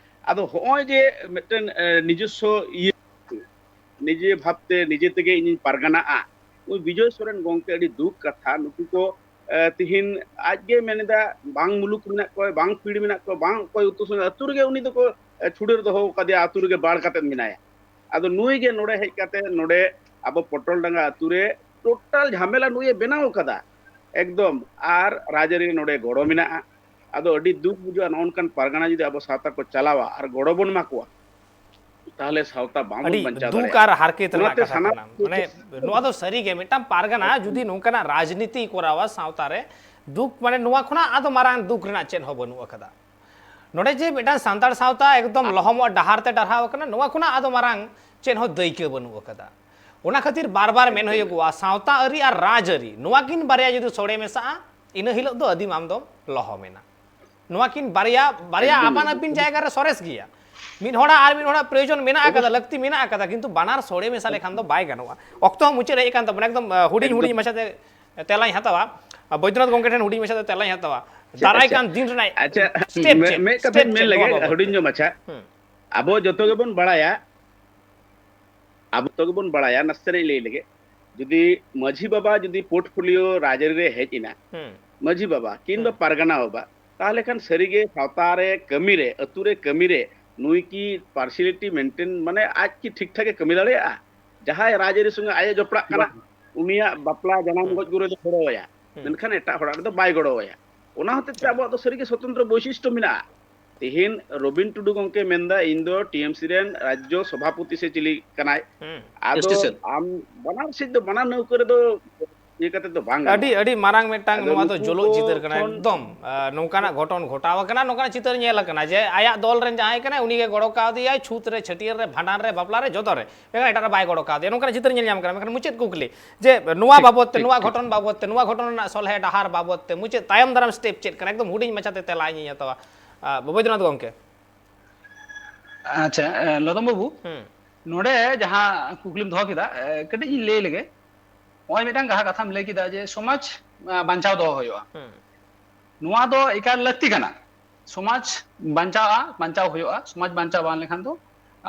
ᱟᱫᱚ ᱦᱚᱸᱜᱼᱚᱭ ᱡᱮ ᱢᱤᱫᱴᱮᱱ, ᱮ, ᱱᱤᱡᱚᱥᱥᱚ ᱤᱭᱟᱹ, ᱱᱤᱡᱮ ᱵᱷᱟᱵᱽᱛᱮ ᱱᱤᱡᱮ ᱛᱮᱜᱮ ᱤᱧᱤᱧ ᱯᱟᱨᱜᱟᱱᱟᱜᱼᱟ, ᱩᱱᱤ ᱵᱤᱡᱚᱭ ᱥᱚᱨᱮᱱ ᱜᱚᱢᱠᱮ ᱟᱹᱰᱤ ᱫᱩᱠ ᱠᱟᱛᱷᱟ, ᱱᱩᱠᱩ ᱠᱚ, ᱮ, ᱛᱤᱦᱤᱧ ᱟᱡᱜᱮ ᱢᱮᱱ ᱮᱫᱟ, ᱵᱟᱝ ᱢᱩᱞᱩᱠ ᱢᱮᱱᱟᱜ ᱠᱚᱣᱟ, ᱵᱟᱝ ᱯᱤᱲ ᱢᱮᱱᱟᱜ ᱠᱚᱣᱟ, ᱵᱟᱝ ᱚᱠᱚᱭ ᱩᱛᱩ ᱥᱚᱸᱜᱮ, ᱟᱹᱛᱩ ᱨᱮᱜᱮ ᱩᱱᱤ ᱫᱚᱠᱚ, ᱮ, ᱪᱷᱩᱰᱟᱹᱨ ᱫᱚᱦᱚ ᱟᱠᱟᱫᱮᱭᱟ, ᱟᱹᱛᱩ ᱨᱮᱜᱮ ᱵᱟᱲ ᱠᱟᱛᱮᱫ ᱢᱮᱱᱟᱭᱟ᱾ ᱟᱫᱚ ᱱᱩᱭ ᱜᱮ ᱱᱚᱰᱮ ᱦᱮᱡ ᱠᱟᱛᱮ ᱱᱚᱰᱮ ᱟᱵᱚ ᱯᱚᱴᱚᱞ ᱰᱟᱸᱜᱟ ᱟᱹᱛᱩ ᱨᱮ ᱴᱳᱴᱟᱞ ᱡᱷᱟᱢᱮᱞᱟ ᱱᱩᱭᱮ ᱵᱮᱱᱟᱣ ᱟᱠᱟᱫᱟ ᱮᱠᱫᱚᱢ᱾ ᱟᱨ ᱨᱟᱡᱽᱟᱹᱨᱤ ᱨᱮ ᱱᱚᱰᱮ ᱜᱚᱲᱚ ᱢᱮᱱᱟᱜᱼᱟ᱾ ᱟᱫᱚ ᱟᱹᱰᱤ ᱫᱩᱠ ᱵᱩᱡᱷᱟᱹᱜᱼᱟ, ᱱᱚᱜᱼᱚ ᱱᱚᱝᱠᱟᱱ ᱯᱟᱨᱜᱟᱱᱟ ᱡᱩᱫᱤ ᱟᱵᱚ ᱥᱟᱶᱛᱟ ᱠᱚ ᱪᱟᱞᱟᱣᱟ ᱟᱨ ᱜᱚᱲᱚ ᱵᱚᱱ ᱮᱢᱟ ᱠᱚᱣᱟ, ᱛᱟᱦᱚᱞᱮ ᱥᱟᱶᱛᱟ ᱵᱟᱝ ᱵᱚᱱ ᱟᱹᱰᱤ ᱵᱟᱧᱪᱟᱣ ᱫᱩᱠ ᱫᱟᱲᱮᱭᱟᱜᱼᱟ᱾ ᱟᱨ ᱦᱟᱨᱠᱮᱛ ᱨᱮᱱᱟᱜ ᱚᱱᱟᱛᱮ ᱠᱟᱛᱷᱟ ᱥᱟᱱᱟᱢ ᱠᱟᱱᱟ᱾ ᱢᱟᱱᱮ, ᱱᱚᱣᱟ ᱫᱚ ᱥᱟᱹᱨᱤ ᱜᱮ ᱢᱤᱫᱴᱟᱝ ᱯᱟᱨᱜᱟᱱᱟ ᱡᱩᱫᱤ ᱱᱚᱝᱠᱟᱱᱟᱜ ᱨᱟᱡᱽᱱᱤᱛᱤ ᱠᱚᱨᱟᱣᱟ ᱥᱟᱶᱛᱟ ᱨᱮ, ᱫᱩᱠ, ᱢᱟᱱᱮ, ᱱᱚᱣᱟ ᱠᱷᱚᱱᱟᱜ ᱟᱫᱚ ᱢᱟᱨᱟᱝ ᱫᱩᱠ ᱨᱮᱱᱟᱜ ᱪᱮᱫ ᱦᱚᱸ ᱵᱟᱹᱱᱩᱜ ᱟᱠᱟᱫᱟ᱾ ᱱᱚᱰᱮ ᱡᱮ ᱢᱤᱫᱴᱟᱝ ᱥᱟᱱᱛᱟᱲ ᱥᱟᱶᱛᱟ ᱮᱠᱫᱚᱢ ᱞᱚᱦᱚᱢᱚᱜ ᱰᱟᱦᱟᱨ ᱛᱮ ᱰᱟᱨᱦᱟᱣ ᱟᱠᱟᱱᱟ, ᱱᱚᱣᱟ ᱠᱷᱚᱱᱟᱜ ᱟᱫᱚ ᱢᱟᱨᱟᱝ ᱪᱮᱫ ᱦᱚᱸ ᱫᱟᱹᱭᱠᱟᱹ ᱵᱟᱹᱱᱩᱜ ᱟᱠᱟᱫᱟ᱾ ᱚᱱᱟ ᱠᱷᱟᱹᱛᱤᱨ ᱵᱟᱨ ᱵᱟᱨ ᱢᱮᱱ ᱦᱩᱭᱩᱜᱚᱜᱼᱟ, ᱥᱟᱶᱛᱟ ᱟᱹᱨᱤ ᱟᱨ ᱨᱟᱡᱽ ᱟᱹᱨᱤ, ᱱᱚᱣᱟ ᱠᱤᱱ ᱵᱟᱨᱭᱟ ᱡᱩᱫᱤ ᱥᱚᱲᱮ ᱢᱮᱥᱟᱜᱼᱟ, ᱤᱱᱟᱹ ᱦᱤᱞᱳᱜ ᱫᱚ ᱟᱹᱫᱤᱢ ᱟᱢ ᱫᱚᱢ ᱞᱚᱦᱚᱢᱮᱱᱟ᱾ ᱱᱚᱣᱟ ᱠᱤᱱ ᱵᱟᱨᱭᱟ, ᱵᱟᱨᱭᱟ ᱮᱠᱫᱚᱢ, ᱟᱯᱟᱱ ᱮᱠᱫᱚᱢ᱾ ᱟᱹᱯᱤᱱ ᱡᱟᱭᱜᱟ ᱨᱮ ᱥᱚᱨᱮᱥ ᱜᱮᱭᱟ᱾ ᱢᱤᱫ ᱦᱚᱲᱟᱜ ᱟᱨ ᱢᱤᱫ ᱦᱚᱲᱟᱜ ᱯᱨᱚᱭᱳᱡᱚᱱ ᱢᱮᱱᱟᱜ ᱟᱠᱟᱫᱟ, ᱚᱵᱚᱥ- ᱞᱟᱹᱠᱛᱤ ᱢᱮᱱᱟᱜ ᱟᱠᱟᱫᱟ, ᱠᱤᱱᱛᱩ ᱵᱟᱱᱟᱨ ᱥᱚᱲᱮ ᱢᱮᱥᱟ ᱞᱮᱠᱷᱟᱱ ᱫᱚ ᱵᱟᱭ ᱜᱟᱱᱚᱜᱼᱟ᱾ ᱚᱠᱛᱚ ᱦᱚᱸ ᱢᱩᱪᱟᱹᱫ ᱦᱮᱡ ᱟᱠᱟᱱ ᱛᱟᱵᱚᱱᱟ, ᱮᱠᱫᱚᱢ, ᱟᱸ, ᱦᱩᱰᱤᱧ ᱮᱠᱫᱚᱢ᱾ ᱦᱩᱰᱤᱧ ᱢᱟᱪᱷᱟᱛᱮ ᱛᱮᱞᱟᱧ ᱦᱟᱛᱟᱣᱟ᱾ ᱟᱸ, ᱵᱳᱭᱫᱚᱱᱟᱛᱷ ᱜᱚᱢᱠᱮ ᱴᱷᱮᱱ ᱦᱩᱰᱤᱧ ᱢᱟᱪᱷᱟᱛᱮ ᱛᱮᱞᱟᱧ ᱦᱟᱛᱟᱣᱟ᱾ ᱟᱪᱪᱷᱟ, ᱫᱟᱨᱟᱭ ᱟᱪᱪᱷᱟ᱾ ᱠᱟᱱ ᱫᱤᱱ ᱨᱮᱱᱟᱜ ᱟᱪᱪᱷᱟ, ᱢᱮ-, ᱢᱮ ᱠᱟᱛᱷᱟᱧ ᱢᱮᱱ ᱞᱮᱜᱮ, ᱦᱩᱰᱤᱧ ᱧᱚᱜ ᱢᱟᱪᱷᱟ᱾ ᱦᱩᱸ᱾ ᱟᱵᱚ ᱡᱚᱛᱚ ᱜᱮᱵᱚᱱ ᱵᱟᱲᱟᱭᱟ, ᱟᱵᱚ ᱡᱚᱛᱚ ᱜᱮᱵᱚᱱ ᱵᱟᱲᱟᱭᱟ, ᱱᱟᱥᱮᱱᱟᱜ ᱤᱧ ᱞᱟᱹᱭ ᱞᱮᱜᱮ, ᱡᱩᱫᱤ ᱢᱟᱹᱡᱷᱤ ᱵᱟᱵᱟ ᱡᱩᱫᱤ ᱯᱳᱨᱴᱯᱷᱳᱞᱤᱭᱳ ᱨᱟᱡᱽᱟᱹᱨᱤ ᱨᱮ ᱦᱮᱡ ᱮᱱᱟ, ᱦᱩᱸ᱾ ᱢᱟᱹᱡᱷᱤ ᱵᱟᱵᱟ ᱠᱤᱝᱵᱟ ᱦᱩᱸ᱾ ᱯᱟᱨᱜᱟᱱᱟ ᱵᱟᱵᱟ, ᱛᱟᱦᱚᱞᱮ ᱠᱷᱟᱱ ᱥᱟᱹᱨᱤᱜᱮ ᱥᱟᱶᱛᱟ ᱨᱮ ᱠᱟᱹᱢᱤ ᱨᱮ, ᱟᱹᱛᱩ ᱨᱮ ᱠᱟᱹᱢᱤ ᱨᱮ, ᱱᱩᱭ ᱠᱤ ᱯᱟᱨᱥᱤᱭᱟᱞᱤᱴᱤ ᱢᱮᱱᱴᱮᱱ, ᱢᱟᱱᱮ ᱟᱡ ᱠᱤ ᱴᱷᱤᱠ ᱴᱷᱟᱠ ᱮ ᱠᱟᱹᱢᱤ ᱫᱟᱲᱮᱭᱟᱜᱼᱟ? ᱡᱟᱦᱟᱸᱭ ᱨᱟᱡᱽᱟᱹᱨᱤ ᱥᱚᱸᱜᱮ ᱟᱡ ᱮ ᱡᱚᱯᱲᱟᱜ ᱠᱟᱱᱟ, ᱵᱟᱝ᱾ ᱩᱱᱤᱭᱟᱜ ᱵᱟᱯᱞᱟ, ᱡᱟᱱᱟᱢ, ᱦᱩᱸ᱾ ᱜᱚᱡ ᱜᱩᱨ ᱨᱮᱫᱚ ᱜᱚᱲᱚ ᱟᱭᱟ, ᱦᱩᱸ᱾ ᱢᱮᱱᱠᱷᱟᱱ ᱮᱴᱟᱜ ᱦᱚᱲᱟᱜ ᱨᱮᱫᱚ ᱵᱟᱭ ᱜᱚᱲᱚ ᱟᱭᱟ᱾ ᱚᱱᱟ ᱦᱚᱛᱮᱡ ᱛᱮ ᱦᱩᱸ᱾ ᱟᱵᱚᱣᱟᱜ ᱫᱚ ᱥᱟᱹᱨᱤᱜᱮ ᱥᱚᱛᱚᱱᱛᱨᱚ ᱵᱳᱭᱥᱤᱥᱴᱚ ᱢᱮᱱᱟᱜᱼᱟ᱾ ᱛᱮᱦᱮᱧ ᱨᱚᱵᱤᱱ ᱴᱩᱰᱩ ᱜᱚᱢᱠᱮ ᱢᱮᱱᱫᱟ, "ᱤᱧ ᱫᱚ ᱴᱤ ᱮᱢ ᱥᱤ ᱨᱮᱱ ᱨᱟᱡᱽᱡᱚ ᱥᱚᱵᱷᱟᱯᱚᱛᱤ ᱥᱮ ᱪᱤᱞᱤ ᱠᱟᱱᱟᱭ?" ᱦᱩᱸ᱾ ᱟᱫᱚ ᱥᱴᱮᱥᱚᱱ᱾ ᱟᱢ ᱵᱟᱱᱟᱨ ᱥᱮᱫ ᱫᱚ, ᱵᱟᱱᱟᱨ ᱱᱟᱹᱣᱠᱟᱹ ᱨᱮᱫᱚ ᱤᱭᱟᱹ ᱠᱟᱛᱮ ᱫᱚ ᱵᱟᱝ ᱟᱹᱰᱤ, ᱜᱟᱱᱚᱜᱼᱟ᱾ ᱟᱹᱰᱤ ᱢᱟᱨᱟᱝ ᱢᱤᱫᱴᱟᱝ ᱟᱫᱚ ᱱᱚᱣᱟ ᱫᱚ ᱱᱩᱠᱩ ᱡᱳᱞᱳᱜ ᱠᱚ ᱪᱤᱛᱟᱹᱨ ᱠᱟᱱᱟ᱾ ᱠᱷᱚᱱ ᱮᱠᱫᱚᱢ, ᱟᱸ, ᱱᱚᱝᱠᱟᱱᱟᱜ ᱜᱷᱚᱴᱚᱱ ᱜᱷᱚᱴᱟᱣ ᱟᱠᱟᱱᱟ, ᱱᱚᱝᱠᱟᱱᱟᱜ ᱪᱤᱛᱟᱹᱨ ᱧᱮᱞ ᱟᱠᱟᱱᱟ ᱡᱮ ᱟᱭᱟᱜ ᱫᱚᱞ ᱨᱮᱱ ᱡᱟᱦᱟᱸᱭ ᱠᱟᱱᱟᱭ, ᱩᱱᱤ ᱜᱮ ᱜᱚᱲᱚ ᱠᱟᱣᱫᱮᱭᱟᱭ ᱪᱷᱩᱛ ᱨᱮ, ᱪᱷᱟᱹᱴᱭᱟᱹᱨ ᱨᱮ, ᱵᱷᱟᱸᱰᱟᱱ ᱨᱮ, ᱵᱟᱯᱞᱟ ᱨᱮ, ᱡᱚᱛᱚ ᱨᱮ, ᱢᱮᱱᱠᱷᱟᱱ ᱮᱴᱟᱜ ᱨᱮ ᱵᱟᱭ ᱜᱚᱲᱚ ᱠᱟᱣᱫᱮᱭᱟ, ᱱᱚᱝᱠᱟᱱᱟᱜ ᱪᱤᱛᱟᱹᱨ ᱧᱮᱞ ᱧᱟᱢ ᱠᱟᱱᱟ᱾ ᱢᱮᱱᱠᱷᱟᱱ ᱢᱩᱪᱟᱹᱫ ᱠᱩᱠᱞᱤ ᱡᱮ ᱱᱚᱣᱟ ᱴᱷᱤᱠ, ᱵᱟᱵᱚᱛ ᱛᱮ, ᱴᱷᱤᱠ, ᱱᱚᱣᱟ ᱴᱷᱤᱠ᱾ ᱜᱷᱚᱴᱚᱱ ᱵᱟᱵᱚᱛ ᱛᱮ, ᱱᱚᱣᱟ ᱜᱷᱚᱴᱚᱱ ᱨᱮᱱᱟᱜ ᱥᱚᱞᱦᱮ ᱰᱟᱦᱟᱨ ᱵᱟᱵᱚᱛ ᱛᱮ ᱢᱩᱪᱟᱹᱫ ᱛᱟᱭᱚᱢ ᱫᱟᱨᱟᱢ step ᱪᱮᱫ ᱠᱟᱱᱟ? ᱮᱠᱫᱚᱢ ᱦᱩᱰᱤᱧ ᱢᱟᱪᱷᱟᱛᱮ ᱛᱮᱞᱟ ᱤᱧᱤᱧ ᱦᱟᱛᱟᱣᱟ, ᱟᱸ, ᱵᱳᱭᱫᱚᱱᱟᱛᱷ ᱜᱚᱢᱠᱮ᱾ ᱟᱪᱪᱷᱟ, ᱮ, ᱞᱚᱫᱚᱢ ᱵᱟᱹᱵᱩ, ᱦᱩᱸ᱾ ᱱᱚᱰᱮ ᱡᱟᱦᱟᱸ ᱠᱩᱠᱞᱤᱢ ᱫᱚᱦᱚ ᱠᱮᱫᱟ, ᱮ, ᱠᱟᱹᱴᱤᱡ ᱤᱧ ᱞᱟᱹᱭ ᱞᱮᱜᱮ᱾ ᱱᱚᱜᱼᱚᱭ ᱢᱤᱫᱴᱟᱝ ᱡᱟᱦᱟᱸ ᱠᱟᱛᱷᱟᱢ ᱞᱟᱹᱭ ᱠᱮᱫᱟ ᱡᱮ ᱥᱚᱢᱟᱡᱽ, ᱟ, ᱵᱟᱧᱪᱟᱣ ᱫᱚᱦᱚ ᱦᱩᱭᱩᱜᱼᱟ᱾ ᱦᱩᱸ᱾ ᱱᱚᱣᱟ ᱫᱚ ᱮᱠᱟᱞ ᱞᱟᱹᱠᱛᱤ ᱠᱟᱱᱟ᱾ ᱥᱚᱢᱟᱡᱽ ᱵᱟᱧᱪᱟᱜᱼᱟ, ᱵᱟᱧᱪᱟᱣ ᱦᱩᱭᱩᱜᱼᱟ᱾ ᱥᱚᱢᱟᱡᱽ ᱵᱟᱧᱪᱟᱣ ᱵᱟᱝ ᱞᱮᱠᱷᱟᱱ ᱫᱚ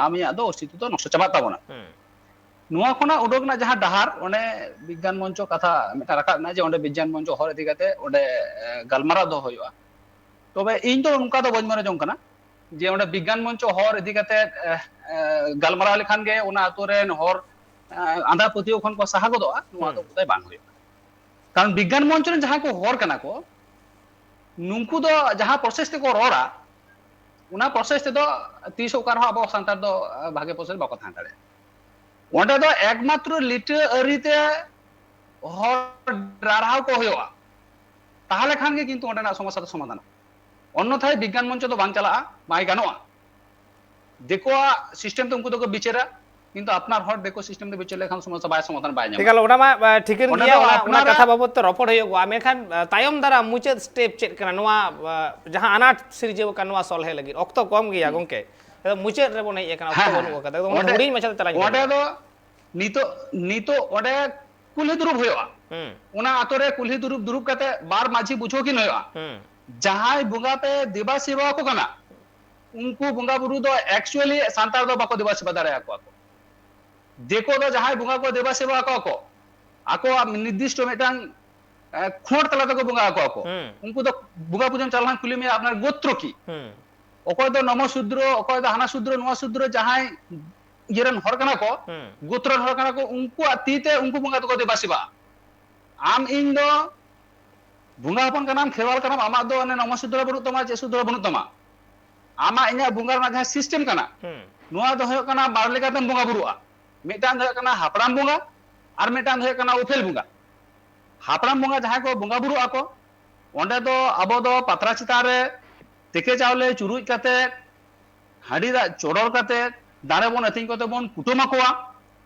ᱟᱢᱟᱜ ᱫᱚ ᱚᱥᱛᱤᱛᱛᱚ ᱫᱚ ᱱᱚᱥᱴᱚ ᱪᱟᱵᱟᱜ ᱛᱟᱵᱚᱱᱟ᱾ ᱦᱩᱸ᱾ ᱱᱚᱣᱟ ᱠᱷᱚᱱᱟᱜ ᱩᱰᱩᱠ ᱨᱮᱱᱟᱜ ᱡᱟᱦᱟᱸ ᱰᱟᱦᱟᱨ, ᱚᱸᱰᱮ ᱵᱤᱜᱽᱜᱟᱱ ᱢᱚᱧᱪᱚ ᱠᱟᱛᱷᱟ ᱢᱤᱫᱴᱟᱝ ᱨᱟᱠᱟᱵ ᱮᱱᱟ ᱡᱮ ᱚᱸᱰᱮ ᱵᱤᱜᱽᱜᱟᱱ ᱢᱚᱧᱪᱚ ᱦᱚᱨ ᱤᱫᱤ ᱠᱟᱛᱮ ᱚᱸᱰᱮ, ᱮ, ᱜᱟᱞᱢᱟᱨᱟᱣ ᱫᱚᱦᱚ ᱦᱩᱭᱩᱜᱼᱟ᱾ ᱛᱚᱵᱮ ᱤᱧ ᱫᱚ ᱚᱱᱠᱟ ᱫᱚ ᱵᱟᱹᱧ ᱢᱚᱱᱮ ᱡᱚᱝ ᱠᱟᱱᱟ ᱡᱮ ᱚᱸᱰᱮ ᱵᱤᱜᱽᱜᱟᱱ ᱢᱚᱧᱪᱚ ᱦᱚᱨ ᱤᱫᱤ ᱠᱟᱛᱮ, ᱮ, ᱮ, ᱜᱟᱞᱢᱟᱨᱟᱣ ᱞᱮᱠᱷᱟᱱ ᱜᱮ ᱚᱱᱟ ᱟᱛᱳ ᱨᱮᱱ ᱦᱚᱲ, ᱮ, ᱟᱸᱫᱷᱟ ᱯᱟᱹᱛᱭᱟᱹᱣ ᱠᱷᱚᱱ ᱠᱚ ᱥᱟᱦᱟ ᱜᱚᱫᱚᱜᱼᱟ, ᱱᱚᱣᱟ ᱫᱚ ᱦᱩᱸ᱾ ᱵᱚᱫᱷᱚᱭ ᱵᱟᱝ ᱦᱩᱭᱩᱜᱼᱟ᱾ ᱠᱟᱨᱚᱱ ᱵᱤᱜᱽᱜᱟᱱ ᱢᱚᱧᱪᱚ ᱨᱮᱱ ᱡᱟᱦᱟᱸᱭ ᱠᱚ ᱦᱚᱲ ᱠᱟᱱᱟ ᱠᱚ, ᱱᱩᱠᱩ ᱫᱚ ᱡᱟᱦᱟᱸ process ᱛᱮᱠᱚ ᱨᱚᱲᱟ, ᱚᱱᱟ process ᱛᱮᱫᱚ ᱛᱤᱥ ᱦᱚᱸ ᱚᱠᱟ ᱨᱮᱦᱚᱸ ᱟᱵᱚ ᱥᱟᱱᱛᱟᱲ ᱫᱚ, ᱮ, ᱵᱷᱟᱜᱮ process ᱵᱟᱠᱚ ᱛᱟᱦᱮᱸ ᱫᱟᱲᱮᱭᱟᱜᱼᱟ᱾ ᱚᱸᱰᱮ ᱫᱚ ᱮᱠᱢᱟᱛᱨᱚ ᱞᱤᱴᱟᱹ ᱟᱹᱨᱤ ᱛᱮ ᱦᱚᱲ ᱰᱟᱨᱦᱟᱣ ᱠᱚ ᱦᱩᱭᱩᱜᱼᱟ, ᱛᱟᱦᱚᱞᱮ ᱠᱷᱟᱱ ᱜᱮ ᱠᱤᱱᱛᱩ ᱚᱸᱰᱮᱱᱟᱜ ᱥᱚᱢᱚᱥᱥᱟ ᱫᱚ ᱥᱚᱢᱟᱫᱷᱟᱱᱚᱜᱼᱟ᱾ ᱚᱱᱱᱚᱛᱷᱟᱭ ᱵᱤᱜᱽᱜᱟᱱ ᱢᱚᱧᱪᱚ ᱫᱚ ᱵᱟᱝ ᱪᱟᱞᱟᱜᱼᱟ, ᱵᱟᱭ ᱜᱟᱱᱚᱜᱼᱟ᱾ ᱫᱤᱠᱩᱣᱟᱜ ᱥᱤᱥᱴᱮᱢ ᱛᱮ ᱩᱱᱠᱩ ᱫᱚᱠᱚ ᱵᱤᱪᱟᱹᱨᱟ, ᱠᱤᱱᱛᱩ ᱟᱯᱱᱟᱨ ᱦᱚᱲ ᱫᱤᱠᱩ ᱥᱤᱥᱴᱮᱢ ᱛᱮ ᱵᱤᱪᱟᱹᱨ ᱞᱮᱠᱷᱟᱱ ᱥᱚᱢᱚᱥᱥᱟ ᱵᱟᱭ ᱥᱚᱢᱟᱫᱷᱟᱱ, ᱵᱟᱭ ᱧᱟᱢᱟ᱾ ᱮᱠᱟᱞ, ᱚᱱᱟ ᱢᱟ, ᱟ, ᱴᱷᱤᱠᱟᱹᱱ ᱚᱸᱰᱮ ᱜᱮᱭᱟ, ᱫᱚ ᱚᱱᱟ, ᱚᱱᱟ ᱟᱯᱱᱟᱨᱟᱜ ᱠᱟᱛᱷᱟ ᱵᱟᱵᱚᱫ ᱛᱮ ᱨᱚᱯᱚᱲ ᱦᱩᱭᱩᱜᱼᱟ᱾ ᱢᱮᱱᱠᱷᱟᱱ, ᱟ, ᱛᱟᱭᱚᱢ ᱫᱟᱨᱟᱢ ᱢᱩᱪᱟᱹᱫ ᱥᱴᱮᱯ ᱪᱮᱫ ᱠᱟᱱᱟ ᱱᱚᱣᱟ, ᱟ, ᱡᱟᱦᱟᱸ ᱟᱱᱟᱴ ᱥᱤᱨᱡᱟᱹᱣ ᱟᱠᱟᱱ ᱱᱚᱣᱟ ᱥᱚᱞᱦᱮ ᱞᱟᱹᱜᱤᱫ? ᱚᱠᱛᱚ ᱠᱚᱢ ᱜᱮᱭᱟ ᱦᱩᱸ᱾ ᱜᱚᱝᱠᱮ, ᱟᱫᱚ ᱢᱩᱪᱟᱹᱫ ᱨᱮᱵᱚᱱ ᱦᱮᱡ ᱟᱠᱟᱱᱟ, ᱦᱮᱸ, ᱚᱠᱛᱚ ᱦᱮᱸ, ᱵᱟᱹᱱᱩᱜ ᱟᱠᱟᱫᱟ᱾ ᱮᱠᱫᱚᱢ ᱚᱸᱰᱮ, ᱦᱩᱰᱤᱧ ᱢᱟᱪᱷᱟ ᱛᱮ ᱛᱮᱞᱟᱧ ᱚᱸᱰᱮ ᱠᱷᱚᱡᱚᱜᱼᱟ᱾ ᱫᱚ ᱱᱤᱛᱚᱜ, ᱱᱤᱛᱚᱜ ᱚᱸᱰᱮ ᱠᱩᱞᱦᱤ ᱫᱩᱲᱩᱵ ᱦᱩᱭᱩᱜᱼᱟ᱾ ᱦᱩᱸ᱾ ᱚᱱᱟ ᱟᱛᱳ ᱨᱮ ᱠᱩᱞᱦᱤ ᱫᱩᱲᱩᱵ, ᱫᱩᱲᱩᱵ ᱠᱟᱛᱮ ᱵᱟᱨ ᱢᱟᱹᱡᱷᱤ ᱵᱩᱡᱷᱟᱹᱣ ᱠᱤᱱ ᱦᱩᱭᱩᱜᱼᱟ᱾ ᱦᱩᱸ᱾ ᱡᱟᱦᱟᱸᱭ ᱵᱚᱸᱜᱟ ᱯᱮ ᱫᱮᱵᱟ ᱥᱮᱵᱟ ᱟᱠᱚ ᱠᱟᱱᱟ, ᱩᱱᱠᱩ ᱵᱚᱸᱜᱟ ᱵᱩᱨᱩ ᱫᱚ actually ᱥᱟᱱᱛᱟᱲ ᱫᱚ ᱵᱟᱠᱚ ᱫᱮᱵᱟ ᱥᱮᱵᱟ ᱫᱟᱲᱮᱭᱟᱠᱚᱣᱟ ᱠᱚ᱾ ᱫᱤᱠᱩ ᱫᱚ ᱡᱟᱦᱟᱸᱭ ᱵᱚᱸᱜᱟ ᱠᱚ ᱫᱮᱵᱟ ᱥᱮᱵᱟ ᱟᱠᱚᱣᱟ ᱠᱚ, ᱟᱠᱚᱣᱟᱜ ᱱᱤᱨᱫᱤᱥᱴᱚ ᱢᱤᱫᱴᱟᱝ, ᱮ, ᱠᱷᱚᱸᱰ ᱛᱟᱞᱟ ᱛᱮᱠᱚ ᱵᱚᱸᱜᱟ ᱟᱠᱚᱣᱟ ᱠᱚ᱾ ᱦᱩᱸ᱾ ᱩᱱᱠᱩ ᱫᱚ ᱵᱚᱸᱜᱟ ᱯᱩᱡᱟᱹᱢ ᱪᱟᱞᱟᱣ ᱞᱮᱱᱠᱷᱟᱱ ᱠᱩᱞᱤ ᱢᱮᱭᱟ, "ᱟᱯᱱᱟᱨ ᱜᱳᱛᱨᱚ ᱠᱤ?" ᱦᱩᱸ᱾ ᱚᱠᱚᱭ ᱫᱚ ᱱᱚᱢᱚ ᱥᱩᱫᱨᱚ, ᱚᱠᱚᱭ ᱫᱚ ᱦᱟᱱᱟ ᱥᱩᱫᱨᱚ, ᱱᱚᱣᱟ ᱥᱩᱫᱨᱚ, ᱡᱟᱦᱟᱸᱭ ᱤᱭᱟᱹ ᱨᱮᱱ ᱦᱚᱲ ᱠᱟᱱᱟ ᱠᱚ, ᱦᱩᱸ᱾ ᱜᱳᱛᱨᱚ ᱨᱮᱱ ᱦᱚᱲ ᱠᱟᱱᱟ ᱠᱚ, ᱩᱱᱠᱩᱣᱟᱜ ᱛᱤ ᱛᱮ ᱩᱱᱠᱩ ᱵᱚᱸᱜᱟ ᱫᱚᱠᱚ ᱫᱮᱵᱟ ᱥᱮᱵᱟᱜᱼᱟ᱾ ᱟᱢ ᱤᱧ ᱫᱚ ᱵᱚᱸᱜᱟ ᱦᱚᱯᱚᱱ ᱠᱟᱱᱟᱢ, ᱠᱷᱮᱨᱣᱟᱞ ᱠᱟᱱᱟᱢ, ᱟᱢᱟᱜ ᱫᱚ ᱚᱱᱮ ᱱᱚᱢᱚ ᱥᱩᱫᱨᱚ ᱵᱟᱹᱱᱩᱜ ᱛᱟᱢᱟ, ᱪᱮᱫ ᱥᱩᱫᱨᱚ ᱵᱟᱹᱱᱩᱜ ᱛᱟᱢᱟ᱾ ᱟᱢᱟᱜ ᱤᱧᱟᱹᱜ ᱵᱚᱸᱜᱟ ᱨᱮᱱᱟᱜ ᱡᱟᱦᱟᱸ ᱥᱤᱥᱴᱮᱢ ᱠᱟᱱᱟ, ᱦᱩᱸ᱾ ᱱᱚᱣᱟ ᱫᱚ ᱦᱩᱭᱩᱜ ᱠᱟᱱᱟ ᱵᱟᱨ ᱞᱮᱠᱟᱛᱮᱢ ᱵᱚᱸᱜᱟ ᱵᱩᱨᱩᱜᱼᱟ᱾ ᱢᱤᱫᱴᱟᱝ ᱫᱚ ᱦᱩᱭᱩᱜ ᱠᱟᱱᱟ ᱦᱟᱯᱲᱟᱢ ᱵᱚᱸᱜᱟ, ᱟᱨ ᱢᱤᱫᱴᱟᱝ ᱫᱚ ᱦᱩᱭᱩᱜ ᱠᱟᱱᱟ ᱩᱯᱮᱞ ᱵᱚᱸᱜᱟ᱾ ᱦᱟᱯᱲᱟᱢ ᱵᱚᱸᱜᱟ ᱡᱟᱦᱟᱸᱭ ᱠᱚ ᱵᱚᱸᱜᱟ ᱵᱩᱨᱩᱜ ᱟᱠᱚ, ᱚᱸᱰᱮ ᱫᱚ ᱟᱵᱚ ᱫᱚ ᱯᱟᱛᱲᱟ ᱪᱮᱛᱟᱱ ᱨᱮ ᱛᱮᱠᱮ ᱪᱟᱣᱞᱮ ᱪᱩᱨᱩᱡ ᱠᱟᱛᱮ, ᱦᱟᱺᱰᱤ ᱫᱟᱜ ᱪᱚᱰᱚᱨ ᱠᱟᱛᱮ, ᱫᱟᱲᱮ ᱵᱚᱱ ᱟᱹᱛᱤᱧ ᱠᱟᱛᱮ ᱵᱚᱱ ᱠᱩᱴᱟᱹᱢ ᱟᱠᱚᱣᱟ᱾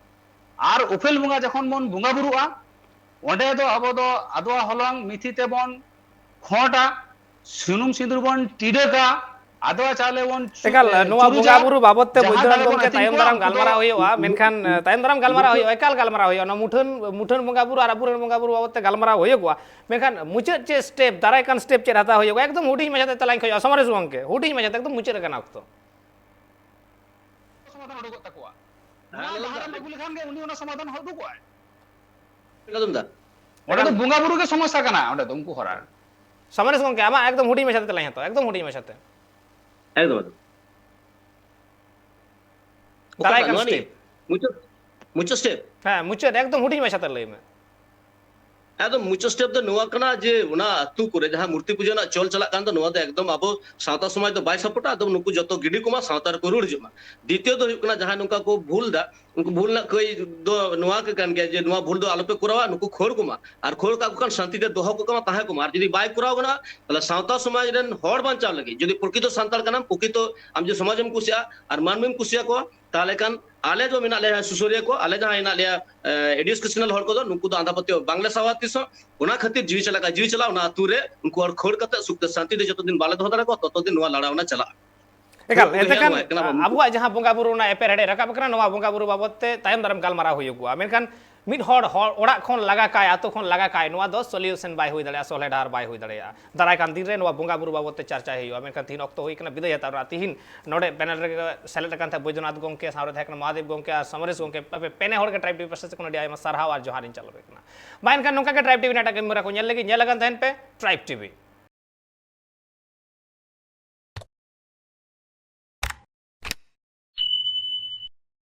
ᱟᱨ ᱩᱯᱮᱞ ᱵᱚᱸᱜᱟ ᱡᱚᱠᱷᱚᱱ ᱵᱚᱱ ᱵᱚᱸᱜᱟ ᱵᱩᱨᱩᱜᱼᱟ, ᱚᱸᱰᱮ ᱫᱚ ᱟᱵᱚ ᱫᱚ ᱟᱫᱣᱟ ᱦᱚᱞᱚᱝ ᱢᱤᱛᱷᱤ ᱛᱮᱵᱚᱱ ᱠᱷᱚᱸᱰᱟ, ᱥᱩᱱᱩᱢ ᱥᱤᱸᱫᱩᱨ ᱵᱚᱱ ᱴᱤᱰᱟᱹᱜᱟ, ᱟᱫᱣᱟ ᱪᱟᱣᱞᱮ ᱵᱚᱱ ᱪᱩ-, ᱮᱠᱟᱞ, ᱮ, ᱱᱚᱣᱟ ᱪᱩᱨᱩᱡᱟ, ᱵᱚᱸᱜᱟ ᱵᱩᱨᱩ ᱵᱟᱵᱚᱫ ᱛᱮ ᱡᱟᱦᱟᱸ ᱵᱳᱭᱫᱚᱱᱟᱛ ᱫᱟᱲᱮ ᱵᱚᱱ ᱜᱚᱢᱠᱮ ᱟᱹᱛᱤᱧ ᱛᱟᱭᱚᱢ ᱠᱚᱣᱟ, ᱫᱟᱨᱟᱢ ᱩᱱᱠᱩ ᱫᱚ ᱜᱟᱞᱢᱟᱨᱟᱣ ᱦᱩᱭᱩᱜᱼᱟ, ᱢᱩ-, ᱢᱮᱱᱠᱷᱟᱱ, ᱮ, ᱛᱟᱭᱚᱢ ᱫᱟᱨᱟᱢ ᱜᱟᱞᱢᱟᱨᱟᱣ ᱢᱩᱪᱟᱹᱫ ᱦᱩᱭᱩᱜᱼᱟ, ᱮᱠᱟᱞ ᱜᱟᱞᱢᱟᱨᱟᱣ ᱦᱩᱭᱩᱜᱼᱟ᱾ ᱚᱱᱟ ᱢᱩᱴᱷᱟᱹᱱ, ᱢᱩᱴᱷᱟᱹᱱ ᱵᱚᱸᱜᱟ ᱵᱩᱨᱩ ᱟᱨ ᱟᱵᱚᱨᱮᱱ ᱵᱚᱸᱜᱟ ᱵᱩᱨᱩ ᱵᱟᱵᱚᱫ ᱛᱮ ᱜᱟᱞᱢᱟᱨᱟᱣ ᱦᱩᱭᱩᱜᱼᱟ᱾ ᱢᱮᱱᱠᱷᱟᱱ ᱢᱩᱪᱟᱹᱫ ᱪᱮᱫ ᱥᱴᱮᱯ, ᱫᱟᱨᱟᱭ ᱠᱟᱱ ᱥᱴᱮᱯ ᱪᱮᱫ ᱦᱟᱛᱟᱣ ᱦᱩᱭᱩᱜᱼᱟ? ᱮᱠᱫᱚᱢ ᱦᱩᱰᱤᱧ ᱢᱟᱪᱷᱟ ᱛᱮ ᱛᱮᱞᱟᱧ ᱠᱷᱚᱡᱚᱜᱼᱟ, ᱥᱚᱢᱟᱨᱮᱥ ᱜᱚᱢᱠᱮ, ᱦᱩᱰᱤᱧ ᱢᱟᱪᱷᱟ ᱛᱮ, ᱮᱠᱫᱚᱢ ᱢᱩᱪᱟᱹᱫ ᱨᱮ ᱠᱟᱱᱟ ᱚᱠᱛᱚ᱾ ᱥᱚᱢᱟᱫᱷᱟᱱ ᱩᱰᱩᱠᱚᱜ ᱛᱟᱠᱚᱣᱟ᱾ ᱦᱮᱸ, ᱱᱚᱣᱟ ᱞᱟᱹᱭ ᱫᱟᱦᱟᱨᱮᱢ ᱢᱮ᱾ ᱟᱹᱜᱩ ᱞᱮᱠᱷᱟᱱ ᱜᱮ ᱩᱱᱤ ᱚᱱᱟ ᱥᱚᱢᱟᱫᱷᱟᱱ ᱦᱚᱸ ᱩᱰᱩᱠᱚᱜᱼᱟᱭ᱾ ᱚᱸᱰᱮ ᱫᱚ ᱵᱚᱸᱜᱟ ᱵᱩᱨᱩ ᱜᱮ ᱥᱚᱢᱚᱥᱥᱟ ᱠᱟᱱᱟ, ᱚᱸᱰᱮ ᱫᱚ ᱩᱱᱠᱩ ᱦᱚᱲᱟᱜ᱾ ᱥᱚᱢᱟᱨᱮᱥ ᱜᱚᱢᱠᱮ, ᱟᱢᱟᱜ ᱮᱠᱫᱚᱢ ᱦᱩᱰᱤᱧ ᱢᱟᱪᱷᱟ ᱛᱮ ᱛᱮᱞᱟᱧ ᱦᱟᱛᱟᱣᱟ, ᱮᱠᱫᱚᱢ ᱦᱩᱰᱤᱧ ᱢᱟᱪᱷᱟ ᱛᱮ᱾ ᱮᱠᱫᱚᱢ, ᱮᱠᱫᱚᱢ᱾ ᱫᱟᱨᱟᱭ ᱚᱠᱟᱴᱟᱜ, ᱠᱟᱱ ᱱᱚᱣᱟ ᱱᱤᱭᱮ? ᱥᱴᱮᱯ᱾ ᱢᱩᱪᱟᱹᱫ, ᱢᱩᱪᱟᱹᱫ ᱥᱴᱮᱯ? ᱦᱮᱸ, ᱢᱩᱪᱟᱹᱫ, ᱮᱠᱫᱚᱢ ᱦᱩᱰᱤᱧ ᱢᱟᱪᱷᱟ ᱛᱮ ᱞᱟᱹᱭ ᱢᱮ᱾ ᱮᱠᱫᱚᱢ ᱢᱩᱪᱟᱹᱫ ᱥᱴᱮᱯ ᱫᱚ ᱱᱚᱣᱟ ᱠᱟᱱᱟ ᱡᱮ ᱚᱱᱟ ᱟᱹᱛᱩ ᱠᱚᱨᱮ ᱡᱟᱦᱟᱸ ᱢᱩᱨᱛᱤ ᱯᱩᱡᱟᱹ ᱨᱮᱱᱟᱜ ᱪᱚᱞ ᱪᱟᱞᱟᱜ ᱠᱟᱱ ᱫᱚ, ᱱᱚᱣᱟ ᱫᱚ ᱮᱠᱫᱚᱢ ᱟᱵᱚ ᱥᱟᱶᱛᱟ ᱥᱚᱢᱟᱡᱽ ᱫᱚ ᱵᱟᱭ ᱥᱟᱯᱳᱨᱴᱟ᱾ ᱮᱠᱫᱚᱢ ᱱᱩᱠᱩ ᱡᱚᱛᱚ ᱜᱤᱰᱤ ᱠᱚᱢᱟ, ᱥᱟᱶᱛᱟ ᱨᱮᱠᱚ ᱨᱩᱣᱟᱹᱲ ᱦᱤᱡᱩᱜ ᱢᱟ᱾ ᱫᱤᱛᱤᱭᱚ ᱫᱚ ᱦᱩᱭᱩᱜ ᱠᱟᱱᱟ, ᱡᱟᱦᱟᱸᱭ ᱱᱚᱝᱠᱟ ᱠᱚ ᱵᱷᱩᱞ ᱫᱟ, ᱩᱱᱠᱩ ᱵᱷᱩᱞ ᱨᱮᱱᱟᱜ ᱠᱟᱹᱭ ᱫᱚ ᱱᱚᱣᱟ ᱜᱮ ᱠᱟᱱ ᱜᱮᱭᱟ ᱡᱮ ᱱᱚᱣᱟ ᱵᱷᱩᱞ ᱫᱚ ᱟᱞᱚᱯᱮ ᱠᱚᱨᱟᱣᱟ, ᱱᱩᱠᱩ ᱠᱷᱟᱹᱲ ᱠᱚᱢᱟ, ᱟᱨ ᱠᱷᱟᱹᱲ ᱠᱟᱜ ᱠᱚ ᱠᱷᱟᱱ ᱥᱟᱱᱛᱤ ᱛᱮ ᱫᱚᱦᱚ ᱠᱚ ᱠᱟᱢᱟ, ᱛᱟᱦᱮᱸ ᱠᱚᱢᱟ᱾ ᱟᱨ ᱡᱩᱫᱤ ᱵᱟᱭ ᱠᱚᱨᱟᱣ ᱜᱟᱱᱚᱜᱼᱟ, ᱛᱟᱦᱚᱞᱮ ᱥᱟᱶᱛᱟ ᱥᱚᱢᱟᱡᱽ ᱨᱮᱱ ᱦᱚᱲ ᱵᱟᱧᱪᱟᱣ ᱞᱟᱹᱜᱤᱫ ᱡᱩᱫᱤ ᱯᱨᱚᱠᱤᱛᱚ ᱥᱟᱱᱛᱟᱲ ᱠᱟᱱᱟᱢ, ᱯᱨᱚᱠᱤᱛᱚ ᱟᱢ ᱡᱩᱫᱤ ᱥᱚᱢᱟᱡᱽ ᱮᱢ ᱠᱩᱥᱤᱭᱟᱜᱼᱟ ᱟᱨ ᱢᱟᱹᱱᱢᱤᱢ ᱠᱩᱥᱤᱭᱟᱠᱚᱣᱟ, ᱛᱟᱦᱚᱞᱮ ᱠᱷᱟᱱ ᱟᱞᱮ ᱫᱚ ᱢᱮᱱᱟᱜ ᱞᱮᱭᱟ ᱥᱩᱥᱟᱹᱨᱤᱭᱟᱹ ᱠᱚ, ᱟᱞᱮ ᱡᱟᱦᱟᱸ ᱦᱮᱱᱟᱜ ᱞᱮᱭᱟ educational ᱦᱚᱲ ᱠᱚᱫᱚ, ᱱᱩᱠᱩ ᱫᱚ ᱟᱸᱫᱷᱟ ᱯᱟᱹᱛᱭᱟᱹᱣ ᱵᱟᱝᱞᱮ ᱥᱟᱦᱟᱣᱟ ᱛᱤᱥ ᱦᱚᱸ᱾ ᱚᱱᱟ ᱠᱷᱟᱹᱛᱤᱨ ᱡᱤᱣᱤ ᱪᱟᱞᱟᱜ ᱠᱷᱟᱱ ᱡᱤᱣᱤ ᱪᱟᱞᱟᱜᱼᱟ, ᱚᱱᱟ ᱟᱹᱛᱩ ᱨᱮ ᱩᱱᱠᱩ ᱦᱚᱲ ᱠᱷᱟᱹᱲ ᱠᱟᱛᱮ ᱥᱩᱠ ᱛᱮ ᱥᱟᱱᱛᱤ ᱛᱮ ᱡᱚᱛᱚ ᱫᱤᱱ ᱵᱟᱞᱮ ᱫᱚᱦᱚ ᱫᱟᱲᱮ ᱠᱚᱣᱟ, ᱛᱚᱛᱚ ᱫᱤᱱ ᱱᱚᱣᱟ ᱞᱟᱲᱟᱣᱱᱟ ᱪᱟᱞᱟᱜᱼᱟ᱾ ᱮᱠᱟᱞ, ᱱᱚᱣᱟ ᱮᱱᱛᱮ ᱠᱷᱟᱱ ᱠᱚᱜᱮ ᱦᱮᱡ ᱟᱠᱟᱱᱟ ᱵᱟᱹᱵᱩ᱾ ᱟᱵᱚᱣᱟᱜ ᱡᱟᱦᱟᱸ ᱵᱚᱸᱜᱟ ᱵᱩᱨᱩ ᱨᱮᱱᱟᱜ ᱮᱯᱮᱨ ᱦᱮᱰᱮᱡ ᱨᱟᱠᱟᱵ ᱟᱠᱟᱱᱟ, ᱱᱚᱣᱟ ᱵᱚᱸᱜᱟ ᱵᱩᱨᱩ ᱵᱟᱵᱚᱫ ᱛᱮ ᱛᱟᱭᱚᱢ ᱫᱟᱨᱟᱢ ᱜᱟᱞᱢᱟᱨᱟᱣ ᱦᱩᱭᱩᱜᱼᱟ᱾ ᱢᱮᱱᱠᱷᱟᱱ ᱢᱤᱫ ᱦᱚᱲ, ᱦᱚᱲ ᱚᱲᱟᱜ ᱠᱷᱚᱱ ᱞᱟᱜᱟ ᱠᱟᱭ, ᱟᱛᱳ ᱠᱷᱚᱱ ᱞᱟᱜᱟ ᱠᱟᱭ, ᱱᱚᱣᱟ ᱫᱚ solution ᱵᱟᱭ ᱦᱩᱭ ᱫᱟᱲᱮᱭᱟᱜᱼᱟ, ᱥᱚᱞᱦᱮ ᱰᱟᱦᱟᱨ ᱵᱟᱭ ᱦᱩᱭ ᱫᱟᱲᱮᱭᱟᱜᱼᱟ᱾ ᱫᱟᱨᱟᱭ ᱠᱟᱱ ᱫᱤᱱ ᱨᱮ ᱱᱚᱣᱟ ᱵᱚᱸᱜᱟ ᱵᱩᱨᱩ ᱵᱟᱵᱚᱫ ᱛᱮ ᱪᱟᱨᱪᱟᱭ ᱦᱩᱭᱩᱜᱼᱟ᱾ ᱢᱮᱱᱠᱷᱟᱱ ᱛᱤᱦᱤᱧ ᱚᱠᱛᱚ ᱦᱩᱭ ᱠᱟᱱᱟ ᱵᱤᱫᱟᱹᱭ ᱦᱟᱛᱟᱣ ᱨᱮᱱᱟᱜ᱾ ᱛᱤᱦᱤᱧ ᱱᱚᱰᱮ ᱯᱮᱱᱮᱞ ᱨᱮ ᱥᱮᱞᱮᱫ ᱟᱠᱟᱱ ᱛᱟᱦᱮᱸᱫ ᱵᱳᱭᱫᱚᱱᱟᱛᱷ ᱜᱚᱢᱠᱮ, ᱥᱟᱶᱨᱮ ᱛᱟᱦᱮᱸ ᱠᱟᱱᱟ ᱢᱚᱦᱟᱫᱮᱵ ᱜᱚᱢᱠᱮ ᱟᱨ ᱥᱚᱢᱚᱨᱮᱥ ᱜᱚᱢᱠᱮ᱾ ᱟᱯᱮ ᱯᱮᱱᱮ ᱦᱚᱲ ᱜᱮ ᱴᱨᱟᱭᱤᱵᱽ ᱴᱤᱵᱷᱤ ᱯᱟᱥᱴᱟ ᱥᱮᱫ ᱠᱷᱚᱱ ᱟᱹᱰᱤ ᱟᱭᱢᱟ ᱥᱟᱨᱦᱟᱣ ᱟᱨ ᱡᱚᱦᱟᱨ ᱤᱧ ᱪᱟᱞ ᱟᱯᱮ ᱠᱟᱱᱟ᱾ ᱢᱟ ᱮᱱᱠᱷᱟᱱ ᱱᱚᱝᱠᱟ ᱜᱮ ᱴᱨᱟᱭᱤᱵᱽ ᱴᱤᱵᱷᱤ ᱨᱮᱱᱟᱜ ᱮᱴᱟᱜ ᱠᱟᱹᱢᱤ ᱦᱚᱨᱟ ᱠᱚ ᱧᱮᱞ ᱞᱟᱹᱜᱤᱫ ᱧᱮᱞ ᱟᱠᱟᱱ ᱛᱟᱦᱮᱱ ᱯᱮ ᱴᱨᱟᱭᱤᱵᱽ ᱴᱤᱵᱷᱤ᱾